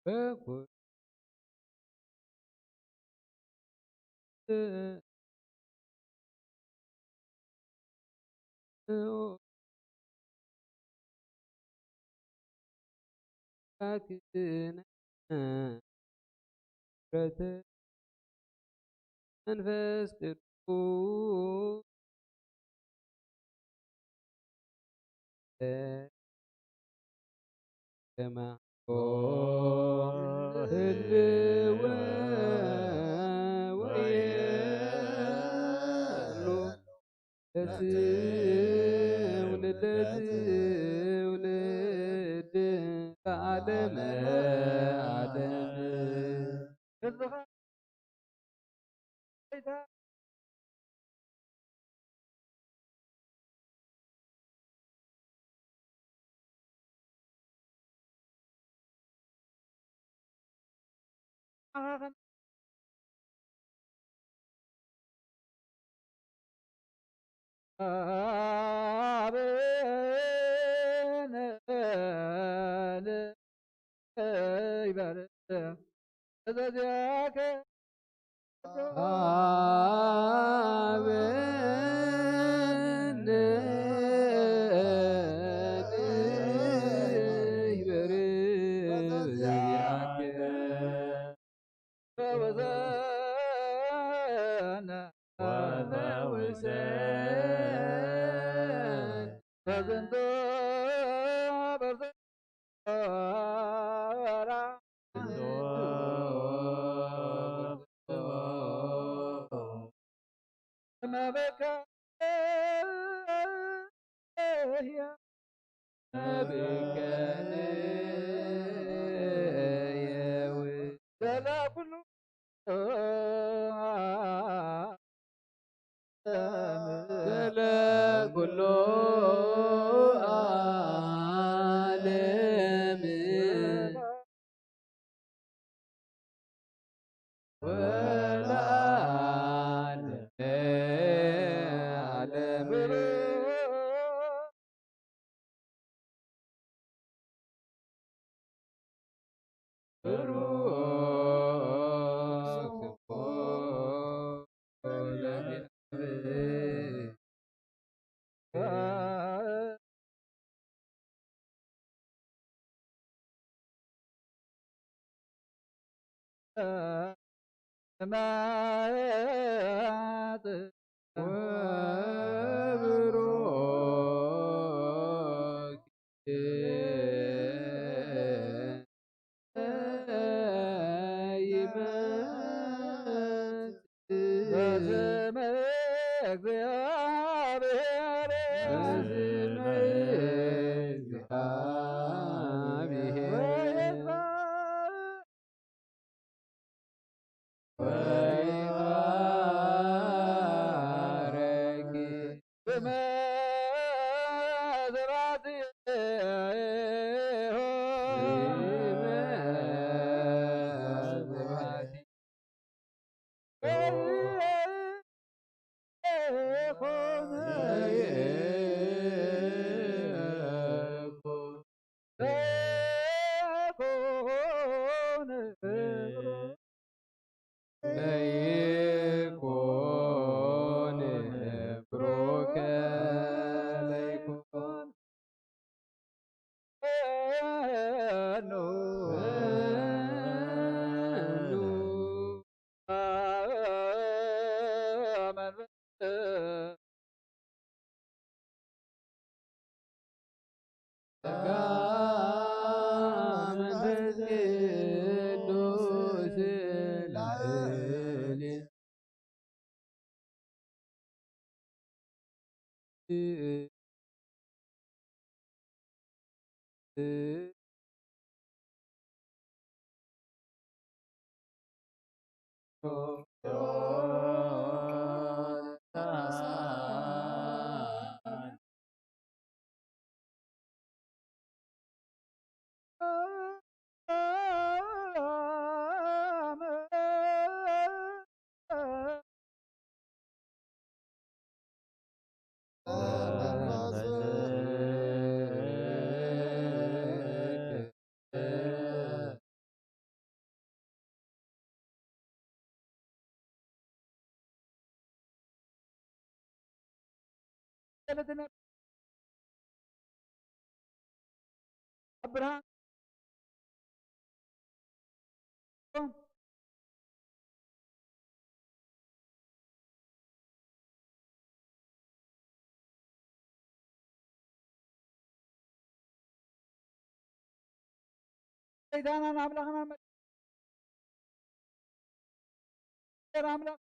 በኩር መንፈስ ቅዱስ ከማሁ ህልወ ወየሉ ለትውልደ ትውልድ ለዓለመ ዓለም። ህዝብኻ ሰለተነ ኣብርሃም ሰይጣናን ኣምላኽናን መ- ኣምላኽ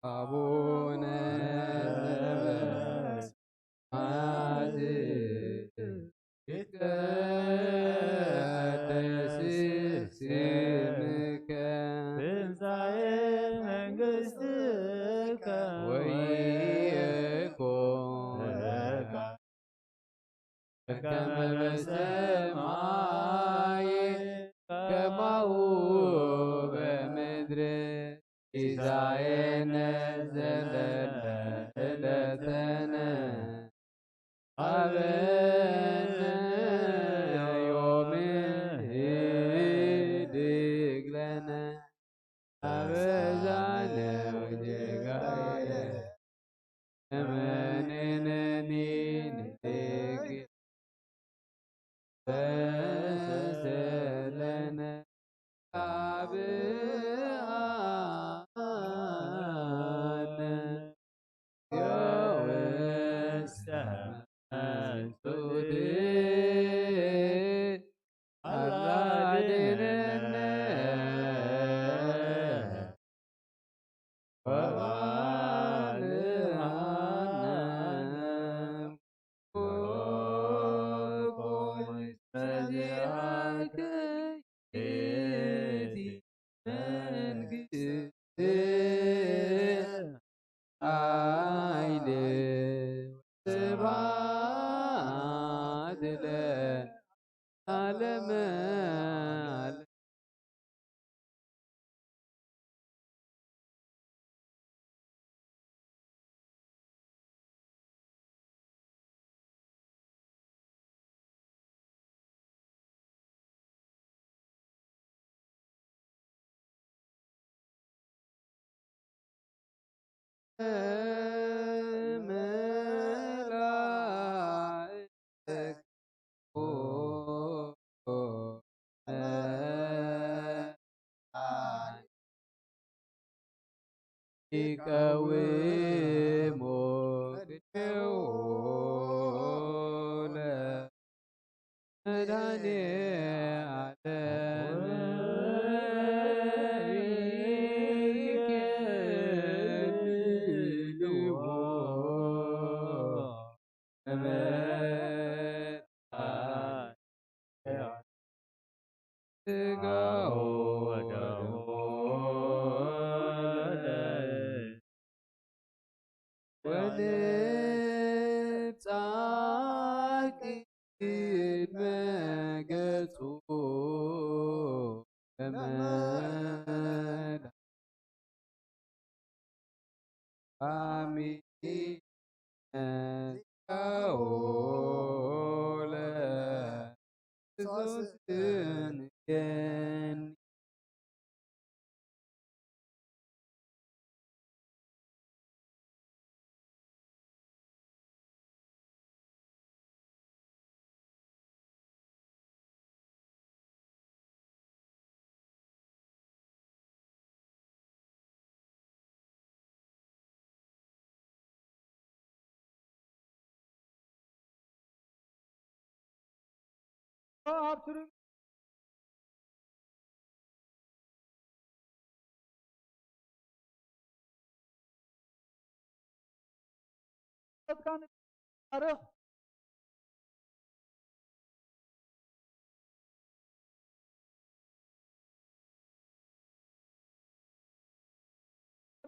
ኣቡነ ዘበሰማያት ይትቀደስ ስምከ ትምጻእ መንግስትከ ወይኩን ፈቃድከ ከመ በሰማይ ከማሁ በምድር። ሲሳየነ ዘለለ ዕለተነ ሀበነ ዮም ህድግ ለነ አበዛነ ወጌጋየ እመኔነኒ ንትግ ፈሰለነ አብአነ የውስተ መንሱት አላድነነ ይቀውሙ ቅድሜሁ ለመድኃኔ ዓለም ይኬልዎ።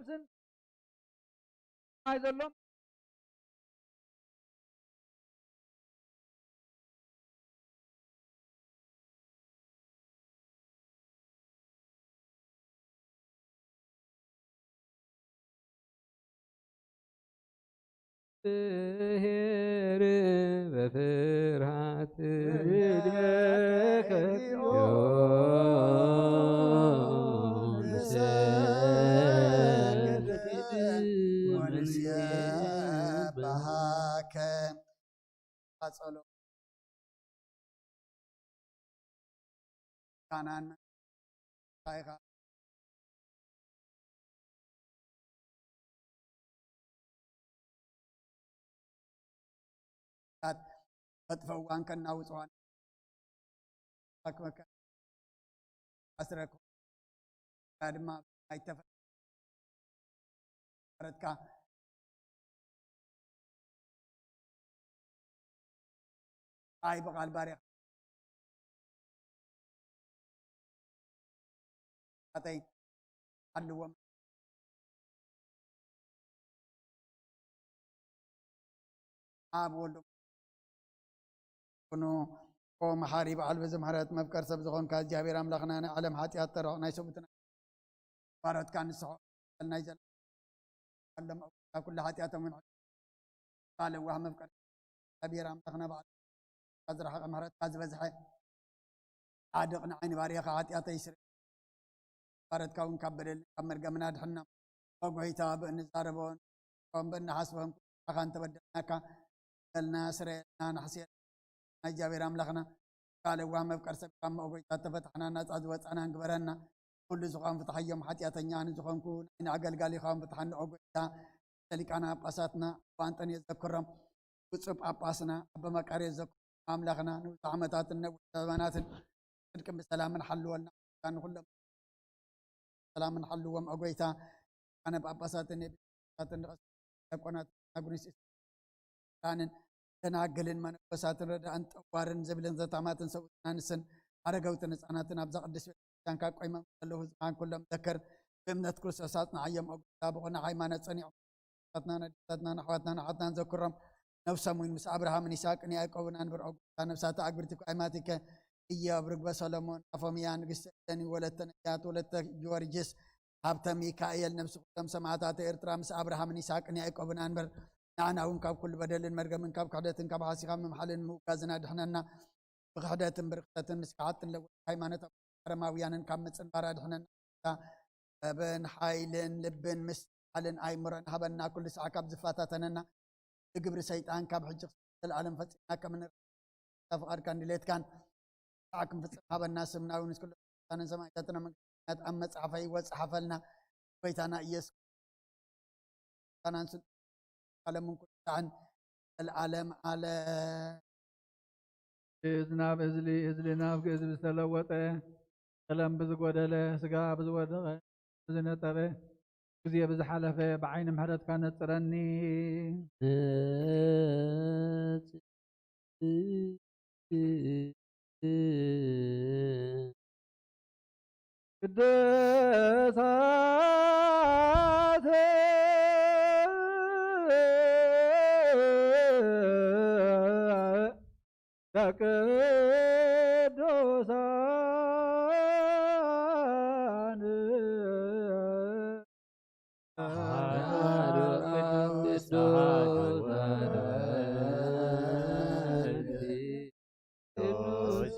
ዝን ማይ ዘሎም ብሔር በፍርሃት እድሜከ ወንሴብሐከ። ጸሎት ካናን ታይኻ ታት ፈጥፈዋን ከናውጽዋን ኣክመካ ኣስረኩ ድማ ኣይተፈ ረትካ ኣይ ብቓል ባርያ ኣተይ ኣለዎም ኣብ ወልዶ ኩኑ። ኦ መሓሪ በዓል ብዙሕ ምሕረት መፍቀር ሰብ ዝኾንካ እግዚኣብሔር ኣምላኽና፣ ናይ ዓለም ሓጢኣት ተረቕ ናይ ሰቡትና ባሮትካ ንስሖ ናይ ዘለ ኣሎም ኣብ ኩሉ ሓጢኣቶም ቃል ዋህ መፍቀር እግዚኣብሔር ኣምላኽና በዓል ዝረሓቐ ምሕረትካ ዝበዝሐ ጻድቕ ንዓይ ንባርያኻ ሓጢኣተይ ስረ ባረትካ እውን ካብ በደል ካብ መርገምና ድሕና። ኦ ጎይታ ብእንዛረቦን ብእንሓስቦን ኩላኻ እንተበደልናካ በልና ስረየልና ንሕስየልና። ናይ እግዚኣብሔር ኣምላኽና ቃል ዋህ መፍቀር ሰብ ካብ መኦ ጎይታ ተፈታሕና ናጻ ዝወጻና ንግበረና። ኩሉ ዝኾን ፍትሓዮም ሓጢኣተኛ ንዝኾንኩ ንዓይኒ ኣገልጋሊኻውን ፍትሓኒ ኦ ጎይታ። ሊቃነ ጳጳሳትና ኣባ እንጠንዮስ ዘክሮም ብፁዕ ጳጳስና ኣባ መቃርዮስ ዘክሮም ኣምላኽና ንብዙሕ ዓመታትን ነዊሕ ዘመናትን ጽድቅን ብሰላምን ሓልወልና። ንኹሎም ሰላምን ሓልዎም ኣጎይታ ሊቃነ ጳጳሳትን ኤጲስቆጶሳትን ሊቀ ዲያቆናት ኣጉኒስ ራንን ደናግልን መነኮሳትን ረዳእን ጠዋርን ዝብልን ዘታማትን ሰብኡትን ኣንስትን ኣረገውትን ህፃናትን ኣብዛ ቅድስት ቤተክርስትያን ካብ ቆይሞም ዘለዉ ህዝባን ኩሎም ዘክር። ብእምነት ክርስቶስ ኣጽንዓዮም። ኣጉታ ብቑና ሃይማኖት ጸኒዖም ኣታትና ነዲታትና ንኣሕዋትናን ኣሓትናን ዘክሮም። ነብሶም እውን ምስ ኣብርሃምን ይስሐቅን ያዕቆብን ኣንብር። ኣጉታ ነብሳተ ኣግብርቲ ኳይማቲከ ኢዮብ ርግበ ሰሎሞን ኣፎምያ ንግስቲ እሌኒ ወለተ ነቢያት ወለተ ጊዮርጊስ ሃብተ ሚካኤል ነብሲ ኩሎም ሰማዕታተ ኤርትራ ምስ ኣብርሃምን ይስሐቅን ያዕቆብን ኣንብር። ንዓና እውን ካብ ኩሉ በደልን መርገምን ካብ ክሕደትን ካብ ሓሲኻ ምምሓልን ምውጋዝን ኣድሕነና። ብክሕደትን ብርክሰትን ምስ ክሓጥን ለወጥ ሃይማኖት ኣረማውያንን ካብ ምጽንባር ኣድሕነና። ጥበብን ሓይልን ልብን ምስትውዓልን ኣይምሮን ሃበና። ኩሉ ሰዓ ካብ ዝፈታተነና ብግብሪ ሰይጣን ካብ ሕጂ ዘለኣለም ፈጺምና ከም ንርታ ፍቓድካን ድሌትካን ሰዓ ክንፍጽም ሃበና። ስምና እውን ምስ ኩሉ ቅዱሳንን ሰማዕታትና መንግስቲ ኣብ መጽሓፈ ህይወት ጸሓፈልና። ጎይታና ኢየሱስ ካናን ስልጣን ዓለምን ኩሉ ሰዓን ዘለኣለም ዓለም። ግእዝ ናብ እዝሊ፣ እዝሊ ናብ ግእዝ ብዝተለወጠ፣ ቀለም ብዝጎደለ፣ ስጋ ብዝወደቐ፣ ብዝነጠበ፣ ግዜ ብዝሓለፈ፣ ብዓይኒ ምሕረትካ ነጽረኒ። ቅዱሳት ቅዱሳን አሐዱ ቅዱስ ወወልድ ቅዱስ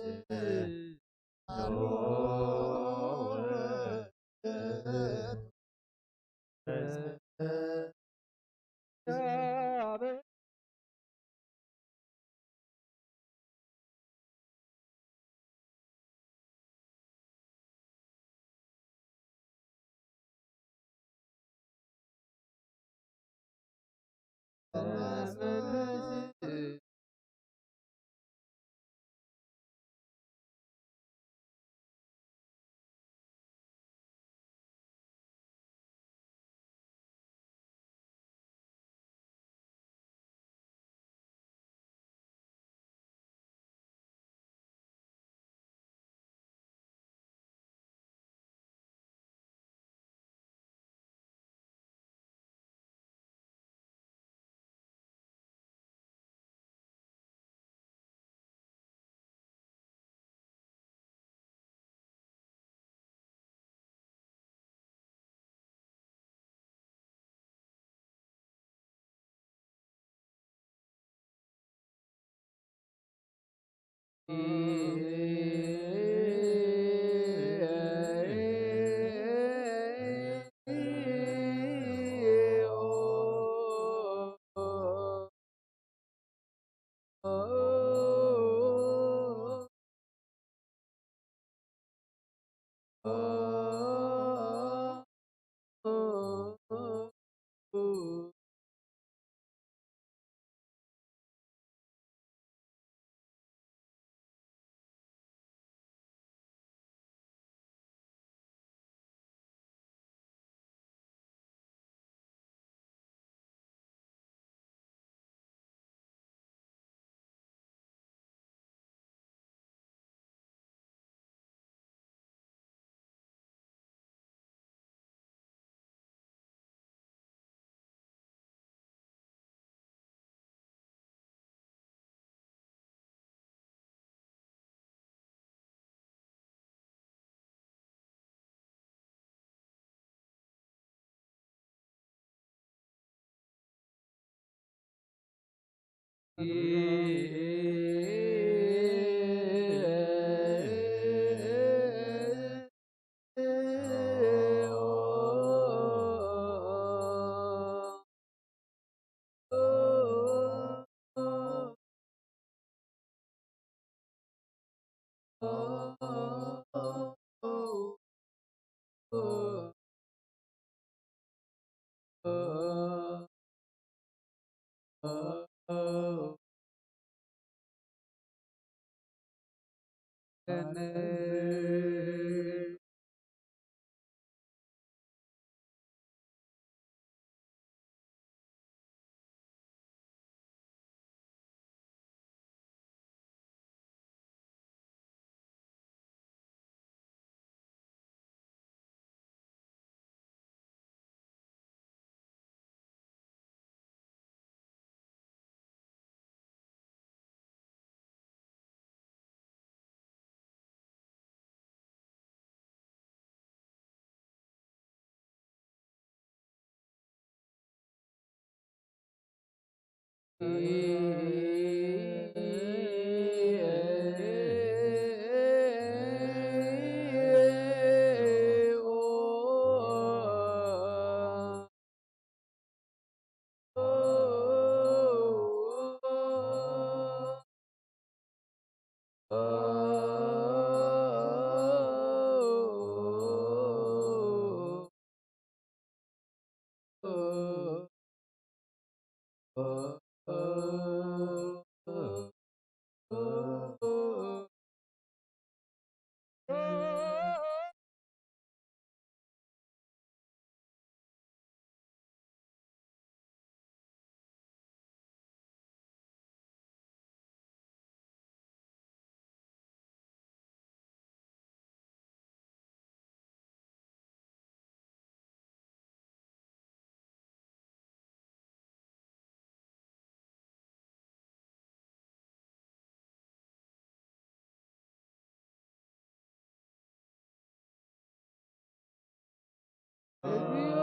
እግዚኦ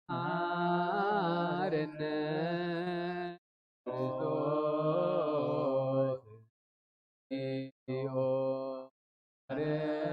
መሐረነ። ክርስቶስ እግዚኦ መሐረነ።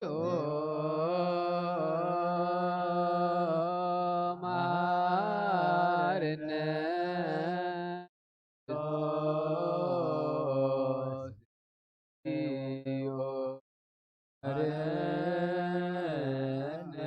ክርስቶስ መሐረነ። ክርስቶስ መሐረነ።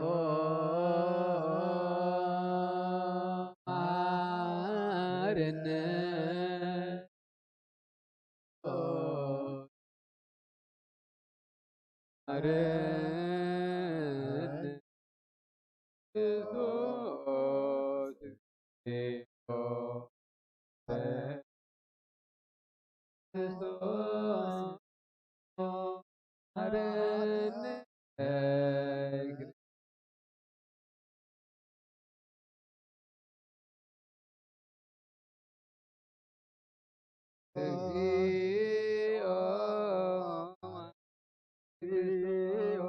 ኦ ማርነ ማረን ክርስቶስ ማረን። እግዚኦ እግዚኦ።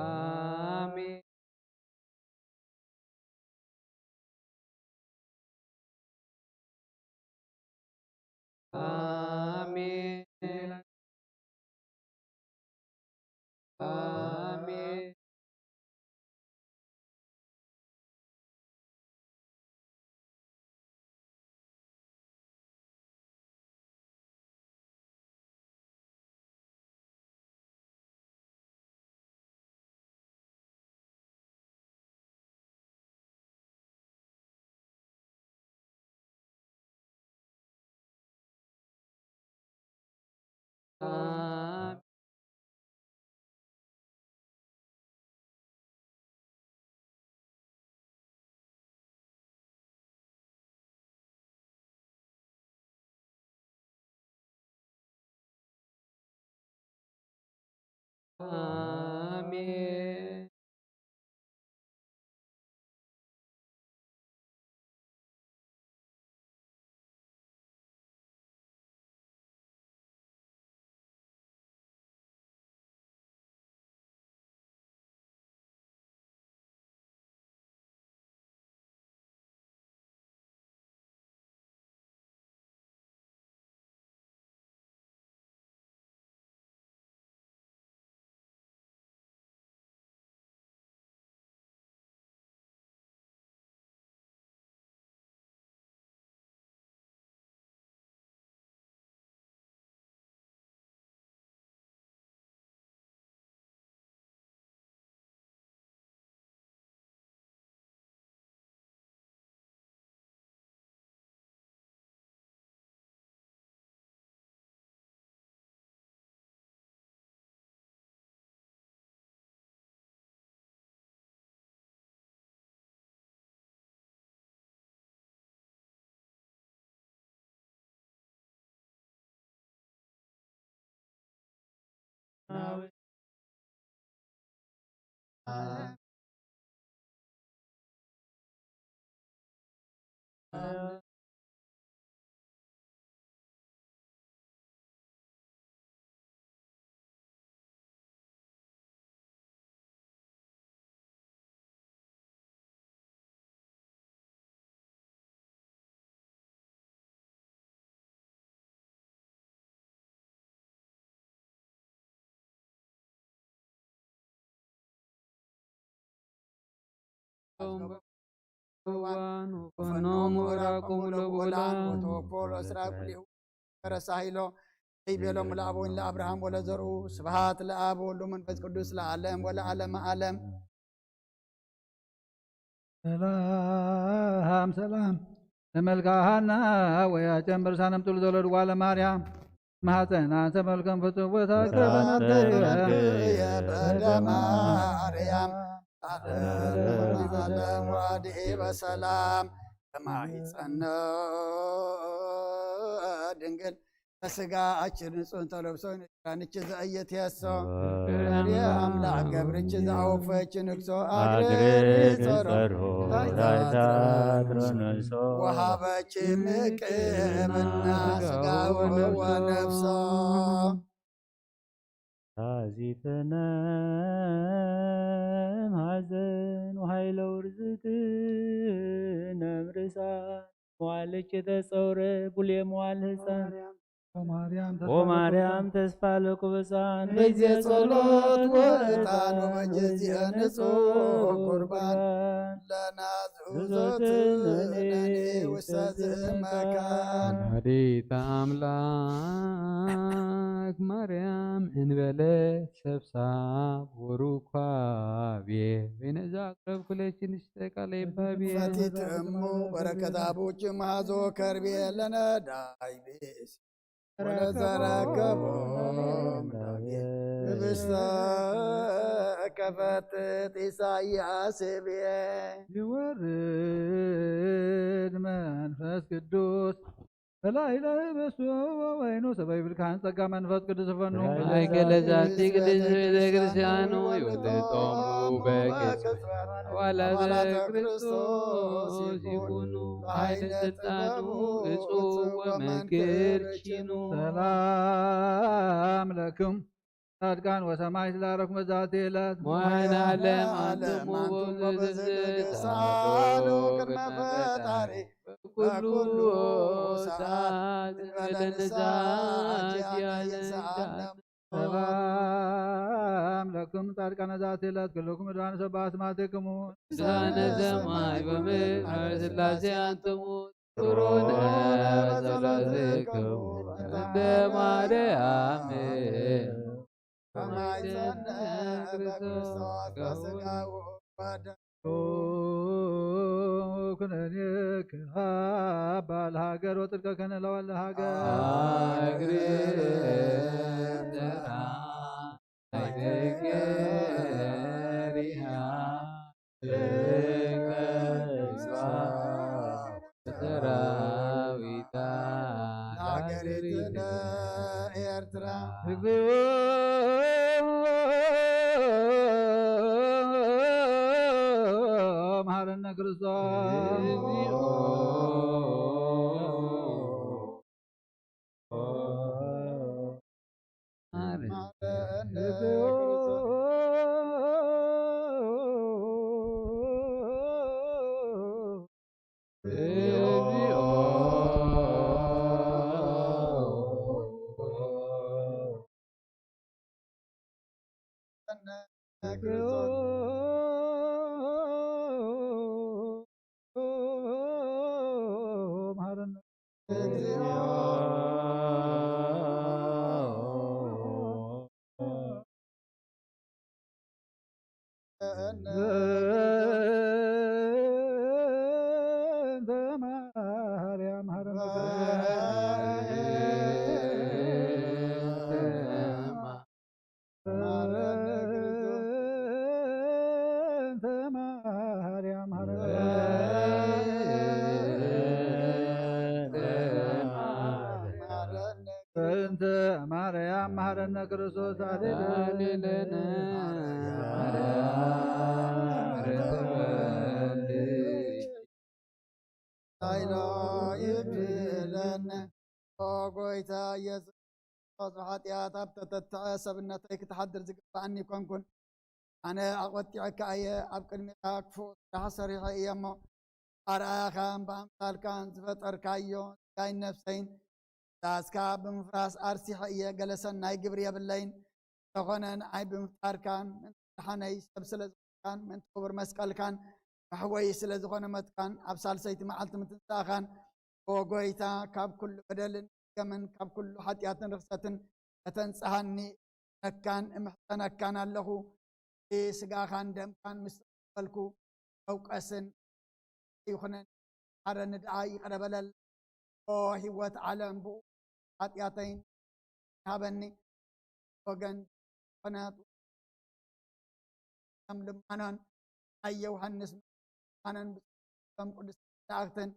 ኣሜን። ኣሜን። ኣሜን። ኣሜን። እዋን ወፈኖም ወራቆም ለብኡላን ወተወክፎ ለእስራኤል ኩሊሁ ፈረሳ ሃይሎ ይቤሎም ለአብ ወይን ለአብርሃም ወለዘርኡ። ስብሐት ለአብ ወወልድ ወመንፈስ ቅዱስ ለዓለም ወለዓለመ ዓለም። ሰላም ሰላም ለመልክዓ ሐና ወያጨን በርሳነ ምጥሉ ዘወለድዋ ለማርያም ማሕፀና ተመልከም ፍጹም ቦታ በደ ማርያም ዓለም ወአድሒ በሰላም ተማሂፀነ ድንግል በስጋ አችር ንጹህ ተለብሶ ንችዝ እየትየሶ የአምላክ ገብርች ዘአውፈች ንግሶ አግሬ ጸሮ ታይታትረንሶ ወሃበች ምቅምና ስጋ ወነፍሶ ታዚተነ ማዘን ወሃይለ ውርዝትነ ምርሳን ዋልች ተጸውረ ቡሌ መዋል ህፃን ማርያም ወማርያም ተስፋ ለቁብፃን በጊዜ ጸሎት ወዕጣን ወበጊዜ ንጹህ ቁርባን ለናዝዞትነኒ ውሰት መካን ወላዲተ ኣምላክ ማርያም እንበለ ሰብሳብ ወሩኳቤ ወይነዛ ኣቅረብኩለች ንሽተ ቃለ ይባቤ ፈቲት እሙ በረከት አቡች ማዞ ከርቤ ለነዳይ ቤስ ወለዘረከቦ ህብስተ ከፈትት ኢሳያስ ብየ ይወርድ መንፈስ ቅዱስ በላዕለ ህብስቱ ወወይኑ ሰበ ይብል ካህን ጸጋ መንፈስ ቅዱስ ይፈኑ ማእከለ ዛቲ ቅድስት ቤተ ክርስቲያን ይወልዶሙ በቅጽበት አባላተ ክርስቶስ ይኩኑ ኃይለ ስልጣኑ እጹ ወመንክር ኪኑ ሰላም ለክም ጻድቃን ወሰማዕት ላረኩም በዛቲ ዕለት መዋዕለ ዓለም አንትሙ ዓለም አንትሙ በብዝህ በብዝህ ተሳሉ ተሳሉ ቅድመ ቅድመ ፈጣሪ ፈጣሪ በኩሉ ሰዓት እንበለ ንስሐ ኪያነ ኪያነ ይንሳነ ሰላም ለኩም ጻድቃነ ዛቲ ዕለት ኩልኩም ዕድዋን ሰባ አስማትክሙ ቅዱሳነ ሰማይ ወምድር ሥላሴ አንትሙ ትኩሩነ በጸሎትክሙ እንደ ማርያም ከማይጸነ በክርስቶስ በስጋው ወደ ኩነኔ ከሃባ ለሃገር ወጽድቀከነ ለወለ ሃገር አግሪ ተራ አይትገሪሃ ሰራዊታ ለሀገሪቱን ኤርትራ እግዚኦ መሐረነ ክርስቶስ በእንተ ማርያም መሐረነ ክርስቶስ አሌለነ ታይሎ ይብለነ ኦ ጎይታ ኢየሱስ ብሓጢኣት ኣብ ተተትዐ ሰብነተይ ክትሓድር ዝግባኣኒ ይኮንኩን። ኣነ ኣቆጢዐካ እየ፣ ኣብ ቅድሚኻ ክፉእ ስራሕ ሰሪሐ እየ እሞ ኣርኣያኻን ብኣምሳልካን ዝፈጠርካዮ ስጋይን ነፍሰይን ዳስካ ብምፍራስ ኣርሲሐ እየ። ገለ ሰናይ ግብሪ የብለይን። እንተኾነ ንዓይ ብምፍጣርካን ምእንቲ ድሓነይ ሰብ ስለ ዝኾንካን ምእንቲ ክቡር መስቀልካን መሕወዪ ስለ ዝኾነ ሞትካን ኣብ ሳልሰይቲ መዓልቲ ምትንሳእኻን ኦ ጎይታ ካብ ኩሉ በደልን ገምን ካብ ኩሉ ሓጢኣትን ርኽሰትን ከተንጽሃኒ እምነካን እምሕጸነካን ኣለኹ። እቲ ስጋኻን ደምካን ምስ ተቐበልኩ መውቀስን ይኹነን። ሓረኒ ደኣ ይቕረ በለል። ኦ ህይወት ዓለም ብኡ ሓጢኣተይን ሃበኒ። ወገን ዝኾነ ከም ልማኖን ናይ ዮሃንስ መጥምቅን ብጾቶም ቅዱሳን መላእክትን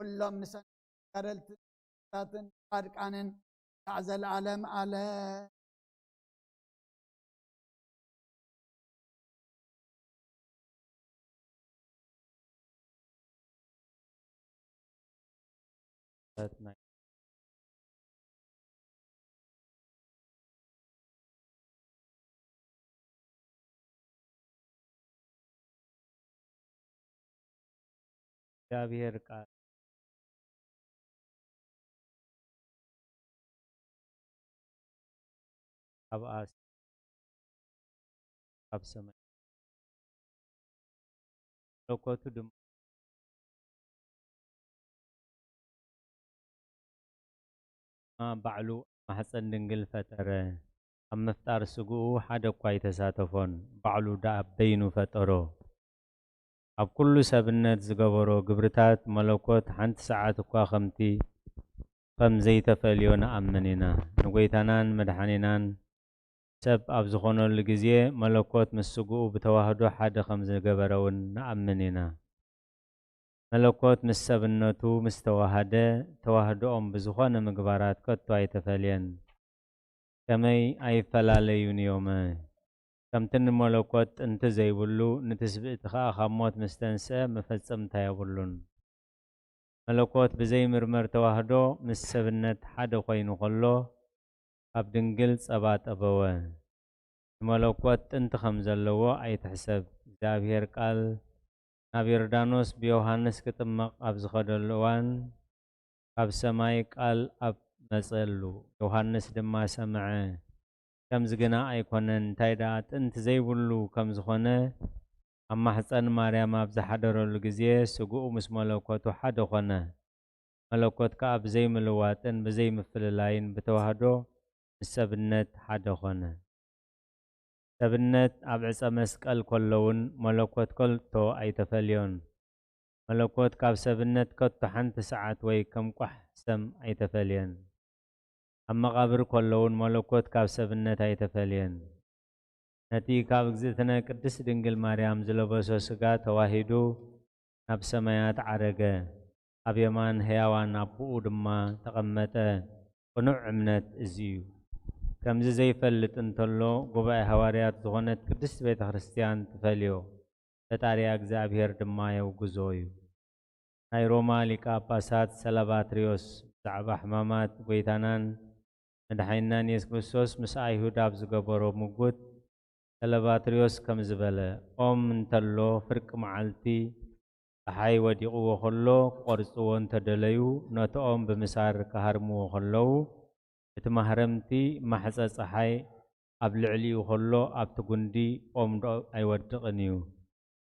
ኩሎም ምሰን ተጋደልትን ጻድቃንን ክሳዕ ዘለዓለም ዓለም። እግዚኣብሔር ቃል ካብ ኣስ ካብ ሰማይ መለኮቱ ድማ ባዕሉ ኣብ ማሕፀን ድንግል ፈጠረ። ኣብ ምፍጣር ስግኡ ሓደ እኳ ኣይተሳተፎን፣ ባዕሉ ደኣ በይኑ ፈጠሮ። ኣብ ኩሉ ሰብነት ዝገበሮ ግብርታት መለኮት ሓንቲ ሰዓት እኳ ከምቲ ከም ዘይተፈልዮ ንኣምን ኢና። ንጎይታናን መድሓኒናን ሰብ ኣብ ዝኾነሉ ግዜ መለኮት ምስ ስግኡ ብተዋህዶ ሓደ ከም ዝገበረ እውን ንኣምን ኢና። መለኮት ምስ ሰብነቱ ምስ ተዋሃደ፣ ተዋህዶኦም ብዝኾነ ምግባራት ከቶ ኣይተፈልየን። ከመይ ኣይፈላለዩን እዮመ። ከምቲ ንመለኮት ጥንቲ ዘይብሉ፣ ንትስብእቲ ኸኣ ካብ ሞት ምስ ተንስአ መፈጸምታ የብሉን። መለኮት ብዘይምርመር ተዋህዶ ምስ ሰብነት ሓደ ኮይኑ ከሎ፣ ካብ ድንግል ጸባ ጠበወ። ንመለኮት ጥንቲ ከም ዘለዎ ኣይትሕሰብ። እግዚኣብሔር ቃል ናብ ዮርዳኖስ ብዮሃንስ ክጥመቕ ኣብ ዝኸደሉ እዋን፣ ካብ ሰማይ ቃል ኣብ መጸሉ፣ ዮሃንስ ድማ ሰምዐ። ከምዚ ግና ኣይኮነን፣ እንታይ ደኣ ጥንቲ ዘይብሉ ከም ዝኾነ፣ ኣብ ማሕፀን ማርያም ኣብ ዝሓደረሉ ግዜ፣ ስግኡ ምስ መለኮቱ ሓደ ኮነ። መለኮት ከኣ ብዘይምልዋጥን ብዘይምፍልላይን ብተዋህዶ ምስ ሰብነት ሓደ ኮነ። ሰብነት ኣብ ዕፀ መስቀል ከሎ እውን መለኮት ከቶ ኣይተፈልዮን። መለኮት ካብ ሰብነት ከቶ ሓንቲ ሰዓት ወይ ከም ቋሕ ሰም ኣይተፈልየን። ኣብ መቓብር ከሎ እውን መለኮት ካብ ሰብነት ኣይተፈልየን። ነቲ ካብ እግዝእትነ ቅድስት ድንግል ማርያም ዝለበሶ ስጋ ተዋሂዱ ናብ ሰማያት ዓረገ። ኣብ የማን ሕያዋን ኣቦኡ ድማ ተቐመጠ። ቅኑዕ እምነት እዚ እዩ። ከምዚ ዘይፈልጥ እንተሎ፣ ጉባኤ ሃዋርያት ዝኾነት ቅድስት ቤተ ክርስቲያን ትፈልዮ፣ ፈጣሪያ እግዚኣብሔር ድማ የውግዞ እዩ። ናይ ሮማ ሊቀ ጳጳሳት ሰላባትሪዮስ ብዛዕባ ሕማማት ጐይታናን መድሓኒናን የሱስ ክርስቶስ ምስ ኣይሁድ ኣብ ዝገበሮ ምጉት፣ ሰላባትሪዮስ ከምዚ በለ፣ ኦም እንተሎ ፍርቂ መዓልቲ ጸሓይ ወዲቕዎ ኸሎ ክቖርጽዎ እንተ ደለዩ፣ ነቲ ኦም ብምሳር ክሃርምዎ ኸለዉ፣ እቲ ማህረምቲ ማሕጸ ጸሓይ ኣብ ልዕሊኡ ኸሎ ኣብቲ ጒንዲ ኦም ዶ ኣይወድቕን እዩ?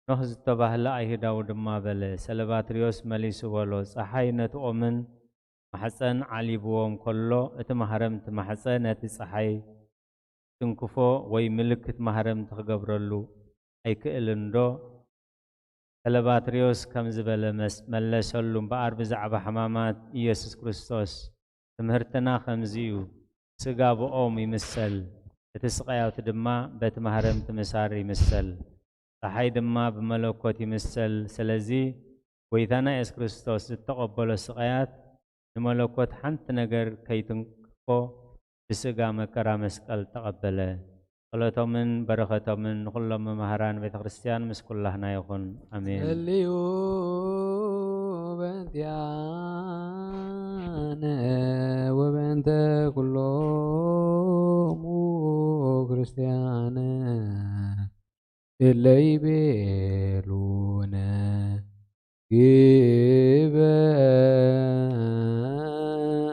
ኖህ ዝተባህለ ኣይሁዳዊ ድማ በለ። ሰለባትርዮስ መሊሱ በሎ፣ ጸሓይ ነቲ ኦምን ማሕጸን ዓሊብዎም ከሎ፣ እቲ ማህረምቲ ማሕጸ ነቲ ጸሓይ ትንክፎ ወይ ምልክት ማህረምቲ ክገብረሉ ኣይክእልን ዶ? ሰለባትርዮስ ከምዚ በለ መስ-፣ መለሰሉ፣ እምበኣር ብዛዕባ ሕማማት ኢየሱስ ክርስቶስ ትምህርትና ከምዚ እዩ፣ ስጋ ብኦም ይምሰል፣ እቲ ስቓያቱ ድማ በቲ ማህረምቲ ምሳር ይምሰል፣ ጸሓይ ድማ ብመለኮት ይምሰል። ስለዚ ጐይታና ኢየሱስ ክርስቶስ ዝተቐበሎ ስቓያት ንመለኮት ሓንቲ ነገር ከይትንክፎ ብስጋ መከራ መስቀል ተቐበለ። ጸሎቶምን በረኸቶምን ንኹሎም መማህራን ቤተ ክርስቲያን ምስ ኩላህና ይኹን። ኣሜን። ጸልዩ በእንቲኣነ ወበእንተ ኩሎሙ ክርስቲያን እለ ይቤሉነ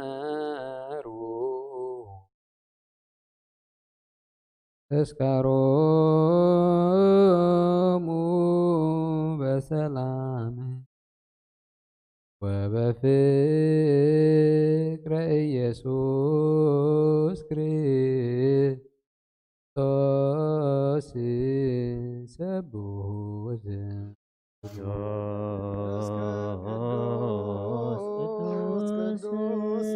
ግበሩ ተስካሮሙ በሰላም ወበፍቅረ ኢየሱስ ክርስቶስ ሰብሑ ስም። ቅዱስ፣ ቅዱስ፣ ቅዱስ፣ ቅዱስ፣ ቅዱስ፣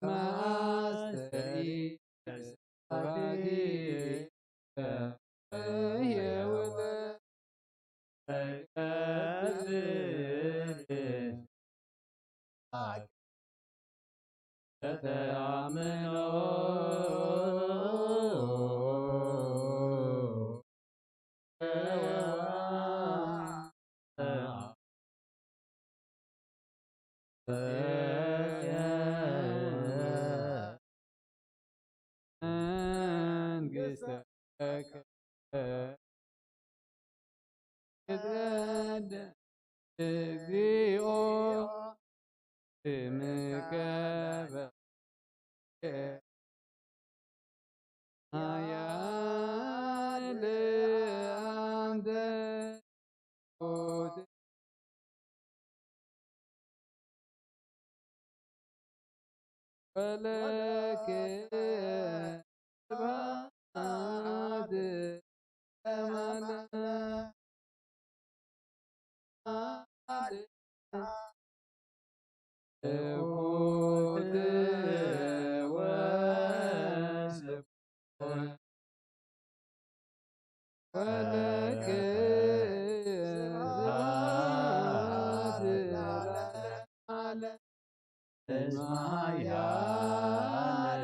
ማስተሪ ስብሐትከ የውበ ተገብር ተተአምኖ መንግሥተከ ትትቀደስ እግዚኦ ስምከ በ ኃያል አንተ ወለከ ስብሐት ለዓለመ ዓለም። ትሑት ወስብሐት ወለከ ስብሐት ለዓለመ ዓለም። እስመ ኃያል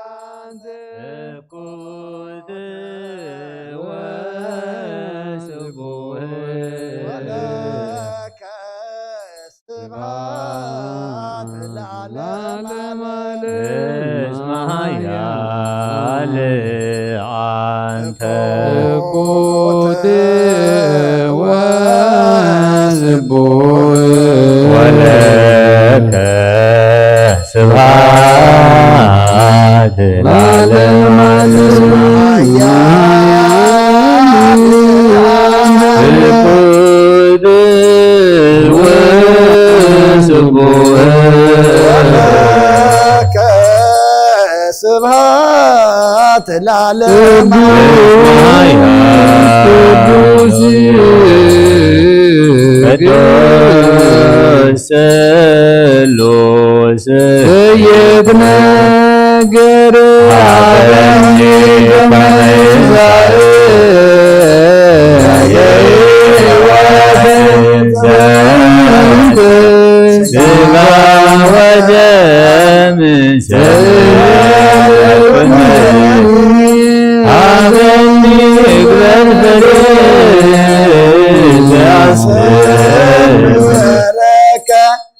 አንተ ትሑት ወስቡሕ ወለከ ስብሐት ለዓለመ ዓለም። እስመ ኃያል አንተ ትሑት ወስቡሕ ወለከ ስብሐት ለዓለመ ዓለም። ትሑት ወስቡሕ ወለከ ስብሐት ለዓለመ ዓለም። ቅዱስ ቅዱስ ስሉስ እይትነገር አበኒ በመንሳእ የሕይወት ዘንት ሥጋ ወደም ሰበኩኒ አበኒ እግበርበሬ ዘአስረከ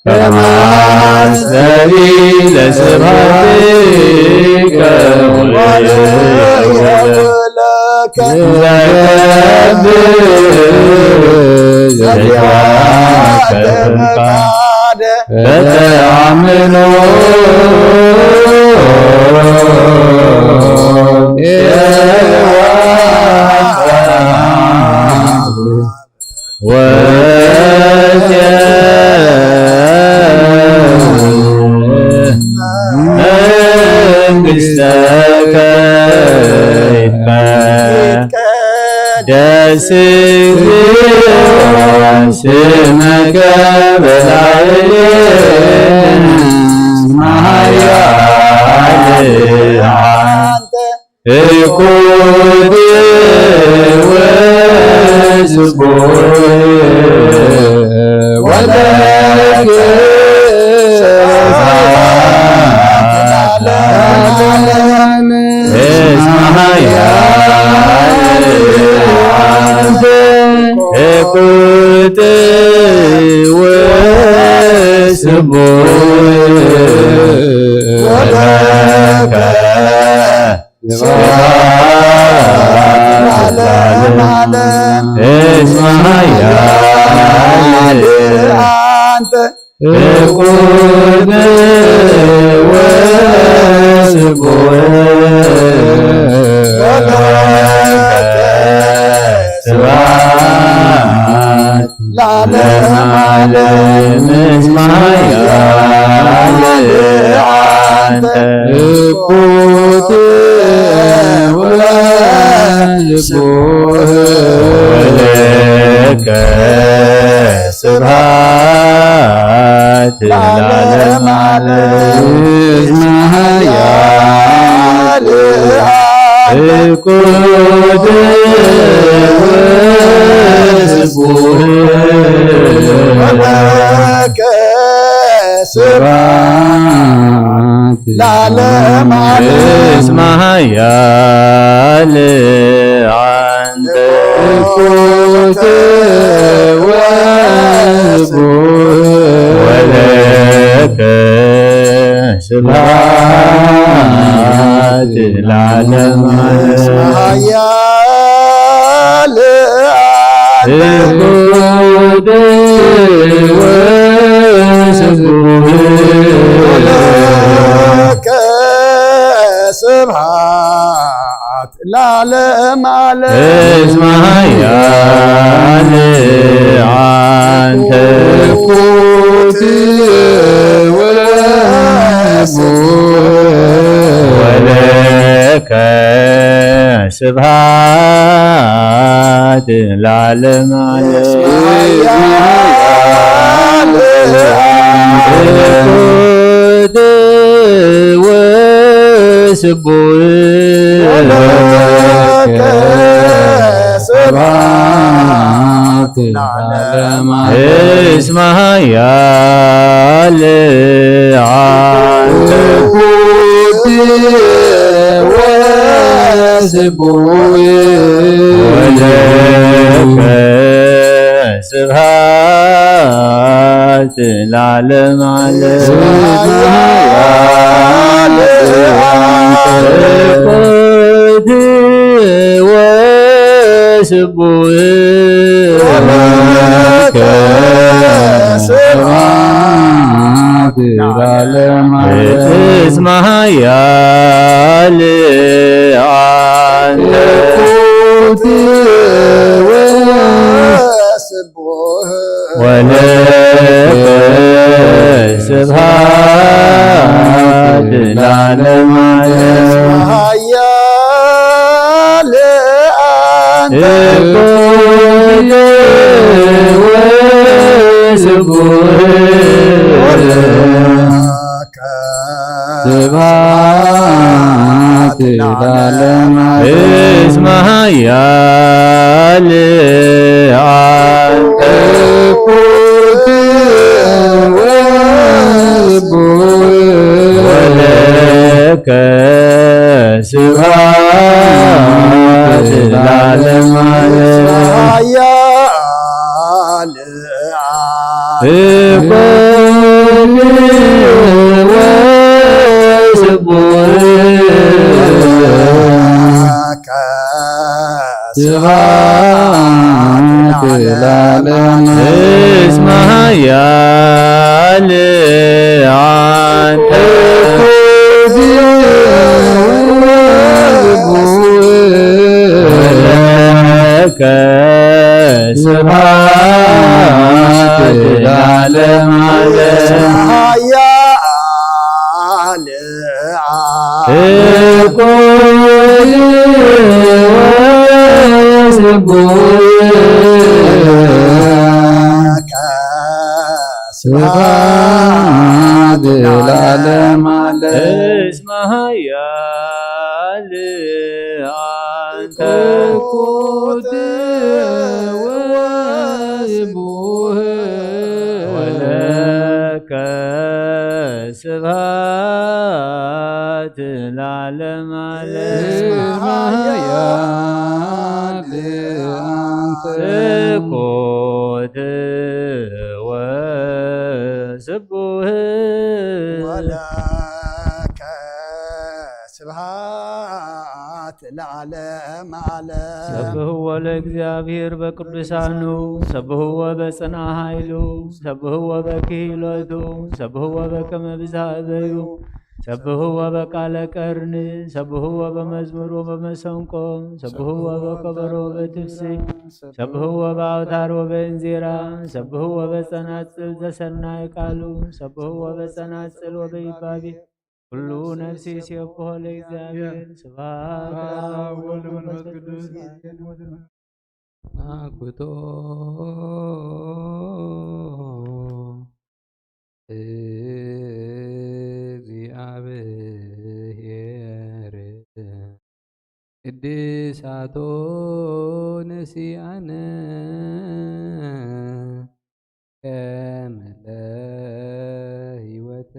ከማስተሪ ለስብሐትከ ወለከ ዘገብር ዘዚአከ ፍቃድ በተአምኖ መንግሥተከ ይትቀደስ ስምከ በላዕሌነ እስመ ኃያል አንተ ትሑት ወስቡሕ ወለከ ስብሐት ለዓለመ ዓለም። እስመ ኃያል አንተ ትሑት ወስቡሕ ወለከ ስብሐት ለዓለመ ዓለም። እስመ ኃያል አንተ ትሑት ወስቡሕ ወለከ ስብሐት ለዓለመ ዓለም። እስመ ኃያል አንተ ትሑት ወስቡሕ ወለከ ስብሐት ለዓለመ ዓለም። እስመ ኃያል እኩት ወስቡሕ ወለከ ስብሐት ለዓለመ ዓለም። እስመ ኃያል አንተ እኩት ወስቡሕ ወለከ ስብሐት ለዓለመ ዓለም። ኃያል አንተ እኩት ወስቡሕ ወለከ ስብሐት ለዓለመ ዓለም። እስመ ኃያል አንተ እኩት ወስቡሕ ወለከ ስብሐት ለዓለመ ዓለም። እስመ ኃያል አንተ እኩት ወስቡሕ ወለከ ስብሐት ለዓለመ ዓለም። እስመ ኃያል አንተ እኩት ወስቡሕ ወለከ ስብሐት ለዓለመ ዓለም። እስመ ኃያል አንተ እኩት ወስቡሕ ወለከ ስብሐት ለዓለመ ዓለም። እስመ ኃያል አንተ እኩት ወስቡሕ ወለከ ስብሐት ለዓለመ ዓለም። እስመ ኃያል አንተ እኩት ወስቡሕ ወለከ ስብሐት ለዓለመ ዓለም። እስመ ኃያል አንተ እኩት ወስቡሕ ወለከ ስብሐት ለዓለመ ዓለም። ኃያል እኩት ወስቡሕ ስብሐት ለዓለመ። እስመ ኃያል አንተ እኩት ወስቡሕ ወለከ ስብሐት ለዓለመ ዓለም። ኃያል እኩል ወስቡሕ ስብሐት ለዓለመ ዓለም። እስመ ኃያል አንተ እኩት ወስቡሕ ወለከ ስብሐት ለዓለመ ዓለም። እስመ ኃያል አንተ እኩት ወስቡሕ ወለከ ስብሐት ለዓለመ ዓለም። ሰብህዎ ለእግዚኣብሔር በቅዱሳኑ፣ ሰብህዎ በጽንዓ ኃይሉ፣ ሰብህዎ በክህሎቱ፣ ሰብህዎ በከመ ብዝሃ እበዩ፣ ሰብህዎ በቃለ ቀርን፣ ሰብህዎ በመዝሙር ወበመሰንቆ፣ ሰብህዎ በከበሮ ወበትፍሲ፣ ሰብህዎ በአውታር ወበእንዜራ፣ ሰብህዎ በጸናጽል ዘሰናይ ቃሉ፣ ሰብህዎ በጸናጽል ወበይባቤ፣ ኩሉ ነፍሲ ይሴብሖ ለእግዚኣብሔር። ስብሐት ለአብ ወወልድ ወመንፈስ ቅዱስ። አግቶ እግዚአብሔር ቅድሳቶ ነሲአነ ከመ ለህይወተ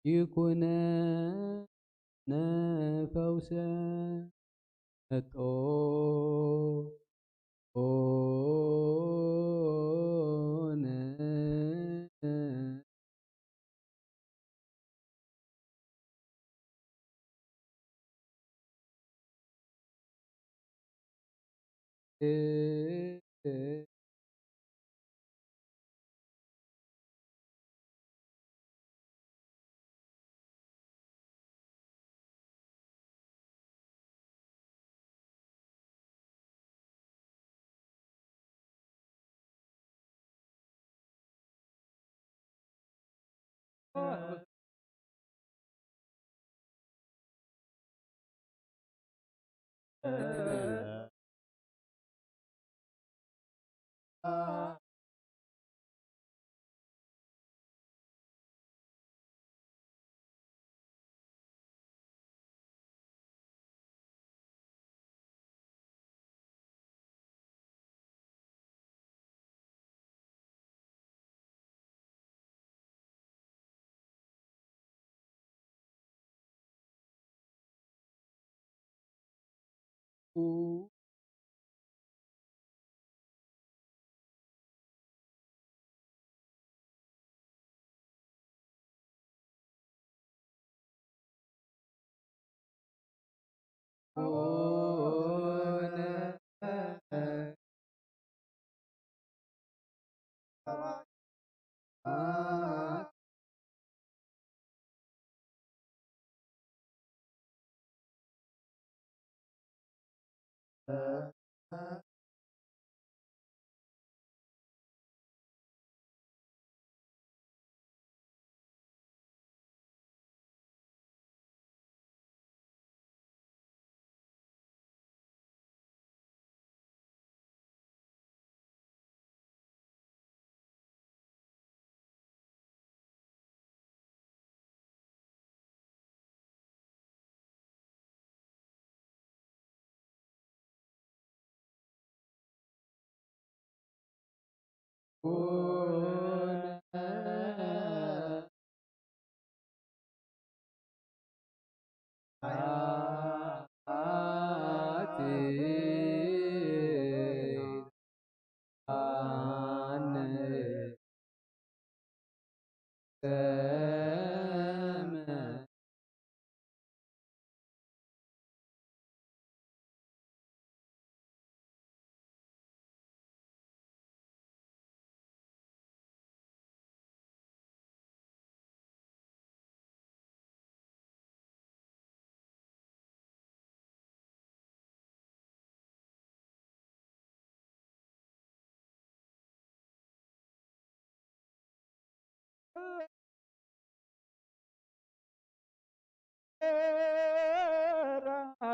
ይኩነነ ፈውሰ መጦ ኦነ።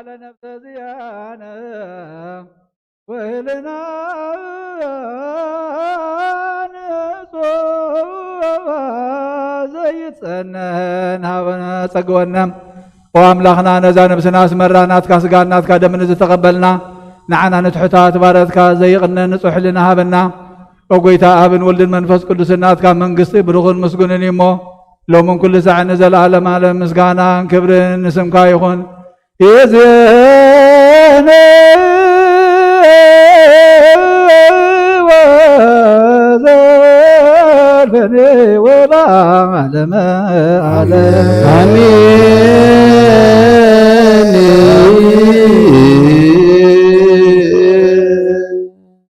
ለነፍሰ ዚአነ ወህልና ንጹህ ዘይጸነን ሃበነ ጸግወነ። ኦ ኣምላኽና፣ ነዛ ነብስና ኣስመራ ናትካ ስጋን ናትካ ደምን ዝተቐበልና፣ ንዓና ንትሑታት ባረትካ ዘይቕነ ንጹሕ ሕልና ሃበና። ኦ ጎይታ፣ ኣብን ወልድን መንፈስ ቅዱስን ናትካ መንግስቲ ብሩኽን ምስጉንን እዩ እሞ፣ ሎምን ኩሉ ሳዕ ንዘለኣለም ኣለም ምስጋናን ክብርን ንስምካ ይኹን። ይእዜኒ ወዘልፈኒ ወለዓለመ ዓለም። ኣሜን።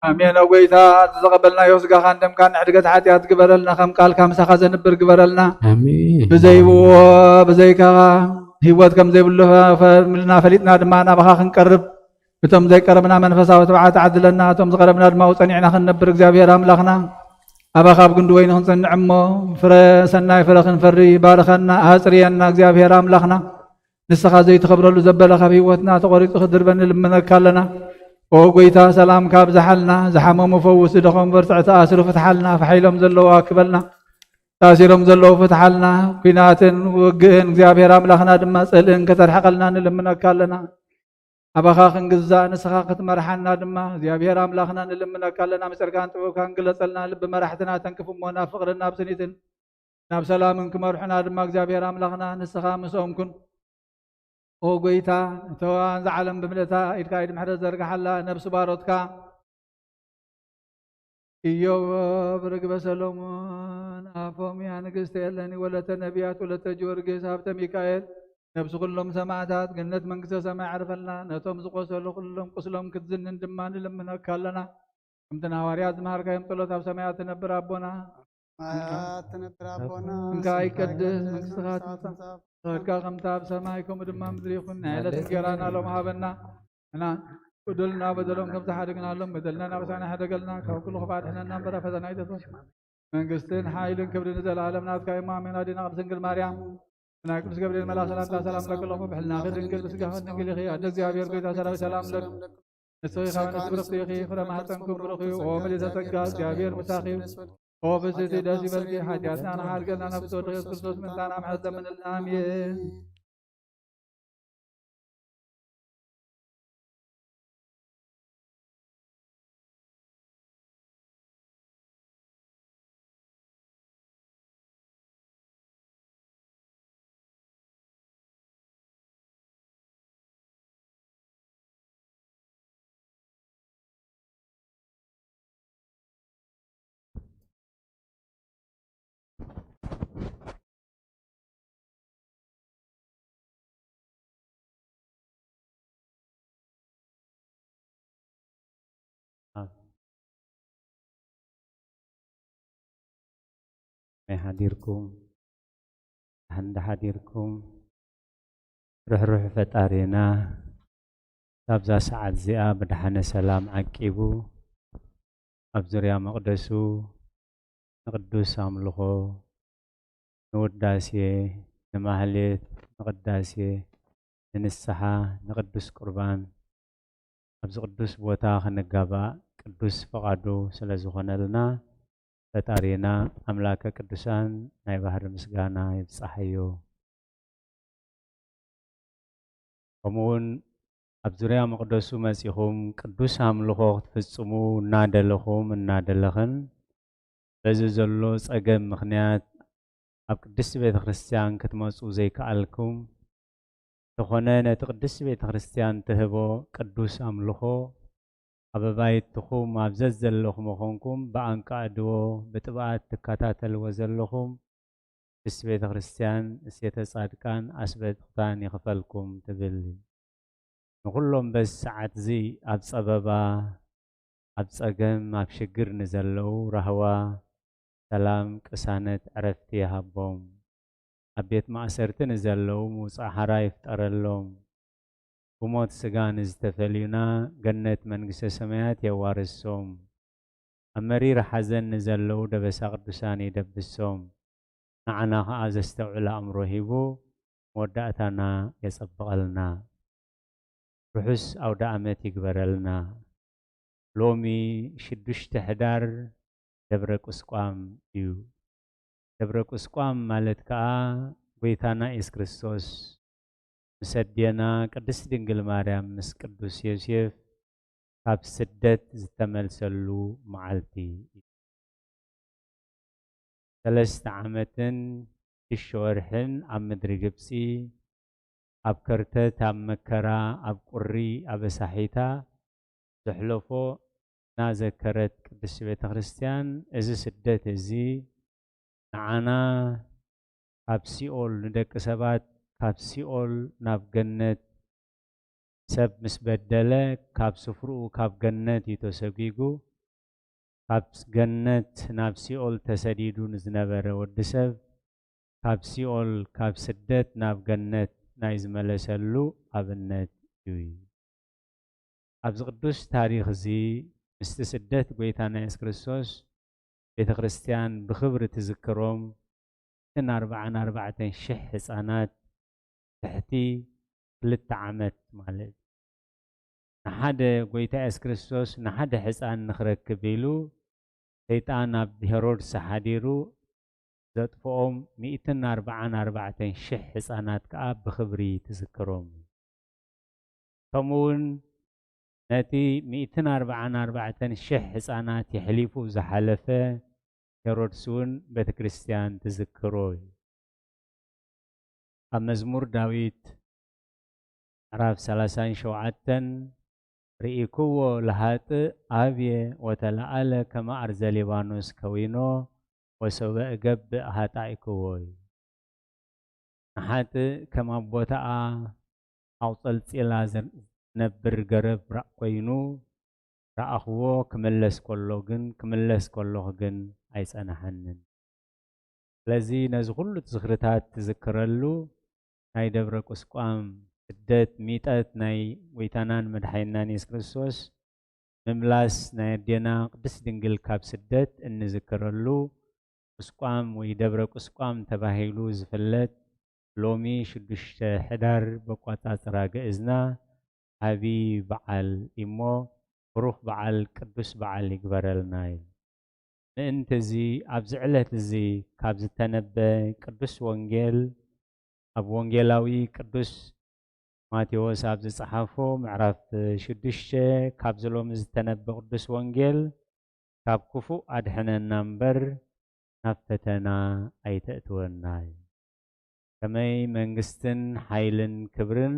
ኣሜን። ኦ ጎይታ፣ ዝተቐበልናዮ ስጋኻን ደምካን ንሕድገት ሓጢኣት ግበረልና፣ ከም ቃልካ ምሳኻ ዘንብር ግበረልና። ኣሜን። ብዘይብዎ ብዘይካኻ ህይወት ከም ዘይብሉ ፈ-፣ ፈ-፣ ፈሊጥና ድማ ናባኻ ክንቀርብ፣ እቶም ዘይቀረብና መንፈሳዊ ትብዓት ዓድለና፣ እቶም ዝቐረብና ድማ ኣብኡ ጸኒዕና ክንነብር እግዚኣብሔር ኣምላኽና፣ ኣባኻ ኣብ ግንዲ ወይኒ ክንጸንዕ እሞ ፍረ ሰናይ ፍረ ክንፈሪ ባርኸና፣ ኣጽርየና እግዚኣብሔር ኣምላኽና። ንስኻ ዘይትኸብረሉ ዘበለ ካብ ህይወትና ተቖሪጹ ክድርበ ንልምነካ ኣለና። ኦ ጎይታ፣ ሰላምካ ኣብዝሓልና፣ ዝሓመሙ ፈውስ፣ ዝደኸሙ በርትዕ፣ ተኣስሩ ፍትሓልና፣ ፋሕ ኢሎም ዘለዉ ኣክበልና፣ ታሲሮም ዘለዉ ፍትሓልና፣ ኲናትን ውግእን እግዚኣብሔር ኣምላኽና ድማ ጽልእን ከተርሕቐልና ንልምነካ ኣለና። ኣባኻ ክንግዛእ ንስኻ ክትመርሓና ድማ እግዚኣብሔር ኣምላኽና ንልምነካ ኣለና። ምስጢርካን ጥበብካን ግለጸልና። ልቢ መራሕትና ተንክፍ እሞ ናብ ፍቕርን ናብ ስኒትን ናብ ሰላምን ክመርሑና ድማ እግዚኣብሔር ኣምላኽና ንስኻ ምስኦም ኩን። ኦ ጎይታ፣ እተዋን ዝዓለም ብምልእታ ኢድካ ኢድ ምሕረት ዘርግሓላ። ነብሲ ባሮትካ ኢዮብ፣ ርግበ ሰሎሞን፣ ኣፎምያ ንግስቲ ኤለኒ፣ ወለተ ነቢያት፣ ወለተ ጊዮርጊስ፣ ሃብተ ሚካኤል፣ ነብሲ ኩሎም ሰማዕታት ገነት መንግስተ ሰማይ ዓርፈልና። ነቶም ዝቆሰሉ ኩሎም ቁስሎም ክትዝንን ድማ ንልምነካ ኣለና። ከምቲ ንሃዋርያት ዝመሃርካዮም ጸሎት ኣብ ሰማያት ትነብር ኣቦና፣ ማያት ትነብር ኣቦና፣ ስምካ ይቀድስ፣ መንግስትኻ ትምጻእ፣ ፍቃድካ ከምታ ኣብ ሰማይ ከምኡ ድማ ምድሪ ይኹን። ናይ ዕለት እንጀራና ሎም ሃበና። እና በደልና በደሎም ከም ዝሓደግናሎም በደልና ናብሳና ሕደገልና፣ ካብ ኩሉ ክፋት ሕነና እምበራ ፈተና ይተፈስ። መንግስትን ሓይልን ክብርን ንዘለኣለም ናትካ እዩ። ኣሜን። ኣዴና ቅድስት ድንግል ማርያም፣ ናይ ቅዱስ ገብርኤል መልኣክ ሰላምታ ሰላም ለኪ ኣለኹ። ብሕልናኺ ድንግል፣ ብስጋኺ ድንግል ኢኺ። ኣደ እግዚኣብሔር፣ ጎይታ ሰራዊት፣ ሰላም ለኪ። ንስኺ ካብ ኣንስቲ ብርኽቲ ኢኺ፣ ፍረ ማህፀንኪ እውን ብሩኽ እዩ። ኦ ምልዕተ ጸጋ፣ እግዚኣብሔር ምሳኺ እዩ። ኦ ብስቲ ደስ ይበልኪ፣ ሓጢኣትና ንሓልገልና፣ ናብ ወድኺ የሱስ ክርስቶስ ምእንታና ምሕረት ለምንልና። ኣሜን። ከመይ ሓዲርኩም? ደሓን ዶ ሓዲርኩም? ርሕሩሕ ፈጣሪና ካብዛ ሰዓት እዚኣ ብደሓነ ሰላም ዓቂቡ ኣብ ዙርያ መቕደሱ ንቅዱስ ኣምልኾ፣ ንውዳሴ፣ ንማህሌት፣ ንቅዳሴ፣ ንንስሓ፣ ንቅዱስ ቁርባን ኣብዚ ቅዱስ ቦታ ክንጋባእ ቅዱስ ፈቓዱ ስለ ዝኾነልና ፈጣሪና ኣምላከ ቅዱሳን ናይ ባህሪ ምስጋና ይብጻሓዮ። ከምኡውን ኣብ ዙርያ መቕደሱ መጺኹም ቅዱስ ኣምልኾ ክትፍጽሙ እናደለኹም እናደለኽን በዚ ዘሎ ጸገም ምኽንያት ኣብ ቅድስቲ ቤተ ክርስቲያን ክትመጹ ዘይከኣልኩም እንተኾነ ነቲ ቅድስቲ ቤተ ክርስቲያን ትህቦ ቅዱስ ኣምልኾ ኣብ ኣባይትኹም ኣብ ዘዘለኹም ኮንኩም ብኣንቃዕድዎ ብጥብኣት ትከታተልዎ ዘለኹም ቅድስቲ ቤተ ክርስቲያን እሴተ ጻድቃን ኣስበጥኽታን ይኽፈልኩም ትብል። ንኹሎም በዚ ሰዓት እዚ ኣብ ጸበባ፣ ኣብ ጸገም፣ ኣብ ሽግር ንዘለዉ ራህዋ፣ ሰላም፣ ቅሳነት፣ ዕረፍቲ ይሃቦም። ኣብ ቤት ማእሰርቲ ንዘለዉ ምውጻእ ሓራ ይፍጠረሎም። ብሞት ስጋ ንዝተፈልዩና ገነት መንግስተ ሰማያት የዋርሶም። ኣብ መሪር ሓዘን ንዘለዉ ደበሳ ቅዱሳን ይደብሶም። ንዓና ኸኣ ዘስተውዕል ኣእምሮ ሂቡ መወዳእታና የጸብቐልና። ርሑስ ኣውደ ኣመት ይግበረልና። ሎሚ ሽዱሽተ ሕዳር ደብረ ቁስቋም እዩ። ደብረ ቁስቋም ማለት ከኣ ጎይታና ኢየሱስ ክርስቶስ ምስ ኣዴና ቅድስት ድንግል ማርያም ምስ ቅዱስ ዮሴፍ ካብ ስደት ዝተመልሰሉ መዓልቲ እዩ። ሰለስተ ዓመትን ሽዱሽተ ወርሕን ኣብ ምድሪ ግብጺ ኣብ ከርተት፣ ኣብ መከራ፣ ኣብ ቁሪ፣ ኣብ ኣሳሒታ ዘሕለፎ እናዘከረት ቅድስቲ ቤተ ክርስቲያን እዚ ስደት እዚ ንዓና ካብ ሲኦል ንደቂ ሰባት ካብ ሲኦል ናብ ገነት ሰብ ምስ በደለ ካብ ስፍርኡ ካብ ገነት እዩ ተሰጒጉ። ካብ ገነት ናብ ሲኦል ተሰዲዱ ንዝነበረ ወዲ ሰብ ካብ ሲኦል ካብ ስደት ናብ ገነት ናይ ዝመለሰሉ ኣብነት እዩ። ኣብዚ ቅዱስ ታሪኽ እዚ ምስቲ ስደት ጎይታና የሱስ ክርስቶስ ቤተ ክርስቲያን ብኽብሪ ትዝክሮም። እተን ኣርብዓን ኣርባዕተን ሽሕ ህፃናት ትሕቲ ክልተ ዓመት ማለት ንሓደ ጎይታ የሱስ ክርስቶስ ንሓደ ሕፃን ንኽረክብ ኢሉ ሰይጣን ኣብ ሄሮድስ ሓዲሩ ዘጥፍኦም ሚእትን ኣርባዓን ኣርባዕተን ሽሕ ህፃናት ከዓ ብኽብሪ ትዝክሮም። ከምኡ እውን ነቲ ሚእትን ኣርባዓን ኣርባዕተን ሽሕ ህፃናት የሕሊፉ ዝሓለፈ ሄሮድስ እውን ቤተ ክርስቲያን ትዝክሮ እዩ። ኣብ መዝሙር ዳዊት ምዕራፍ ሰላሳን ሸውዓተን፣ ርኢክዎ ለሃጥእ ኣብየ ወተለዓለ ከመ ኣርዘ ሊባኖስ ከዊኖ ወሶበ እገብእ ሃጣኢክዎ እዩ። ንሓጥእ ከም ኣብ ቦታኣ ኣቑፀልፂላ ዝነብር ገረብ ራ-፣ ኮይኑ ረኣኽዎ፣ ክምለስ ከሎ ግን፣ ክምለስ ከለኹ ግን ኣይጸናሓንን። ስለዚ ነዚ ኩሉ ዝኽርታት ትዝክረሉ ናይ ደብረ ቁስቋም ስደት፣ ሚጠት ናይ ጎይታናን መድሓኒናን የሱስ ክርስቶስ፣ ምምላስ ናይ ኣዴና ቅድስት ድንግል ካብ ስደት እንዝክረሉ ቁስቋም ወይ ደብረ ቁስቋም ተባሂሉ ዝፍለጥ ሎሚ ሽዱሽተ ሕዳር በቋጻጽራ ግእዝና ዓቢ በዓል እሞ ብሩኽ በዓል ቅዱስ በዓል ይግበረልና እዩ። ምእንቲ እዚ ኣብዚ ዕለት እዚ ካብ ዝተነበ ቅዱስ ወንጌል ኣብ ወንጌላዊ ቅዱስ ማቴዎስ ኣብ ዝጸሓፎ ምዕራፍ ሽዱሽተ ካብዚ ሎሚ ዝተነበ ቅዱስ ወንጌል ካብ ክፉእ ኣድሕነና እምበር ናብ ፈተና ኣይተእትወና እዩ። ከመይ መንግስትን ሓይልን ክብርን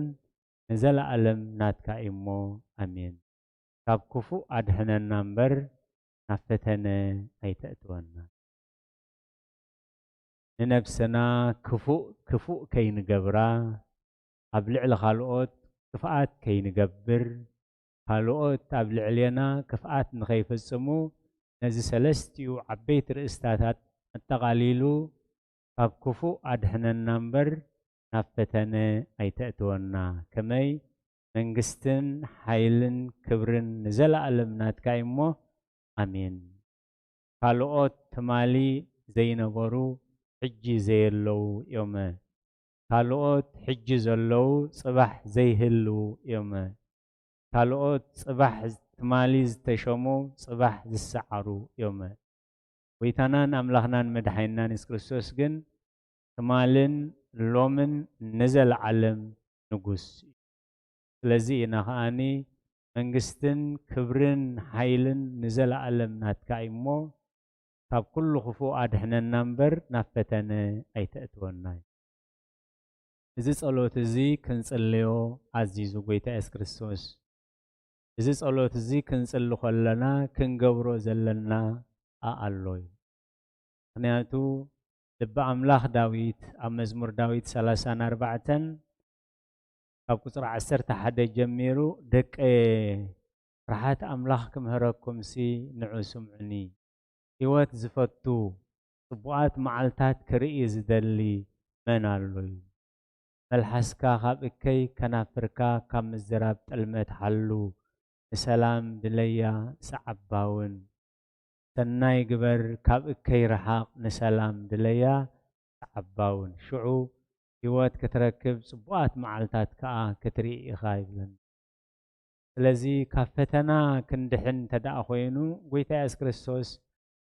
ንዘለኣለም ናትካ እዩ እሞ ኣሜን። ካብ ክፉእ ኣድሕነና እምበር ናብ ፈተነ ኣይተእትወና። ንነብስና ክፉእ ክፉእ ከይንገብራ፣ ኣብ ልዕሊ ካልኦት ክፍኣት ከይንገብር፣ ካልኦት ኣብ ልዕሌና ክፍኣት ንኸይፍጽሙ ነዚ ሰለስቲኡ ዓበይቲ ርእስታታት ኣጠቓሊሉ ካብ ክፉእ ኣድሕነና እምበር ናብ ፈተነ ኣይተእትወና። ከመይ መንግስትን ሓይልን ክብርን ንዘለኣለም ናትካ እዩ እሞ ኣሜን። ካልኦት ትማሊ ዘይነበሩ ሕጂ ዘየለዉ እዮም። ካልኦት ሕጂ ዘለዉ ጽባሕ ዘይህልዉ እዮም። ካልኦት ጽባሕ ትማሊ ዝተሸሙ ጽባሕ ዝሰዓሩ እዮም። ጎይታናን ኣምላኽናን መድሓኒናን የሱስ ክርስቶስ ግን ትማልን ሎምን ንዘለዓለም ንጉስ እዩ። ስለዚ ኢና ከኣኒ መንግስትን ክብርን ሓይልን ንዘለዓለም ናትካ እዩ እሞ ካብ ኩሉ ክፉእ ኣድሕነና እምበር ናብ ፈተነ ኣይተእትወና እዩ። እዚ ጸሎት እዚ ክንጽልዮ ኣዚዙ ጎይታ የሱስ ክርስቶስ። እዚ ጸሎት እዚ ክንጽሊ ከለና ክንገብሮ ዘለና ኣኣሎ እዩ። ምኽንያቱ ልቢ ኣምላኽ ዳዊት ኣብ መዝሙር ዳዊት ሰላሳን ኣርባዕተን ካብ ቁጽሪ ዓሰርተ ሓደ ጀሚሩ፣ "ደቀየ ፍርሓት ኣምላኽ ክምህረኩምሲ ንዑ ስምዑኒ። ህይወት ዝፈቱ ጽቡቓት መዓልታት ክርኢ ዝደሊ መን ኣሎ እዩ?" መልሓስካ ካብ እከይ ከናፍርካ ካብ ምዝራብ ጥልመት ሓሉ። ንሰላም ድለያ ሰዓባውን። ሰናይ ግበር ካብ እከይ ረሓቕ ንሰላም ድለያ ሰዓባውን። ሽዑ ህይወት ክትረክብ ጽቡቓት መዓልታት ከኣ ክትርኢ ኢኻ ይብለና። ስለዚ ካብ ፈተና ክንድሕን እንተ ደኣ ኮይኑ ጎይታ የሱስ ክርስቶስ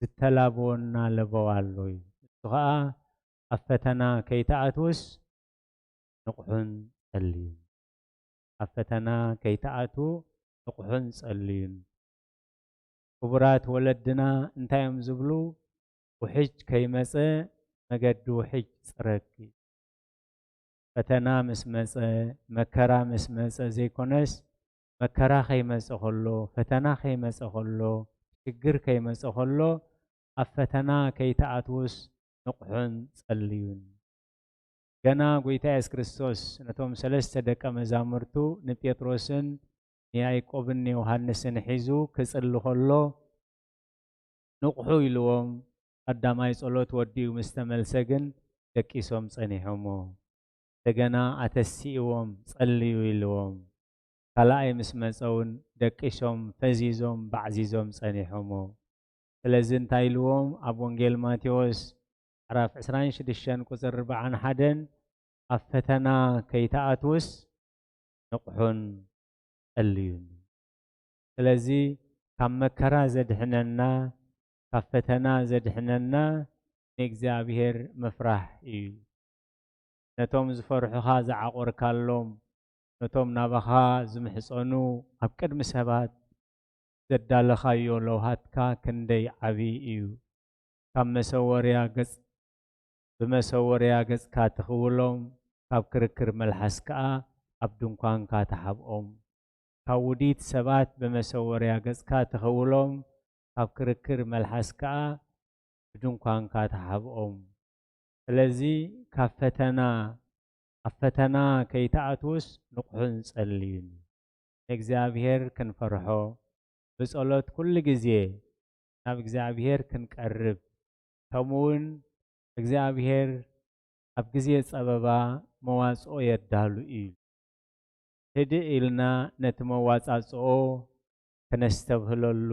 ዝተላበወና ለበዋ ኣሎ እዩ። እሱ ኸኣ ኣብ ፈተና ከይትኣትውስ ንቕሑን ጸልዩን። ኣብ ፈተና ከይትኣትዉ ንቕሑን ጸልዩን። ክቡራት ወለድና እንታይ እዮም ዝብሉ? ውሕጅ ከይመጸ መገዲ ውሕጅ ጽረግ። ፈተና ምስ መጸ፣ መከራ ምስ መጸ ዘይኮነስ፣ መከራ ከይመጸ ከሎ፣ ፈተና ከይመጸ ከሎ፣ ሽግር ከይመጸ ከሎ፣ ኣብ ፈተና ከይትኣትዉስ ንቕሑን ጸልዩን። ገና ጎይታ የሱስ ክርስቶስ ነቶም ሰለስተ ደቀ መዛሙርቱ ንጴጥሮስን ንያዕቆብን ንዮሃንስን ሒዙ ክጽሊ ከሎ፣ ንቕሑ ኢልዎም፣ ቀዳማይ ጸሎት ወዲኡ ምስ ተመልሰ ግን ደቂሶም ጸኒሖሞ። እንደገና ኣተሲእዎም፣ ጸልዩ ኢልዎም። ካልኣይ ምስ መጸ እውን ደቂሶም፣ ፈዚዞም፣ ባዕዚዞም ጸኒሖሞ። ስለዚ እንታይ ኢልዎም? ኣብ ወንጌል ማቴዎስ ምዕራፍ ዕስራን ሽዱሽተን ቁጽሪ ኣርባዓን ሓደን፣ "ኣብ ፈተና ከይትኣትዉስ ንቕሑን ጸልዩን." ስለዚ ካብ መከራ ዘድሕነና፣ ካብ ፈተና ዘድሕነና ንእግዚኣብሔር ምፍራሕ እዩ። ነቶም ዝፈርሑኻ ዝዓቖርካሎም፣ ነቶም ናባኻ ዝምሕጸኑ ኣብ ቅድሚ ሰባት ዘዳለኻዮ ለውሃትካ ክንደይ ዓቢ እዩ። ካብ መሰወርያ ገጽ ብመሰወርያ ገጽካ ትኽውሎም፣ ካብ ክርክር መልሓስ ከኣ ኣብ ድንኳንካ ትሓብኦም። ካብ ውዲት ሰባት ብመሰወርያ ገጽካ ትኽውሎም፣ ካብ ክርክር መልሓስ ከኣ ብድንኳንካ ትሓብኦም። ስለዚ ካብ ፈተና፣ ኣብ ፈተና ከይትኣትውስ ንቑሕን ጸልዩን። ንእግዚኣብሔር ክንፈርሖ፣ ብጸሎት ኩሉ ግዜ ናብ እግዚኣብሔር ክንቀርብ፣ ከምኡውን እግዚኣብሔር ኣብ ግዜ ጸበባ መዋጽኦ የዳሉ እዩ። ህድእ ኢልና ነቲ መዋጻጽኦ ከነስተብህለሉ፣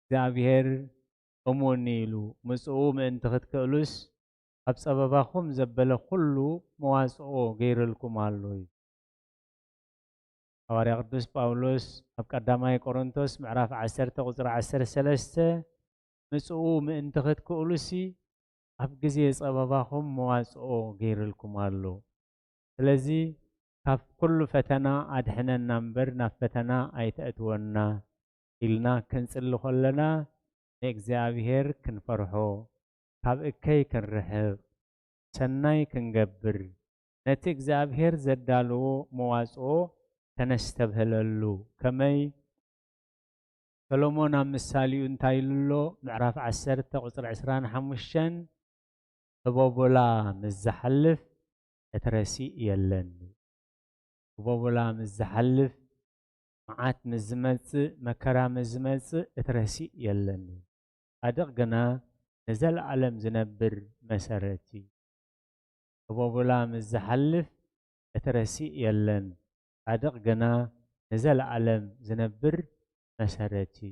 እግዚኣብሔር እሙን ኢሉ ምጽኡ ምእንቲ ክትክእሉስ ኣብ ጸበባኹም ዘበለ ኩሉ መዋጽኦ ገይርልኩም ኣሎ እዩ። ሃዋርያ ቅዱስ ጳውሎስ ኣብ ቀዳማይ ቆሮንቶስ ምዕራፍ ዓሰርተ ቁጽሪ ዓሰርተ ሰለስተ ምጽኡ ምእንቲ ክትክእሉሲ ኣብ ግዜ ጸበባኹም መዋጽኦ ገይርልኩም ኣሎ። ስለዚ ካብ ኩሉ ፈተና ኣድሕነና እምበር ናብ ፈተና ኣይተእትወና ኢልና ክንጽሊ ከለና ንእግዚኣብሔር ክንፈርሖ፣ ካብ እከይ ክንርሕቕ፣ ሰናይ ክንገብር፣ ነቲ እግዚኣብሔር ዘዳለዎ መዋጽኦ ከነስተብህለሉ። ከመይ? ሰሎሞን ኣብ ምሳሌኡ እንታይ ኢሉ ኣሎ? ምዕራፍ ዓሰርተ ቁጽሪ ዕስራን ሓሙሽተን፣ ህቦቦላ ምስ ዝሓልፍ እቲ ረሲእ የለን። ህቦቦላ ምስ ዝሓልፍ፣ መዓት ምስ ዝመጽእ፣ መከራ ምስ ዝመጽእ እቲ ረሲእ የለን። ጻድቕ ግና ንዘለኣለም ዝነብር መሰረት እዩ። ህቦቦላ ምስ ዝሓልፍ እቲ ረሲእ የለን። ጻድቕ ግና ንዘለኣለም ዝነብር መሰረት እዩ።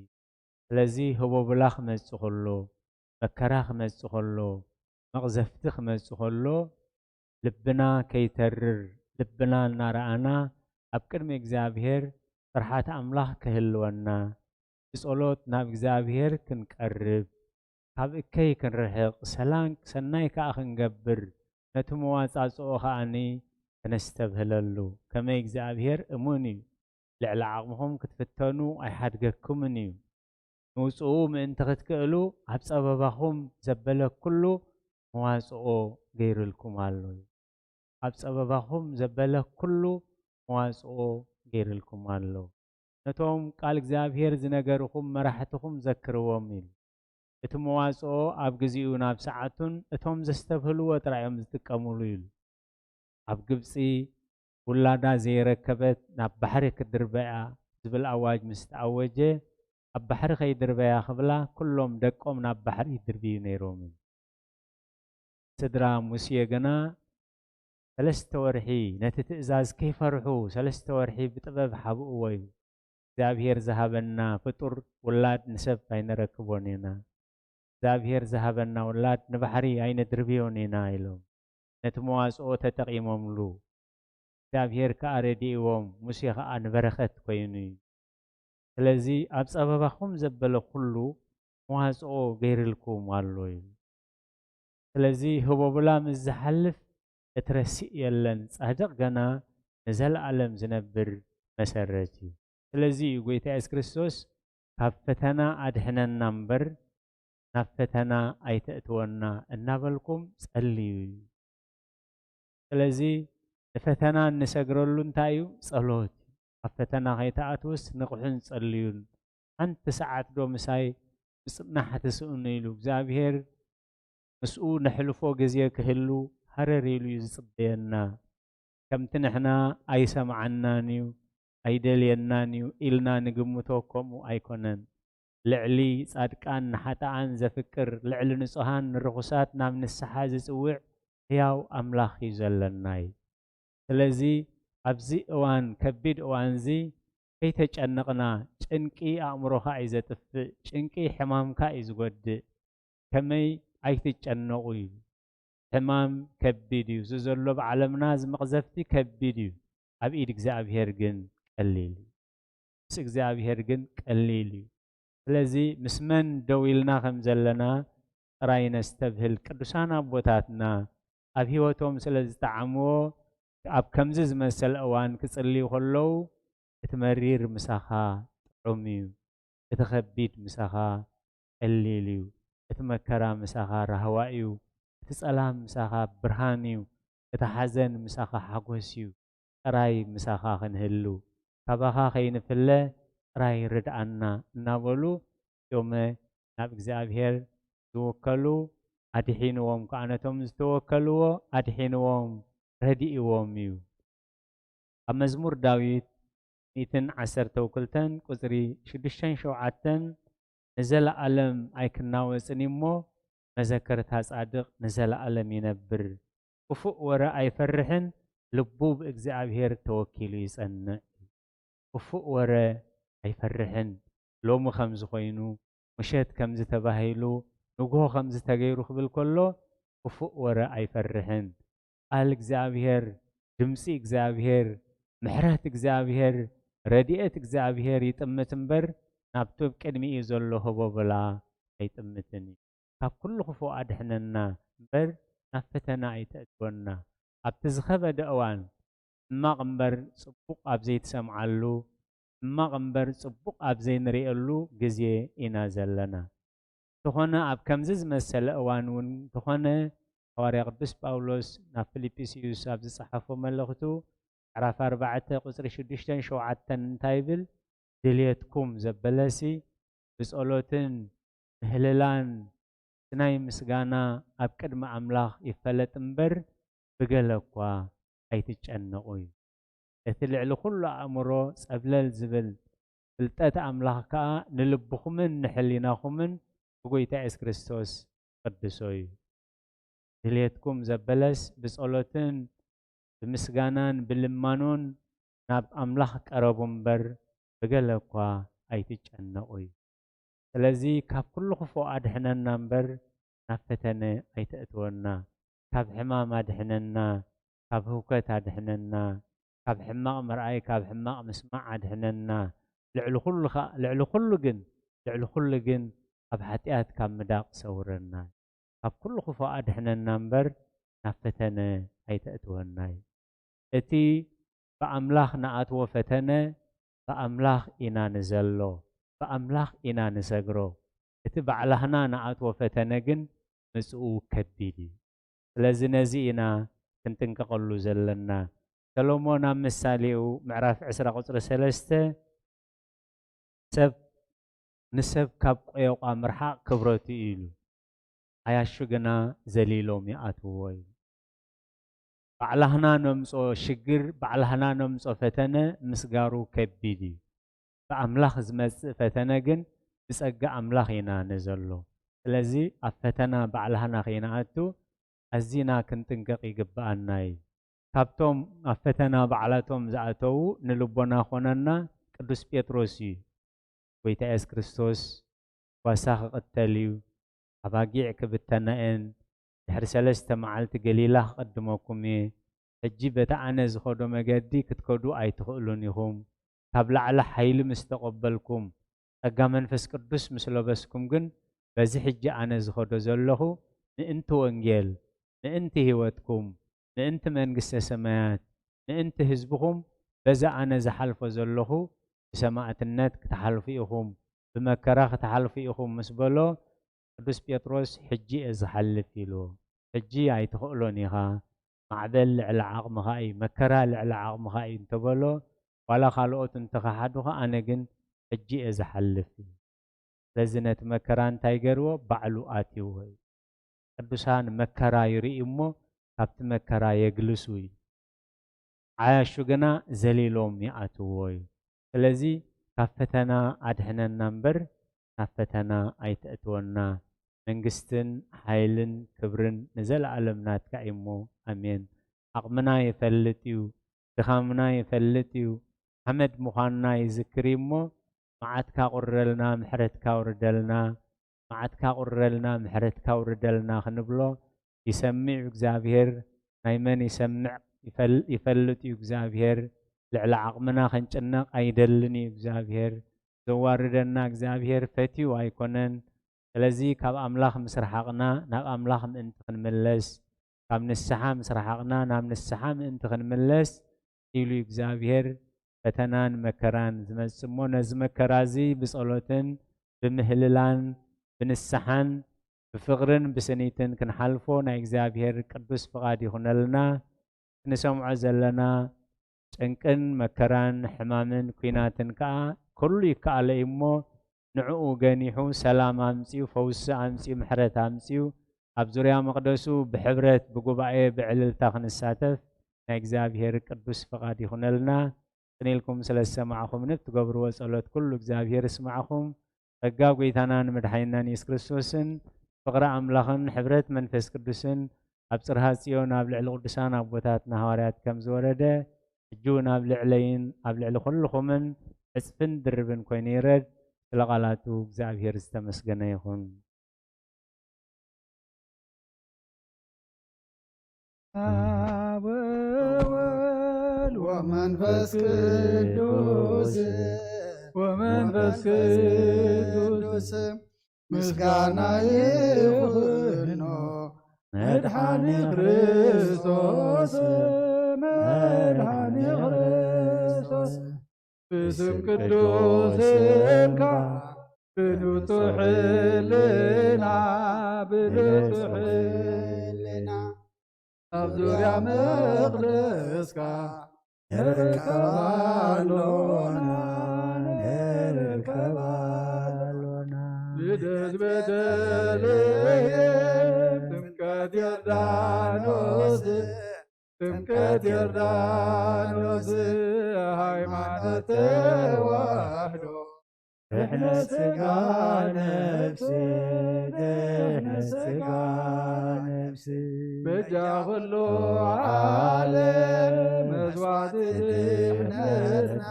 ስለዚ ህቦቦላ ክመጽእ ከሎ፣ መከራ ክመጽእ ከሎ፣ መቕዘፍቲ ክመጽእ ከሎ፣ ልብና ከይተርር፣ ልብና እናረኣና ኣብ ቅድሚ እግዚኣብሔር ፍርሓት ኣምላኽ ክህልወና፣ ብጸሎት ናብ እግዚኣብሔር ክንቀርብ፣ ካብ እከይ ክንርሕቕ፣ ሰላም ሰናይ ከኣ ክንገብር፣ ነቲ መዋጻጽኦ ከኣኒ ከነስተብህለሉ። ከመይ እግዚኣብሔር እሙን እዩ። ልዕሊ ዓቕምኹም ክትፍተኑ ኣይሓድገኩምን እዩ። ምውጽኡ ምእንቲ ክትክእሉ፣ ኣብ ጸበባኹም ዘበለ ኩሉ መዋጽኦ ገይርልኩም ኣሎ እዩ። ኣብ ጸበባኹም ዘበለ ኩሉ መዋጽኦ ገይርልኩም ኣሎ። ነቶም ቃል እግዚኣብሔር ዝነገርኹም መራሕትኹም ዘክርዎም ኢሉ። እቲ መዋጽኦ ኣብ ግዜኡ ናብ ሰዓቱን እቶም ዘስተብህልዎ ጥራይ እዮም ዝጥቀሙሉ ኢሉ። ኣብ ግብጺ ውላዳ ዘይረከበት ናብ ባሕሪ ክትድርበያ ዝብል ኣዋጅ ምስ ተኣወጀ፣ ኣብ ባሕሪ ከይድርበያ ክብላ ኩሎም ደቆም ናብ ባሕሪ ይድርብዩ ነይሮም እዩ። ስድራ ሙሴ ግና ሰለስተ ወርሒ ነቲ ትእዛዝ ከይፈርሑ ሰለስተ ወርሒ ብጥበብ ሓብእዎ እዩ። እግዚኣብሔር ዝሃበና ፍጡር ውላድ ንሰብ ኣይነረክቦን ኢና። እግዚኣብሔር ዝሃበና ውላድ ንባሕሪ ኣይነድርብዮን ኢና ኢሎም ነቲ መዋጽኦ ተጠቒሞምሉ። እግዚኣብሔር ከኣ ረዲእዎም፣ ሙሴ ኸኣ ንበረኸት ኮይኑ እዩ። ስለዚ ኣብ ጸበባኹም ዘበለ ኩሉ መዋጽኦ ገይርልኩም ኣሎ እዩ። ስለዚ ህቦብላ ምስ ዝሓልፍ እቲ ረሲእ የለን፣ ጻድቕ ገና ንዘለኣለም ዝነብር መሰረት እዩ። ስለዚ እዩ ጎይታ የሱስ ክርስቶስ ካብ ፈተና ኣድሕነና እምበር ናብ ፈተና ኣይተእትወና እናበልኩም ጸልዩ እዩ። ስለዚ ንፈተና እንሰግረሉ እንታይ እዩ? ጸሎት እዩ። ኣብ ፈተና ከይትኣትውስ ንቕሑን ጸልዩን። ሓንቲ ሰዓት ዶ ምሳይ ምጽናሕ ትስእኑ ኢሉ እግዚኣብሔር ምስኡ ነሕልፎ ግዜ ክህሉ ሃረር ኢሉ እዩ ዝጽበየና። ከምቲ ንሕና ኣይሰምዓናን እዩ፣ ኣይደልየናን እዩ ኢልና ንግምቶ ከምኡ ኣይኮነን። ልዕሊ ጻድቃን ንሓጥኣን ዘፍቅር፣ ልዕሊ ንጹሃን ንርኹሳት ናብ ንስሓ ዝጽውዕ ህያው ኣምላኽ እዩ ዘለና እዩ። ስለዚ ኣብዚ እዋን፣ ከቢድ እዋንዚ ከይተጨነቕና፣ ጭንቂ ኣእምሮኻ እዩ ዘጥፍእ፣ ጭንቂ ሕማምካ እዩ ዝጎድእ። ከመይ ኣይትጨነቑ እዩ። ሕማም ከቢድ እዩ። እዚ ዘሎ ኣብ ዓለምና እዚ መቕዘፍቲ ከቢድ እዩ። ኣብ ኢድ እግዚኣብሔር ግን ቀሊል እዩ። ምስ እግዚኣብሔር ግን ቀሊል እዩ። ስለዚ ምስ መን ደው ኢልና ከም ዘለና ጥራይ ነስተብህል። ቅዱሳን ኣቦታትና ኣብ ህይወቶም ስለ ዝጠዓምዎ ኣብ ከምዚ ዝመሰለ እዋን ክጽልዩ ከለዉ እቲ መሪር ምሳኻ ጥዑም እዩ፣ እቲ ከቢድ ምሳኻ ቀሊል እዩ፣ እቲ መከራ ምሳኻ ራህዋ እዩ፣ እቲ ጸላም ምሳኻ ብርሃን እዩ፣ እቲ ሓዘን ምሳኻ ሓጎስ እዩ። ጥራይ ምሳኻ ክንህሉ፣ ካባኻ ከይንፍለ ጥራይ ርድኣና እናበሉ እቲኦመ ናብ እግዚኣብሔር ዝውከሉ ኣድሒንዎም ከኣ ነቶም ዝተወከልዎ ኣድሒንዎም ረዲእዎም እዩ። ኣብ መዝሙር ዳዊት ሚእትን ዓሰርተው ክልተን ቁጽሪ ሽዱሽተን ሸውዓተን ንዘለኣለም ኣይክናወጽን እሞ መዘከርታ ጻድቕ ንዘለኣለም ይነብር። ክፉእ ወረ ኣይፈርሕን፣ ልቡ ብእግዚኣብሔር ተወኪሉ ይጸንዕ። ክፉእ ወረ ኣይፈርሕን፣ ሎሚ ከም ዝኾይኑ፣ ምሸት ከም ዝተባሂሉ፣ ንግሆ ከም ዝተገይሩ ክብል ከሎ፣ ክፉእ ወረ ኣይፈርሕን። ቃል እግዚኣብሔር፣ ድምፂ እግዚኣብሔር፣ ምሕረት እግዚኣብሔር፣ ረድኤት እግዚኣብሔር ይጥምት እምበር፣ ናብቲ ኣብ ቅድሚኡ ዘሎ ህቦብላ ኣይጥምትን እዩ። ካብ ኩሉ ክፉእ ኣድሕነና እምበር፣ ናብ ፈተና ኣይተእትወና። ኣብቲ ዝኸበደ እዋን፣ ሕማቕ እምበር ጽቡቕ ኣብ ዘይትሰምዓሉ፣ ሕማቕ እምበር ጽቡቕ ኣብ ዘይንርእየሉ ግዜ ኢና ዘለና። እንተኾነ፣ ኣብ ከምዚ ዝመሰለ እዋን እውን እንተኾነ፣ ሃዋርያ ቅዱስ ጳውሎስ ናብ ፊልጵስዩስ ኣብ ዝጸሓፎ መልእኽቱ፣ ምዕራፍ ኣርባዕተ ቁጽሪ ሽዱሽተን ሸውዓተን እንታይ ይብል? ድልየትኩም ዘበለሲ ብጸሎትን ምህልላን እቲ ናይ ምስጋና ኣብ ቅድሚ ኣምላኽ ይፈለጥ እምበር፣ ብገለ እኳ ኣይትጨነቑ እዩ። እቲ ልዕሊ ኩሉ ኣእምሮ ጸብለል ዝብል ፍልጠት ኣምላኽ ከኣ ንልብኹምን ንሕሊናኹምን ብጎይታ የሱስ ክርስቶስ ቅድሶ እዩ። ድልየትኩም ዘበለስ ብጸሎትን ብምስጋናን ብልማኖን ናብ ኣምላኽ ቀረቡ እምበር፣ ብገለ እኳ ኣይትጨነቑ እዩ። ስለዚ ካብ ኩሉ ክፉእ ኣድሕነና እምበር፣ ናብ ፈተነ ኣይተእትወና። ካብ ሕማም ኣድሕነና፣ ካብ ህውከት ኣድሕነና፣ ካብ ሕማቕ ምርኣይ፣ ካብ ሕማቕ ምስማዕ ኣድሕነና። ልዕሊ ኩሉ ኸ-፣ ልዕሊ ኩሉ ግን፣ ልዕሊ ኩሉ ግን ካብ ሓጢኣት ካብ ምዳቕ ሰውረና። ካብ ኩሉ ክፉእ ኣድሕነና እምበር፣ ናብ ፈተነ ኣይተእትወና እዩ። እቲ ብኣምላኽ ንኣትዎ ፈተነ፣ ብኣምላኽ ኢና ንዘሎ፣ ብኣምላኽ ኢና ንሰግሮ። እቲ ባዕላህና ንኣትዎ ፈተነ ግን ምጽኡ ከቢድ እዩ። ስለዚ ነዚ ኢና ክንጥንቀቐሉ ዘለና። ሰሎሞን ኣብ ምሳሌኡ ምዕራፍ ዕስራ ቁጽሪ ሰለስተ፣ ሰብ፣ ንሰብ ካብ ቆዮቋ ምርሓቕ ክብረቱ እዩ ኢሉ። ዓያሹ ግና ዘሊሎም ይኣትውዎ እዩ። ባዕላህና ነምጾ ሽግር፣ ባዕላህና ነምጾ ፈተነ ምስጋሩ ከቢድ እዩ። ብኣምላኽ ዝመጽእ ፈተነ ግን ብጸጋ ኣምላኽ ኢና ንዘሎ። ስለዚ ኣብ ፈተና ባዕላህና ከይንኣቱ ኣዚና ክንጥንቀቕ ይግብኣና እዩ። ካብቶም ኣብ ፈተና ባዕላቶም ዝኣተዉ ንልቦና ኮነና ቅዱስ ጴጥሮስ እዩ። ጎይታ የሱስ ክርስቶስ ጓሳ ክቕተል እዩ፣ ኣባጊዕ ክብተና እየን፣ ድሕሪ ሰለስተ መዓልቲ ገሊላ ክቕድመኩም እየ፣ ሕጂ በቲ ኣነ ዝኸዶ መገዲ ክትከዱ ኣይትኽእሉን ኢኹም። ካብ ላዕሊ ሓይሊ ምስ ተቐበልኩም፣ ጸጋ መንፈስ ቅዱስ ምስ ለበስኩም ግን፣ በዚ ሕጂ ኣነ ዝኸዶ ዘለኹ ምእንቲ ወንጌል፣ ምእንቲ ህይወትኩም፣ ምእንቲ መንግስተ ሰማያት፣ ምእንቲ ህዝብኹም፣ በዚ ኣነ ዝሓልፎ ዘለኹ ብሰማእትነት ክትሓልፉ ኢኹም፣ ብመከራ ክትሓልፉ ኢኹም ምስ በሎ፣ ቅዱስ ጴጥሮስ፣ "ሕጂ እየ ዝሓልፍ" ኢልዎ። "ሕጂ ኣይትኽእሎን ኢኻ፣ ማዕበል ልዕሊ ዓቕምኻ እዩ፣ መከራ ልዕሊ ዓቕምኻ እዩ" እንተበሎ፣ ዋላ ካልኦት እንተኸሓዱኻ፣ ኣነ ግን ሕጂ እየ ዝሓልፍ እዩ። ስለዚ ነቲ መከራ እንታይ ገርዎ? ባዕሉ ኣትይዎ እዩ። ቅዱሳን መከራ ይርእዩ እሞ ካብቲ መከራ የግልሱ እዩ። ዓያሹ ግና ዘሊሎም ይኣትዎ እዩ። ስለዚ ካብ ፈተና ኣድሕነና እምበር ናብ ፈተና ኣይተእትወና። መንግስትን ሓይልን ክብርን ንዘለኣለም ናትካ እዩ እሞ ኣሜን። ዓቕምና ይፈልጥ እዩ፣ ድኻምና ይፈልጥ እዩ፣ ሓመድ ምዃንና ይዝክር እዩ እሞ መዓትካ ቁረልና፣ ምሕረትካ ውርደልና፣ መዓትካ ቁረልና፣ ምሕረትካ ውርደልና ክንብሎ ይሰምዕ እዩ እግዚኣብሔር። ናይ መን ይሰምዕ ይፈል-፣ ይፈልጥ እዩ እግዚኣብሔር። ልዕሊ ዓቕምና ክንጭነቕ ኣይደልን እዩ እግዚኣብሔር። ዘዋርደና እግዚኣብሔር ፈትዩ ኣይኮነን። ስለዚ ካብ ኣምላኽ ምስ ረሓቕና ናብ ኣምላኽ ምእንቲ ክንምለስ፣ ካብ ንስሓ ምስ ረሓቕና ናብ ንስሓ ምእንቲ ክንምለስ ኢሉ እግዚኣብሔር ፈተናን መከራን ዝመጽእ እሞ፣ ነዚ መከራ እዚ ብጸሎትን ብምህልላን ብንስሓን ብፍቕርን ብስኒትን ክንሓልፎ ናይ እግዚኣብሔር ቅዱስ ፍቓድ ይኹነልና። ክንሰምዖ ዘለና ጭንቅን መከራን ሕማምን ኲናትን ከኣ ኩሉ ይከኣሎ እዩ እሞ፣ ንዕኡ ገኒሑ ሰላም ኣምጺኡ፣ ፈውሲ ኣምጺኡ፣ ምሕረት ኣምጺኡ፣ ኣብ ዙርያ መቕደሱ ብሕብረት ብጉባኤ ብዕልልታ ክንሳተፍ ናይ እግዚኣብሔር ቅዱስ ፍቓድ ይኹነልና። ቅን ኢልኩም ስለ ዝሰማዕኹምኒ፣ ብትገብርዎ ጸሎት ኩሉ እግዚኣብሔር ይስማዕኹም። ጸጋ ጐይታና ንመድሓኒናን የሱስ ክርስቶስን ፍቕሪ ኣምላኽን ሕብረት መንፈስ ቅዱስን ኣብ ጽርሃ ጽዮን ኣብ ልዕሊ ቅዱሳን ኣቦታትና ሃዋርያት ከም ዝወረደ፣ ሕጂ እውን ኣብ ልዕለይን ኣብ ልዕሊ ኩልኹምን ዕጽፍን ድርብን ኮይኑ ይረድ። ስለ ቃላቱ እግዚኣብሔር ዝተመስገነ ይኹን። አብ ወወልድ ወመንፈስ ቅዱስ ወመንፈስ ቅዱስ ምስጋና ይኹኖ መድሓኒ ክርስቶስ መድሓኒ ክርስቶስ ብስም ቅዱስንካ ብንጹሕ ሕልና ብንጹሕ ሕልና ኣብ ዙርያ መቕደስካ ንርከብ ኣሎና ንርከብ ኣሎና። ልደት ቤተልሔም ጥምቀት ዮርዳኖስ ጥምቀት ዮርዳኖስ ሃይማኖት ተዋህዶ ድሕነት ስጋ ነፍሲ ድሕነት ስጋ ነፍሲ በጃ ኩሉ ዓለም መስዋዕቲ ድሕነትና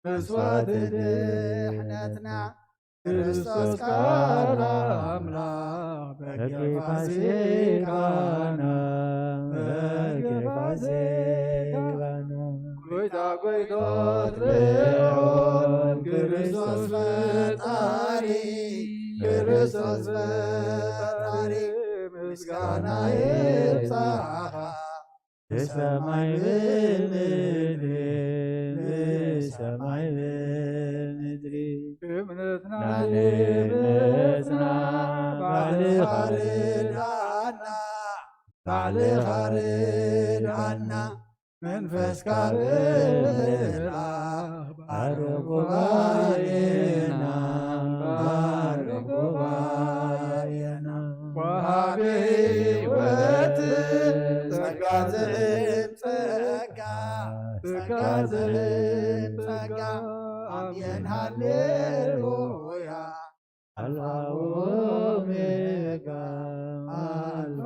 መስዋዕቲ ድሕነትና ክርስቶስ ቃል ኣምላኽ በጌ ፋሲካና በጌ ፋሲካና ጎይታ ጎይቶት ልዑል ክርስቶስ ፈጣሪ ክርስቶስ ፈጣሪ ምስጋና ይብጻኻ ብሰማይ ብምድሪ ብሰማይ ብምድሪ እምነትና ንእምነትና ባዕልኻ ርድኣና ባዕልኻ ርድኣና መንፈስካ ብምልኣኽ ባርኽ ጉባኤና ባርኽ ጉባኤና ወሃቢ ህይወት ጸጋ ዝህብ ጸጋ ጸጋ ዝህብ ጸጋ ኣሜን ሃሌሉያ ኣልፋ ኦሜጋ ኣልፋ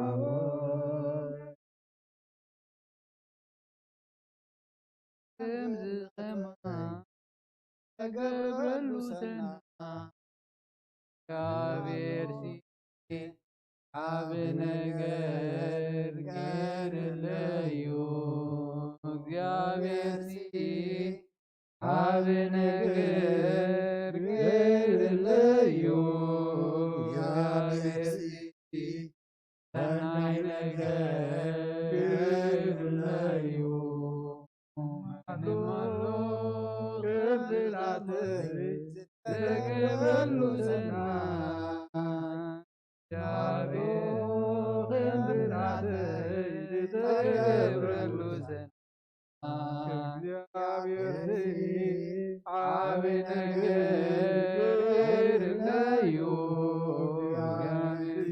ከምዚ ከማን ተገብረሉ ሰና እግዚኣብሔር ሲ ዓቢ ነገር ገይርለዩ እግዚኣብሔር ሲ ዓቢ ነገር ገይርለዩ እግዚኣብሔር ሲ ሰናይ ነገር ገይርለዩ ማንም ኣሎ ከምዚ ናተይ ዝተገብረሉ ሰናይ እግዚኣብሔር ከምዚ ናተይ ዝተገብረሉ ሰናይ እግዚኣብሔር ዓቢ ነገር ገይርለዩ እግዚኣብሔር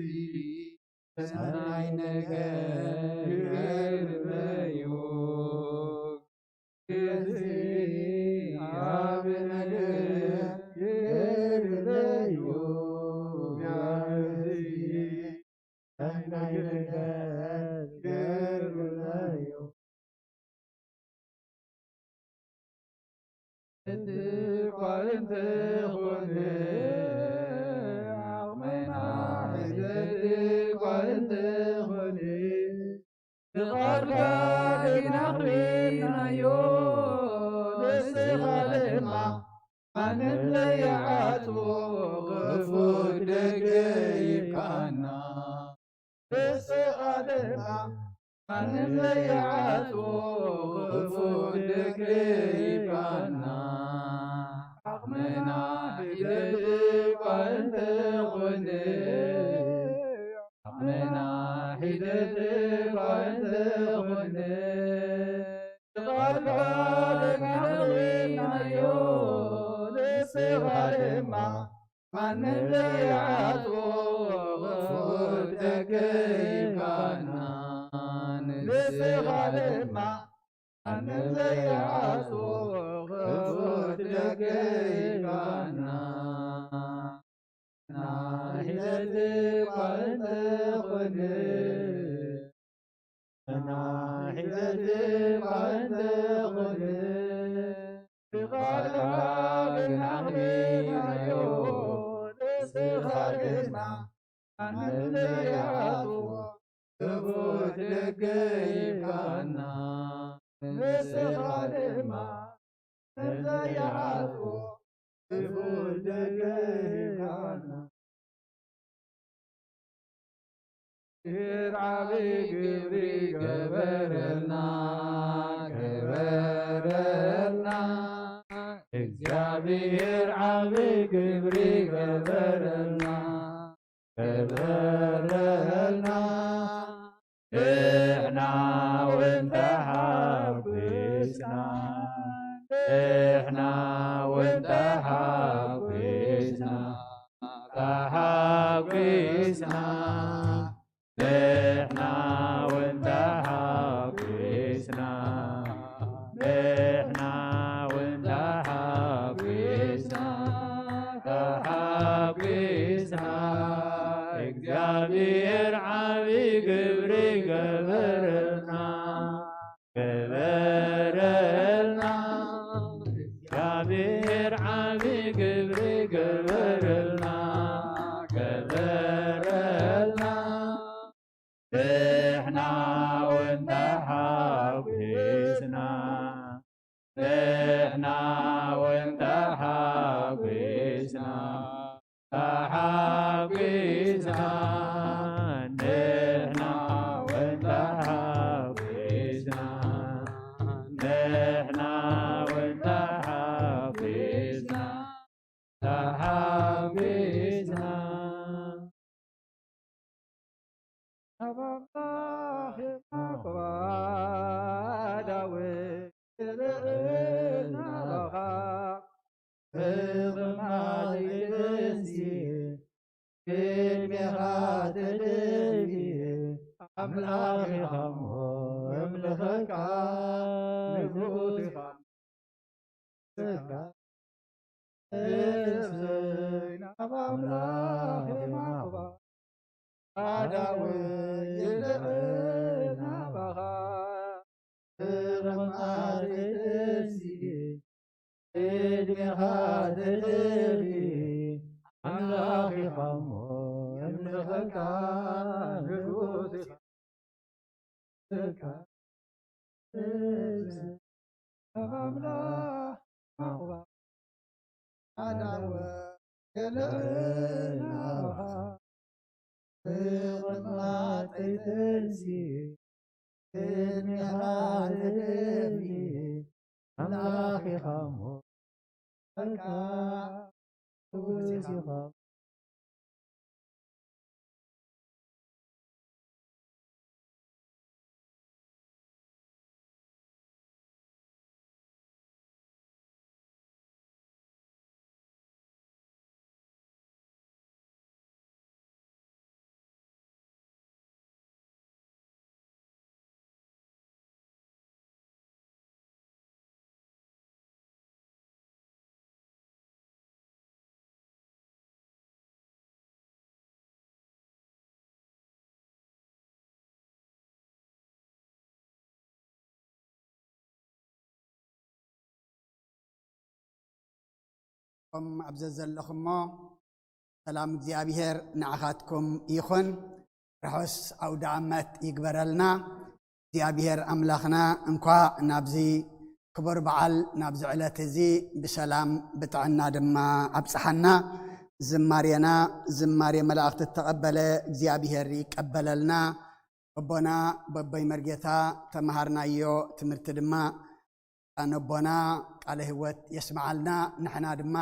ሰናይ ነገር ገይርለዩ እዚ ዓቢ ነገር ገይርለዩ እዚ ሰናይ ነገር ገይርለዩ እቲ እኳ እንተኾነ ዓቕመና ሕደት እኳ እንተኾነ ንቓልካ ግን ኣኽቢርናዮ ማንም ዘይዓጽዎ ክፉት ደገ ይብቃና። ንስኻ ድማ ማንም ዘይዓጽዎ ክፉት ደገ ይብቃና። ዓቕምና ሒደት እኳ እንተኾነ፣ ዓቕምና ሒደት እኳ እንተኾነ፣ ቃልካ ደጋግምናዮ፣ ንስኻ ድማ ማንም ዘይዓጽዎ ክፉት ደገ ይብቃና። ንስኻ ድማ ማንም ዘይዓጽዎ ክፉት ደገ ይብቃና። ናሒደት እኳ እንተኾነ፣ ናሒደት እኳ እንተኾነ፣ ብቓልካ ግን ኣቕኒናዮ። ንስኻ ድማ ማንም ዘይዓጽዎ ክፉት ደገ ይብቃና። ንስኻ ድማ ዘይዓጽዎ ክፉት ደገ ይብቃና። እግዚኣብሔር ዓቢ ግብሪ ገበረልና፣ ገበረልና። እግዚኣብሔር ዓቢ ግብሪ ገበረልና፣ ገበረልና። ንሕና እውን ተሓጒስና፣ ንሕና እውን ተሓጒስና፣ ተሓጒስና። ንሕና እውን ተሓጒስና፣ ንሕና እውን ተሓጒስና፣ ተሓጒስና። እግዚኣብሔር ዓቢ ግብሪ ገበረልና፣ ገበረልና። እግዚኣብሔር ዓቢ ግብሪ ገበረልና፣ ገበረልና። ንሕና እውን ተሓጒስና፣ ንሕና እውን ተሓጒስና፣ ተሓጒስና። ንሕና እውን ተሓጒስና፣ ንሕና እውን ተሓጒስና፣ ተሓጒስና። ኣብ ኣምላኽ የማቕባ ዳዊት ይልዕል ናባኻ። ብቕማጥ ይትንሲ ቅድሜኻ ተደፊ ኣምላኽ ኢኻ እሞ የምልኸካ ንጉስ ኢኻ። ስጋ እሰይ ናብ ኣምላኽ የማቕባ ኣዳዊ ይልዕል ናባኻ። ብቕማጥ ይትንሲ ቅድሜኻ ተደፊ ኣምላኽ ኢኻ እሞ የምልኸካ ንጉስ ኢኻ። ስጋ እሰይ ኣብ ኣምላኽ ማቕባ ኣዳዊ ይልዕል ናባኻ። ብቕማጥ ይትንሲ ቅድሜኻ ተደፊ ኣምላኽ ኢኻ እሞ በቃ ንጉስ ኢኻ። ከም ኣብ ዘዘለኹሞ ሰላም እግዚኣብሔር ንዓኻትኩም ይኹን። ርሑስ ኣውደ ዓመት ይግበረልና። እግዚኣብሔር ኣምላኽና እንኳዕ ናብዚ ክቡር በዓል ናብዚ ዕለት እዚ ብሰላም ብጥዕና ድማ ኣብጽሓና። ዝማሬና ዝማሬ መላእኽቲ እተቐበለ እግዚኣብሔር ይቀበለልና። ኣቦና በቦይ መርጌታ ተመሃርናዮ ትምህርቲ ድማ ነቦና ቃለ ህይወት የስምዓልና። ንሕና ድማ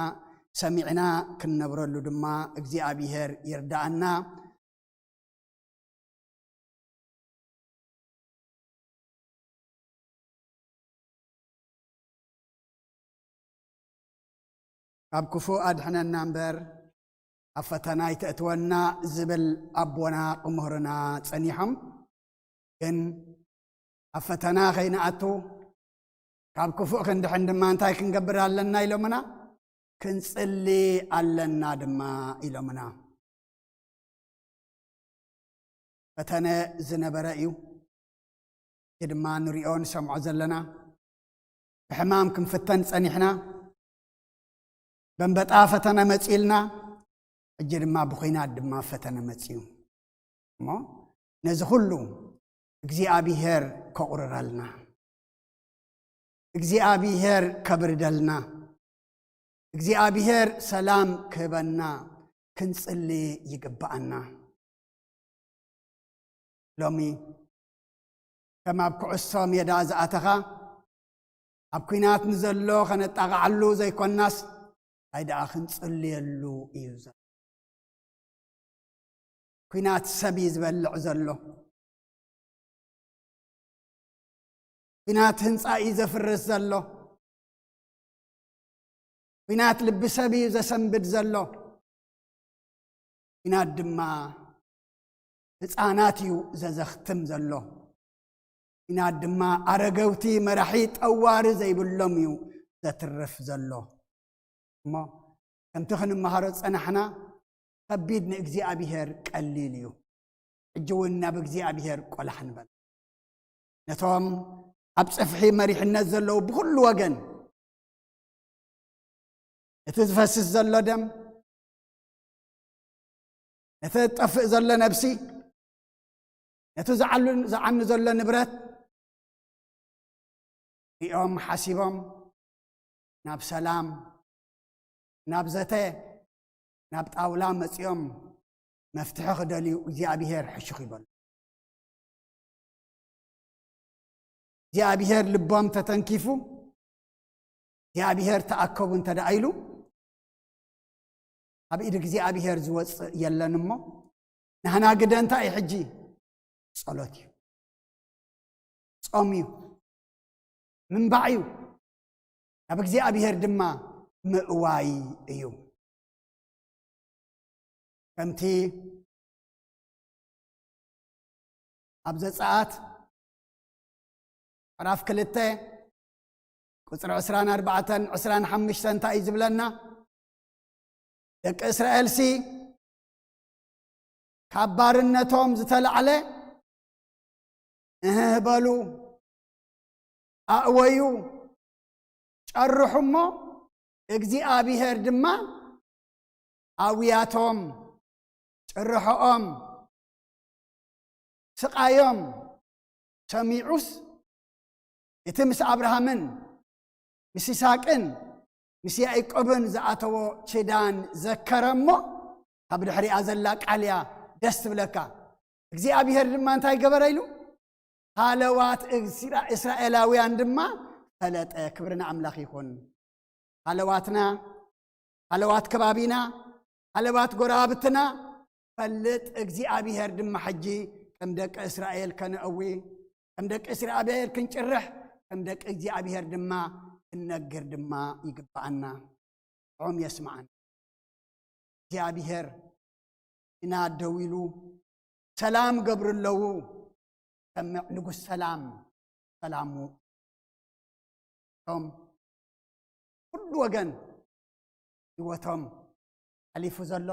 ሰሚዕና ክንነብረሉ ድማ እግዚኣብሔር ይርዳኣና። ካብ ክፉእ ኣድሕነና እምበር ኣብ ፈተና ኣይተእትወና ዝብል ኣቦና ክምህሩና ጸኒሖም። ግን ኣብ ፈተና ከይንኣቱ ካብ ክፉእ ክንድሕን ድማ እንታይ ክንገብር ኣለና ኢሎምና? ክንጽሊ ኣለና ድማ ኢሎምና። ፈተነ ዝነበረ እዩ። እዚ ድማ ንሪኦ ንሰምዖ ዘለና ብሕማም ክንፍተን ጸኒሕና፣ በንበጣ ፈተነ መጺእልና፣ ሕጂ ድማ ብኹናት ድማ ፈተነ መጺኡ። እሞ ነዚ ኩሉ እግዚኣብሔር ከቑርረልና፣ እግዚኣብሔር ከብርደልና፣ እግዚኣብሔር ሰላም ክህበና ክንጽሊ ይግብኣና። ሎሚ ከም ኣብ ኩዕሶ ሜዳ ዝኣተኻ ኣብ ኲናት ንዘሎ ከነጣቕዓሉ ዘይኮናስ፣ እንታይ ደኣ ክንጽልየሉ እዩ ዘሎ። ኲናት ሰብ እዩ ዝበልዕ ዘሎ። ኲናት ህንጻ እዩ ዘፍርስ ዘሎ። ኲናት ልቢ ሰብ እዩ ዘሰንብድ ዘሎ። ኲናት ድማ ህጻናት እዩ ዘዘኽትም ዘሎ። ኲናት ድማ ኣረገውቲ መራሒ ጠዋሪ ዘይብሎም እዩ ዘትርፍ ዘሎ። እሞ ከምቲ ክንመሃሮ ዝጸናሕና፣ ከቢድ ንእግዚኣብሔር ቀሊል እዩ። ሕጂ እውን ናብ እግዚኣብሔር ቆላሕ ንበል። ነቶም ኣብ ጽፍሒ መሪሕነት ዘለዉ ብኹሉ ወገን፣ ነቲ ዝፈስስ ዘሎ ደም፣ ነቲ ዝጠፍእ ዘሎ ነብሲ፣ ነቲ ዝዓሉ-፣ ዝዓኑ ዘሎ ንብረት ሪኦም ሓሲቦም ናብ ሰላም፣ ናብ ዘተ፣ ናብ ጣውላ መጺኦም መፍትሒ ክደልዩ እግዚኣብሔር ሕሹኽ ይበሉ። እግዚኣብሔር ልቦም ተተንኪፉ፣ እግዚኣብሔር ተኣከቡ እንተ ደኣ ኢሉ፣ ኣብ ኢድ እግዚኣብሔር ዝወጽእ የለን እሞ፣ ናህና ግደ እንታይ እዩ ሕጂ? ጸሎት እዩ። ጾም እዩ። ምንባዕ እዩ። ናብ እግዚኣብሔር ድማ ምእዋይ እዩ። ከምቲ ኣብ ዘጸኣት ምዕራፍ ክልተ ቁጽሪ ዕስራን ኣርባዕተን ዕስራን ሓሙሽተን እንታይ እዩ ዝብለና? ደቂ እስራኤልሲ ካብ ባርነቶም ዝተላዕለ እህህ በሉ፣ ኣእወዩ፣ ጨርሑ እሞ እግዚኣብሔር ድማ ኣውያቶም፣ ጭርሖኦም፣ ስቓዮም ሰሚዑስ፣ እቲ ምስ ኣብርሃምን ምስ ይስሐቅን ምስ ያዕቆብን ዝኣተዎ ኪዳን ዘከረ እሞ፣ ካብ ድሕሪኣ ዘላ ቃል እያ ደስ ትብለካ። እግዚኣብሔር ድማ እንታይ ገበረ ኢሉ? ሃለዋት እስራ-፣ እስራኤላውያን ድማ ፈለጠ። ክብሪ ንኣምላኽ ይኹን። ሃለዋትና፣ ሃለዋት ከባቢና፣ ሃለዋት ጎረባብትና ፈልጥ። እግዚኣብሔር ድማ ሕጂ ከም ደቂ እስራኤል ከነእዊ፣ ከም ደቂ እስራኤል ክንጭርሕ፣ ከም ደቂ እግዚኣብሔር ድማ ክንነግር ድማ ይግብኣና። ጥዑም የስምዓና። እግዚኣብሔር ኢና ደው ኢሉ፣ ሰላም ገብሩ ኣለዉ። ሰምዕ ንጉስ ሰላም፣ ሰላሙ እቶም ኩሉ ወገን ህይወቶም ሓሊፉ ዘሎ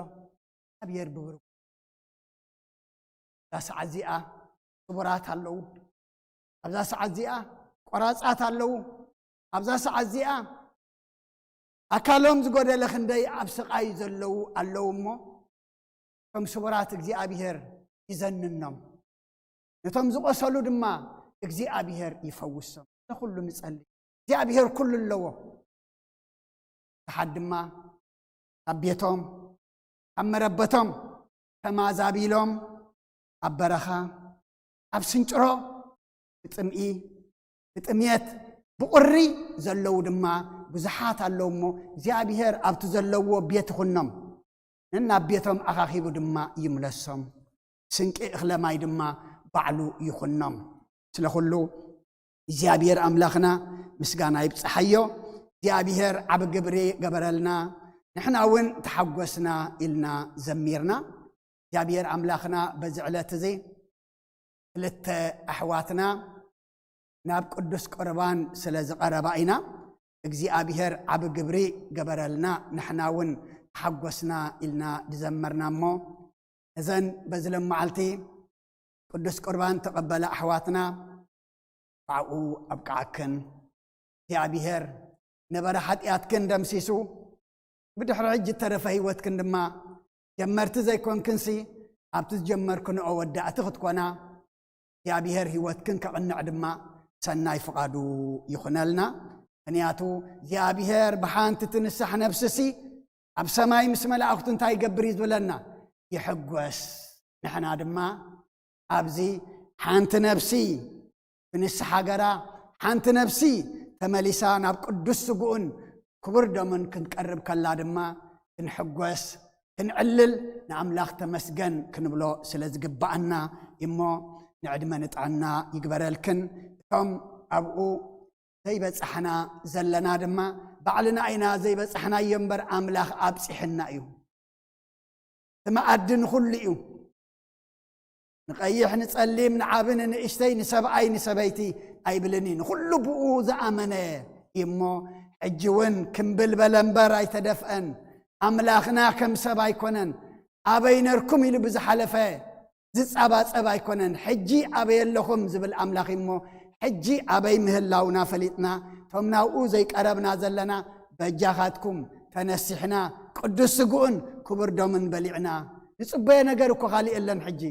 እግዚኣብሔር ብብሩ። ኣብዛ ሰዓት እዚኣ ስቡራት ኣለዉ። ኣብዛ ሰዓት እዚኣ ቆራጻት ኣለዉ። ኣብዛ ሰዓት እዚኣ ኣካሎም ዝጎደለ ክንደይ ኣብ ስቓይ ዘለዉ ኣለዉ እሞ፣ እቶም ስቡራት እግዚኣብሔር ይዘንኖም፣ ነቶም ዝቖሰሉ ድማ እግዚኣብሔር ይፈውሶም። ንኹሉ ንጸሊ። እግዚኣብሔር ኩሉ ኣለዎ። ብዙሓት ድማ ካብ ቤቶም፣ ካብ መረበቶም ተማዛቢሎም ኣብ በረኻ፣ ኣብ ስንጭሮ፣ ብጽምኢ፣ ብጥምየት፣ ብቑሪ ዘለዉ ድማ ብዙሓት ኣለዉ እሞ፣ እግዚኣብሔር ኣብቲ ዘለዎ ቤት ይኹኖም። ነናብ ቤቶም ኣኻኺቡ ድማ ይምለሶም። ስንቂ እኽለ ማይ ድማ ባዕሉ ይኹኖም። ስለ ኩሉ እግዚኣብሔር ኣምላኽና ምስጋና ይብጽሓዮ። እግዚኣብሔር ዓቢ ግብሪ ገበረልና፣ ንሕና እውን ተሓጎስና ኢልና ዘሚርና። እግዚኣብሔር ኣምላኽና በዚ ዕለት እዚ ክልተ ኣሕዋትና ናብ ቅዱስ ቁርባን ስለ ዝቐረባ ኢና። እግዚኣብሔር ዓቢ ግብሪ ገበረልና፣ ንሕና እውን ተሓጎስና ኢልና ዝዘመርና እሞ፣ እዘን በዚ ለመዓልቲ ቅዱስ ቁርባን ተቐበላ ኣሕዋትና፣ ብዓኡ ኣብቅዓክን። እግዚኣብሔር ነበረ ሓጢኣትክን ደምሲሱ፣ ብድሕሪ ሕጂ እተረፈ ህይወትክን ድማ፣ ጀመርቲ ዘይኮንክንሲ፣ ኣብቲ ዝጀመርክንኦ ወዳእቲ ክትኮና፣ እግዚኣብሔር ህይወትክን ከቕንዕ ድማ ሰናይ ፍቓዱ ይኹነልና። ምኽንያቱ እግዚኣብሔር ብሓንቲ ትንሳሕ ነፍስሲ ኣብ ሰማይ ምስ መላእኽቱ እንታይ ይገብር እዩ ዝብለና? ይሕጎስ። ንሕና ድማ ኣብዚ ሓንቲ ነፍሲ ብንስሓ ገራ ሓንቲ ነፍሲ ተመሊሳ ናብ ቅዱስ ስግኡን ክቡር ደሙን ክንቀርብ ከላ ድማ ክንሕጎስ፣ ክንዕልል፣ ንኣምላኽ ተመስገን ክንብሎ ስለ ዝግብኣና እሞ፣ ንዕድመ ንጥዕና ይግበረልክን። እቶም ኣብኡ ዘይበጻሕና ዘለና ድማ ባዕልና ኢና ዘይበጻሕናዮ እምበር ኣምላኽ ኣብጺሕና እዩ። እቲ መኣዲ ንኹሉ እዩ። ንቐይሕ፣ ንጸሊም፣ ንዓቢ፣ ንንእሽተይ፣ ንሰብኣይ፣ ንሰበይቲ ኣይብልን እዩ። ንኹሉ ብኡ ዝኣመነ እዩ እሞ፣ ሕጂ እውን ክምብል በለ እምበር ኣይተደፍአን። ኣምላኽና ከም ሰብ ኣይኮነን። ኣበይ ነርኩም ኢሉ ብዝሓለፈ ዝጸባጸብ ኣይኮነን። ሕጂ ኣበይ ኣለኹም ዝብል ኣምላኽ እዩ እሞ፣ ሕጂ ኣበይ ምህላውና ፈሊጥና፣ እቶም ናብኡ ዘይቀረብና ዘለና፣ በጃኻትኩም ተነሲሕና፣ ቅዱስ ስግኡን ክቡር ደሙን በሊዕና፣ ንጽበዮ ነገር እኮ ካልእ የለን። ሕጂ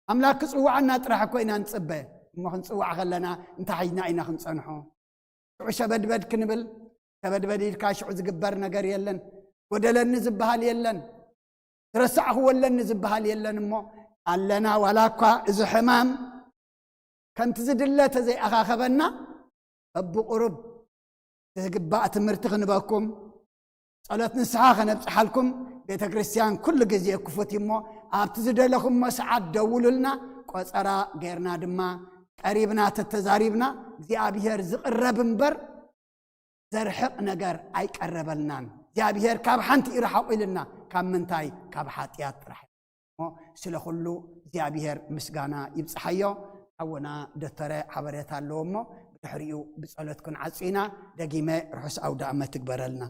ኣምላኽ ክጽውዓና ጥራሕ እኮ ኢና ንጽበ። እሞ ክንጽዋዕ ከለና እንታይ ሒዝና ኢና ክንጸንሖ? ሽዑ ሸበድበድ ክንብል፣ ሸበድበድ ኢልካ ሽዑ ዝግበር ነገር የለን። ጎደለኒ ዝበሃል የለን። ዝረሳዕኽዎ ኣለኒ ዝበሃል የለን። እሞ ኣለና፣ ዋላ እኳ እዚ ሕማም ከምቲ ዝድለ ተዘይኣኻኸበና፣ በብቁሩብ ዝግባእ ትምህርቲ ክንበኩም፣ ጸሎት ንስሓ ከነብጽሓልኩም፣ ቤተ ክርስቲያን ኩሉ ግዜ ክፉት እዩ እሞ፣ ኣብቲ ዝደለኹሞ ሰዓት ደውሉልና። ቆጸራ ጌርና ድማ ቀሪብና ተተዛሪብና፣ እግዚኣብሔር ዝቕረብ እምበር ዘርሕቕ ነገር ኣይቀረበልናን። እግዚኣብሔር ካብ ሓንቲ ይርሓቑ ኢልና፣ ካብ ምንታይ? ካብ ሓጢኣት ጥራሕ። እሞ ስለ ኩሉ እግዚኣብሔር ምስጋና ይብጽሓዮ። ሓውና ዶክተረ ሓበሬታ ኣለዎ እሞ፣ ብድሕሪኡ ብጸሎት ክንዓጹ ኢና። ደጊመ ርሑስ ኣውደ ኣመት ትግበረልና።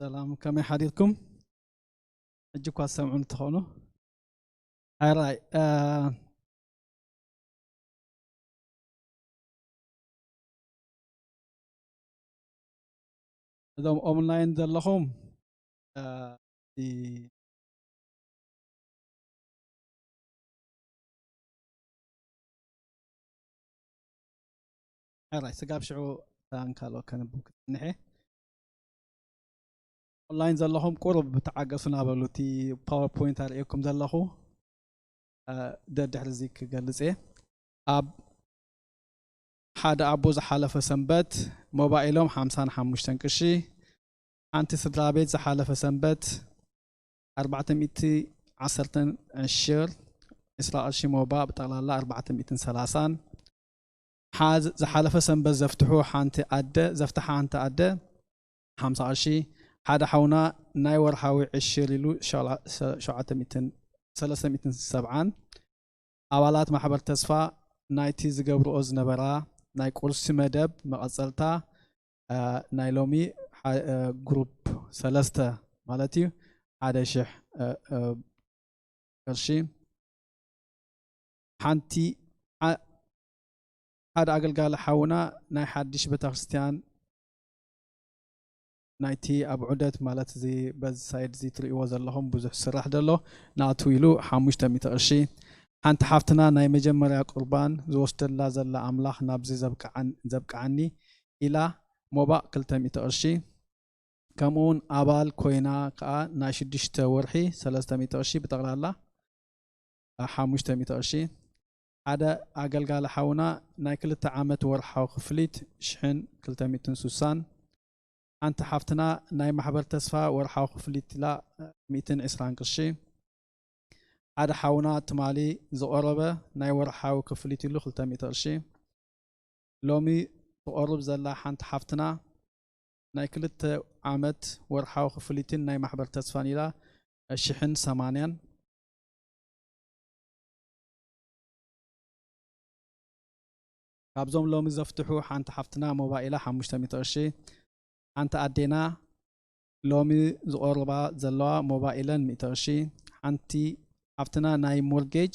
ሰላም፣ ከመይ ሓዲርኩም? ሕጂ እኳ ትሰምዑ እንትኾኑ። ኣራይ፣ እ፣ እዞም ኦንላይን ዘለኹም፣ እ፣ እቲ ሕራይ ስጋብ ሽዑ ታንካሎ ከንብብ ክትንሐ። ኦንላይን ዘለኹም ቁሩብ ብተዓገሱና በሉ። እቲ ፓወርፖይንት ኣርእየኩም ዘለኹ፣ እ፣ ደድሕሪ እዚ ክገልጽ እየ። ኣብ ሓደ ኣቦ ዝሓለፈ ሰንበት ሞባይሎም ሓምሳን ሓሙሽተን ቅርሺ፣ ሓንቲ ስድራ ቤት ዝሓለፈ ሰንበት ኣርባዕተ ሚእቲ ዓሰርተን ዕሽር፣ ዕስራ ቅርሺ ሞባ፣ ብጠቕላላ ኣርባዕተ ሚእትን ሰላሳን። ሓዝ-፣ ዝሓለፈ ሰንበት ዘፍትሑ ሓንቲ ኣደ፣ ዘፍትሓ ሓንቲ ኣደ ሓምሳ ቅርሺ፣ ሓደ ሓውና ናይ ወርሓዊ ዕሽር ኢሉ ሸላ-፣ ሸ-፣ ሸውዓተ ሚእትን፣ ሰለስተ ሚእትን ሰብዓን። ኣባላት ማሕበር ተስፋ ናይቲ ዝገብርኦ ዝነበራ ናይ ቁርሲ መደብ መቐጸልታ፣ እ፣ ናይ ሎሚ ሓ-፣ እ፣ ግሩፕ ሰለስተ ማለት እዩ፣ ሓደ ሽሕ፣ እ፣ እ፣ ቅርሺ። ሓንቲ፣ ሓ-፣ ሓደ ኣገልጋሊ ሓውና ናይ ሓድሽ ቤተክርስትያን ናይቲ ኣብ ዑደት ማለት እዚ በዚ ሳይድ እዚ ትርእይዎ ዘለኹም ብዙሕ ስራሕ ደሎ ናቱ ኢሉ ሓሙሽተ ሚእቲ ቅርሺ። ሓንቲ ሓፍትና ናይ መጀመርያ ቁርባን ዝወስደላ ዘላ ኣምላኽ ናብዚ ዘብቅዓን-፣ ዘብቅዓኒ ኢላ ሞባእ ክልተ ሚእቲ ቅርሺ። ከምኡውን ኣባል ኮይና ከኣ ናይ ሽዱሽተ ወርሒ ሰለስተ ሚእቲ ቅርሺ፣ ብጠቕላላ ሓሙሽተ ሚእቲ ቅርሺ። ሓደ ኣገልጋሊ ሓውና ናይ ክልተ ዓመት ወርሓዊ ክፍሊት ሽሕን ክልተ ሚእትን ሱሳን። ሓንቲ ሓፍትና ናይ ማሕበር ተስፋ ወርሓዊ ክፍሊት ኢላ ሚእትን ዕስራን ቅርሺ። ሓደ ሓውና ትማሊ ዝቐረበ ናይ ወርሓዊ ክፍሊት ኢሉ ክልተ ሚእቲ ቅርሺ። ሎሚ ትቐርብ ዘላ ሓንቲ ሓፍትና ናይ ክልተ ዓመት ወርሓዊ ክፍሊትን ናይ ማሕበር ተስፋን ኢላ ሽሕን ሰማንያን። ካብዞም ሎሚ ዘፍትሑ ሓንቲ ሓፍትና ሞባይላ ሓሙሽተ ሚእቲ ቅርሺ፣ ሓንቲ ኣዴና ሎሚ ዝቐርባ ዘለዋ ሞባይለን ሚእቲ ቅርሺ፣ ሓንቲ ሓፍትና ናይ ሞርጌጅ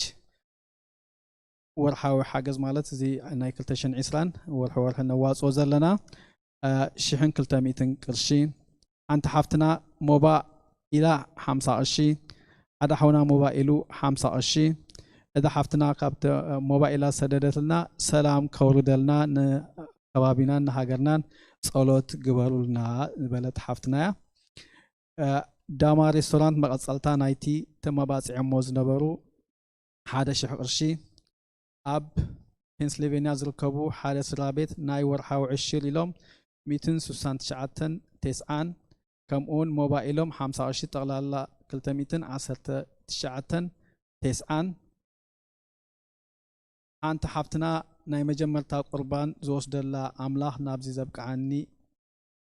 ወርሓዊ ሓገዝ ማለት እዚ ናይ ክልተ ሽሕን ዕስራን ወርሒ ወርሒ ነዋፅኦ ዘለና፣ እ፣ ሽሕን ክልተ ሚእትን ቅርሺ። ሓንቲ ሓፍትና ሞባ ኢላ ሓምሳ ቅርሺ፣ ሓደ ሓውና ሞባ ኢሉ ሓምሳ ቅርሺ። እዛ ሓፍትና ካብቲ ሞባ ኢላ ዝሰደደትልና ሰላም ከውርደልና ንከባቢናን ንሃገርናን ጸሎት ግበሩልና ዝበለት ሓፍትና እያ። እ፣ ዳማ ሬስቶራንት መቐጸልታ ናይቲ ተመባጺዖሞ ዝነበሩ ሓደ ሽሕ ቅርሺ። ኣብ ፔንስልቬንያ ዝርከቡ ሓደ ስድራ ቤት ናይ ወርሓዊ ዕሽር ኢሎም ሚእትን ስሳን ትሽዓተን ቴስዓን፣ ከምኡውን ሞባይሎም ሓምሳ ቅርሺ፣ ጠቕላላ ክልተ ሚእትን ዓሰርተ ትሽዓተን ቴስዓን። ሓንቲ ሓፍትና ናይ መጀመርታ ቁርባን ዝወስደላ ኣምላኽ ናብዚ ዘብቅዓኒ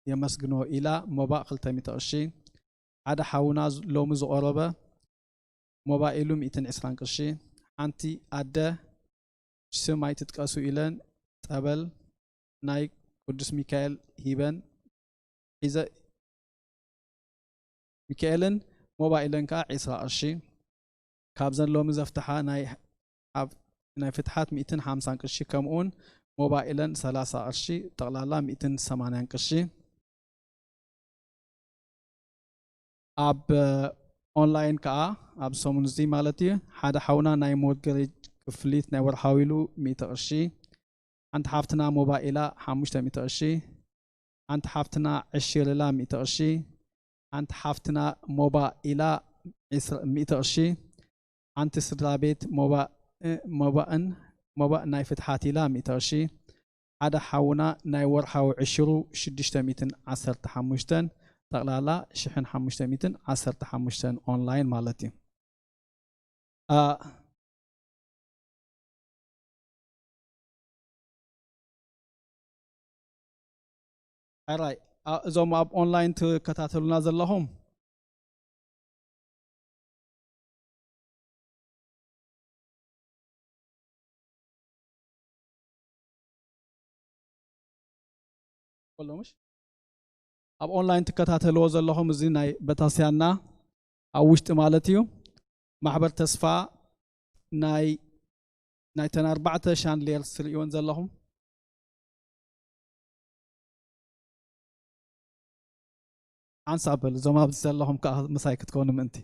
የመስግኖ ኢላ ሞባእ ክልተ ሚእቲ ቅርሺ። ሓደ ሓውና ዝ-፣ ሎሚ ዝቐረበ ሞባይሉ ሚእትን ዕስራን ቅርሺ። ሓንቲ ኣደ ስም ኣይትጥቀሱ ኢለን ጸበል ናይ ቅዱስ ሚካኤል ሂበን ሒዘ-፣ ሚካኤልን ሞባይለን ከኣ ዕስራ ቅርሺ። ካብዘን ሎሚ ዘፍትሓ ናይ፣ ኣብ ናይ ፍትሓት ሚእትን ሓምሳን ቅርሺ፣ ከምኡውን ሞባይለን ሰላሳ ቅርሺ፣ ጠቕላላ ሚእትን ሰማንያን ቅርሺ። ኣብ ኦንላይን ከኣ ኣብ ሰሙን እዚ ማለት እዩ፣ ሓደ ሓውና ናይ ሞርጌጅ ክፍሊት ናይ ወርሓዊ ኢሉ ሚእቲ ቅርሺ፣ ሓንቲ ሓፍትና ሞባይላ ሓሙሽተ ሚእቲ ቅርሺ፣ ሓንቲ ሓፍትና ዕሽር ኢላ ሚእቲ ቅርሺ፣ ሓንቲ ሓፍትና ሞባ ኢላ ዕስራ፣ ሚእቲ ቅርሺ፣ ሓንቲ ስድራ ቤት ሞባ፣ እ፣ ሞባእን፣ ሞባእ ናይ ፍትሓት ኢላ ሚእቲ ቅርሺ፣ ሓደ ሓውና ናይ ወርሓዊ ዕሽሩ ሽዱሽተ ሚእትን ዓሰርተ ሓሙሽተን፣ ጠቕላላ ሽሕን ሓሙሽተ ሚእትን ዓሰርተ ሓሙሽተን ኦንላይን ማለት እዩ። ኣ፣ ሕራይ፣ ኣ፣ እዞም ኣብ ኦንላይን ትከታተሉና ዘለኹም፣ ከሎ ምሽ ኣብ ኦንላይን ትከታተልዎ ዘለኹም፣ እዚ ናይ በታስያና ኣብ ውሽጢ ማለት እዩ፣ ማሕበር ተስፋ ናይ፣ ናይተን ኣርባዕተ ሻንድሊየርስ ትርእይወን ዘለኹም፣ ሓንሳብ በሉ፣ እዞም ኣብዚ ዘለኹም ከዓ ምሳይ ክትኮኑ ምእንቲ።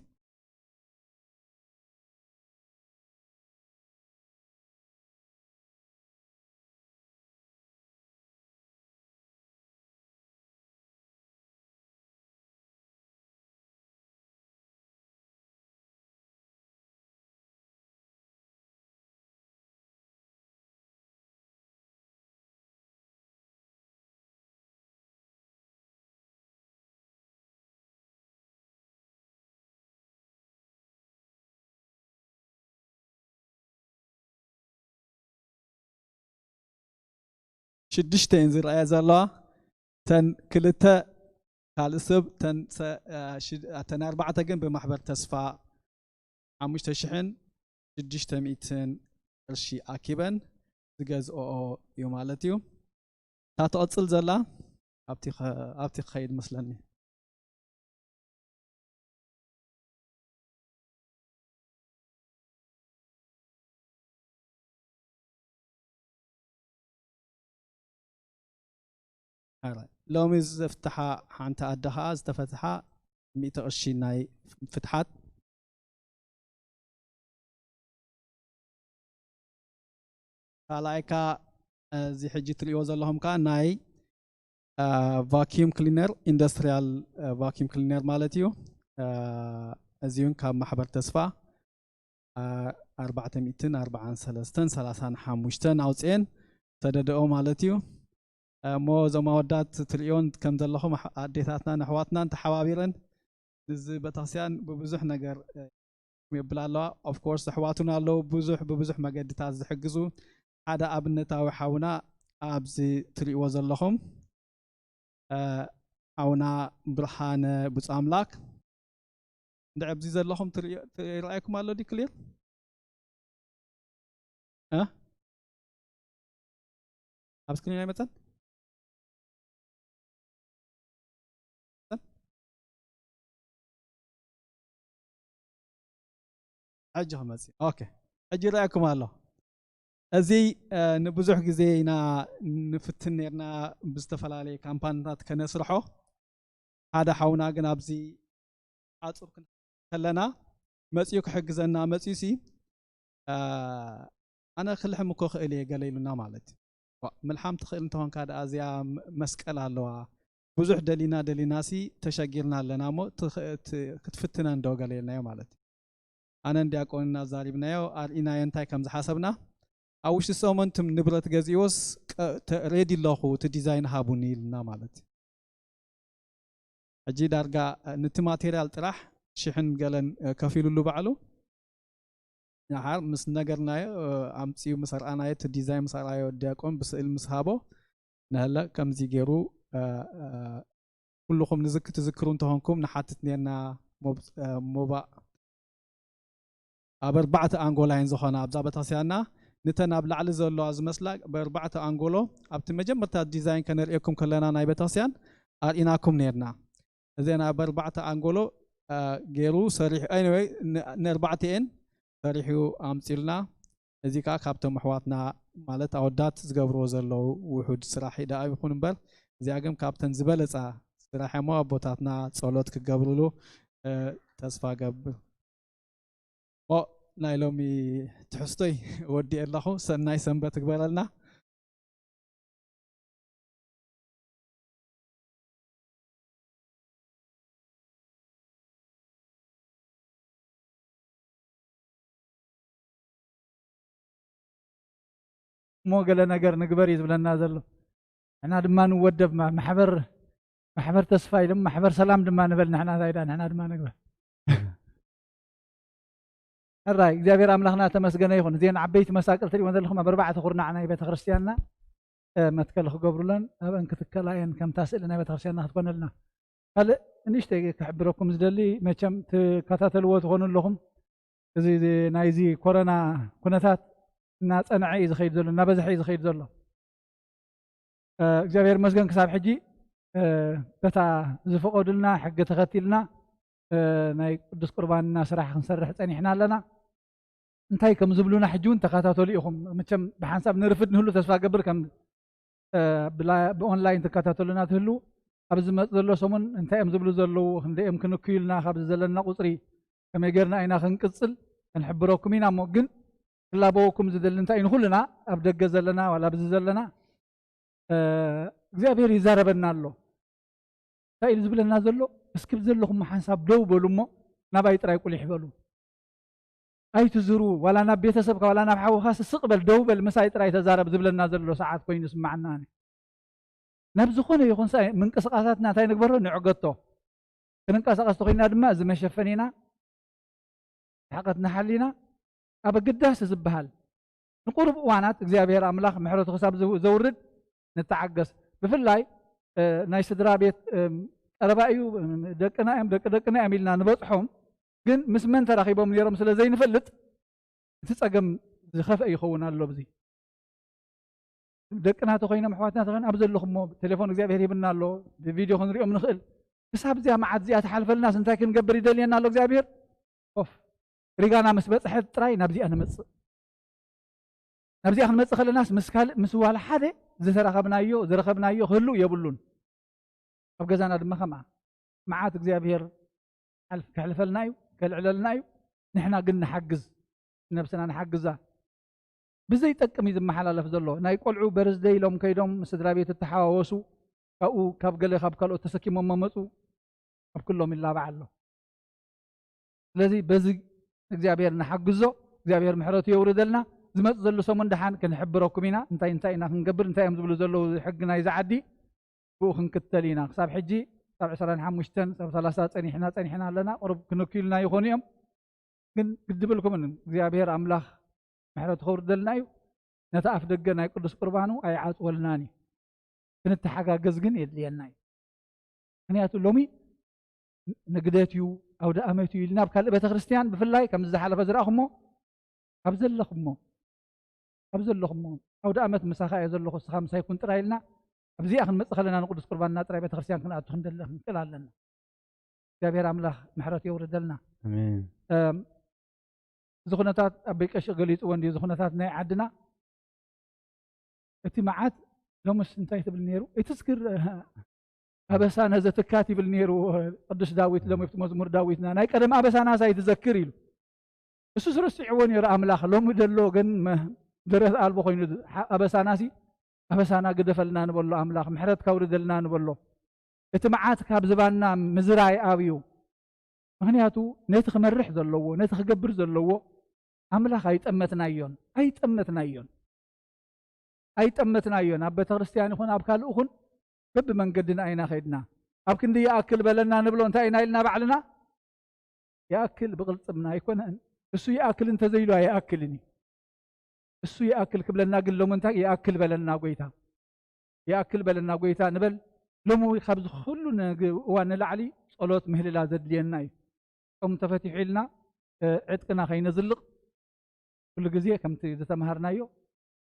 ሽዱሽተ እየን ዝረኣያ ዘለዋ። ተን ክልተ ካልእ ሰብ፣ ተን ሰ-፣ እ፣ ሽድ-፣ እተን ኣርባዕተ ግን ብማሕበር ተስፋ ሓሙሽተ ሽሕን ሽዱሽተ ሚእትን ቅርሺ ኣኪበን ዝገዝኦኦ እዩ ማለት እዩ። እታ ትቕጽል ዘላ ኣብቲ ኸ-፣ ኣብቲ ክኸይድ መስለኒ። ኣረ፣ ሎሚ ዘፍትሓ ሓንቲ ኣደ ኸዓ ዝተፈትሓ ሚእቲ ቅርሺ ናይ ፍትሓት። ካልኣይ ከኣ፣ እዚ ሕጂ ትርእይዎ ዘለኹም ከኣ ናይ፣ እ፣ ቫኪዩም ክሊነር፣ ኢንዱስትሪያል፣ እ፣ ቫኪዩም ክሊነር ማለት እዩ። እ፣ እዚ እውን ካብ ማሕበር ተስፋ፣ እ፣ ኣርባዕተ ሚእትን ኣርባዓን ሰለስተን ሰላሳን ሓሙሽተን ኣውፅኤን ሰደደኦ ማለት እዩ። እሞ እዞም ኣወዳት ትርእዮን ከም ዘለኹም ኣሕ-፣ ኣዴታትናን ኣሕዋትናን ተሓባቢረን ንዚ ቤተክርስትያን ብብዙሕ ነገር፣ እ፣ የብላ ኣለዋ። ኦፍ ኮርስ ኣሕዋቱን ኣለዉ ብዙሕ፣ ብብዙሕ መገድታት ዝሕግዙ። ሓደ ኣብነታዊ ሓውና ኣብዚ ትርእይዎ ዘለኹም፣ እ፣ ሓውና ብርሃነ ብፁዕ ኣምላክ። እንድዒ ኣብዚ ዘለኹም ትርእዮ-፣ ይረኣየኩም ኣሎ ድዩ ክሊር? እ? ኣብ ስክሪን ኣይመጸን? ሕጂ ክመጽእ። ኦኬ። ሕጂ ይረኣየኩም ኣሎ። እዚ፣ እ፣ ንብዙሕ ግዜ ኢና ንፍትን ነርና ብዝተፈላለየ ካምፓኒታት ከነስርሖ። ሓደ ሓውና ግን ኣብዚ ሓጹር ክንከለና መጺኡ ክሕግዘና መጺኡ ሲ፣ እ፣ ኣነ ክልሕም እኮ ክእል እየ ገለ ኢሉና ማለት እዩ። ዋ፣ ምልሓም ትኽእል እንተኾንካ ደኣ እዚኣ ም-፣ መስቀል ኣለዋ። ብዙሕ ደሊና ደሊና ሲ ተሸጊርና ኣለና እሞ ትኽ-፣ ት-፣ ክትፍትነን ዶ ገለ ኢልናዮ ማለት እዩ። ኣነን ዲያቆንን ኣዛሪብናዮ፣ ኣርኢናዮ እንታይ ከም ዝሓሰብና። ኣብ ውሽጢ ሰሙን ትም ንብረት ገዚእዎስ ቀ-፣ ተ-፣ ሬዲ ኣለኹ፣ እቲ ዲዛይን ሃቡኒ ኢልና ማለት እዩ። ሕጂ ዳርጋ፣ እ፣ ነቲ ማቴርያል ጥራሕ ሽሕን ገለን፣ እ፣ ከፊሉሉ ባዕሉ። ደሓር ምስ ነገርናዮ፣ እ፣ ኣምጺኡ ምስ ኣርኣናዮ፣ እቲ ዲዛይን ምስ ኣርኣዮ ዲያቆን ብስእል ምስ ሃቦ፣ ንሀለ ከምዚ ገይሩ፣ እ፣ እ፣ ኩልኹም ንዝክ-፣ ትዝክሩ እንተኾንኩም ንሓትት ኔርና ሞብ-፣ እ፣ ሞባእ ኣብ ኣርባዕተ ኣንጎላ እየን ዝኾና ኣብዛ ቤተክርስትያንና። ነተን ኣብ ላዕሊ ዘለዋ ዝመስላ ብኣርባዕተ ኣንጎሎ ኣብቲ መጀመርታ ዲዛይን ከነርእየኩም ከለና ናይ ቤተክርስትያን ኣርኢናኩም ኔርና። እዘን ኣብ ኣርባዕተ ኣንጎሎ፣ እ፣ ገይሩ ሰሪሑ፣ ኤኒወይ፣ ን-፣ ንኣርባዕተ እየን ሰሪሑ ኣምጺልና። እዚ ከኣ ካብቶም ኣሕዋትና ማለት ኣወዳት ዝገብርዎ ዘለዉ ውሑድ ስራሕ ደኣ ይኹን እምበር፣ እዚኣ ግን ካብተን ዝበለጻ ስራሕ እሞ ኣቦታትና ጸሎት ክገብርሉ፣ እ፣ ተስፋ ገብር። ኦ፣ ናይ ሎሚ ትሕዝቶይ ወዲኤ ኣለኹ። ሰናይ ሰንበት ይግበረልና። እሞ ገለ ነገር ንግበር እዩ ዝብለና ዘሎ። ንሕና ድማ ንወደብ፣ ማ-፣ ማሕበር፣ ማሕበር ተስፋ ኢሎም ማሕበር ሰላም ድማ ንበል። ንሕና እንታይ ደኣ ንሕና ድማ ንግበር። ሕራይ እግዚኣብሔር ኣምላኽና ተመስገነ ይኹን። እዚአን ዓበይቲ መሳቅል ትሪእወን ዘለኹም ኣብ ኣርባዕተ ኩርናዕ ናይ ቤተክርስትያንና፣ እ፣ መትከል ክገብሩለን ኣብአን ክትከላ እየን፣ ከምታ ስእሊ ናይ ቤተክርስትያንና ክትኮነልና። ካልእ ንእሽተይ ክሕብረኩም ዝደሊ፣ መቸም ትከታተልዎ ትኾኑ ኣለኹም። እዚ፣ እዚ ናይዚ ኮሮና ኩነታት እናጸንዐ እዩ ዝኸይድ ዘሎ፣ እናበዝሐ እዩ ዝኸይድ ዘሎ። እ፣ እግዚኣብሔር ይመስገን ክሳብ ሕጂ፣ እ፣ በታ ዝፈቐዱልና ሕጊ ተኸቲልና፣ እ፣ ናይ ቅዱስ ቁርባንና ስራሕ ክንሰርሕ ጸኒሕና ኣለና። እንታይ ከም ዝብሉና ሕጂ እውን ተኸታተሉ ኢኹም። መቸም ብሓንሳብ ንርፍድ ንህሉ ተስፋ ገብር ከም፣ እ፣ ብላ-፣ ብኦንላይን ትከታተሉና ትህሉ ኣብ ዝመጽእ ዘሎ ሰሙን እንታይ እዮም ዝብሉ ዘለዉ፣ ክንደይ እዮም ክንክዩልና፣ ካብዚ ዘለና ቁጽሪ ከመይ ጌርና ኢና ክንቅጽል፣ ክንሕብረኩም ኢና። እሞ ግን ክላበወኩም ዝደሊ እንታይ እዩ፣ ንኹልና ኣብ ደገ ዘለና ዋላ ኣብዚ ዘለና፣ እ፣ እግዚኣብሔር ይዛረበና ኣሎ። እንታይ እዩ ዝብለና ዘሎ? እስኪ ብዘለኹም ሓንሳብ ደው በሉ እሞ ናባይ ጥራይ ቁሊሕ በሉ። ኣይትዝሩ፣ ዋላ ናብ ቤተሰብካ ዋላ ናብ ሓውኻስ ስቕ በል፣ ደው በል፣ ምሳይ ጥራይ ተዛረብ ዝብለና ዘሎ ሰዓት ኮይኑ ይስምዓና። ናብ ዝኾነ ይኹን ሰ-፣ ምንቅስቓሳትና እንታይ ንግበሮ? ንዕገቶ። ክንንቀሳቐስ ተኾይና ድማ እዚ መሸፈኒና፣ ርሕቀት ንሓሊና፣ ኣብ ኣገዳሲ ዝበሃል ንቁሩብ እዋናት እግዚኣብሔር ኣምላኽ ምሕረቱ ክሳብ ዘው-፣ ዘውርድ ንተዓገስ። ብፍላይ፣ እ፣ ናይ ስድራ ቤት፣ እም፣ ቀረባ እዩ፣ እም፣ ደቅና እዮም፣ ደቂ ደቅና እዮም ኢልና ንበጽሖም፣ ግን ምስ መን ተራኺቦም ነይሮም ስለ ዘይንፈልጥ፣ እቲ ጸገም ዝኸፍአ ይኸውን ኣሎ። ኣብዚ ደቅና ተኾይኖም፣ ኣሕዋትና ተኾይኖም፣ ኣብ ዘለኹሞ ቴሌፎን እግዚኣብሔር ሂብና ኣሎ፣ ብቪድዮ ክንሪኦም ንኽእል። ክሳብ እዚኣ መዓት እዚኣ ትሓልፈልናስ እንታይ ክንገብር ይደልየና ኣሎ እግዚኣብሔር? ኦፍ፣ ሪጋና ምስ በጽሐት ጥራይ ናብዚኣ ንመጽእ። ናብዚኣ ክንመጽእ ከለናስ ምስ ካልእ፣ ምስ ዋላ ሓደ ዝተራኸብናዮ፣ ዝረኸብናዮ ክህልው የብሉን። ኣብ ገዛና ድማ ከምኣ። መዓት እግዚኣብሔር ሓልፍ-፣ ከሕልፈልና እዩ፣ ከልዕለልና እዩ። ንሕና ግን ንሓግዝ፣ ነብስና ንሓግዛ። ብዘይጠቅም እዩ ዝመሓላለፍ ዘሎ። ናይ ቆልዑ በርዝደይ ኢሎም ከይዶም ምስ ስድራ ቤት እተሓዋወሱ፣ ካብኡ፣ ካብ ገለ ካብ ካልኦት ተሰኪሞሞ መጹ፣ ኣብ ኩሎም ይላባዕ ኣሎ። ስለዚ በዚ እግዚኣብሔር ንሓግዞ፣ እግዚኣብሔር ምሕረቱ የውርደልና። ዝመጽእ ዘሎ ሰሙን ደሓን ክንሕብረኩም ኢና። እንታይ እንታይ ኢና ክንገብር፣ እንታይ እዮም ዝብሉ ዘለዉ ሕጊ ናይዚ ዓዲ፣ ብኡ ክንክተል ኢና። ክሳብ ሕጂ፣ ክሳብ ዕስራን ሓሙሽተን፣ ክሳብ ሰላሳ ጸኒሕና፣ ጸኒሕና ኣለና። ቁሩብ ክንክዩልና ይኾኑ እዮም። ግን ግዲ ብልኩምን፣ እግዚኣብሔር ኣምላኽ ምሕረቱ ከውርደልና እዩ። ነቲ ኣፍ ደገ ናይ ቅዱስ ቁርባኑ ኣይዓጽወልናን እዩ። ክንተሓጋገዝ ግን የድልየና እዩ። ምኽንያቱ ሎሚ ንግደት እዩ፣ ኣውደ ኣመት እዩ ኢልና ኣብ ካልእ ቤተ ክርስቲያን ብፍላይ ከምዚ ዝሓለፈ ዝረኣኹሞ፣ ኣብ ዘለኹሞ፣ ኣብ ዘለኹሞ፣ ኣውደ ኣመት ምሳኻ እየ ዘለኹ፣ እስኻ ምሳይ ኩን ጥራይ ኢልና ኣብዚኣ ክንመጽእ ከለና ንቅዱስ ቁርባንና ጥራይ ቤተ ክርስቲያን ክንኣቱ ክንደሊ ክንክእል ኣለና። እግዚኣብሔር ኣምላኽ ምሕረት የውርደልና። ኣሜን። እም፣ እዚ ኩነታት ኣቦይ ቀሺ ገሊጽዎ እንድዩ፣ እዚ ኩነታት ናይ ዓድና። እቲ መዓት ሎምስ እንታይ ትብል ነይሩ? እቲ ዝክር ኣበሳነ ዘትካት ይብል ነይሩ ቅዱስ ዳዊት። ሎሚ ኣብቲ መዝሙር ዳዊትና ናይ ቀደም ኣበሳናስ ኣይትዘክር ኢሉ። እሱስ ረሲዕዎ ነይሩ ኣምላኽ። ሎሚ ደሎ ግን መ-፣ ደረት ኣልቦ ኮይኑ፣ ሓ-፣ ኣበሳናሲ ኣበሳና ግደፈልና ንበሎ ኣምላኽ፣ ምሕረትካ ኣውርደልና ንበሎ። እቲ መዓት ካብ ዝባንና ምዝራይ ኣብዩ። ምኽንያቱ ነቲ ክመርሕ ዘለዎ፣ ነቲ ክገብር ዘለዎ ኣምላኽ ኣይጠመትናዮን፣ ኣይጠመትናዮን፣ ኣይጠመትናዮን። ኣብ ቤተ ክርስቲያን ይኹን ኣብ ካልእ ይኹን በብመንገድና ኢና ኸይድና። ኣብ ክንዲ ይኣክል በለና ንብሎ እንታይ ኢና ኢልና ባዕልና? ይኣክል ብቕልጽምና ኣይኮነን። እሱ ይኣክል እንተዘይሉ ኣይኣክልን እዩ። እሱ ይኣክል ክብለና ግን ሎሚ እንታይ ይኣክል በለና ጎይታ። ይኣክል በለና ጎይታ ንበል። ሎሚ ካብዚ ኩሉ ነግ-፣ እዋን ንላዕሊ ጸሎት ምህልላ ዘድልየና እዩ። ጾም ተፈቲሑ ኢልና፣ እ፣ ዕጥቅና ከይነዝልቕ ኩሉ ግዜ ከምቲ ዝተምሃርናዮ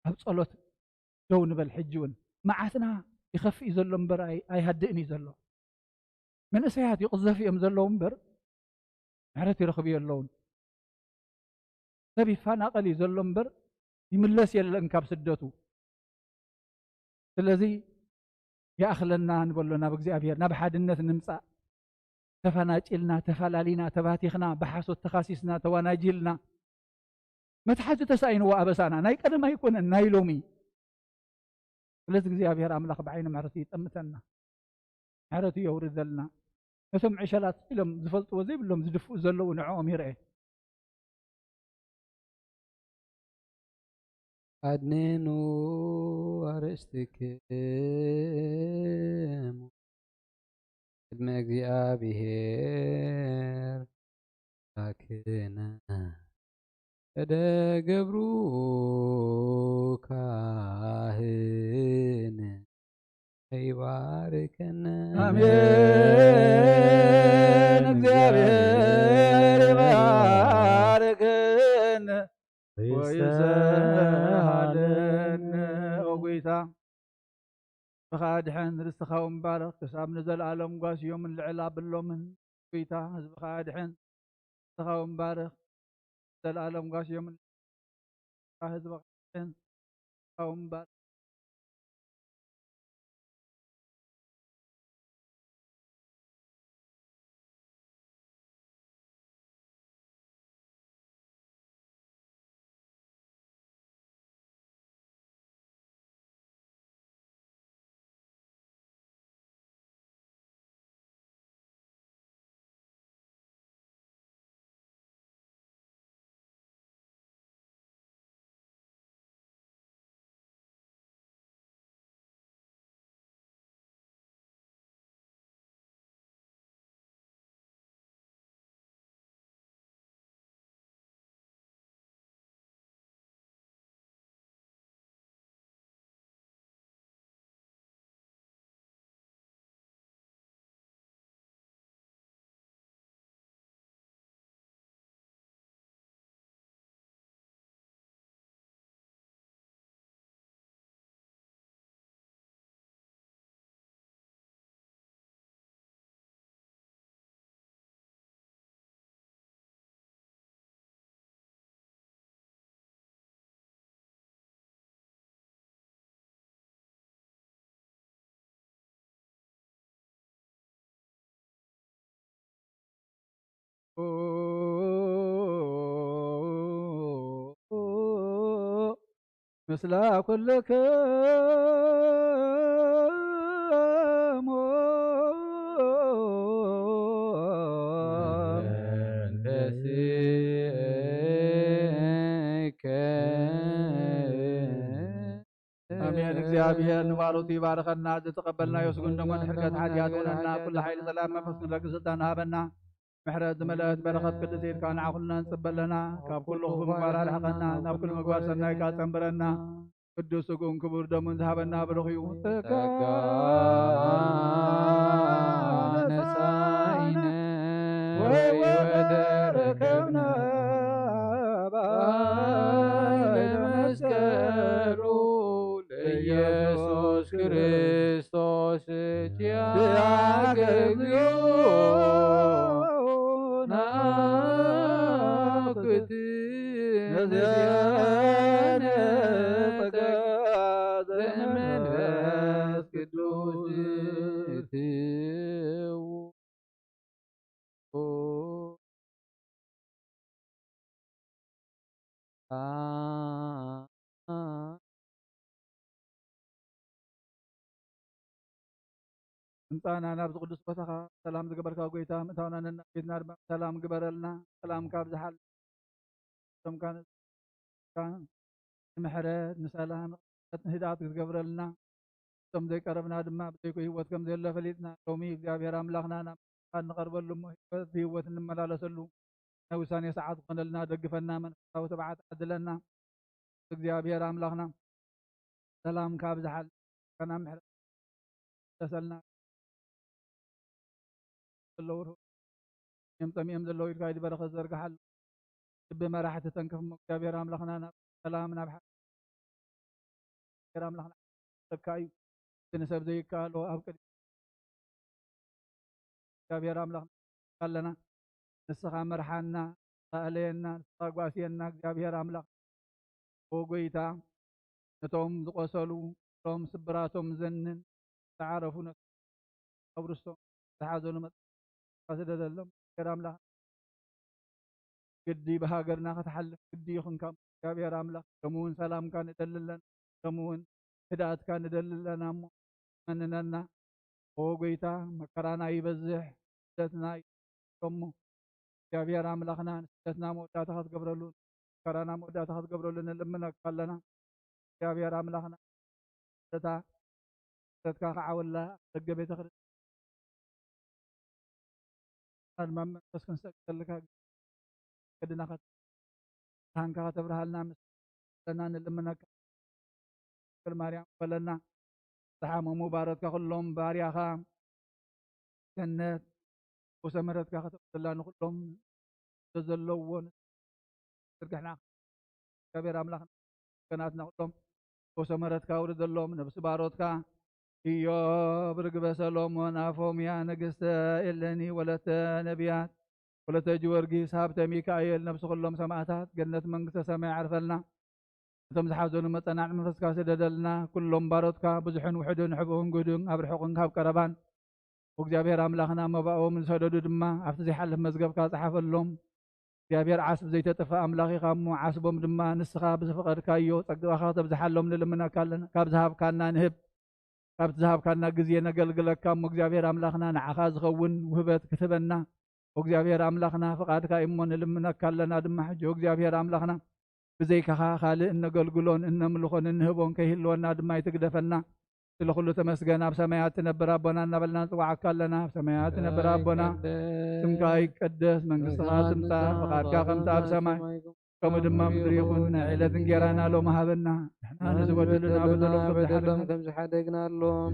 ኣብ ጸሎት ደው ንበል። ሕጂ እውን መዓትና ይኸፍእ እዩ ዘሎ እምበር ኣይ-፣ ኣይሃድእን እዩ ዘሎ። መንእሰያት ይቕዘፉ እዮም ዘለዉ እምበር ምሕረት ይረኽቡ የለውን። ሰብ ይፈናቐል እዩ ዘሎ እምበር ይምለስ የለን ካብ ስደቱ። ስለዚ ይኣኽለና ንበሎ ናብ እግዚኣብሔር፣ ናብ ሓድነት ንምጻእ። ተፈናጭልና፣ ተፈላሊና፣ ተባቲኽና፣ ብሓሶት ተኻሲስና፣ ተዋናጂልና፣ መትሓዚ ተሳኢንዎ ኣበሳና ናይ ቀደም ኣይኮነን፣ ናይ ሎሚ። ስለዚ እግዚኣብሔር ኣምላኽ ብዓይኒ ምሕረቱ ይጠምተና፣ ምሕረቱ የውርደልና። ነቶም ዕሸላት ኢሎም ዝፈልጥዎ ዘይብሎም ዝድፍኡ ዘለዉ ንዕኦም ይርኤ። ኣድንኑ ኣርእስትክሙ ቅድሚ እግዚኣብሔር ኣክነ እደ ገብሩ ካህን ይባርከነ። ኣሜን። እግዚኣብሔር ይባርክን ወይሰሃልን። ኦ ጎይታ፣ ህዝብኻ ኣድሕን፣ ርስትኻ እውን ባርኽ፣ ክሳብ ንዘለኣለም ጓስዮምን ልዕል ኣብሎምን። ጎይታ፣ ህዝብኻ ኣድሕን፣ ርስትኻ እውን ባርኽ፣ ዘላለም ጓስዮም ህዝቢ ቃል እምበር ምስለ ኩልክሙ መንፈስከ። ኣሜን። እግዚኣብሔር ንባሮቱ ይባርኸና። ዝተቐበልናዮ ስጉን ደሞን ሕርገት ሓጢኣት ኾነና። ኩሉ ሓይሊ ጸላም መንፈስ ክንረግጽ ስልጣን ሃበና። ምሕረት ዝመልአት በረኸት ቅድስት ኢድካ ንዓ ኩልና ንጽበ ኣለና። ካብ ኩሉ ክፉእ ምግባር ኣርሕቐና፣ ናብ ኩሉ ምግባር ሰናይ ካጸንብረና። ቅዱስ ስግኡን ክቡር ደሙን ዝሃበና ብሩኽ እዩ። ጸጋ ነሳኢነ ወሕይወተ ረከብና በኃይለ መስቀሉ ለኢየሱስ ክርስቶስ ኪያከ እግዚኦ ናኩት ነዚያነ ጸጋ ዘመንፈስ ቅዱስ እትው ምምጻእና ናብዚ ቅዱስ ቦታኻ ሰላም ዝገበርካ ጎይታ፣ ምእታውና ነናቤትና ድማ ሰላም ግበረልና። ሰላምካ ኣብዝሓልና። እቶም ካህናት ንምሕረት፣ ንሰላም፣ ንህድኣት ክትገብረልና፣ እቶም ዘይቀረብና ድማ ብዘይኮ ህይወት ከም ዘየሎ ፈሊጥና፣ ሎሚ እግዚኣብሔር ኣምላኽና ናብ ንቐርበሉ እሞ ህይወት ብህይወት እንመላለሰሉ ናይ ውሳኔ ሰዓት ዝኾነልና ደግፈና፣ መንፈሳዊ ትብዓት ዓድለና። እግዚኣብሔር ኣምላኽና ሰላምካ ኣብዝሓልና፣ ምሕረት ተሰልና ዘለዉ ርሁቕ እዮም ጠሚኦም ዘለዉ ኢድካ ኢድ በረኸት ዘርግሓሉ። ልቢ መራሕቲ ተንክፍ እሞ እግዚኣብሔር ኣምላኽና ናብ ሰላም ናብ ሓ-፣ እግዚኣብሔር ኣምላኽና ተካ እዩ። እቲ ንሰብ ዘይከኣሎ ኣብ ቅድሚ እግዚኣብሔር ኣምላኽ ኣለና። ንስኻ መርሓና፣ ንስኻ ኣለየና፣ ንስኻ ጓስየና እግዚኣብሔር ኣምላኽ። ኦ ጎይታ፣ ነቶም ዝቖሰሉ፣ ነቶም ስብራቶም ዘንን ዝዓረፉ ነፍሲ ኣብ ርስቶም ዝሓዘኑ መጽ-፣ ስደደሎም። እግዚኣብሔር ኣምላኽ ግዲ ብሃገርና ክትሓልፍ ግዲ ይኹንካ። እግዚኣብሔር ኣምላኽ ከምኡ እውን ሰላምካ ንደሊ ኣለና፣ ከምኡ እውን ህድኣትካ ንደሊ ኣለና እሞ መንነና። ኦ ጎይታ፣ መከራና ይበዝሕ፣ ስደትና ይበዝሕ እሞ እግዚኣብሔር ኣምላኽና ንስደትና መወዳእታ ክትገብረሉ፣ መከራና መወዳእታ ክትገብረሉ ንልምነካ ኣለና። እግዚኣብሔር ኣምላኽና እታ ስደትካ ክዓወላ ደገ ቤተ ክርስቲያን ድማ መንፈስ ክንሰግደልካ ቅድና ከት-፣ ብርሃንካ ከተብርሃልና ምስ ዘለና ንልምነካ። ድንግል ማርያም በለና። ዝሓመሙ ባሮትካ ኩሎም ባርያኻ ገነት ፈውሰ ምሕረትካ ከተብዝላ ንኩሎም ዘዘለዎ ዝርግሕና እግዚኣብሔር ኣምላኽ ገናትና ኩሎም ፈውሰ ምሕረትካ ኣውርደሎም። ነብሲ ባሮትካ ኢዮብ ርግበ ሰሎሞን ኣፎምያ ንግስተ ኤለኒ ወለተ ነቢያት ወለተ ጊዮርጊስ ሃብተ ሚካኤል ነብሲ ኩሎም ሰማዕታት ገነት መንግስተ ሰማይ ዓርፈልና። እቶም ዝሓዘኑ መጸናዕቲ መንፈስካ ስደደልና። ኩሎም ባሮትካ ብዙሕን ውሑድን ሕቡእን ግህዱን ኣብ ርሑቕን ካብ ቀረባን እግዚኣብሔር ኣምላኽና መባኦም ዝሰደዱ ድማ ኣብቲ ዘይሓልፍ መዝገብካ ጸሓፈሎም። እግዚኣብሔር ዓስቢ ዘይተጥፍእ ኣምላኽ ኢኻ እሞ ዓስቦም ድማ ንስኻ ብዝፈቐድካዮ ጸጋኻ ተብዝሓሎም ንልምነካ ኣለና። ካብ ዝሃብካና ንህብ፣ ካብቲ ዝሃብካና ግዜ ነገልግለካ እሞ እግዚኣብሔር ኣምላኽና ንዓኻ ዝኸውን ውህበት ክትህበና እግዚኣብሔር ኣምላኽና ፍቓድካ እዩ እሞ ንልምነካ ኣለና ድማ ሕጂ እግዚኣብሔር ኣምላኽና ብዘይካኻ ካልእ እነገልግሎን እነምልኾን እንህቦን ከይህልወና ድማ ይትግደፈና። ስለ ኩሉ ተመስገን። ኣብ ሰማያት ትነብር ኣቦና እናበልና ንጽዋዓካ ኣለና። ኣብ ሰማያት ትነብር ኣቦና ስምካ ይቀደስ፣ መንግስትኻ ትምጻእ፣ ፍቓድካ ከምቲ ኣብ ሰማይ ከምኡ ድማ ምድሪ ይኹን። ናይ ዕለት እንጌራና ሎም ሃበና። ንሕና ንዝበደሉና በደሎም ከም ዝሓደግና፣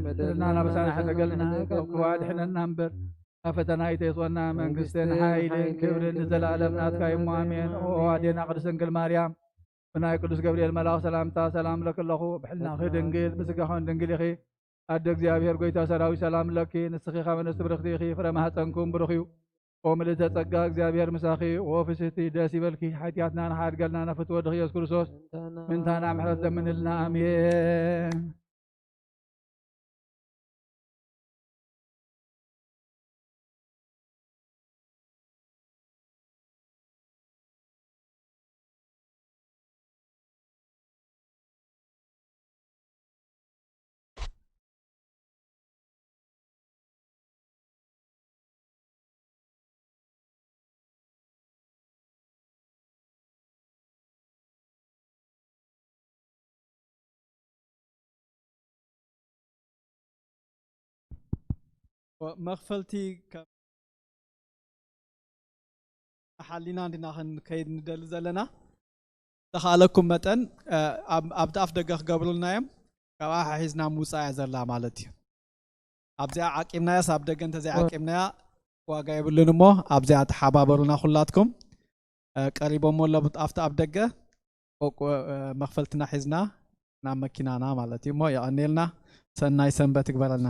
በደልና ናብሳና ሕደገልና፣ ካብ ክፉእ ኣድሕነና እምበር፣ ናብ ፈተና ኣይተእትወና። መንግስትን ሓይልን ክብርን ንዘለኣለም ናትካ እዩ እሞ ኣሜን። ኦ ኣዴና ቅድስት ድንግል ማርያም፣ ብናይ ቅዱስ ገብርኤል መልኣኽ ሰላምታ ሰላም እለኪ ኣለኹ። ብሕልናኺ ድንግል፣ ብስጋኺ ድንግል ኢኺ። ኣደ እግዚኣብሔር፣ ጎይታ ሰራዊት፣ ሰላም ለኪ። ንስኺ ካብ ኣንስቲ ብርኽቲ ኢኺ፣ ፍረ ማህፀንኩም ብሩኽ እዩ። ኦ ምልእተ ጸጋ፣ እግዚኣብሔር ምሳኺ። ኦ ፍስህቲ፣ ደስ ይበልኪ። ሓጢኣትና ንኻድገልና፣ ናብ ፍትወ ወድኺ ኢየሱስ ክርስቶስ ምንታና ምሕረት ለምንልና። ኣሜን። መኽፈልቲ ሓሊና እንዲና ክንከይድ ንደሊ ዘለና። ተኻለኩም መጠን ኣብቲ ኣፍ ደገ ክገብሩልና እዮም። ካብኣ ሓሒዝና ምውፃእ እያ ዘላ ማለት እዩ። ኣብዚኣ ዓቂብናያስ ኣብ ደገ እንተዘይ ዓቂብናያ ዋጋ የብሉን እሞ ኣብዚኣ ተሓባበሩና ኩላትኩም። ቀሪቦሞ ኣሎ ኣብቲ ኣፍ ደገ መኽፈልትና ሒዝና ናብ መኪናና ማለት እዩ እሞ የቐኔልና። ሰናይ ሰንበት ይግበረልና።